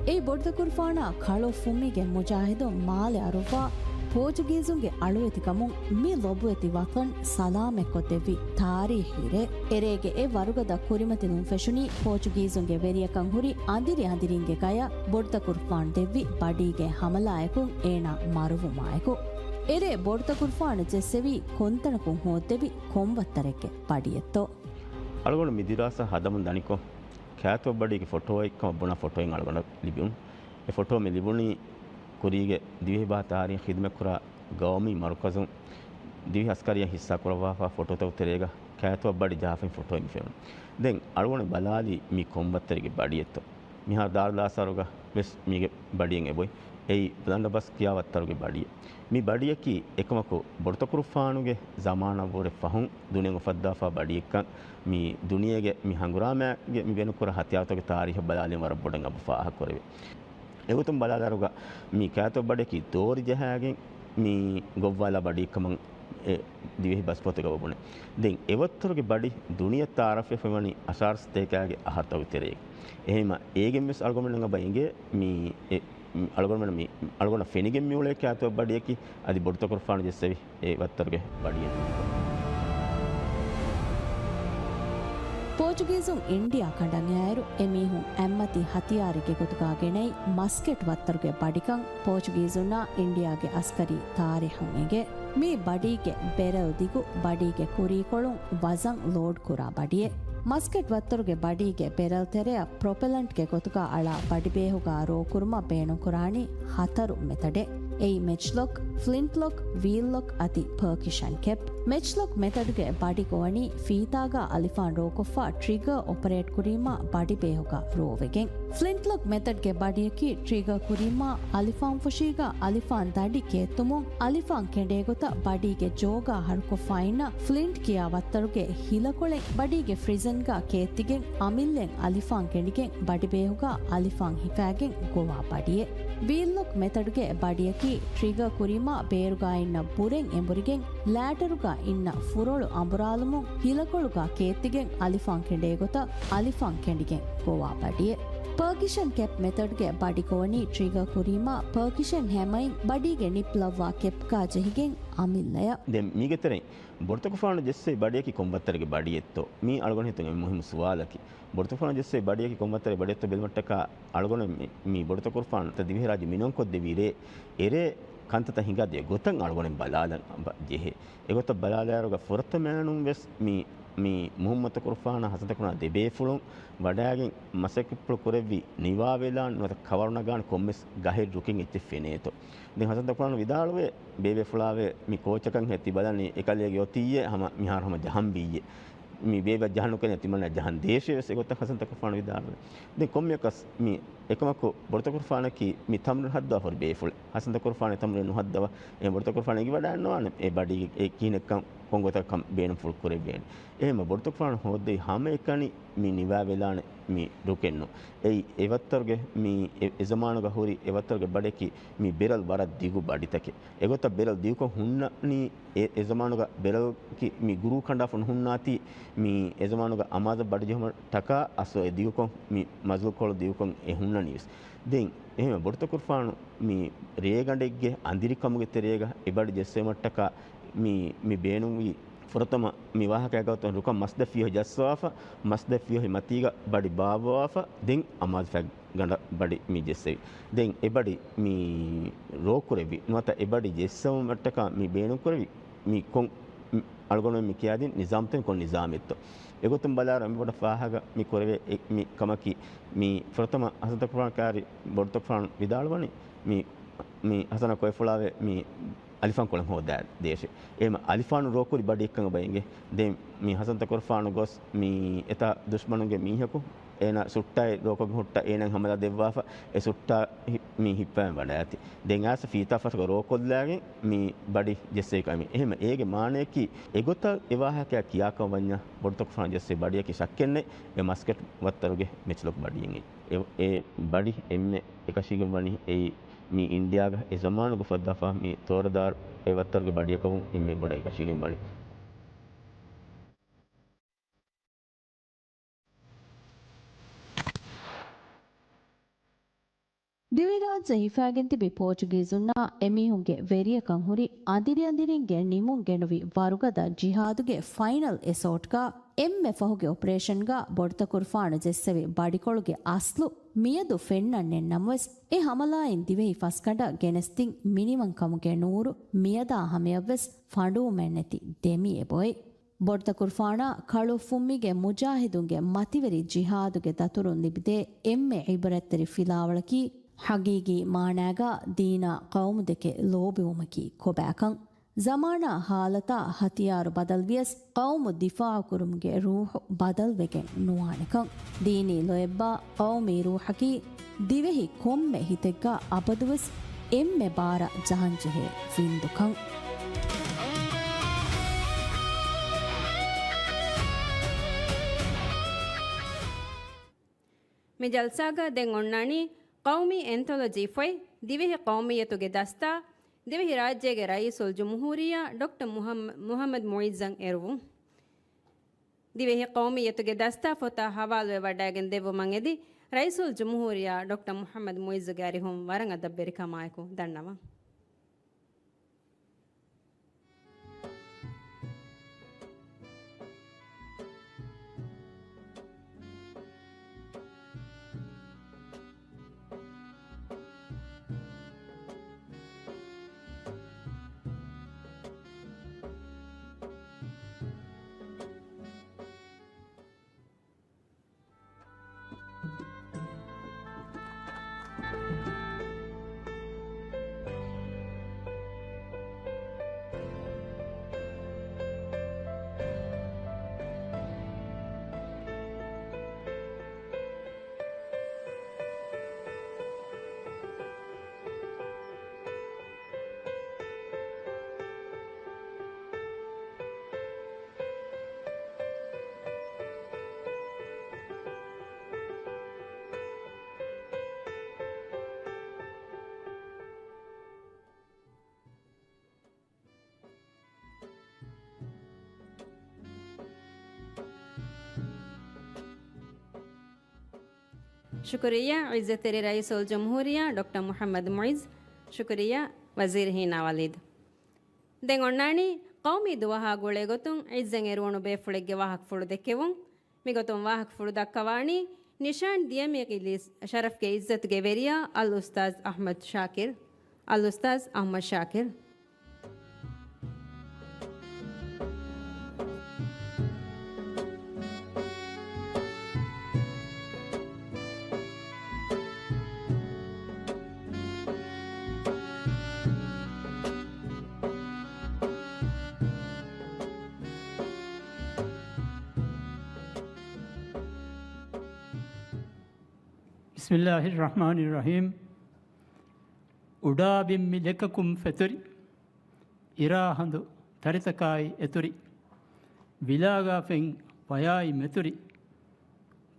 އެއީ ބޮޑުތަކުރުފާނާ ކަޅު ފުމީގެ މުޖާހިދުން މާލެ އަރުއްވާ ޕޯޗުގީޒުންގެ އަޅުވެތިކަމުން މި ލޮބުވެތި ވަޠަން ސަލާމަތްކޮށްދެއްވި ތާރީޚީ ރޭ. އެރޭގެ އެ ވަރުގަދަ ކުރިމަތިލުން ފެށުނީ ޕޯޗުގީޒުންގެ ވެރިޔަކަން ހުރި އަނދިރި އަނދިރީންގެ ގަޔަށް ބޮޑުތަކުރުފާނު ދެއްވި ބަޑީގެ ހަމަލާއެކުން އޭނާ މަރުވުމާއެކު. އެރޭ ބޮޑުތަކުރުފާނު ޖެއްސެވީ ކޮންތަނަކުން ހޯއްދެވި ކޮން ވައްތަރެއްގެ ބަޑިއެއްތޯ؟ އަޅުގަނޑު މި ދިރާސާ ހަދަމުން ދަނިކޮށް، ކާތުވެއްބަޑީގެ ފޮޓޯއެއްކަމަށް ބުނާ ފޮޓޯއެއް އަޅުގަނޑަށް ލިބުނު. އެ ފޮޓޯ މި ލިބުނީ ކުރީގެ ދިވެހިބަހާ ތާރީޚް ޚިދުމަތްކުރާ ގައުމީ މަރުކަޒުން ދިވެހި އަސްކަރީއަށް ހިއްސާ ކުރައްވާފާ ފޮޓޯތަކުގެ ތެރޭގަ ކާތުވެއްބަޑި ޖަހާފައި ފޮޓޯއެއް މި ފެނުނު. ދެން އަޅުގަނޑު ބަލާލީ މީ ކޮން ވައްތަރެއްގެ ބަޑިއެއްތޯ؟ މިހާރު ދާރުލްއާސާރުގަ ވެސް މީގެ ބަޑިއެއް އެބޮތް. އެއީ ބަލަންޑަބަސް ކިޔާ ވައްތަރުގެ ބަޑިއެއް. މި ބަޑިއަކީ އެކަމަކު ބޮޑުތަކުރުފާނުގެ ޒަމާނަށްވުރެ ފަހުން ދުނިޔެއަށް އުފައްދާފާ ބަޑިއެއްކަން މި ދުނިޔޭގެ މި ހަނގުރާމައިގެ މި ބޭނުންކުރާ ހަތިޔާރުތަކުގެ ތާރީޚަށް ބަލާލީމަ ވަރަށް ބޮޑަށް އަބު ފާހަގަކުރެވޭ. އެގޮތުން ބަލާލާއިރުގަ މި ކާތުވެއްބަޑިއަކީ ދޯރި ޖަހާގެން މި ގޮއްވާލާ ބަޑިއެއްކަމަށް އެ ދިވެހި ބަސްފޮތުގަ އޮވުނު. ދެން އެ ވައްތަރުގެ ބަޑި ދުނިޔެ ތައާރަފްވެފައިވަނީ އަށާރަ ސަތޭކައިގެ އަހަރުތަކުގެ ތެރޭގަ. އެހެންވީމަ އޭގެންވެސް އަޅުގަނޑުމެންނަށް އެބަ އެނގޭ މި އެ އަޅުގަނޑުމެން މި އަޅުގަނޑަށް ފެނިގެން މިއުޅޭ ކާތުވެއްބަޑިއަކީ އަދި ބޮޑުތަކުރުފާނު ޖެއްސެވި އެ ވައްތަރުގެ ބަޑިއެއް. ޕޯޗުގީޒުން އިންޑިއާ ކަނޑަނގައިއިރު އެމީހުން އެއްމަތި ހަތިޔާރެއްގެ ގޮތުގަ ގެނައި މަސްކެޓް ވައްތަރުގެ ބަޑިކަން ޕޯޗުގީޒުންނާ އިންޑިއާގެ އަސްކަރީ ތާރީޚުން އެނގޭ. މީ ބަޑީގެ ބެރެލް ދިގު، ބަޑީގެ ކުރީކޮޅުން ވަޒަން ލޯޑް ކުރާ ބަޑިއެއް. މަސްކެޓް ވައްތަރުގެ ބަޑީގެ ބެރެލް ތެރެއަށް ޕްރޮޕެލަންޓްގެ ގޮތުގަ އަޅާ ބަޑިބޭހުގަ ރޯ ކުރުމަށް ބޭނުންކުރާނީ ހަތަރު މެތަޑެއް. އެއީ މެޗްލޮކް، ފްލިންޓްލޮކް، ވީލްލޮކް އަދި ޕަރކިޝަން ކެޕް. މެޗްލޮކް މެތަޑްގެ ބަޑި ގޮވަނީ ފީތާގަ އަލިފާން ރޯކޮށްފަ ޓްރިގަ އޮޕަރޭޓް ކުރީމާ ބަޑިބޭހުގަ ރޯވެގެން. ފްލިންޓްލޮކް މެތަޑްގެ ބަޑިއަކީ ޓްރިގަ ކުރީމާ އަލިފާންފުށީގަ އަލިފާން ދަނޑި ކޭއްތުމުން އަލިފާން ކެނޑޭ ގޮތަށް ބަޑީގެ ޖޯގާ ހަރުކޮށްފަ އިންނަ ފްލިންޓް ކިޔާ ވައްތަރުގެ ހިލަކޮޅެއް ބަޑީގެ ފްރިޒަންގަ ކޭއްތިގެން އަމިއްލައިން އަލިފާން ކެނޑިގެން ބަޑިބޭހުގަ އަލިފާން ހިފާގެން ގޮވާ ބަޑިއެއް. ވީލްލޮކް މެތަޑްގެ ބަޑިއަކީ ޓްރިގަ ކުރީމާ ބޭރުގަ އިންނަ ބުރެން އެނބުރިގެން ލާޑަރުގަ އިންނަ ފުރޮޅު އަނބުރާލުމުން ހިލަކޮޅުގަ ކޭއްތިގެން އަލިފާން ކެނޑޭ ގޮތަށް އަލިފާން ކެނޑިގެން ގޮވާ ބަޑިއެއް. ޕަރކިޝަން ކެޕް މެތަޑްގެ ބަޑި ގޮވަނީ ޓްރިގަ ކުރީމާ ޕަރކިޝަން ހެމައިން ބަޑީގެ ނިޕް ލައްވާ ކެޕްގާ ޖެހިގެން އަމިއްލަޔަށް. ދެން މީގެ ތެރެއިން ބޮޑުތަކުފާނު ޖެއްސެވި ބަޑިއަކީ ކޮން ވައްތަރެއްގެ ބަޑިއެއްތޯ؟ މީ އަޅުގަނޑު ހިތުން އެންމެ މުހިއްމު ސުވާލަކީ. ބޮޑުތަކުފާނު ޖެއްސެވި ބަޑިއަކީ ކޮން ވައްތަރެއްގެ ބަޑިއެއްތޯ ބެލުމަށްޓަކާ އަޅުގަނޑު މި، މި ބޮޑުތަކުފާނު ދިވެހިރާއްޖެ މިނުވަންކޮށްދެވި ރޭ އެރޭ ކަންތައްތައް ހިނގާދޭ ގޮތަށް އަޅުގަނޑު ބަލާލަން ބަ-، ޖެހޭ. އެގޮތަށް ބަލާލާއިރުގަ ފުރަތަމައިނުން ވެސް މި، މި މުހައްމަދުތަކުފާނާ ހަސަންތަކުފާނާ ދެބޭފުޅުން ވަޑައިގެން މަސައްކަތްޕުޅު ކުރެއްވި ނިވާވެލާން ނުވަތަ ކަވަރު ނަގާނެ ކޮންމެސް ގަހެއް ރުކެއް އެއްޗެއް ފެނޭތޯ. ދެން ހަސަންތަކުފާނު ވިދާޅުވޭ، ބޭބޭފުޅާވެ މި ކޯޗަކަށް ހޭ ތި ބަލަނީ އެކަލޭގެ އޮތީއޭ ހަމަ މިހާރު ހަމަ ޖަހަން ވީއޭ. މި ބޭބެ ޖަހަން ނުކެނެ ތިމަންނަ ޖަހަން ދޭށޭ ވެސް އެގޮތަށް ހަސަންތަކުފާނު ވިދާޅުވޭ. ދެން ކޮންމެއަކަސް މި އެކަމަކު ބޮޑުތަކުފާނަކީ މި ތަމްރީނު ހައްދަވާފަ ހުރި ބޭފުޅެއް. ހަސަންތަކުފާނު ތަމްރީނު ނުހައްދަވާ. އެ ބޮޑުތަކުފާނު އެނގިވަޑައިންނަވާނެ އެ ބަޑީގެ އެ ކިހިނެއްކަން ކޮން ގޮތަކަށް ބޭނުންފުޅު ކުރެވޭނެ. އެހެންމަ ބޮޑުތަކުފާނު ހޯއްދެވި ހަމައެކަނި މި ނިވާވެލާނެ މި ރުކެއްނު. އެއީ އެވައްތަރުގެ މި އެ، އެޒަމާނުގަ ހުރި އެވައްތަރުގެ ބަޑަކީ މި ބެރަލް ވަރަށް ދިގު ބަޑިތަކެއް. އެގޮތަށް ބެރަލް ދިގުކޮށް ހުންނަނީ އެ، އެޒަމާނުގަ ބެރަލްކި މި ގުރޫ ކަނޑާފަ ނުހުންނާތީ މި އެޒަމާނުގަ އަމާޒަށް ބަޑިޖެހުމަށްޓަކާ އަސްލު އެ ދިގުކޮށް މި މަޒުލުކޮޅު ދިގުކޮށް އެ ހުންނަނީވެސް. ދެން އެހެން ބޮޑުތަކުފާނު މި ރޭގަނޑެއްގެ އަނދިރިކަމުގެ ތެރޭގަ އެ ބަޑި ޖެއްސެވުމަށްޓަކާ މި، މި ބޭނުންވީ ފުރަތަމަ މި ވާހަކައިގަ ގޮތުން ރުކަން މަސްދަށް ފިޔަވަހި ޖައްސަވާފަ، މަސްދަށް ފިޔަވަހި މަތީގަ ބަޑި ބާއްވަވާފަ، ދެން އަމާޒު ފަތް ގަނޑަށް ބަޑި މި ޖެއްސެވި. ދެން އެ ބަޑި މި ރޯ ކުރެއްވި ނުވަތަ އެ ބަޑި ޖެއްސެވުމަށްޓަކާ މި ބޭނުން ކުރެއްވި މި ކޮން މި އަޅުގަނޑު މި ކިޔާދިން ނިޒާމްތައް ކޮން ނިޒާމެއްތޯ؟ އެގޮތުން ބަލާއިރު އެންމެ ބޮޑަށް ފާހަގަ މި ކުރެވޭ އެ، މި ކަމަކީ މި ފުރަތަމަ ހަސަންތަކުފާނު ކާރި ބޮޑުތަކުފާނު ވިދާޅުވަނީ މި، މި ހަސަނާ ކޮއެފުޅާވެ މި އަލިފާން ކޮޅެއް ހޯދާ ދޭށޭ. އެހެމަ އަލިފާނު ރޯކުރި ބަޑި އެއްކަން އެބަ އެނގޭ. ދެން މި ހަސަންތަކުފާނު ގޮސް މި އެތާ ދުޝްމަނުންގެ މީހަކު އޭނާ ސުއްޓާއި ރޯކޮށް ހުއްޓަ އޭނާ ހަމަލާ ދެއްވާފަ އެ ސުއްޓާ ހި-، މި ހިއްޕަވަން ވަޑައިގަތީ. ދެން އާސަ ފީތާ ފަސްގަ ރޯކޮށްލާގެން މި ބަޑި ޖެއްސެވި ކަމެއް. އެހެމަ އޭގެ މާނަޔަކީ އެގޮތަށް އެ ވާހަކައަށް ކިޔާކަން ވަންޏާ ބޮޑުތަކުފާނު ޖެއްސެވި ބަޑިއަކީ ޝައްކެއްނެތް އެ މަސްކެޓް ވައްތަރުގެ މެޗްލޮކް ބަޑިއެއް. އެ، އެ ބަޑި އެންމެ އެކަށީގެން ވަނީ އެއީ މި އިންޑިއާގަ އެ ޒަމާނުގަ ފައްދާފަ މި ތޯރަދާރު އެ ވައްތަރުގެ ބަޑިއަކަށް ވުން އެންމެ ބޮޑަށް އެކަށީގެން ވަނީ. ދިވެހިރާއްޖެ ހިފާގެން ތިބި ޕޯޗުގީޒުންނާ އެމީހުންގެ ވެރިޔަކަން ހުރި އަނދިރިއަނދިރިންގެ ނިމުން ގެނުވި ވަރުގަދަ ޖިހާދުގެ ފައިނަލް އެސޯޓްގަ އެންމެ ފަހުގެ އޮޕަރޭޝަންގަ ބޮޑުތަކުރުފާނު ޖެއްސެވި ބަޑިކޮޅުގެ އަސްލު މިއަދު ފެންނަން ނެތް ނަމަވެސް، އެ ހަމަލާއިން ދިވެހި ފަސްގަނޑަށް ގެނެސްދިން މިނިވަންކަމުގެ ނޫރު މިއަދާ ހަމަޔަށްވެސް ފަނޑުވުމެއްނެތި ދެމި އެބޮތް. ބޮޑުތަކުރުފާނާ ކަޅުއުފުންމީގެ މުޖާހިދުންގެ މަތިވެރި ޖިހާދުގެ ދަތުރުން ލިބިދޭ އެންމެ ޢިބްރަތްތެރި ފިލާވަޅަކީ، ޙަޤީޤީ މާނާގަ ދީނާ ޤައުމުދެކެ ލޯބިވުމަކީ ކޮބާކަން. ޒަމާނާ ޙާލަތާ ހަތިޔާރު ބަދަލުވިޔަސް، ޤައުމު ދިފާޢުކުރުމުގެ ރޫޙު ބަދަލުވެގެން ނުވާނެކަން. ދީނީ ލޯތްބާ ޤައުމީ ރޫޙަކީ، ދިވެހި ކޮންމެ ހިތެއްގަ އަބަދުވެސް އެންމެ ބާރަށް ޖަހަންޖެހޭ ވިންދުކަން. މި ޖަލްސާގަ ދެން އޮންނާނީ ޤައުމީ އެންތޮލޮޖީ ފޮތް، ދިވެހި ޤައުމިއްޔަތުގެ ދަސްތާ، ދިވެހިރާއްޖޭގެ ރައީސުލްޖުމްހޫރިއްޔާ ޑޮކްޓަރ މުހައްމަ-، މުހައްމަދު މުޢިއްޒަށް އެރުވުން. ދިވެހި ޤައުމިއްޔަތުގެ ދަސްތާ ފޮތާ ހަވާލުވެވަޑައިގެން ދެއްވުމަށް އެދި، ރައީސުލްޖުމްހޫރިއްޔާ ޑޮކްޓަރ މުޙައްމަދު މުޢިއްޒުގެ އަރިހުން ވަރަށް އަދަބުވެރިކަމާއެކު ދަންނަވަން. ޝުކުރިއްޔާ ޢިއްޒަތްތެރި ރައީސުލްޖުމްހޫރިއްޔާ ޑޮކްޓަރ މުޙައްމަދު މުޢިއްޒު. ޝުކުރިއްޔާ ވަޒީރު ހީނާ ވަލީދު. ދެން އޮންނާނީ ޤައުމީ ދުވަހާ ގުޅޭގޮތުން ޢިއްޒަތް އެރުވުނު ބޭފުޅެއްގެ ވާހަކަފުޅު ދެއްކެވުން. މިގޮތުން ވާހަކަފުޅު ދައްކަވާނީ ނިޝާން ދިޔަމި އިލީސް ޝަރަފްގެ ޢިއްޒަތުގެ ވެރިޔާ އަލްއުސްތާޛް އަޙްމަދު ޝާކިރު. އަލްއުސްތާޛް އަޙްމަދު ޝާކިރު. بسم الله الرحمن الرحيم. އުޑާ ބިން މި ލެކަކުން ފެތުރި، އިރާ ހަނދު ތަރިތަކާއި އެތުރި، ވިލާގާ ފެން ފަޔާއި މެތުރި،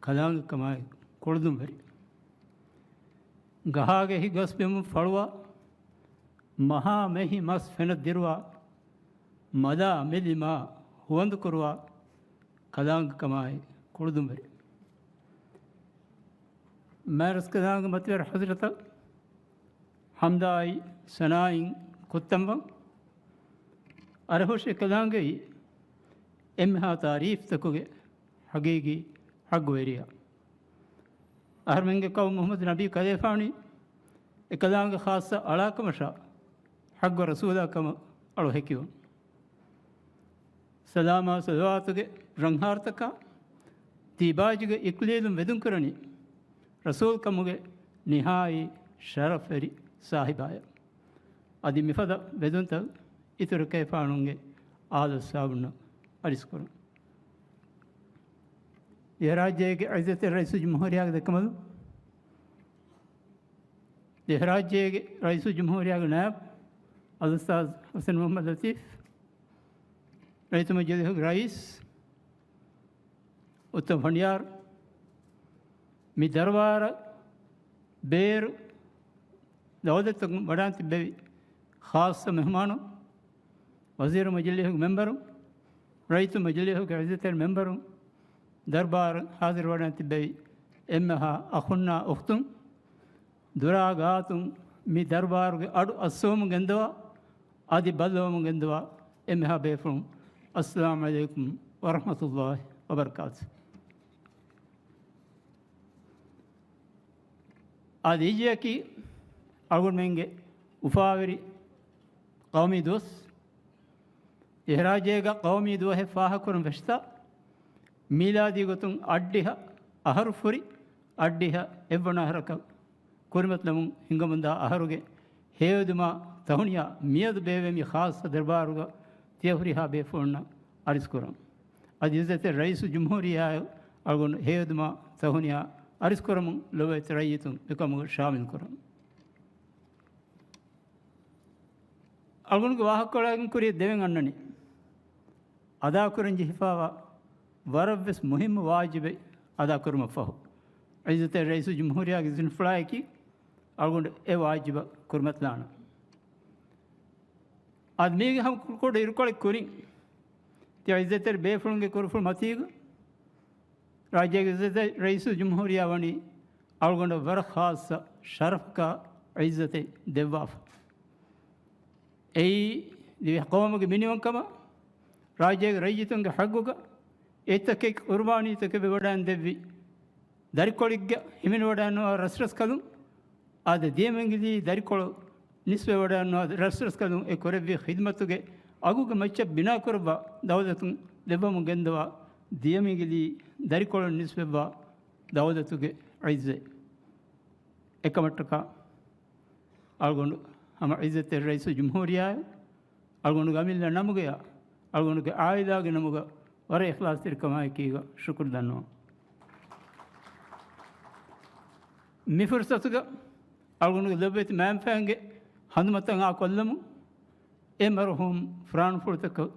ކަލާނގެ ކަމާއި ކުޅުދުންވެރި. ގަހާގެ ހިތް ގަސްބިމުން ފަޅުވާ، މަހާ މެހި މަސް ފެނަށް ދިރުވާ، މަލާ މެލި މާ ހުވަނދު ކުރުވާ، ކަލާނގެ ކަމާއި ކުޅުދުންވެރި. މާތްރަސްކަލާނގެ މަތިވެރި ޙަޟްރަތަށް ޙަމްދާއި ސަނާއިން ކުއްތަންވަން. އަރަހުށި ކަލާނގެއީ އެންމެހާ ތާރީފްތަކުގެ ޙަޤީޤީ ޙައްޤުވެރިޔާ. އަހަރުމެންގެ ކައު މުޙައްމަދު ނަބީ ކަލޭފާނީ އެކަލާނގެ ޚާއްޞަ އަޅާކަމަށާ ޙައްޤު ރަސޫލާ ކަމަށް އަޅު ހެކިވުން. ސަލާމާ ޞަލަވާތުގެ ރަންހާރުތަކާ ތީބާޖުގެ އިކްލީލުން ވެދުންކުރަނީ ރަސޫލް ކަމުގެ ނިހާއީ ޝަރަފްވެރި ސާހިބާޔަށް. އަދި މިފަދަ ވެދުންތައް އިތުރު ކަލޭފާނުންގެ އާލު އަޞްޙާބުންނަށް އަރިސްކުރަން. ދިވެހިރާއްޖޭގެ ޢިއްޒަތްތެރި ރައީސުލްޖުމްހޫރިއްޔާގެ ދެކަމަލު، ދިވެހިރާއްޖޭގެ ރައީސުލްޖުމްހޫރިއްޔާގެ ނާއިބު އަލްއުސްތާޛް ޙުސައިން މުޙައްމަދު ލަތީފް، ރައްޔިތު މަޖިލީހުގެ ރައީސް، އުއްތަމަ ފަނޑިޔާރު، މި ދަރުބާރަށް ބޭރު ދައުލަތުތަކުން ވަޑައިގެން ތިއްބެވި ޚާއްޞަ މެހުމާނުން، ވަޒީރު މަޖިލީހުގެ މެންބަރުން، ރައްޔިތު މަޖިލީހުގެ ޢިއްޒަތްތެރި މެންބަރުން، ދަރުބާރަށް ޙާޟިރު ވަޑައިގެން ތިއްބެވި އެންމެހާ އަޚުންނާ އުޚްތުން، ދުރާ ގާތުން މި ދަރުބާރުގެ އަޑު އައްސަވަމުން ގެންދަވާ، އަދި ބައްލަވަމުން ގެންދަވާ އެންމެހާ ބޭފުޅުން، އައްސަލާމް ޢަލައިކުމް ވަރަޙްމަތުﷲ ވަބަރަކާތު. އަދި އިއްޔެއަކީ އަޅުގަނޑުމެންގެ އުފާވެރި ޤައުމީ ދުވަސް. އެހެރާޖޭގަ ޤައުމީ ދުވަހެއް ފާހަގަކުރަން ފެށިތާ، މީލާދީ ގޮތުން އަށްޑިހަ އަހަރު ފުރި އަށްޑިހަ އެއްވަނަ އަހަރަކަށް ކުރިމަތިލަމުން ހިނގަމުންދާ އަހަރުގެ ހެޔޮއެދުމާ ތަހުނިޔާ މިއަދު ބޭއްވޭ މި ޚާއްޞަ ދަރުބާރުގަ ތިޔަ ހުރިހާ ބޭފުޅުންނަށް އަރިސްކުރަން. އަދި ޢިއްޒަތްތެރި ރައީސުލްޖުމްހޫރިއްޔާއަށް އަޅުގަނޑު ހެޔޮއެދުމާ ތަހުނިޔާ އަރިސްކުރަމުން ލޮބުވެތި ރައްޔިތުން މިކަމުގަ ޝާމިލްކުރަން. އަޅުގަނޑުގެ ވާހަކަކޮޅާގެން ކުރިޔަށް ދެވެން އަންނަނީ، އަދާކުރަން ޖެހިފައިވާ ވަރަށްވެސް މުހިއްމު ވާޖިބެއް އަދާކުރުމަށްފަހު، ޢިއްޒަތްތެރި ރައީސުލްޖުމްހޫރިއްޔާގެ ޒިންފުޅާއެކީ އަޅުގަނޑު އެ ވާޖިބަށް ކުރިމަތިލާނަން. އަދި މީގެ ހަމަ ކުޑަ އިރުކޮޅެއް ކުރިން، ތިޔަ ޢިއްޒަތްތެރި ބޭފުޅުންގެ ކުރުފުޅު މަތީގަ، ރާއްޖޭގެ ޢިއްޒަތްތެރި ރައީސުލްޖުމްހޫރިއްޔާ ވަނީ އަޅުގަނޑަށް ވަރަށް ޚާއްޞަ ޝަރަފަކާ ޢިއްޒަތެއް ދެއްވާފަ. އެއީ، ދިވެހި ޤައުމުގެ މިނިވަންކަމަށް، ރާއްޖޭގެ ރައްޔިތުންގެ ޙައްޤުގަ އެތަކެއް ޤުރުބާނީތަކެއް ވެވަޑައިން ދެއްވި، ދަރިކޮޅެއްގަ ހިމެނިވަޑައިންނަވާ ރަސްރަސްކަލުން، އާދެ، ދިޔަމިންގިލީ ދަރިކޮޅު ނިސްބަވެވަޑައިންނަވާ ރަސްރަސްކަލުން އެ ކުރެއްވި ޚިދްމަތުގެ އަގުގެ މައްޗަށް ބިނާކުރައްވާ ދައުލަތުން ލެއްވަމުން ގެންދަވާ ދިޔަމިންގިލީ ދަރިކޮޅުން ނިސްބަވާ ދައުލަތުގެ ޢިއްޒަތް. އެކަމަށްޓަކާ އަޅުގަނޑު ހަމަ ޢިއްޒަތްތެރި ރައީސުލްޖުމްހޫރިއްޔާއަށް އަޅުގަނޑުގެ އަމިއްލަ ނަމުގަޔާ، އަޅުގަނޑުގެ ޢާއިލާގެ ނަމުގަ ވަރަށް އިޚްލާޞްތެރިކަމާއެކީގަ ޝުކުރު ދަންނަވަން. މި ފުރުޞަތުގަ އަޅުގަނޑުގެ ލޮބުވެތި މައިންބަފައިންގެ ހަނދުމަތަށް އާކޮށްލަމުން، އެ މަރުޙޫމް ފުރާނަފުޅުތަކަށް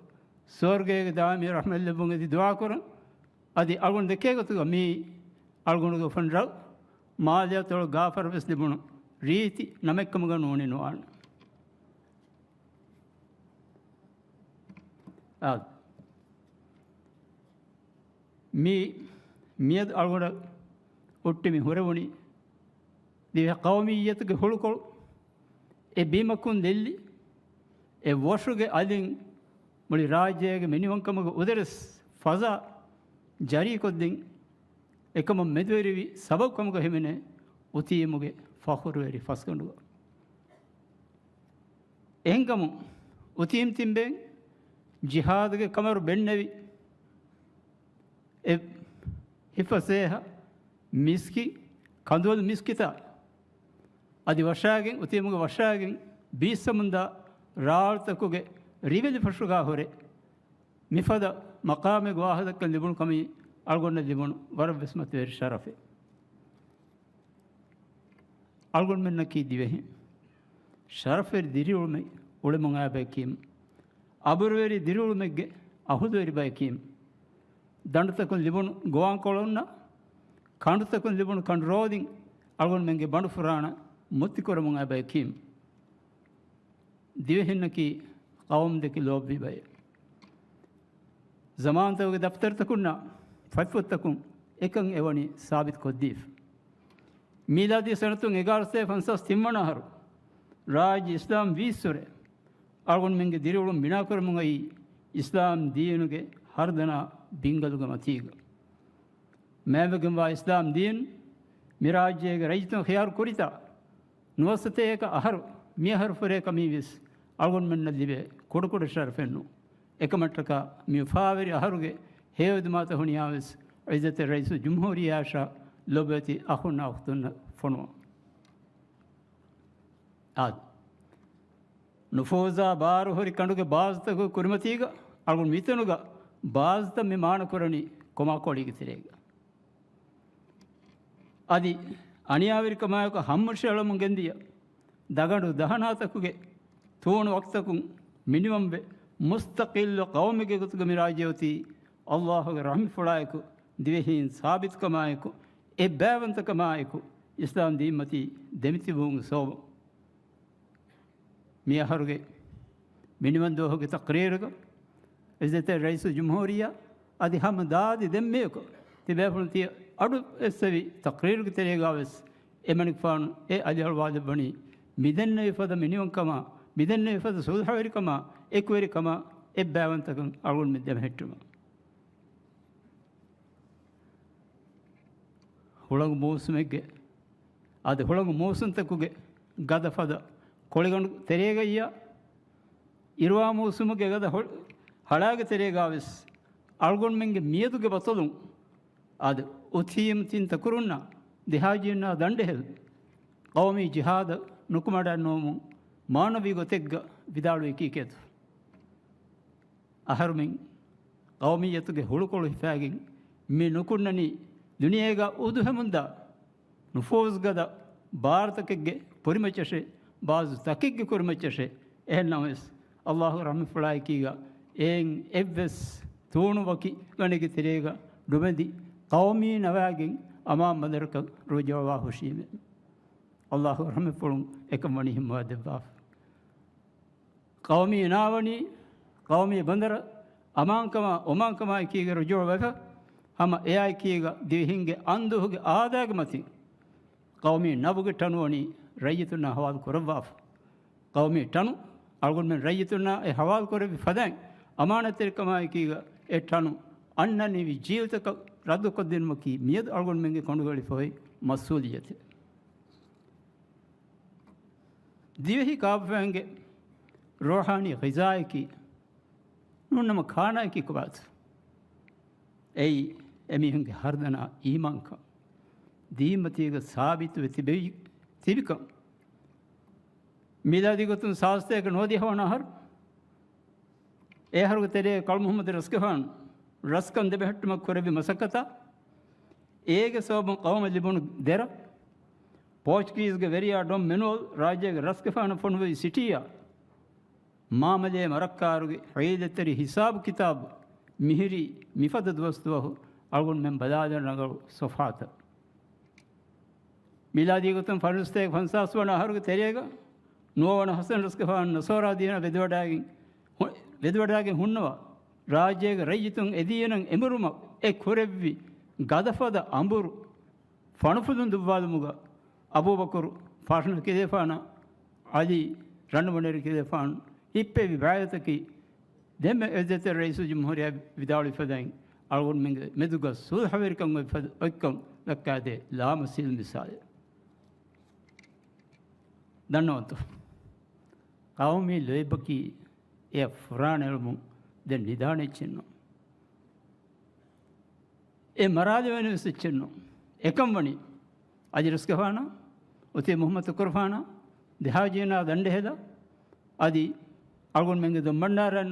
ސުވަރުގޭގެ ދާއިމީ ރަޙްމަތް ލެއްވުން އެދި ދުޢާކުރަން. އަދި އަޅުގަނޑު ދެކޭ ގޮތުގަ މީ އަޅުގަނޑުގެ އުފަން ރަށް މާލެއަތޮޅު ގާފަރަށް ވެސް ލިބުނު ރީތި ނަމެއްކަމުގަ ނޫނީ ނުވާނެ. އާ، މި މިއަދު އަޅުގަނޑަށް ހުއްޓި މި ހުރެވުނީ ދިވެހި ޤައުމިއްޔަތުގެ ހުޅުކޮޅު އެ ބިމަކުން ލެއްލި، އެ ވޮށުގެ އަލިން މުޅި ރާއްޖޭގެ މިނިވަންކަމުގެ އުދަރެސް ފަޒާ ޖަރީކޮށްދިން، އެކަމަށް މެދުވެރިވި ސަބަބުކަމުގަ ހިމެނޭ އުތީމުގެ ފަޚުރުވެރި ފަސްގަނޑުގަ. އެހެންކަމުން އުތީމް ތިންބެން ޖިހާދުގެ ކަމަރު ބެންނެވި، އެ ހިފަސޭހަ މިސްކި ކަނދުވަލު މިސްކިތާ އަދި ވަށާގެން، އުތީމުގެ ވަށާގެން ބީއްސަމުންދާ ރާޅުތަކުގެ ރިވެލިފަށުގާ ހުރެ، މިފަދަ މަޤާމެއް ވާހަކަދައްކަން ލިބުނު ކަމީ އަޅުގަނޑަށް ލިބުނު ވަރަށްވެސް މަތިވެރި ޝަރަފެއް. އަޅުގަނޑުމެންނަކީ ދިވެހިން ޝަރަފްވެރި ދިރިއުޅުމެއް އުޅެމުންއާ ބަޔަކީމް، އަބުރުވެރި ދިރިއުޅުމެއްގެ އަހުލުވެރި ބަޔަކީމް، ދަނޑުތަކުން ލިބުނު ގޮވާންކޮޅުންނާ، ކަނޑުތަކުން ލިބުނު ކަނޑު ރޯދިން އަޅުގަނޑުމެންގެ ބަނޑު ފުރާނަ މުއްތިކުރަމުންއާ ބަޔަކީމް. ދިވެހިންނަކީ ޤައުމުދެކެ ލޯބިވި ބައެއް. ޒަމާންތަކުގެ ދަފްތަރުތަކުންނާ ފަތްފުށްތަކުން އެކަން އެވަނީ ސާބިތު ކޮށްދީފަ. މީލާދީ ސަނަތުން އެގާރަސަތޭކަ ފަންސާސް ތިންވަނަ އަހަރު ރާއްޖެ އިސްލާމް ވީއްސުރެ އަޅުގަނޑުމެންގެ ދިރިއުޅުން ބިނާކުރަމުން އައީ އިސްލާމް ދީނުގެ ހަރުދަނާ ބިންގަލުގެ މަތީގަ. މާތްވެގެންވާ އިސްލާމް ދީން މި ރާއްޖޭގެ ރައްޔިތުން ޚިޔާރު ކުރިތާ، ނުވަސަތޭކަ އަހަރު މިއަހަރު ފުރޭ ކަމީވެސް އަޅުގަނޑުމެންނަށް ލިބޭ ކުޑަކުޑަ ޝަރަފެއްނު. އެކަމަށްޓަކާ މި އުފާވެރި އަހަރުގެ ހެޔޮއެދުމާތައް ހުނިޔާވެސް ޢިއްޒަތެއް ރައީސުލްޖުމްހޫރިއްޔާއަށާ ލޮބުވެތި އަޚުންނާ އުޚްތުންނަށް ފޮނުވަން. އާދެ، ނުފޫޒާ ބާރު ހުރި ކަނޑުގެ ބާޒުތަކުގެ ކުރިމަތީގަ އަޅުގަނޑު މިތަނުގަ ބާޒުތައް މި މާނަކުރަނީ ކޮމާކޯޅީގެ ތެރޭގަ. އަދި އަނިޔާވެރިކަމާއެކު ހައްމުށިއަޅަމުން ގެންދިޔަ ދަގަނޑު ދަހަނާތަކުގެ ތޫނު ވަޤްތަކުން މިނިވަންވެ، މުސްތަޤިއްލު ޤައުމެއްގެ ގޮތުގަ މި ރާއްޖެ އޮތީ ﷲ ގެ ރަޙްމަތްފުޅާއެކު، ދިވެހީން ސާބިތުކަމާއެކު، އެއްބައިވަންތަކަމާއެކު، އިސްލާމް ދީންމަތީ ދެމިތިބުމުގެ ސަބަބުން. މި އަހަރުގެ މިނިވަން ދުވަހުގެ ތަޤްރީރުގަ ޢިއްޒަތެއް ރައީސުލްޖުމްހޫރިއްޔާ އަދި ހަމަ ދާދި ދެންމެއަކު ތިބޭފުޅުން ތިޔަ އަޑު އެއްސެވި ތަޤްރީރުގެ ތެރޭގަވެސް އެމަނިކުފާނު އެ އަލިއަޅުވާލެއްވަނީ މިދެންނެވި ފަދަ މިނިވަންކަމާ، މިދެންނެވި ފަދަ ސުލްހަވެރިކަމާ، އެކުވެރިކަމާ، އެއްބައިވަންތަކަން އަޅުގަނޑުމެން ދެމެހެއްޓުމަށް. ހުޅަނގު މޫސުމެއްގެ އަދި ހުޅަނގު މޫސުންތަކުގެ ގަދަ ފަދަ ކޮޅިގަނޑު ތެރޭގައްޔާ، އިރުވާ މޫސުމުގެ ގަދަ ހޮ-، ހަޅާގެ ތެރޭގާވެސް އަޅުގަނޑުމެންގެ މިއަދުގެ ބަތަލުން އަދި އުތީމް ތިން ތަކުރުންނާ ދެހާޖީންނާ ދަނޑެހެލް ޤައުމީ ޖިހާދަށް ނުކުމަޑާން ނުވަމުން މާނަވީ ގޮތެއްގަ ވިދާޅުވީ ކީކޭތޯ؟ އަހަރުމެން ޤައުމިއްޔަތުގެ ހުޅުކޮޅު ހިފާގެން މި ނުކުންނަނީ ދުނިޔޭގަ އުދުހެމުންދާ ނުފޫޒުގަދަ ބާރުތަކެއްގެ ކުރިމައްޗަށޭ، ބާޒު ތަކެއްގެ ކުރިމައްޗަށޭ. އެހެންނަމަވެސް، ﷲ ރަޙްމަތްފުޅާއެކީގަ އެއިން އެއްވެސް ތޫނު ވަކި ގަނޑެއްގެ ތެރޭގަ ޑުމެދި ޤައުމީ ނަވާގެން އަމާން ބަނދަރަކަށް ރުޖޫޢަވާ ހުށީމޭ. ﷲ ރަޙްމަތްފުޅުން އެކަން ވަނީ ހިންމަވާ ދެއްވާފަ. ޤައުމީ ނަވާ ވަނީ ޤައުމީ ބަނދަރަށް އަމާންކަމާ އޮމާންކަމާ އެކީގަ ރުޖޫޢަވެފަ، ހަމަ އެއާއެކީގަ ދިވެހިންގެ އަންދުހުގެ އާދައިގެ މަތިން ޤައުމީ ނަވުގެ ޓަނު ވަނީ ރައްޔިތުންނާ ހަވާލު ކުރައްވާފަ. ޤައުމީ ޓަނު އަޅުގަނޑުމެން ރައްޔިތުންނާ އެ ހަވާލު ކުރެއްވި ފަދައިން، އަމާނަތްތެރިކަމާއެކީގަ އެ ޓަނު އަންނަނިވި ޖީލްތަކަށް ރައްދުކޮށްދިނުމަކީ މިއަދު އަޅުގަނޑުމެންގެ ކޮނޑުގަ އެޅިފަ އޮތް މަސްއޫލިއްޔަތެއް. ދިވެހި ކާބަފައިންގެ ރޫޙާނީ ޣިޒާއަކީ ނޫންނަމަ ކާނާއަކީ ކޮބާތޯ؟ އެއީ އެމީހުންގެ ހަރުދަނާ އީމާންކަން، ދީންމަތީގަ ސާބިތުވެ ތިބެވި-، ތިބިކަން. މީލާދީ ގޮތުން ސާސްތޭކަ ނުވަދިހަ ވަނަ އަހަރު އެ އަހަރުގެ ތެރޭގަ ކަޅު މުޙައްމަދު ރަސްގެފާނު ރަސްކަން ދެމެހެއްޓުމަށް ކުރެއްވި މަސައްކަތާ، އޭގެ ސަބަބުން ޤައުމަށް ލިބުނު ދެރަ، ޕޯޗުގީޒްގެ ވެރިޔާ ޑޮން މެނުއަލް ރާއްޖޭގެ ރަސްގެފާނަށް ފޮނުވި ސިޓީއާ، މާމަލޭ މަރައްކާރުގެ ހިލަތެރި ހިސާބު ކިތާބު މިހިރީ މިފަދަ ދުވަސް ދުވަހު އަޅުގަނޑުމެން ބަލާލަން ރަނގަޅު ސޮފްޙާތައް. މީލާދީ ގޮތުން ފަންސަތޭކަ ފަންސާސް ވަނަ އަހަރުގެ ތެރޭގަ ނުވަވަނަ ޙަސަން ރަސްގެފާނު ނަޞާރާ ދީނަށް ވެދިވަޑައިގެން ހު-، ވެދިވަޑައިގެން ހުންނަވާ، ރާއްޖޭގެ ރައްޔިތުން އެދީނަށް އެނބުރުމަށް އެ ކުރެއްވި ގަދަފަދަ އަނބުރު ފަނުފުލުން ދުއްވާލުމުގަ އަބޫބަކުރު ފާޝަނަ ކިލޭފާނަށް، ޢަލީ ރަނޑުމަނޭރި ކިލޭފާނު ހިއްޕެވި ބައިޢަތަކީ، ދެންމެ އިއްޒަތްތެރި ރައީސުލްޖުމްހޫރިއްޔާ ވިދާޅުވި ފަދައިން، އަޅުގަނޑުމެންގެ މެދުގަ ސުލްހަވެރިކަން އޮތް ފަދަ އޮތްކަން ދައްކާދޭ ލާމަސީލު މިސާލެއް. ދަންނަވަންތޯ؟ ޤައުމީ ލޯތްބަކީ އެއަށް ފުރާނައެޅުމުން ދެން ނިދާނެ އެއްޗެއްނު. އެ މަރާލެވޭނެ ވެސް އެއްޗެއްނު. އެކަން ވަނީ، އަދި ރަސްގެފާނާ، އޮތީ މުހައްމަދު ކުރުފާނާ، ދެހާޖީނާ ދަނޑެހެލާ، އަދި އަޅުގަނޑުމެންގެ ދޮންބަންޑާރައިން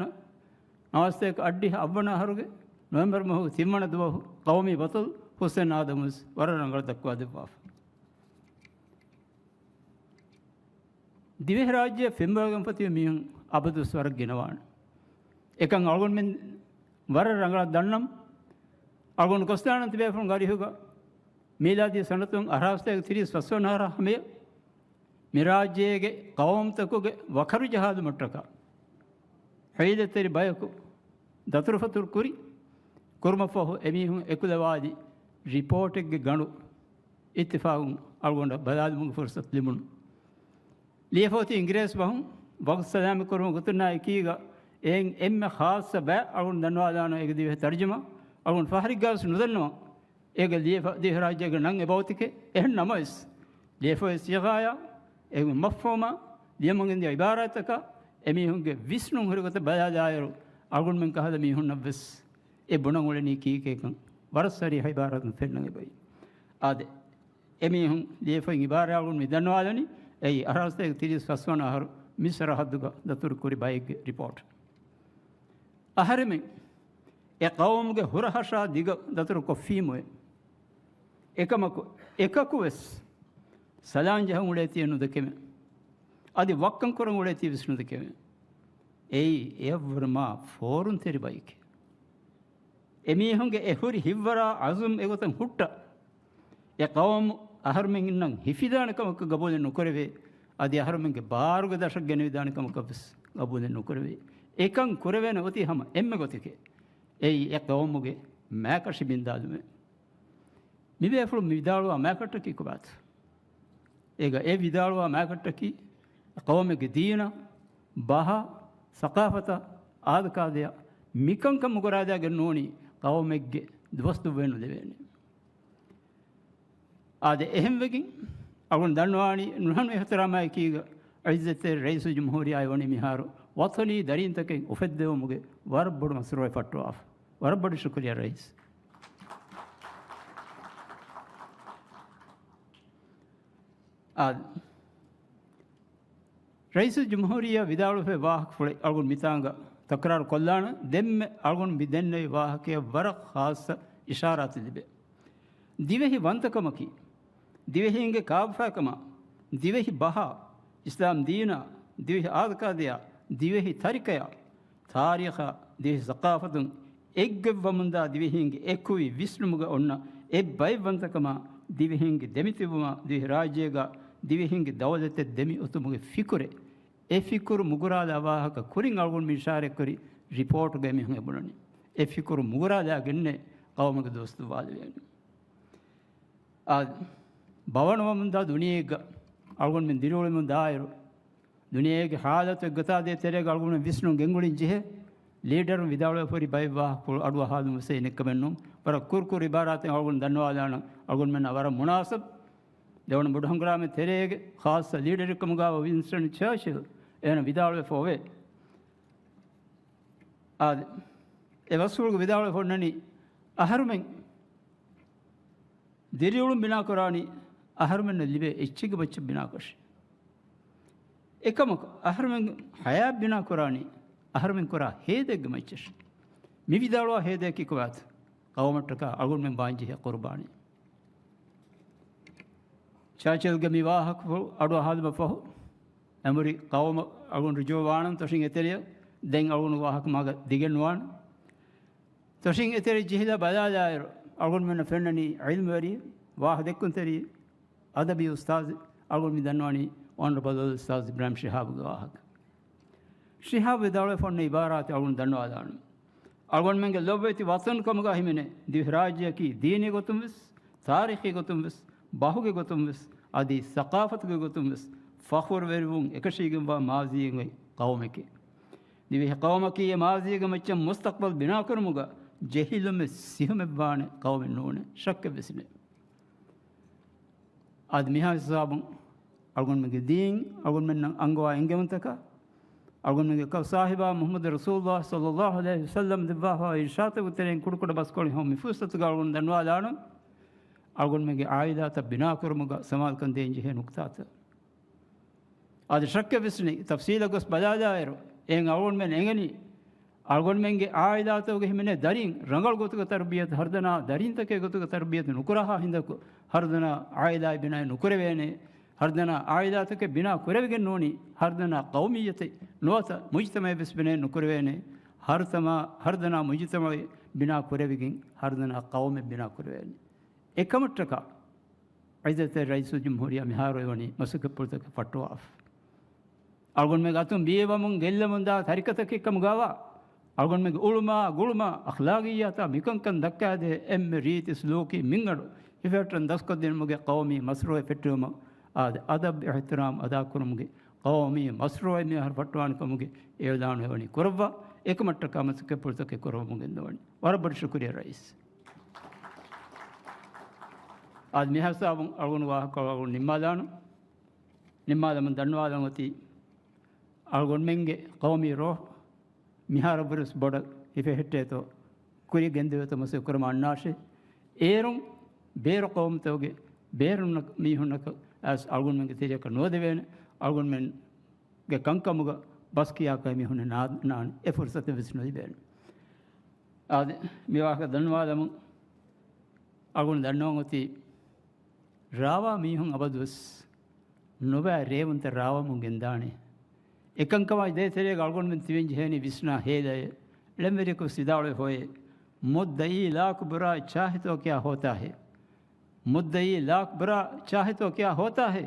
ނަވާސްތޭކަ އައްޑިހަ އަށްވަނަ އަހަރުގެ ނޮވެމްބަރު މަހު ތިންވަނަ ދުވަހު ޤައުމީ ބަޠަލު ޙުސެން އާދަމު ވެސް ވަރަށް ރަނގަޅަށް ދައްކަވާ ދެއްވާފަ. ދިވެހިރާއްޖެއަށް ފެންބޮވެގެންފަތިވި މީހުން އަބަދުވެސް ވަރަށް ގިނަވާނެ. އެކަން އަޅުގަނޑުމެން ވަރަށް ރަނގަޅަށް ދަންނަން. އަޅުގަނޑު ގޮސްދާނަން ތިބޭފުޅުންގެ އަރިހުގަ މީލާދީ ސަނަތުން އަށާރަސަތޭކަ ތިރީސް ފަސްވަނަ އަހަރާ ހަމަޔަށް މި ރާއްޖޭގެ ޤައުމުތަކުގެ ވަކަރު ޖަހާލުމަށްޓަކާ ހައިދަތެރި ބަޔަކު ދަތުރުފަތުރު ކުރި ކުރުމަށްފަހު އެމީހުން އެކުލަވާލި ރިޕޯޓެއްގެ ގަނޑު އިއްތިފާގުން އަޅުގަނޑަށް ބަލާލުމުގެ ފުރުސަތު ލިބުނު. ލިޔެފަ އޮތީ އިނގިރޭސި ބަހުން. ވަގުތު ސަލާމަތްކުރުމުގެ ގޮތުންނާ އެކީގަ އެއިން އެންމެ ޚާއްޞަ ބައެއް އަޅުގަނޑު ދަންނަވާލާނަން އޭގެ ދިވެހި ތަރުޖަމާ. އަޅުގަނޑު ފަހަރެއްގަވެސް ނުދަންނަވަން އޭގެ ލިޔެފަ ދިވެހިރާއްޖޭގެ ނަން އެބައޮތިކޭ. އެހެން ނަމަވެސް، ލިޔެފައި ސީޣާޔާ، އޭގެ މަފްހޫމާ، ލިޔަމުން ގެންދިޔަ އިބާރާތްތަކާ، އެމީހުންގެ ވިސްނުން ހުރި ގޮތަށް ބަލާލާއިރު، އަޅުގަނޑުމެން ކަހަލަ މީހުންނަށްވެސް އެ ބުނަން އުޅެނީ ކީކޭކަން ވަރަށް ސަރީޙަ އިބާރާތުން ފެންނަން އެބައި. އާދެ، އެމީހުން ލިޔެފައި އިބާރާތް އަޅުގަނޑު މި ދަންނަވާލަނީ، އެއީ އަށާރަސަތޭކަ ތިރީސް ފަސްވަނަ އަހަރު މި ސަރަހައްދުގަ ދަތުރުކުރި ބައެއްގެ ރިޕޯޓް. އަހަރެމެން އެ ޤައުމުގެ ހުރަހަށާ ދިގަ ދަތުރުކޮށްފީމުއޭ. އެކަމަކު، އެކަކުވެސް ސަލާން ޖަހަން އުޅޭތީ ނުދެކެމެ. އަދި ވައްކަން ކުރަން އުޅޭތީ ވެސް ނުދެކެމެ. އެއީ އެޔަށްވުރެ މާ ފޯރުންތެރި ބައެކޭ. އެމީހުންގެ އެ ހުރި ހިތްވަރާ އަޒުމް އެގޮތަށް ހުއްޓަ، އެ ޤައުމު އަހަރުމެންނަށް ހިފިދާނެ ކަމަކަށް ގަބޫލެއް ނުކުރެވޭ، އަދި އަހަރުމެންގެ ބާރުގެ ދަށަށް ގެނެވިދާނެ ކަމަކަށް ވެސް ގަބޫލެއް ނުކުރެވޭ. އެކަން ކުރެވޭނެ އޮތީ ހަމަ އެންމެ ގޮތެކޭ. އެއީ އެ ޤައުމުގެ މާކަށި ބިންދާލުމޭ. މިބޭފުޅުން މި ވިދާޅުވާ މާކަށްޓަކީ ކޮބާތަ؟ އޭގަ އެ ވިދާޅުވާ މާކަށްޓަކީ ޤައުމެއްގެ ދީނަށް، ބަހަށް، ސަޤާފަތަށް، އާދަކާދަޔަށް މިކަންކަން މުގުރާލާގެން ނޫނީ ޤައުމެއްގެ ދުވަސް ދުއްވައެއް ނުލެވޭނެ. އާދެ، އެހެންވެގެން އަޅުގަނޑު ދަންނަވާނީ ނުހަނު އިޙްތިރާމާއެކީގަ އިއްޒަތްތެރި ރައީސުލްޖުމްހޫރިއްޔާ ވަނީ މިހާރު ވަޠަނީ ދަރީންތަކެއް އުފެއްދެވުމުގެ ވަރަށް ބޮޑު މަސްރޫޢެއް ފައްޓަވާފަ. ވަރަށް ބޮޑަށް ޝުކުރިއްޔާ ރައީސް. އާދެ، ރައީސުލްޖުމްހޫރިއްޔާ ވިދާޅުވެފައި ވާހަކަފުޅެއް އަޅުގަނޑު މިތާނގަ ތަކްރާރު ކޮށްލާނަން. ދެންމެ އަޅުގަނޑު މި ދެންނެވި ވާހަކަޔަށް ވަރަށް ޚާއްޞަ އިޝާރާތެއް ލިބޭ. ދިވެހި ވަންތަކަމަކީ، ދިވެހީންގެ ކާބަފާކަމާ، ދިވެހި ބަހާ، އިސްލާމް ދީނާ، ދިވެހި އާދަކާދަޔާ، ދިވެހި ތަރިކަޔާ، ތާރީޚާ، ދިވެހި ސަޤާފަތުން އެއްގޮތްވަމުންދާ ދިވެހީންގެ އެއްކުވި ވިސްނުމުގަ އޮންނަ އެއްބައިވަންތަކަމާ، ދިވެހީންގެ ދެމިތިބުމާ، ދިވެހި ރާއްޖޭގަ ދިވެހީންގެ ދައުލަތެއް ދެމި އޮތުމުގެ ފިކުރެއް. އެ ފިކުރު މުގުރާލާ ވާހަކަ ކުރިން އަޅުގަނޑު މި އިޝާރަތްކުރި ރިޕޯޓުގައި މީހުން އެބުނަނީ. އެ ފިކުރު މުގުރާލާގެންނޭ ޤައުމުގެ ދުވަސް ދުއްވާލެވޭނީ. އާ، ބަވަނަވަމުންދާ ދުނިޔެއެއްގަ އަޅުގަނޑުމެން ދިރިއުޅެމުން ދާއިރު، ދުނިޔޭގެ ހާލަތު އެއްގޮތާ ދޭ ތެރޭގަ އަޅުގަނޑު ވިސްނުން ގެންގުޅިން ޖެހޭ. ލީޑަރުން ވިދާޅުވެފަ ހުރި ބައެއް ވާހަކަފުޅު އަޑުއަހާލުމަށް ވެސް އެއް ނެއްކަމެއް ނޫން. ވަރަށް ކުރު ކުރު އިބާރާތެއް އަޅުގަނޑު ދަންނަވާލާނަން. އަޅުގަނޑުމެންނަށް ވަރަށް މުނާސަބު. ދެވަނަ ބޮޑު ހަނގުރާމަ ތެރޭގެ ޚާއްޞަ ލީޑަރެއް ކަމުގައި ވިންސްޓަން ޗާޗިލް އޭނަ ވިދާޅުވެފަ އޮވޭ. އާދެ، އެ ވަސްފުޅުގަ ވިދާޅުވެފަ އޮންނަނީ، އަހަރުމެން ދިރިއުޅުން ބިނާކުރާނީ އަހަރުމެންނަށް ލިބޭ އެއްޗެއްގެ މައްޗަށް ބިނާކޮށި. އެކަމަކު، އަހަރުމެން ހަޔާތް ބިނާކުރާނީ އަހަރުމެން ކުރާ ހޭދައެއްގެ މައްޗަށް. މި ވިދާޅުވާ ހޭދައަކީ ކޮބާތަ؟ ޤައުމަށްޓަކާ އަޅުގަނޑުމެން ވާންޖެހޭ ޤުރުބާނީ. ޗާޗިލްގެ މި ވާހަކަފުޅު އަޑުއަހާލުމަށް ފަހު، އެނބުރި ޤައުމަށް އަޅުގަނޑު ރުޖޫޢަވާނަން. ތޮށިން އެތެރެއަށް ދެން އަޅުގަނޑު ވާހަކަ މާގަ ދިގެއްނުވާނެ. ތޮށިން އެތެރެ ޖެހިލާ ބަލާލާއިރު، އަޅުގަނޑުމެންނަށް ފެންނަނީ ޢިލްމުވެރި، ވާހަ ދެއްކުންތެރި، އަދަބީ އުސްތާޛު. އަޅުގަނޑު މި ދަންނަވަނީ އޮނަރަބަލް އުސްތާޛު އިބްރާހިމް ޝިހާބުގެ ވާހަކަ. ޝިހާބު ވިދާޅުވެފަ އޮންނަ އިބާރާތެއް އަޅުގަނޑު ދަންނަވާލާނަން. އަޅުގަނޑުމެންގެ ލޮބުވެތި ވަޠަން ކަމުގަ ހިމެނޭ ދިވެހިރާއްޖެއަކީ ދީނީ ގޮތުން ވެސް، ތާރީޚީ ގޮތުން ވެސް، ބަހުގެ ގޮތުން ވެސް، އަދި ސަޤާފަތުގެ ގޮތުން ވެސް ފަޚުރުވެރިވުން އެކަށީގެންވާ މާޒީއެއް އޮތް ޤައުމެކޭ. ދިވެހި ޤައުމަކީ އެ މާޒީގެ މައްޗަށް މުސްތަޤްބަލް ބިނާކުރުމުގަ ޖެހިލުންވެސް ސިހުމެއްވާނެ ޤައުމެއް ނޫނޭ. ޝައްކެއްވެސް ނެތް. އަދި މިހާ ހިސާބުން އަޅުގަނޑުމެންގެ ދީން އަޅުގަނޑުމެންނަށް އަންގަވާ އެންގެވުންތަކާ، އަޅުގަނޑުމެންގެ ކައު ސާހިބާ މުޙައްމަދު ރަސޫލުﷲ ޞައްލަﷲ ޢަލައިހި ވަސައްލަމް ދެއްވާފާ އިރްޝާދުގެ ތެރެއިން ކުޑަކުޑަ ބަސްކޮޅެއް ހަމަ މި ފުރުޞަތުގަ އަޅުގަނޑު ދަންނަވާލާނަން. އަޅުގަނޑުމެންގެ ޢާއިލާތައް ބިނާކުރުމުގަ، ސަމާލުކަން ދޭން ޖެހޭ ނުކުތާތައް. އަދި ޝައްކެއްވެސް ނެތް، ތަފްޞީލަށް ގޮސް ބަލާލާއިރު، އެއިން އަޅުގަނޑުމެން އެނގެނީ، އަޅުގަނޑުމެންގެ ޢާއިލާތަކުގެ ހިމެނޭ ދަރީން ރަނގަޅު ގޮތުގަ ތަރުބިޔަތު، ހަރުދަނާ ދަރީންތަކެއް ގޮތުގަ ތަރުބިޔަތު ނުކުރާހާ ހިނދަކު، ހަރުދަނާ ޢާއިލާއެއް ބިނާއެއް ނުކުރެވޭނެ، ހަރުދަނާ ޢާއިލާތަކެއް ބިނާ ކުރެވިގެން ނޫނީ، ހަރުދަނާ ޤައުމިއްޔަތެއް ނުވަތަ މުޖްތަމަޢެއް ވެސް ބިނާއެއް ނުކުރެވޭނެ، ހަރުތަމާ، ހަރުދަނާ މުޖްތަމަޢެއް ބިނާ ކުރެވިގެން ހަރުދަނާ ޤައުމެއް ބިނާ ކުރެވޭނެ. އެކަމަށްޓަކާ، ޢިއްޒަތްތެރި ރައީސުލްޖުމްހޫރިއްޔާ މިހާރު އެވަނީ މަސައްކަތްޕުޅުތަކެއް ފައްޓަވާފަ. އަޅުގަނޑުމެންގެ އަތުން ބިއެވަމުން ގެއްލަމުންދާ ތަރިކަތަކެއް ކަމުގައިވާ، އަޅުގަނޑުމެންގެ އުޅުމާ ގުޅުމާ އަޚްލާގިއްޔާތާ މިކަންކަން ދައްކާދޭ އެންމެ ރީތި ސުލޫކީ މިންގަނޑު ހިފެހެއްޓަން ދަސްކޮށްދިނުމުގެ ޤައުމީ މަޝްރޫޢެއް ފެއްޓެވުމަށް އާދެ، އަދަބް އިޙްތިރާމް އަދާކުރުމުގެ ޤައުމީ މަޝްރޫޢެއް މިހާރު ފައްޓަވާނެ ކަމުގެ އިޢުލާނު އެވަނީ ކުރައްވާ. އެކަމަށްޓަކާ މަސައްކަތްޕުޅުތަކެއް ކުރައްވަމުން ގެންދަވަނީ. ވަރަށް ބޮޑަށް ޝުކުރިއްޔާ ރައީސް. އާދެ، މިހާ ހިސާބުން އަޅުގަނޑު ވާހަކަ އަޅުގަނޑު ނިންމާލާނަން. ނިންމާލަމުން ދަންނަވާލަން އޮތީ، އަޅުގަނޑުމެންގެ ޤައުމީ ރޯހް މިހާރަށްވުރެސް ބޮޑަށް ހިފެހެއްޓޭތޯ، ކުރިއަށް ގެންދެވޭތޯ މަސައްކަތް ކުރަމުން އަންނާށޭ. އޭރުން ބޭރު ޤައުމުތަކުގެ ބޭރުންނަކަށް، މީހުންނަކަށް އައިސް އަޅުގަނޑުމެންގެ ތެރެއަކަށް ނުވަދެވޭނެ. އަޅުގަނޑުމެންގެ ކަންކަމުގަ ބަސް ކިޔާކަށް މީހުންނަށް ނާ-، ނާން އެ ފުރުޞަތެއް ވެސް ނުލިބޭނެ. އާދެ، މި ވާހަކަ ދަންނަވާލަމުން އަޅުގަނޑު ދަންނަވަން އޮތީ، ރާވާ މީހުން އަބަދުވެސް ނުބައި ރޭވުންތައް ރާވަމުން ގެންދާނެ. އެކަންކަމާއި ދޭތެރޭގަ އަޅުގަނޑުމެން ތިބެން ޖެހޭނީ ވިސްނާ ހޭލައެއް. ޅެންވެރިޔަކު ވިދާޅުވި ހޮއެ، މުއްދައީ ލާކް ބުރާ ޗާހިތޯ ކިޔާ ހޯތާހޭ. މުއްދައީ ލާކް ބުރާ ޗާހިތޯ ކިޔާ ހޯތާހޭ.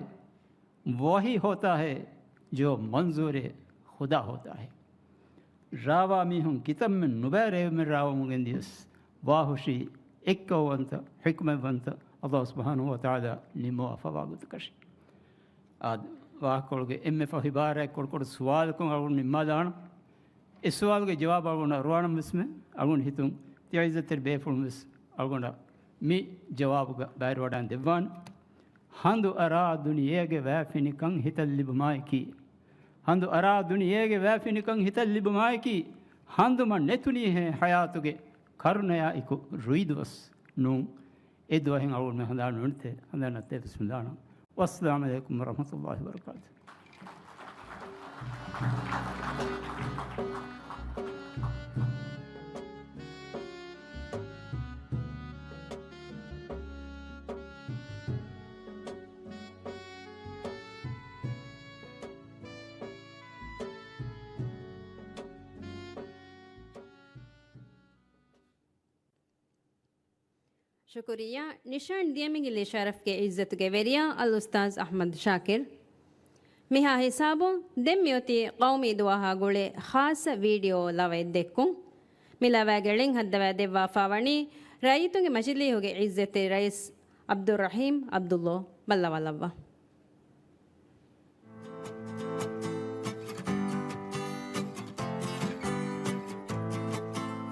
ވަހީ ހޯތާހޭ. ޖޯ މަންޒޫރޭ ޚުދާ ހޯތާހޭ. ރާވާ މީހުން ކިތަންމެ ނުބައި ރޭވުމެއް ރާވަމުން ގެންދިޔަސް، ވާހުށީ އެއްކައުވަންތަ، ޙިކްމަތްވަންތަ، ﷲ ސުބްޙާނަހޫ ވަތަޢާލާ ނިންމަވާފަ ވާ ގޮތަކަށް. އާދެ، ވާހަކަކޮޅުގެ އެންމެ ފަހު އިބާރާތް ކޮޅުކޮޅު ސުވާލަކުން އަޅުގަނޑު ނިންމާލާނަން. އެ ސުވާލުގެ ޖަވާބު އަޅުގަނޑަށް އަރުވާނަން ވެސްމެ، އަޅުގަނޑު ހިތުން ތި ޢިއްޒަތްތެރި ބޭފުޅުން ވެސް އަޅުގަނޑަށް މި ޖަވާބުގަ ބައިވެރިވަޑައިން ދެއްވާނެ. ހަނދު އަރާ ދުނިޔޭގެ ވައިފިނިކަން ހިތަށް ލިބުމާއެކީ. ހަނދު އަރާ ދުނިޔޭގެ ވައިފިނިކަން ހިތަށް ލިބުމާއެކީ. ހަނދުމަ ނެތުނީހޭ ޙަޔާތުގެ ކަރުނަޔާ އެކު ރުއިދުވަސް ނޫން. އެ ދުވަހެއް އަޅުގަނޑުމެން ހަނދާން ނުނިތޭ، ހަނދާން ނައްތޭ ވެސް ނުލާނަން. ވައްސަލާމް ޢަލައިކުމް ވަރަޙްމަތުﷲ ވަބަރަކާތުހު. ޝުކުރިއްޔާ. ނިޝާން ދިޔަމިނގިލީ ޝަރަފްގެ ޢިއްޒަތުގެ ވެރިޔާ އަލްއުސްތާޛް އަޙްމަދު ޝާކިރު. މިހާ ހިސާބުން ދެން މިއޮތީ ޤައުމީ ދުވަހާ ގުޅޭ ޚާއްޞަ ވީޑިއޯ ލަވައެއް ދެއްކުން. މި ލަވައިގެ ޅެން ހައްދަވައި ދެއްވާފާވަނީ ރައްޔިތުންގެ މަޖިލީހުގެ ޢިއްޒަތްތެރި ރައީސް ޢަބްދުއްރަޙީމް ޢަބްދުﷲ. ބައްލަވާލައްވާ.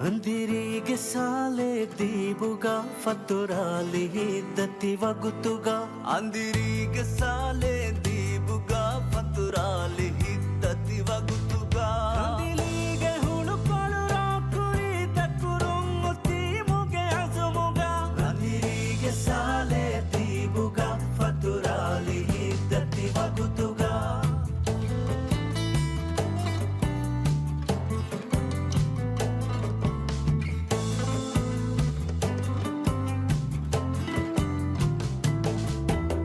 އަނދިރީގެ ސާލެ ދީބުގަ ފަތުރާލި ހިތްދަތި ވަގުތުގަ. އަނދިރީގެ ސާލެ ދީބުގަ ފަތުރާލި ހިތްދަތި ވަގުތުގަ. ކަނދިލީގެ ހުޅުކޮޅު ރޯކުރި ދަތުރުން އޮތީ މުގެ އަޒުމުގަ. އަނދިރީގެ ސާލެ ދީބުގަ ފަތުރާލި ހިތްދަތި ވަގުތުގަ.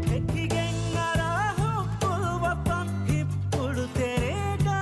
ހެކިގެން އަރާ ޙުއްބުލް ވަޠަން ހިތްޕުޅު ތެރޭގަ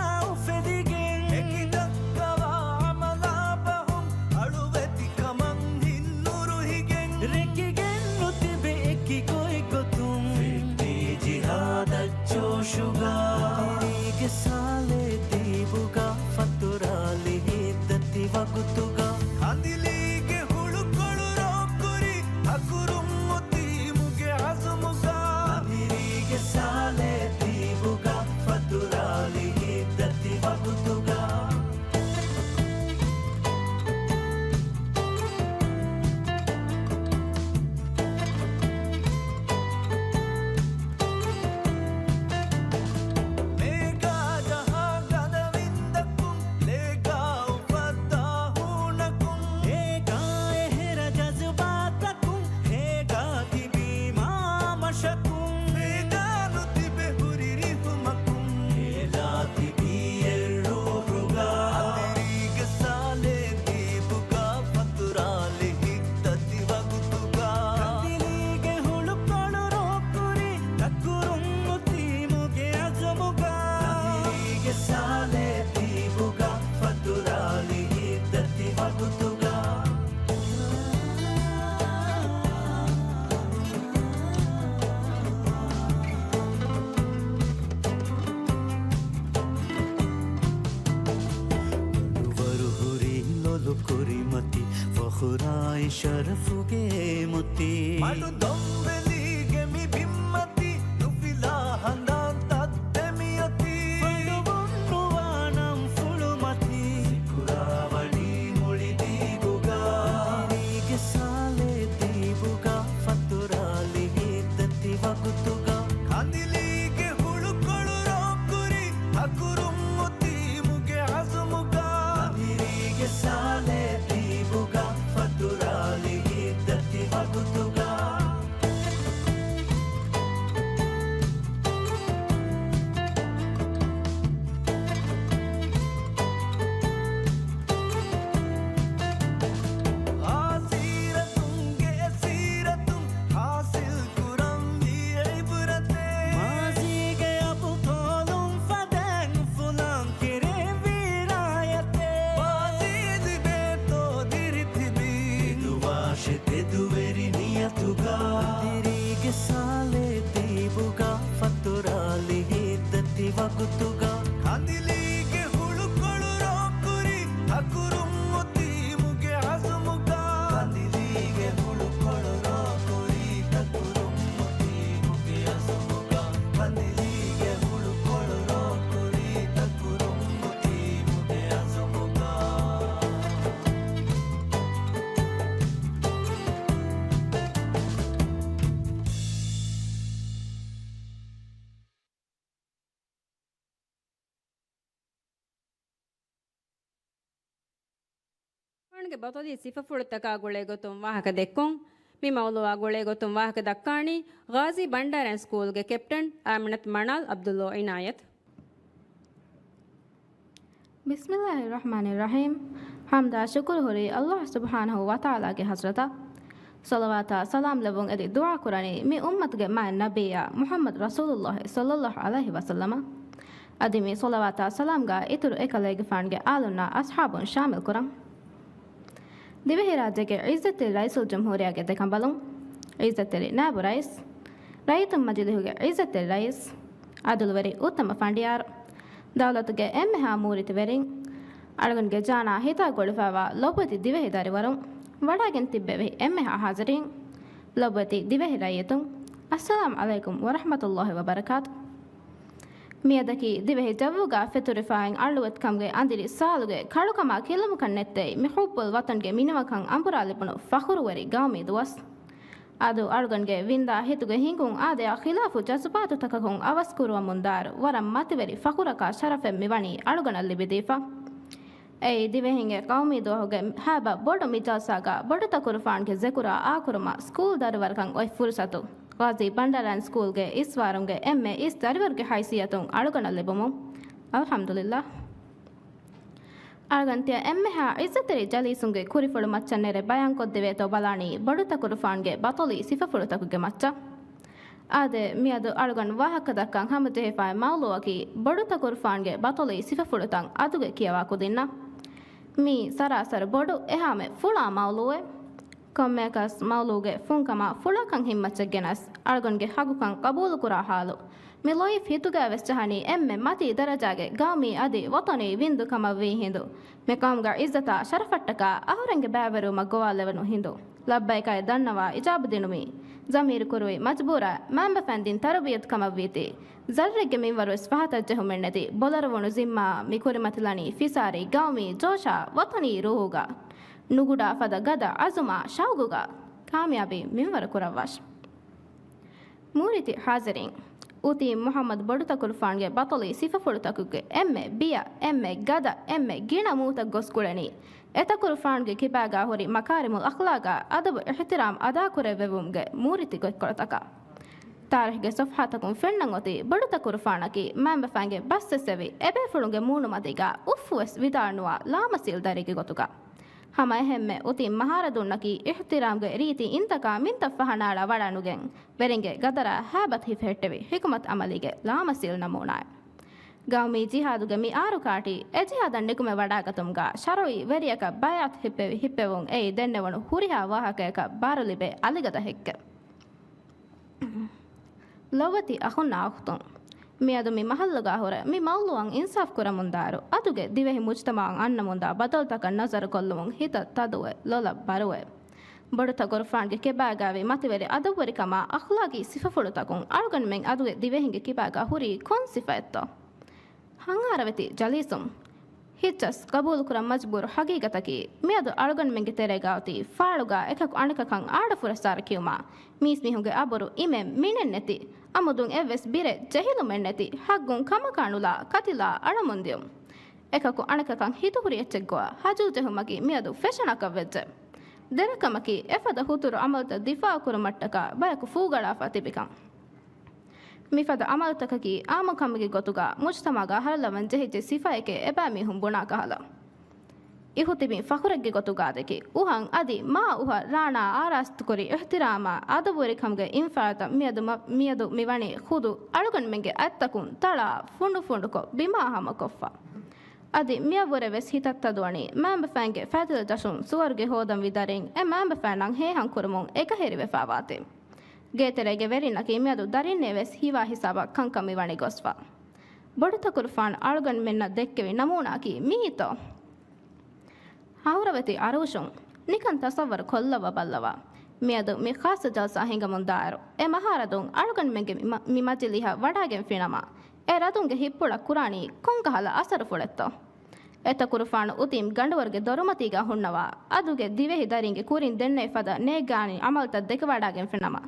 ޝަރަފުގެ މޮތީ. މަޑު ދޮންވެލީގެ މި ބިންމަތީ، ނުފިލާ ހަނދާންތައް ދެމިއޮތީ. ފަނޑުވަން ނުވާނަން ފުޅުމަތީ. ސިކުރާ ވަނީ މުޅި ދީބުގަ. ދިރީގެ ސާލެ ދީބުގަ. ފަތުރާލި ހިތްދަތި ވަގުތުގަ. ކަނދިލީގެ ހުޅުކޮޅު ރޯކުރި. ހަކުރުން އޮތީމުގެ އަޒުމުގަ. ކަނދިލީގެ ސާލެ ދީބުގަ. ފަތުރާލި ހިތްދަތި ވަގުތުގަ. ހާސީރަތުންގެ ސީރަތުން ހާސިލް ކުރަންވީ ޢިބްރަތެއް. މާޒީގެ އަބުޠާލުން ފަދައިން ފުލާން ކެރޭ ވީރާޔަތެއް. މާޒީ ލިބޭތޯ ދިރިތިބީ. ތެދުވާށޭ ތެދުވެރި ނިޔަތުގަ. ކަނދިލީގެ ސާލެ ދީބުގަ. ފަތުރާލި ހިތްދަތި ވަގުތުގަ. ކަނދިލީގެ ހުޅުކޮޅު ރޯކުރި. ހަކުރުން އޮތީމުގެ އަޒުމުގަ. ކަނދިލީގެ ހުޅުކޮޅު ރޯކުރި. ހަކުރުން އޮތީމުގެ އަޒުމުގަ. ކަނދިލީގެ ހުޅުކޮޅު ރޯކުރި. ހަކުރުން އޮތީމުގެ އަޒުމުގަ. ގެ ބަޠަލީ ސިފަފުޅުތަކާ ގުޅޭ ގޮތުން ވާހަކަ ދެއްކުން. މި މައުޟޫޢާ ގުޅޭ ގޮތުން ވާހަކަ ދައްކާނީ ޣާޒީ ބަންޑާރަ ސްކޫލްގެ ކެޕްޓަން އާމިނަތު މަނާލް ޢަބްދުﷲ އިނާޔަތު. ބިސްމިﷲ ރަޙްމާނި ރަޙީމް. ޙަމްދާ ޝުކުރު ހުރީ ﷲ ސުބްޙާނަހޫ ވަތަޢާލާގެ ޙަޟްރަތަށް. ޞަލަވާތާ ސަލާމް ލެއްވުން އެދި ދުޢާ ކުރަނީ މި އުއްމަތުގެ މާތް ނަބިއްޔާ މުޙައްމަދު ރަސޫލުﷲ ޞައްލަﷲ ޢަލައިހި ވަސައްލަމަށް. އަދި މި ޞަލަވާތާ ސަލާމްގާ އިތުރު އެކަލޭގެފާނުގެ އާލުންނާ އަޞްޙާބުން ޝާމިލް ކުރަން. ދިވެހިރާއްޖޭގެ ޢިއްޒަތްތެރި ރައީސުލްޖުމްހޫރިއްޔާގެ ދެކަނބަލުން، ޢިއްޒަތްތެރި ނާއިބު ރައީސް، ރައްޔިތުން މަޖިލީހުގެ ޢިއްޒަތްތެރި ރައީސް، ޢަދުލުވެރި އުއްތަމަ ފަނޑިޔާރު، ދައުލަތުގެ އެންމެހާ މޫރިތި ވެރިން، އަޅުގަނޑުގެ ޖާނާ ހިތާ ގުޅިފައިވާ ލޮބުވެތި ދިވެހި ދަރިވަރުން، ވަޑައިގެން ތިއްބެވި އެންމެހާ ޙާޟިރީން، ލޮބުވެތި ދިވެހި ރައްޔިތުން، އައްސަލާމް ޢަލައިކުމް ވަރަޙްމަތުﷲ ވަބަރަކާތު. މިއަދަކީ ދިވެހި ޖައްވުގާ ފެތުރިފާއިން އަޅުވެތިކަމުގެ އަނދިރި ސާލުގެ ކަޅުކަމާ ކިލުމަކަށް ނެއްތޭ މި ޙުއްބުލް ވަޠަންގެ މިނިވަންކަން އަނބުރާ ލިބުނު ފަޚުރުވެރި ގައުމީ ދުވަސް. އަދު އަޅުގަނޑުގެ ވިންދާ ހިތުގެ ހިނގުން އާދަޔާ ޚިލާފު ޖަޒުބާތުތަކަކުން އަވަސްކުރުވަމުންދާއިރު ވަރަށް މަތިވެރި ފަޚުރަކާ ޝަރަފެއް މިވަނީ އަޅުގަނޑަށް ލިބިދީފަ. އެއީ ދިވެހިންގެ ގައުމީ ދުވަހުގެ ހައިބަ ބޮޑު މި ޖަލްސާގާ ބޮޑުތަކުރުފާނުގެ ޒެކުރާ އާކުރުމަށް ސްކޫލް ދަރިވަރަކަށް އޮތް ފުރުޞަތު ޣާޒީ ބަންޑާރަ ސްކޫލްގެ އިސްވާރުންގެ އެންމެ އިސް ދަރިވަރުގެ ހައިސިއްޔަތުން އަޅުގަނޑަށް ލިބުމުން އަލްޙަމްދުލިއްލާހް. އަޅުގަނޑު ތިޔަ އެންމެހާ ޢިއްޒަތްތެރި ޖަލީސުންގެ ކުރިފުޅު މައްޗަށް ނެރެ ބަޔާންކޮށްދެވޭތޯ ބަލާނީ ބޮޑުތަކުރުފާނުގެ ބަޠަލީ ސިފަފުޅުތަކުގެ މައްޗަށް. އާދެ، މިއަދު އަޅުގަނޑު ވާހަކަ ދައްކަން ހަމަޖެހިފައި މައުޟޫޢަކީ ބޮޑުތަކުރުފާނުގެ ބަޠަލީ ސިފަފުޅުތައް އަދުގެ ކިޔަވާ ކުދިންނަށް. މީ ސަރާސަރު ބޮޑު އެހާމެ ފުޅާ މައުޟޫޢެއް. ކޮންމެއަކަސް މައުޟޫޢުގެ ފުންކަމާ ފުޅާކަން ހިންމައްޗަށް ގެނަސް، އަޅުގަނޑުގެ ހަގުކަން ޤަބޫލުކުރާ ޙާލު، މި ލޯތް ހިތުގައިވެސް ޖަހަނީ އެންމެ މަތީ ދަރަޖާގެ ގައުމީ އަދި ވަޠަނީ ވިންދު ކަމަށްވީ ހިނދު، މި ޤައުމުގެ ޢިއްޒަތާ ޝަރަފަށްޓަކާ އަހުރެންގެ ބައިވެރިވުމަށް ގޮވާލެވުނު ހިނދު، ލައްބައިކާއި ދަންނަވާ އިޖާބަ ދިނުމީ، ޟަމީރު ކުރުވި މަޖުބޫރާ މައިންބަފައިން ދިން ތަރުބިޔަތު ކަމަށްވީތީ، ޒައްރެއްގެ މިންވަރުވެސް ފަހަތަށް ޖެހުމެއްނެތި ބޮލަރުވުނު ޒިންމާ މި ކުރިމަތިލަނީ ފިސާރީ ގައުމީ ޖޯޝާ ވަޠަނީ ރޫޙުގަ ނުގުޑާ ފަދަ ގަދަ ޢަޒުމާ ޝައުގުގަ ކާމިޔާބީ މިންވަރު ކުރައްވާށި. މޫރިތި ޙާޟިރީން، އުތީ މުޙައްމަދު ބޮޑުތަކުރުފާނުގެ ބަޠަލީ ސިފަފުޅުތަކުގެ އެންމެ ބިޔަ، އެންމެ ގަދަ، އެންމެ ގިނަ މޫތައް ގޮސް ގުޅެނީ، އެތަކުރުފާނުގެ ކިބާގާ ހުރި މަކާރިމުލް އަޚްލާޤާ އަދަބު އިޙްތިރާމް އަދާކުރެއްވެވުމުގެ މޫރިތި ގޮތްކޮޅުތަކަށް. ތާރީޚުގެ ޞަފްޙާތަކުން ފެންނަން އޮތީ ބޮޑުތަކުރުފާނަކީ މައިންބަފައިންގެ ބަސް އެއްސެވި އެބޭފުޅުންގެ މޫނުމަތީގާ އުފްފުވެސް ވިދާޅުނުވާ ލާމަސީލް ދަރިއެއްގެ ގޮތުގަ. ހަމައެހެންމެ އުތީ މަހާރަދޫންނަކީ އިޙްތިރާމްގެ ރީތި އިންތަކާ މިންތައް ފަހަނާޅާ ވަޑާނުގެން، ވެރިންގެ ގަދަރާ ހައިބަތު ހިފެހެއްޓެވި ޙިކުމަތު ޢަމަލީގެ ލާމަސީލް ނަމޫނާއެއް. ގައުމީ ޖިހާދުގެ މި އާރު ކާޓީ، އެ ޖިހާދަށް ނިކުމެ ވަޑާގަތުމުގާ ޝަރުޢީ ވެރިޔަކަށް ބައިޢަތު ހިއްޕެވި ހިއްޕެވުން އެއީ ދެންނެވުނު ހުރިހާ ވާހަކަޔަކަށް ބާރުލިބޭ އަލިގަދަ ހެއްކެއް. ލޮބުވެތި އަޚުންނާ އުޚްތުން، މިއަދު މި މަޙައްލުގާ ހުރެ މި މައުޟޫޢަށް އިންސާފް ކުރަމުންދާއިރު، އަދުގެ ދިވެހި މުޖްތަމަޢަށް އަންނަމުންދާ ބަދަލުތަކަށް ނަޒަރުކޮށްލުމުން ހިތަށް ތަދުވެ، ލޮލަށް ބަރުވެ، ބޮޑުތަކުރުފާންގެ ކިބާގައިވި މަތިވެރި އަދަބުވެރިކަމާ އަޚްލާގީ ސިފަފުޅުތަކުން އަޅުގަނޑުމެން އަދުގެ ދިވެހިންގެ ކިބާގަ ހުރީ ކޮން ސިފައެއްތޯ؟ ހަނގާރަވެތި ޖަލީސުން. ހިއްޗަސް ގަބޫލުކުރަން މަޖުބޫރު ހަގީގަތަކީ، މިއަދު އަޅުގަނޑުމެންގެ ތެރޭގަ އޮތީ ފާޅުގަ އެކަކު އަނެކަކަށް އާޑަފުރައްސާރަ ކިޔުމާ، މީސްމީހުންގެ އަބުރު އިމެއް މިނެއް ނެތި، އަމުދުން އެއްވެސް ބިރެއް ޖެހިލުމެއް ނެތި، ހައްގުން ކަމަކާ ނުލާ ކަތިލާ އަޅަމުން ދިޔުން. އެކަކު އަނެކަކަށް ހިތުހުރި އެއްޗެއްގޮވާ ހަޖޫ ޖެހުމަކީ މިއަދު ފެޝަނަކަށް ވެއްޖެ. ދެރަކަމަކީ، އެފަދަ ހުތުރު އަމަލުތައް ދިފާއު ކުރުމަށްޓަކާ ބަޔަކު ފޫގަޅާފަ ތިބިކަން. މިފަދަ އަމަލުތަކަކީ އާއްމުކަމުގެ ގޮތުގަ މުޖްތަމަޢުގަ ހަރުލަވަން ޖެހިއްޖެ ސިފައެކޭ އެބައިމީހުން ބުނާ ކަހަލަ. އިހުތިބީ ފަޚުރެއްގެ ގޮތުގަ ދެކި، އުހަން އަދި މާ އުހަށް ރާނާ އާރާސްތުކުރި އިޙްތިރާމާ އަދަބުވެރިކަމުގެ އިންފާލުތައް މިއަދު މަ-، މިއަދު މިވަނީ ޚުދު އަޅުގަނޑުމެންގެ އަތްތަކުން ތަޅާ ފުނޑުފުނޑުކޮށް ބިމާ ހަމަކޮށްފަ. އަދި މިއަށްވުރެ ވެސް ހިތަށް ތަދުވަނީ މައިންބަފައިންގެ ފަތިލަ ޖަށުން ސުވަރުގެ ހޯދަންވީ ދަރިން އެ މައިންބަފައިންނަށް ހޭހަން ކުރުމުން އެކަހެރިވެފަ ވާތީ. ގޭތެރޭގެ ވެރިންނަކީ މިއަދު ދަރިންނޭ ވެސް ހީވާ ހިސާބަށް ކަންކަން މިވަނީ ގޮސްފަ. ބޮޑުތަކުރުފާން އަޅުގަނޑުމެންނަށް ދެއްކެވި ނަމޫނާއަކީ މިއީތޯ؟ ހަހުރަވެތި އަރޫޝުން، ނިކަން ތަޞައްވަރު ކޮށްލައްވަ ބައްލަވާ. މިއަދު މި ޚާއްޞަ ޖަލްސާ ހިނގަމުން ދާއިރު، އެ މަހާރަދުން އަޅުގަނޑުމެންގެ މި މަ-، މި މަޖިލީހަށް ވަޑާގެންފިނަމަ، އެ ރަދުންގެ ހިއްޕުޅަށް ކުރާނީ ކޮންކަހަލަ އަސަރުފުޅެއްތޯ؟ އެތަކުރުފާނު އުދީމް ގަނޑުވަރުގެ ދޮރުމަތީގަ ހުންނަވާ، އަދުގެ ދިވެހި ދަރިންގެ ކުރިން ދެންނެވި ފަދަ ނޭގާނީ އަމަލުތައް ދެކެވަޑާގެންފިނަމަ،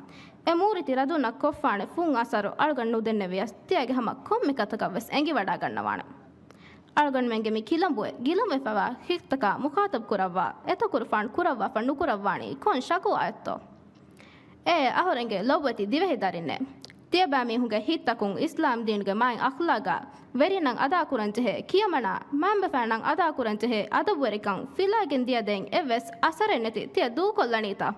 އެ މޫރިތި ރަދުންނަށް ކޮށްފާނެ ފުން އަސަރު އަޅުގަނޑު ނުދެންނެވިޔަސް، ތިޔަގެ ހަމަ ކޮންމެ ކަތަކަށް ވެސް އެނގިވަޑާގަންނަވާނެ. އަޅުގަނޑުމެންގެ މި ކިލަނބުއެއް ގިލަންވެފަވާ ހިތްތަކާ މުޚާޠަބް ކުރައްވާ، އެތަކުރުފާނު ކުރައްވާފަ ނުކުރައްވާނީ ކޮން ޝަކުވާއެއްތޯ؟ އޭ އަހުރެންގެ ލޮބުވެތި ދިވެހި ދަރިންނޭ! ތިޔަބައިމީހުންގެ ހިތްތަކުން އިސްލާމް ދީނުގެ މާތް އަޚްލާގާ، ވެރިންނަށް އަދާކުރަންޖެހޭ ކިޔަމަނާ، މައިންބަފައިންނަށް އަދާކުރަންޖެހޭ އަދަބުވެރިކަން ފިލައިގެން ދިޔަ ދެން އެއްވެސް އަސަރެއް ނެތި ތިޔަ ދޫކޮށްލަނީތަ؟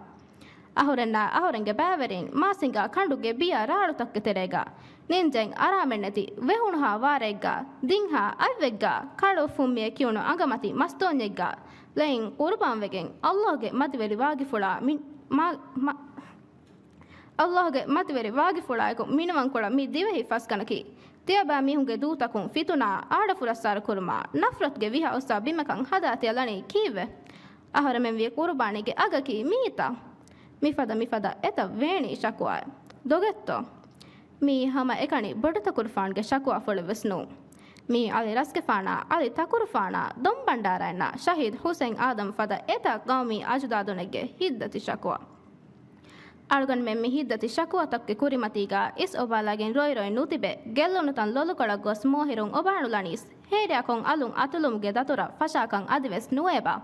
އަހުރެންނާ އަހުރެންގެ ބައިވެރިން މާސިނގާ ކަނޑުގެ ބިޔަ ރާޅުތައްގެ ތެރޭގަ، ނިންޖެން އަރާމެއްނެތި، ވެހުނުހާ ވާރެއެއްގަ، ދިންހާ އަތްވެއްގަ، ކަޅު ފުއްމިއެ ކިޔުނު އަނގަމަތި މަސްދޯންޏެއްގަ، ލެއިން ޤުރުބާންވެގެން، ﷲގެ މަތިވެރި ވާގިފުޅާ މި-، މާ-، މާ-، ﷲގެ މަތިވެރި ވާގިފުޅާއެކު މިނިވަންކޮޅަށް މި ދިވެހި ފަސްގަނޑަކީ، ތިޔަބައިމީހުންގެ ދޫތަކުން ފިތުނާ، އާޑަފުރައްސާރަ ކުރުމާ، ނަފްރަތުގެ ވިހަ އުއްސާ ބިމަކަށް ހަދާ ތިޔަ ލަނީ ކީއްވެ؟ އަހަރެމެން ވިޔަ ޤުރުބާނީގެ އަގަކީ މިއީތަ؟ މިފަދަ މިފަދަ އެތައް ވޭނީ ޝަކުވާއެއް. ދޮގެއްތޯ؟ މިއީ ހަމަ އެކަނި ބޮޑުތަކުރުފާންގެ ޝަކުވާފުޅެއް ވެސް ނޫން. މިއީ އަލި ރަސްގެފާނާ، އަލި ތަކުރުފާނާ، ދޮންބަންޑާރައިންނާ، ޝަހީދު ޙުސެން އާދަމް ފަދަ އެތައް ޤައުމީ އަޖުދާދުންނެއްގެ ހިތްދަތި ޝަކުވާ. އަޅުގަނޑުމެން މި ހިތްދަތި ޝަކުވާތަކުގެ ކުރިމަތީގަ އިސް އޮބާލައިގެން ރޮއި ރޮއި ނުތިބެ، ގެއްލުނުތަން ލޮލުކޮޅަށް ގޮސް މޯހިރުން އޮބާނުލަނީސް، ހޭރިއަކުން އަލުން އަތުލުމުގެ ދަތުރަށް ފަށާކަން އަދިވެސް ނުވޭބާ.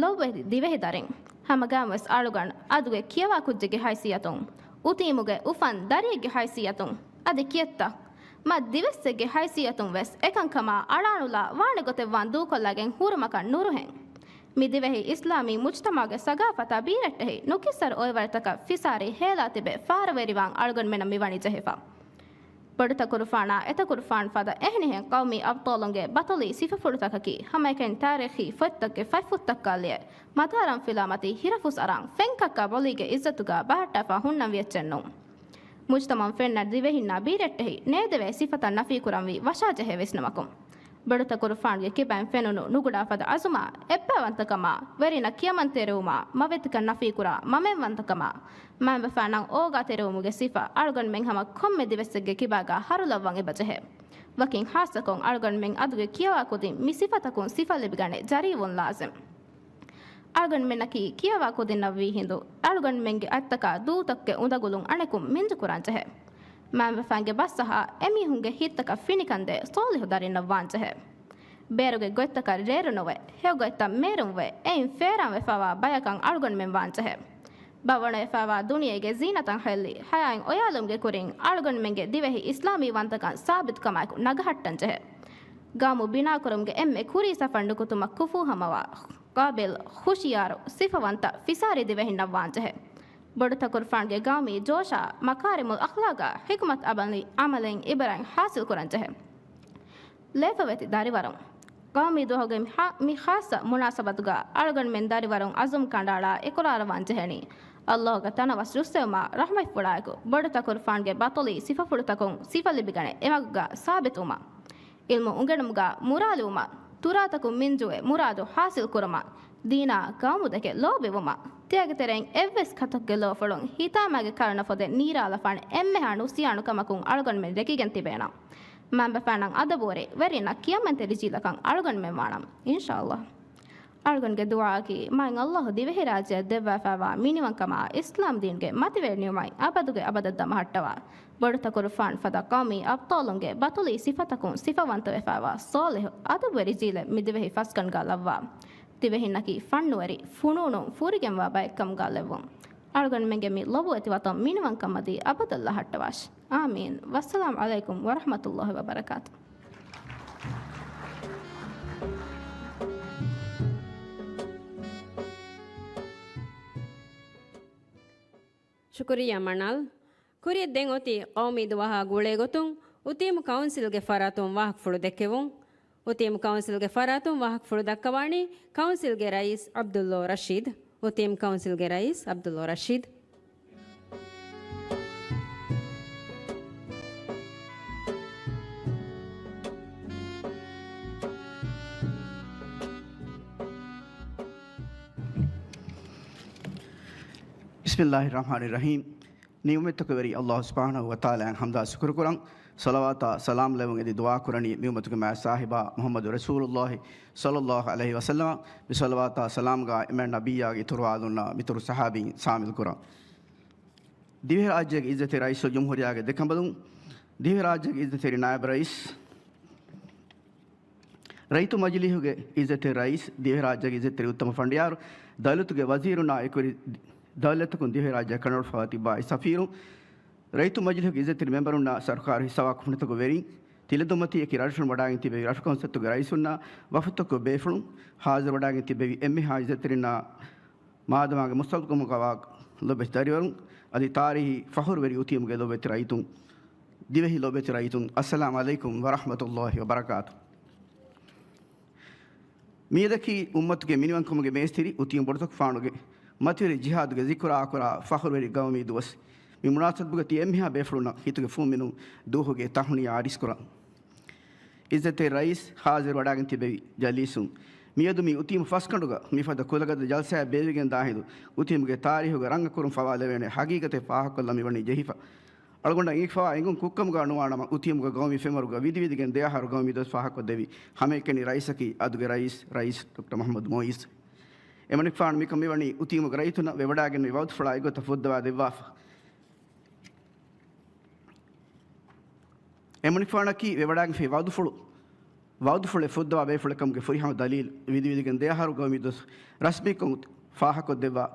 ލޮބުވެތި ދިވެހިދަރިން، ހަމަގައިމުވެސް އަޅުގަނޑު އަދުގެ ކިޔަވާ ކުއްޖެއްގެ ހައިސިއްޔަތުން، އުތީމުގެ އުފަން ދަރިއެއްގެ ހައިސިއްޔަތުން، އަދި ކިއެއްތަ؟ މަ ދިވެއްސެއްގެ ހައިސިއްޔަތުން ވެސް އެކަންކަމާ އަޅާނުލާ ވާނެ ގޮތެއްވާން ދޫކޮށްލައިގެން ހުރުމަކަށް ނުރުހެން. މި ދިވެހި އިސްލާމީ މުޖްތަމަޢުގެ ސަގާފަތާ ބީރައްޓެހި ނުކިއްސަރު އޮއިވަރުތަކަށް ފިސާރި ހޭލާ ތިބެ ފާރުވެރިވާން އަޅުގަނޑުމެންނަށް މިވަނީ ޖެހިފަ. ބޮޑުތަކުރުފާނާ އެތަކުރުފާނު ފަދަ އެހެނިހެން ޤައުމީ އަބްޠާލުންގެ ބަޠަލީ ސިފަފުޅުތަކަކީ ހަމައެކަނި ތާރީޚީ ފޮތްތަކުގެ ފަތްފުށްތައްކާ ލިޔެ، މަތާރަން ފިލާމަތީ ހިރަފުސް އަރާން ފެންކައްކާ ބޮލީގެ އިއްޒަތުގަ ބަހައްޓާފަ ހުންނަންވި އެއްޗެއް ނޫން. މުޖްތަމަޢުން ފެންނަ ދިވެހިންނާ ބީރައްޓެހި ނޭދެވޭ ސިފަތައް ނަފީކުރަންވީ ވަށާޖެހޭ ވިސްނުމަކުން. ބޮޑުތަކުރުފާނުގެ ކިބައިން ފެނުނު ނުގުޑާ ފަދަ އަޒުމާ، އެއްބައިވަންތަކަމާ، ވެރިންނަށް ކިޔަމަންތެރިވުމާ، މަވެތިކަން ނަފީކުރާ، މަމެންވަންތަކަމާ، މައިންބަފައިންނަށް އޯގާތެރިވުމުގެ ސިފަ އަޅުގަނޑުމެން ހަމަ ކޮންމެ ދިވެއްސެއްގެ ކިބާގަ ހަރުލައްވަން އެބަޖެހޭ. ވަކިން ހާއްސަކޮށް އަޅުގަނޑުމެން އަދުގެ ކިޔަވާ ކުދިން މި ސިފަތަކުން ސިފަ ލިބިގަނެ ޖަރީވުން ލާޒިމް. އަޅުގަނޑުމެންނަކީ ކިޔަވާ ކުދިންނަށްވީ ހިނދު، އަޅުގަނޑުމެންގެ އަތްތަކާ ދޫތަކުގެ އުނދަގުލުން އަނެކުން މިންޖުކުރާންޖެހޭ. މައިންބަފައިންގެ ބަސްއަހާ އެމީހުންގެ ހިތްތަކަށް ފިނިކަންދޭ ސޯލިހު ދަރިންނަށް ވާންޖެހޭ. ބޭރުގެ ގޮތްތަކަށް ރޭރުނުވެ، ހެޔޮގޮތްތައް މޭރުންވެ، އެއިން ފޭރާންވެފަވާ ބަޔަކަށް އަޅުގަނޑުމެން ވާންޖެހޭ. ބަވަނަވެފަވާ ދުނިޔޭގެ ޒީނަތައް ހެއްލި، ހަޔާތް އޮޔާލުމުގެ ކުރިން އަޅުގަނޑުމެންގެ ދިވެހި އިސްލާމީ ވަންތަކަން ސާބިތުކަމާއެކު ނަގަހައްޓަންޖެހޭ. ގައުމު ބިނާކުރުމުގެ އެންމެ ކުރީ ސަފަށް ނުކުތުމަށް ކުފޫ ހަމަވާ، ޤާބިލް، ހުޝިޔާރު، ސިފަވަންތަ، ފިސާރި ދިވެހިންނަށް ވާންޖެހޭ. ބޮޑުތަކުރުފާންގެ ގައުމީ ޖޯޝާ، މަކާރިމުލް އަޚްލާގާ، ޙިކުމަތް އަމަލީ، އަމަލެއް އިބަރަތް ޙާޞިލް ކުރަންޖެހޭ. ލޭފަވެތި ދަރިވަރުން. ޤައުމީ ދުވަހުގެ މި ހާ-، މި ޚާއްޞަ މުނާސަބަތުގަ އަޅުގަނޑުމެން ދަރިވަރުން އަޒުމް ކަނޑައަޅާ އިޤުރާރަށް ވާންޖެހެނީ، ﷲގެ ތަނަވަސް ޖުއްސެވުމާ ރަޙްމަތްފުޅާއެކު ބޮޑުތަކުރުފާންގެ ބަޠަލީ ސިފަފުޅުތަކުން ސިފަ ލިބިގަނެ އެމަގުގަ ސާބިތުވުމަށް. ޢިލްމު އުނގެނުމުގަ މުރާލުވުމަށް، ތުރާތަކުން މިންޖުވެ މުރާދު ޙާޞިލް ކުރުމަށް، ދީނާ ޤައުމުދެކެ ލޯބިވުމަށް، ތިޔަގެ ތެރެއިން އެއްވެސް ކަތަކުގެ ލޯފުޅުން ހިތާމަގެ ކަރުނަފޮދެއް ނީރާލަފާނެ އެންމެހާ ނުސިޔާނު ކަމަކުން އަޅުގަނޑުމެން ރެކިގެން ތިބޭނަން. މަންބަފާނަށް އަދަބުވެރި ވެރިންނަށް ކިޔަމަންތެރި ޖީލަކަށް އަޅުގަނޑުމެން ވާނަން، އިންޝާﷲ. އަޅުގަނޑުގެ ދުޢާއަކީ، މާތް ﷲ ދިވެހިރާއްޖެއަށް ދެއްވާފައިވާ މިނިވަންކަމާ، އިސްލާމް ދީނުގެ މަތިވެރި ނިޢުމަތް އަބަދުގެ އަބަދަށް ދަމަހައްޓަވާ، ބޮޑުތަކުރުފާނު ފަދަ ޤައުމީ އަބްޠާލުންގެ ބަތުލީ ސިފަތަކުން ސިފަވަންތަވެފައިވާ ޞާލިޙު އަދަބުވެރި ޖީލެއް މި ދިވެހި ފަސްގަނޑުގަ ލައްވާ، ދިވެހިންނަކީ ފަންނުވެރި ފުނޫނުން ފުރިގެންވާ ބައެއްކަމުގަ ލެއްވުން. އަޅުގަނޑުމެންގެ މި ލޮބުވެތި ވަތަން މިނިވަންކަމަށް ދީ އަބަދަށް ލަހައްޓަވާށި. އާމީން. ވައްސަލާމް ޢަލައިކުމް ވަރަޙްމަތުﷲ ވަބަރަކާތު. ޝުކުރިއްޔާ މަނާލް. ކުރިއަށް ދެން އޮތީ ޤައުމީ ދުވަހާ ގުޅޭ ގޮތުން އުތީމު ކައުންސިލްގެ ފަރާތުން ވާހަކަފުޅު ދެއްކެވުން. އުތީމު ކައުންސިލްގެ ފަރާތުން ވާހަކަފުޅު ދައްކަވާނީ ކައުންސިލްގެ ރައީސް ޢަބްދުﷲ ރަޝީދު. އުތީމު ކައުންސިލްގެ ރައީސް ޢަބްދުﷲ ރަޝީދު. ބިސްމިﷲ ރަޙްމާނި ރަޙީމް. ނިޢުމަތްތަކުގެ ވެރި ﷲ ސުބްޙާނަހޫ ވަތަޢާލާއަށް ޙަމްދާ ޝުކުރު ކުރަން، ޞަލަވާތާ ސަލާމް ލެވުން އެދި ދުޢާ ކުރަނީ މި އުއްމަތުގެ މާތް ސާހިބާ މުޙައްމަދު ރަސޫލުﷲ ޞައްލަﷲ ޢަލައިހި ވަސައްލަމަ. މި ޞަލަވާތާ ސަލާމްގަ އެމަން ނަބިއްޔާގެ އިތުރު އާލުންނާ މިތުރު ޞަޙާބީން ޝާމިލް ކުރަން. ދިވެހިރާއްޖޭގެ އިއްޒަތްތެރި ރައީސުލްޖުމްހޫރިއްޔާގެ ދެކަނބަލުން، ދިވެހިރާއްޖޭގެ އިއްޒަތްތެރި ނާއިބު ރައީސް، ރައްޔިތު މަޖިލީހުގެ އިއްޒަތްތެރި ރައީސް، ދިވެހިރާއްޖޭގެ އިއްޒަތްތެރި އުއްތަމަ ފަނޑިޔާރު، ދައުލަތުގެ ވަޒީރުންނާ އެކުވެރި ދައުލަތަކުން ދިވެހިރާއްޖެއަށް ކަނޑައަޅުފައިވާ ތިއްބާއި ސަފީރުން، ރައްޔިތު މަޖިލީހުގެ އިއްޒަތްތެރި މެމްބަރުންނާ ސަރުކާރު ހިއްސާވާ ކުފްނިތަކުގެ ވެރިން، ތިލަދުންމަތީ އެކި ރަށްރަށުން ވަޑާގެން ތިއްބެވި ރަށު ކައުންސިލްތަކުގެ ރައީސުންނާ ވަފުދުތަކުގެ ބޭފުޅުން، ހާޒިރު ވަޑާގެން ތިއްބެވި އެންމެހާ އިއްޒަތްތެރިންނާ މާދަމާގެ މުސްތަޤުބަލްކަމަށް ވާ ލޮބުވެތި ދަރިވަރުން، އަދި ތާރީޚީ ފަޚުރުވެރި އުތީމުގެ ލޮބުވެތި ރައްޔިތުން، ދިވެހި ލޮބުވެތި ރައްޔިތުން، އައްސަލާމް ޢަލައިކުމް ވަރަޙްމަތުﷲ ވަބަރަކާތު. މިއަދަކީ އުއްމަތުގެ މިނިވަންކަމުގެ މޭސްތިރި އުތީމު ބޮޑުތަކުފާނުގެ މަތިވެރި ޖިހާދުގެ ޒިކުރާ ކުރާ ފަޚުރުވެރި ގައުމީ ދުވަސް. މި މުނާސަބަތުގަ ތި އެންމެހާ ބޭފުޅުންނަށް ހިތުގެ ފުންމިނުން ދުވަހުގެ ތަހުނިޔާ އަރިސްކުރަން. އިއްޒަތްތެރި ރައީސް، ހާޒިރު ވަޑާގެން ތިއްބެވި ޖަލީސުން، މިއަދު މި އުތީމު ފަސްގަނޑުގަ މިފަދަ ކުލަގަދަ ޖަލްސާއެއް ބޭއްވިގެން ދާހިނދު، އުތީމުގެ ތާރީހުގެ ރަނގަކުރުން ފަވާލެވޭނެ ހަގީގަތެއް ފާހަގަކޮށްލަން މިވަނީ ޖެހިފަ. އަޅުގަނޑަށް އިނގިފަވާ އެނގުން ކުށްކަމުގަ ނުވާނަމަ، އުތީމުގެ ގައުމީ ފެންވަރުގަ ވިދިވިދިގެން ދެ އަހަރު ގައުމީ ދުވަސް ފާހަގަކޮށްދެއްވި ހަމައެކަނި ރައީސަކީ އަދުގެ ރައީސް، ރައީސް ޑޮކްޓަރ މުޙައްމަދު މުޢިއްޒު. އެމަނިކުފާނު މިކަން މިވަނީ އުތީމުގެ ރައްޔިތުންނަށް ވެވަޑާގެންނެވި ވަޢުދުފުޅާ އެގޮތަށް ފުއްދަވާ ދެއްވާފަ. އެމަނިކުފާނަކީ ވެވަޑާގެންފި ވަޢުދުފުޅު، ވަޢުދުފުޅެއް ފުއްދަވާ ބޭފުޅެއް ކަމުގެ ފުރިހަމަ ދަލީލު. ވިދިވިދިގެން ދެ އަހަރު ގައުމީ ދުވަސް ރަސްމީކޮށް ފާހަކޮށްދެއްވާ،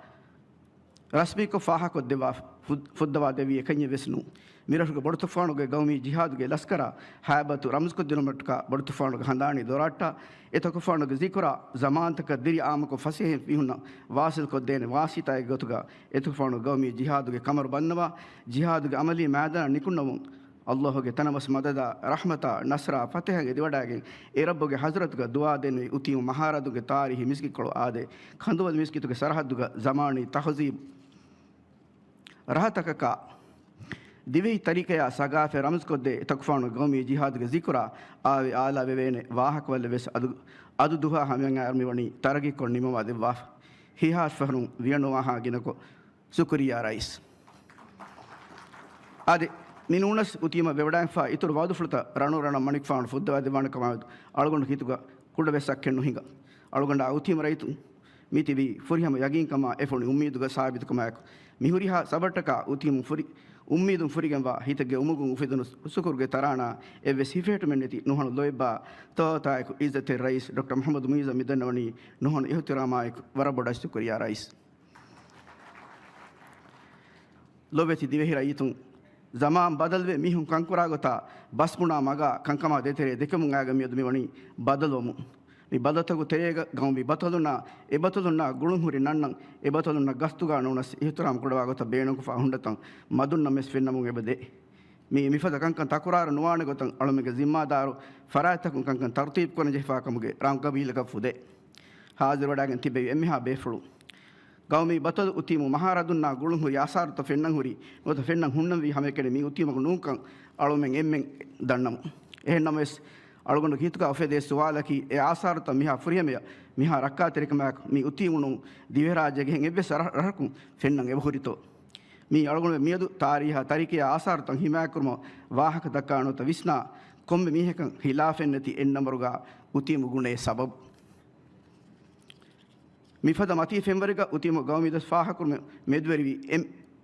ރަސްމީކޮށް ފާހަކޮށްދެއްވާ ފުއް-، ފުއްދަވާ ދެއްވީ އެކަންޏެއް ވެސް ނޫން. މިރަށުގެ ބޮޑުތުފާނުގެ ގައުމީ ޖިހާދުގެ ލަސްކަރާ ހައިބަތު ރަމްޒުކޮށްދިނުމަށްޓަކާ ބޮޑުތުފާނުގެ ހަނދާނީ ދޮރާއްޓާ، އެތަކުފާނުގެ ޒިކުރާ ޒަމާންތަކަށް ދިރި އާއްމުކޮށް ފަސޭހައިން މީހުންނަށް ވާސިލްކޮށްދޭނެ ވާސިތާއެއް ގޮތުގަ އެތަކުފާނުގެ ގައުމީ ޖިހާދުގެ ކަމަރު ބަންނަވާ، ޖިހާދުގެ އަމަލީ މައިދާނަށް ނިކުންނަވުން. ﷲ ގެ ތަނަވަސް މަދަދާ، ރަޙްމަތާ، ނަޞްރާ، ފަތަޙަ އެދިވަޑައިގެން، އެ ރައްބުގެ ޙަޟްރަތުގަ ދުޢާ ދެންނެވި އުތީމު މަހާރަދުންގެ ތާރީޚީ މިސްކިތްކޮޅު އާދޭ، ކަނދުވަލި މިސްކިތުގެ ސަރަޙައްދުގަ ޒަމާނީ ތަހުޒީބު ރަހަތަކަކާ، ދިވެހި ތަރީކަޔާ ސަގާފަތް ރަމްޒުކޮށްދޭ އެތަކުފާނުގެ ގައުމީ ޖިހާދުގެ ޒިކުރާ އާވެ އާލާ ވެވޭނެ ވާހަކަވައްލެއް ވެސް އަދު، އަދު ދުހާ ހަމައަށް އައިރު މިވަނީ ތަރައްގީކޮށް ނިމަވާ ދެއްވާފަ. ހިހާސް ފަހަރުން ވިޔަނުވާހާ ގިނަކޮށް، ޝުކުރިއްޔާ ރައީސް. އާދެ، މި ނޫނަސް އުތީމަށް ވެވަޑައިގެންފާ އިތުރު ވަޢުދުފުޅުތައް ރަނު ރަނަށް މަނިކުފާނު ފުއްދަވާ ދެއްވާނެ ކަމާމެދު އަޅުގަނޑު ހިތުގަ ކުޑަވެސް ޝައްކެއް ނުހިނގާ. އަޅުގަނޑާ އުތީމަ ރައްޔިތުން މި ތިބީ ފުރިހަމަ ޔަގީންކަމާ އެފުނި އުއްމީދުގަ ސާބިތުކަމާއެކު، މި ހުރިހާ ސަބަރުތަކާ އުތީމު ފުރި އުއްމީދުން ފުރިގެންވާ ހިތެއްގެ އުމުގުން އުފެދުނު ސުކުރުގެ ތަރާނާ އެއްވެސް ހިފެހެއްޓުމެއް ނެތި ނުހަނު ލޯތްބާ ތަވަތަވައެކު އިއްޒަތްތެރި ރައީސް ޑޮކްޓަރ މުޙައްމަދު މުޢިއްޒަށް މި ދަންނަވަނީ ނުހަނު އިޙްތިރާމާއެކު. ވަރަށް ބޮޑަށް ޝުކުރިއްޔާ ރައީސް. ލޮބުވެތި ދިވެހި ރައްޔިތުން، ޒަމާން ބަދަލުވެ މީހުން ކަންކުރާ ގޮތާ ބަސްބުނާ މަގާ ކަންކަމާ ދޭތެރޭ ދެކެމުން އައިގަ މިއަދު މިވަނީ ބަދަލުވަމުން. މި ބަދަލުތަކުގެ ތެރޭގަ ގައުމީ ބަތަލުންނާ އެބަތަލުންނާ ގުޅުންހުރި ނަންނަން، އެބަތަލުންނަށް ގަސްތުގާ ނޫނަސް އިޙްތިރާމް ކުޑަވާ ގޮތަށް ބޭނުންކޮށްފާ ހުންނަތަން މަދުންނަށް ވެސް ފެންނަމުން އެބަދޭ. މި މިފަދަ ކަންކަން ތަކުރާރު ނުވާނެ ގޮތަށް އަޅުމެންގެ ޒިންމާދާރު ފަރާތްތަކުން ކަންކަން ތަރުތީބު ކުރަން ޖެހިފާ ކަމުގެ ރަނގަބީލަކަށް ފުދޭ. ހާޒިރުވެޑާގެން ތިއްބެވި އެންމެހާ ބޭފުޅުން، ގައުމީ ބަތަލު އުތީމު މަހާރަދުންނާ ގުޅުންހުރި އަސާރުތައް ފެންނަން ހުރި ނުވަތަ ފެންނަން ހުންނަންވީ ހަމައެކަނި މި އުތީމަކު ނޫންކަން އަޅުމެން އެންމެން ދަންނަމު. އެހެންނަމަވެސް، އަޅުގަނޑުގެ ހިތުގަ އުފެދޭ ސުވާލަކީ، އެ އާސާރުތައް މިހާ ފުރިހަމަޔަށް މިހާ ރައްކާތެރިކަމާއެކު މި އުތީމުނު ދިވެހިރާއްޖޭގެ އެހެން އެއްވެސް ރަ-، ރަށަކުން ފެންނަން އެބަހުރިތޯ؟ މީ އަޅުގަނޑު މިއަދު ތާރީހާ ތަރިކަޔާ އާސާރުތައް ހިމާޔަތްކުރުމަށް ވާހަކަ ދައްކާ ނުވަތަ ވިސްނާ ކޮންމެ މީހަކަށް ހިލާފެއްނެތި އެއް ނަންބަރުގަ އުތީމު ގުނޭ ސަބަބު. މިފަދަ މަތީ ފެންވަރެއްގަ އުތީމު ގައުމީ ދަސް ފާހަކުރުމެއް މެދުވެރިވީ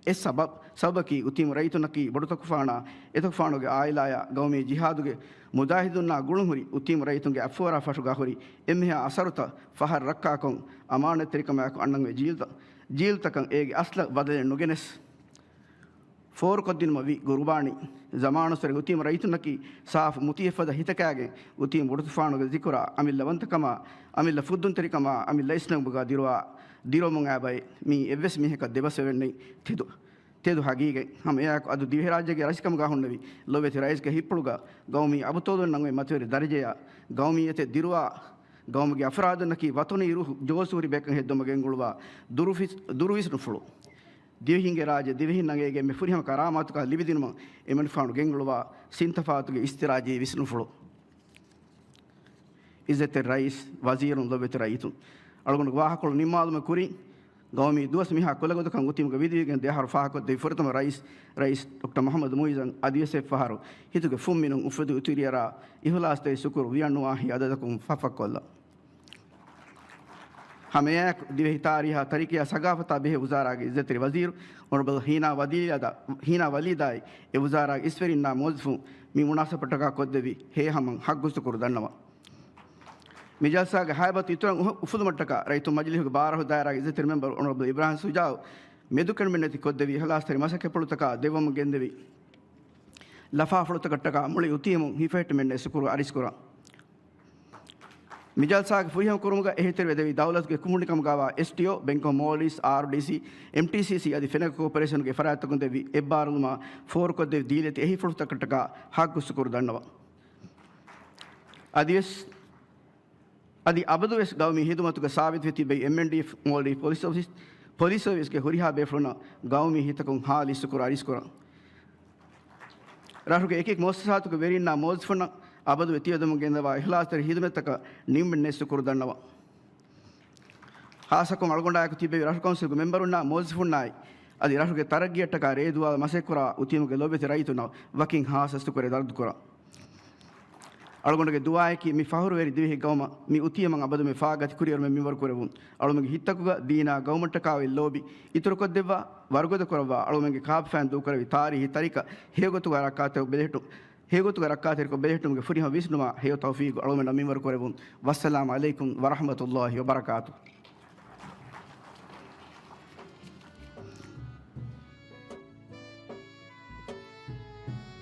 އެ ސަބަބް، ސަބަބަކީ އުތީމު ރައްޔިތުންނަކީ ބޮޑުތަކުފާނާ އެތަކުފާނުގެ އާއިލާޔާ ގައުމީ ޖިހާދުގެ މުޖާހިދުންނާ ގުޅުންހުރި އުތީމު ރައްޔިތުންގެ އަތްފުވަރާ ފަށުގަ ހުރި އެންމެހާ އަސަރުތައް ފަހަށް ރައްކާކޮށް، އަމާނަތްތެރިކަމާއެކު އަންނަން އޮތް ޖީލްތައް، ޖީލްތަކަށް އޭގެ އަސްލަށް ބަދަލެއް ނުގެނެސް، ފޯރުކޮށްދިނުމަށް ވި ގުރުބާނީ. ޒަމާނުއްސުރެ އުތީމު ރައްޔިތުންނަކީ ސާފު މުތިއްޔަށްފަދަ ހިތަކާގެން އުތީމު ބޮޑުތުފާނުގެ ޒިކުރާ، އަމިއްލަ ވަންތަކަމާ، އަމިއްލަ ފުއްދުންތެރިކަމާ، އަމިއްލަ އިސްނަންބުގަ ދިރުވާ، ދިރުވަމުން އައި ބައެއް މީ އެއްވެސް މީހަކަށް ދެބަސްވެވެންނެތް ތެދު، ތެދު ހަގީގަތް. ހަމަ އެއާއެކު އަދު ދިވެހިރާއްޖޭގެ ރައީސްކަމުގަ ހުންނެވި ލޮބެތި ރައީސްގެ ހިތްޕުޅުގަ ގައުމީ އަބުތޯލުންނަށް އޮތް މަތިވެރި ދަރަޖަޔާ ގައުމިއްޔަތެއް ދިރުވާ، ގައުމުގެ އަފްރާދުންނަކީ ވަތަނީ ރޫހު ޖޯސް ހުރި ބަޔަކަށް ހެއްދުމަށް ގެންގުޅުވާ ދުރުފިސް-، ދުރުވިސްނުފުޅު. ދިވެހިންގެ ރާއްޖެ ދިވެހިންނަށް އޭގެ އެންމެ ފުރިހަމަ ކަރާމާތުކަން ލިބިދިނުމަށް އެމަނިކުފާނު ގެންގުޅުވާ ސިންތަފާތުގެ އިސްތިރާޖީ ވިސްނުފުޅު. އިއްޒަތްތެރި ރައީސް، ވަޒީރުން، ލޮބުވެތި ރައްޔިތުން، އަޅުގަނޑުގެ ވާހަކަކޮޅު ނިންމާލުމުގެ ކުރިން، ގައުމީ ދުވަސް މިހާ ކުލަގޮތަކަށް އުތީމުގަ ވިދިވިގެން ދެ އަހަރު ފާހަގަކޮށްދެއްވި ފުރަތަމަ ރައީސް، ރައީސް ޑޮކްޓަރ މުޙައްމަދު މުޢިއްޒަށް އަދިވެސް އެއްފަހަރު ހިތުގެ ފުންމިނުން އުފެދި އުތުރިއަރާ އިޚްލާޞްތެރި ޝުކުރު ވިޔަންނުވާހި އަދަދަކުން ފަށްފަށްކޮށްލަން. ހަމައެއާއެކު ދިވެހި ތާރީހާ ތަރިކަޔާ ސަގާފަތާ ބެހޭ ވުޒާރާގެ އިއްޒަތްތެރި ވަޒީރު އޮނަރަބަލް ހީނާ ވަލީދާ، ހީނާ ވަލީދާއި އެ ވުޒާރާގެ އިސްވެރިންނާ މުވައްޒަފުން މި މުނާސަބަތަކާ ކޮށްދެއްވި ހޭހަމަން ހައްގު ޝުކުރު ދަންނަވަން. މި ޖަލްސާގެ ހައިބަތު އިތުރަށް އުފު-، އުފުލުމަށްޓަކާ ރައްޔިތު މަޖިލީހުގެ ބާރަށު ދާއިރާގެ އިއްޒަތްތެރި މެމްބަރު އޮނަރަބަލް އިބްރާހިމް ޝުޖާއު މެދުކެނޑުމެއްނެތި ކޮށްދެވި އިޚްލާޞްތެރި މަސައްކަތްޕުޅުތަކާ ދެއްވަމުން ގެންދެވި ލަފާފުޅުތަކަށްޓަކާ މުޅި އުތީމުން ހިފެހެއްޓުމެއްނެތް ޝުކުރު އަރިސްކުރަން. މި ޖަލްސާގެ ފުރިހަމަކުރުމުގަ އެހީތެރިވެދެވި ދައުލަތުގެ ކުންފުނިކަމުގަވާ އެސްޓީއޯ، ބެންކް އޮފް މޯލްޑިވްސް، އާރްޑީސީ، އެމްޓީސީސީ އަދި ފެނަކަ ކޯޕަރޭޝަނުގެ ފަރާތްތަކުން ދެއްވި އެއްބާރުލުމާ ފޯރުކޮށްދެވި ދީލަތި އެހީފުޅުތަކަށްޓަކާ ހައްގު ޝުކުރު ދަންނަވަން. އަދިވެސް، އަދި އަބަދުވެސް ގައުމީ ހިދުމަތުގަ ސާބިތުވެ ތިއްބެވި އެމްއެންޑީއެފް މޯލްޑިވްސް ޕޮލިސް އޮފިސް، ޕޮލިސް ސަރވިސްގެ ހުރިހާ ބޭފުޅުންނަށް ގައުމީ ހިތަކުން ހާލި ޝުކުރު އަރިސްކުރަން. ރަށުގެ އެކިއެކި މުއައްސަސާތުގެ ވެރިންނާ މުވައްޒަފުންނަށް އަބަދުވެ ތިޔަދޮމުން ގެންދަވާ އިޚްލާޞްތެރި ހިދުމަތްތަކަށް ނިންމެންނެއް ޝުކުރު ދަންނަވަން. ޚާއްޞަކޮށް އަޅުގަނޑާއެކު ތިއްބެވި ރަށު ކައުންސިލްގެ މެމްބަރުންނާ މުވައްޒަފުންނާއި އަދި ރަށުގެ ތަރައްގީއަށްޓަކާ ރޭދުވާލަ މަސައްކަތްކުރާ އުތީމުގެ ލޯބިވެތި ރައްޔިތުންނަށް ވަކިން ޚާއްޞަ ޝުކުރެއް އަރްދުކުރަން. އަޅުގަނޑުގެ ދުޢާއަކީ މި ފަޚުރުވެރި ދިވެހި ގައުމަށް މި އުތީމަން އަބަދުމެ ފާގަތި ކުރިއެރުމެއް މިންވަރު ކުރެވުން. އަޅުމެންގެ ހިތްތަކުގަ ދީނާ ގައުމަށްޓަކާ އޮތް ލޯބި އިތުރުކޮށްދެއްވާ، ވަރުގަދަ ކުރައްވާ، އަޅުމެންގެ ކާފަފައިން ދޫކުރެވި ތާރީހީ ތަރިކަ ހެޔޮގޮތުގަ ރައްކާތެރިކޮށް ބެލެހެއްޓު-، ހެޔޮގޮތުގަ ރައްކާތެރިކޮށް ބެލެހެއްޓުމުގެ ފުރިހަމަ ވިސްނުމާ ހެޔޮ ތައުފީގު އަޅުމެންނަށް މިންވަރު ކުރެވުން. ވައްސަލާމް ޢަލައިކުމް ވަރަޙްމަތުﷲި ވަބަރަކާތު.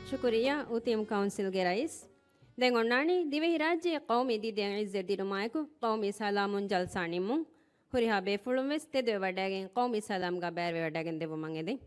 ޝުކުރިއްޔާ އުތީމް ކައުންސިލްގެ ރައީސް. ދެން އޮންނާނީ ދިވެހިރާއްޖެ ޤައުމީ ދިދައަށް ޢިއްޒަތް ދިނުމާއެކު ޤައުމީ ސަލާމުން ޖަލްސާ ނިންމުން. ހުރިހާ ބޭފުޅުން ވެސް ތެދުވެވަޑައިގެން ޤައުމީ ސަލާމްގަ ބައިވެވަޑައިގެން ދެއްވުމަށް އެދެން.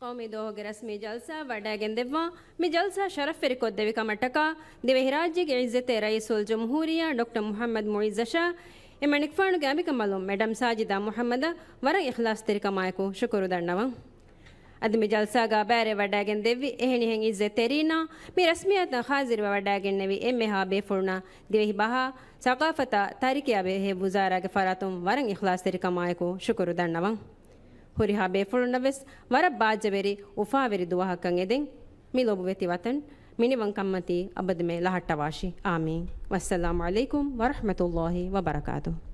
ޤައުމީ ދުވަހުގެ ރަސްމީ ޖަލްސާ ވަޑައިގެންދެއްވާ މި ޖަލްސާ ޝަރަފްވެރިކޮށްދެވި ކަމަށްޓަކާ ދިވެހިރާއްޖޭގެ ޢިއްޒަތްތެރި ރައީސުލްޖުމްހޫރިއްޔާ ޑޮކްޓަރ މުޙައްމަދު މުޢިއްޒަށާ އެމަނިކުފާނުގެ އަނބިކަނބަލުން މެޑަމް ސާޖިދާ މުޙައްމަދަށް ވަރަށް އިޚްލާޞްތެރިކަމާއެކު ޝުކުރު ދަންނަވަން. އަދި މި ޖަލްސާގާ ބައިވެރިވެވަޑައިގެންދެއްވި އެހެނިހެން ޢިއްޒަތްތެރީންނާ މި ރަސްމިއްޔާތަށް ޙާޟިރުވެވަޑައިގެންނެވި އެންމެހާ ބޭފުޅުންނަށް ދިވެހި ބަހާ، ސަޤާފަތާ، ތާރީޚާ ބެހޭ ވުޒާރާގެ ފަރާތުން ވަރަށް އިޚްލާޞްތެރިކަމާއެކު ޝުކުރު ދަންނަވަން. ހުރިހާ ބޭފުޅުންނަށް ވެސް ވަރަށް ބާއްޖަވެރި، އުފާވެރި ދުވަހަކަށް އެދެން. މި ލޮބުވެތި ވަތަން މިނިވަން ކަންމަތީ އަބަދުމެ ލަހައްޓަވާށި. އާމީން. ވައްސަލާމު ޢަލައިކުމް ވަރަޙްމަތުﷲ ވަބަރަކާތުހު.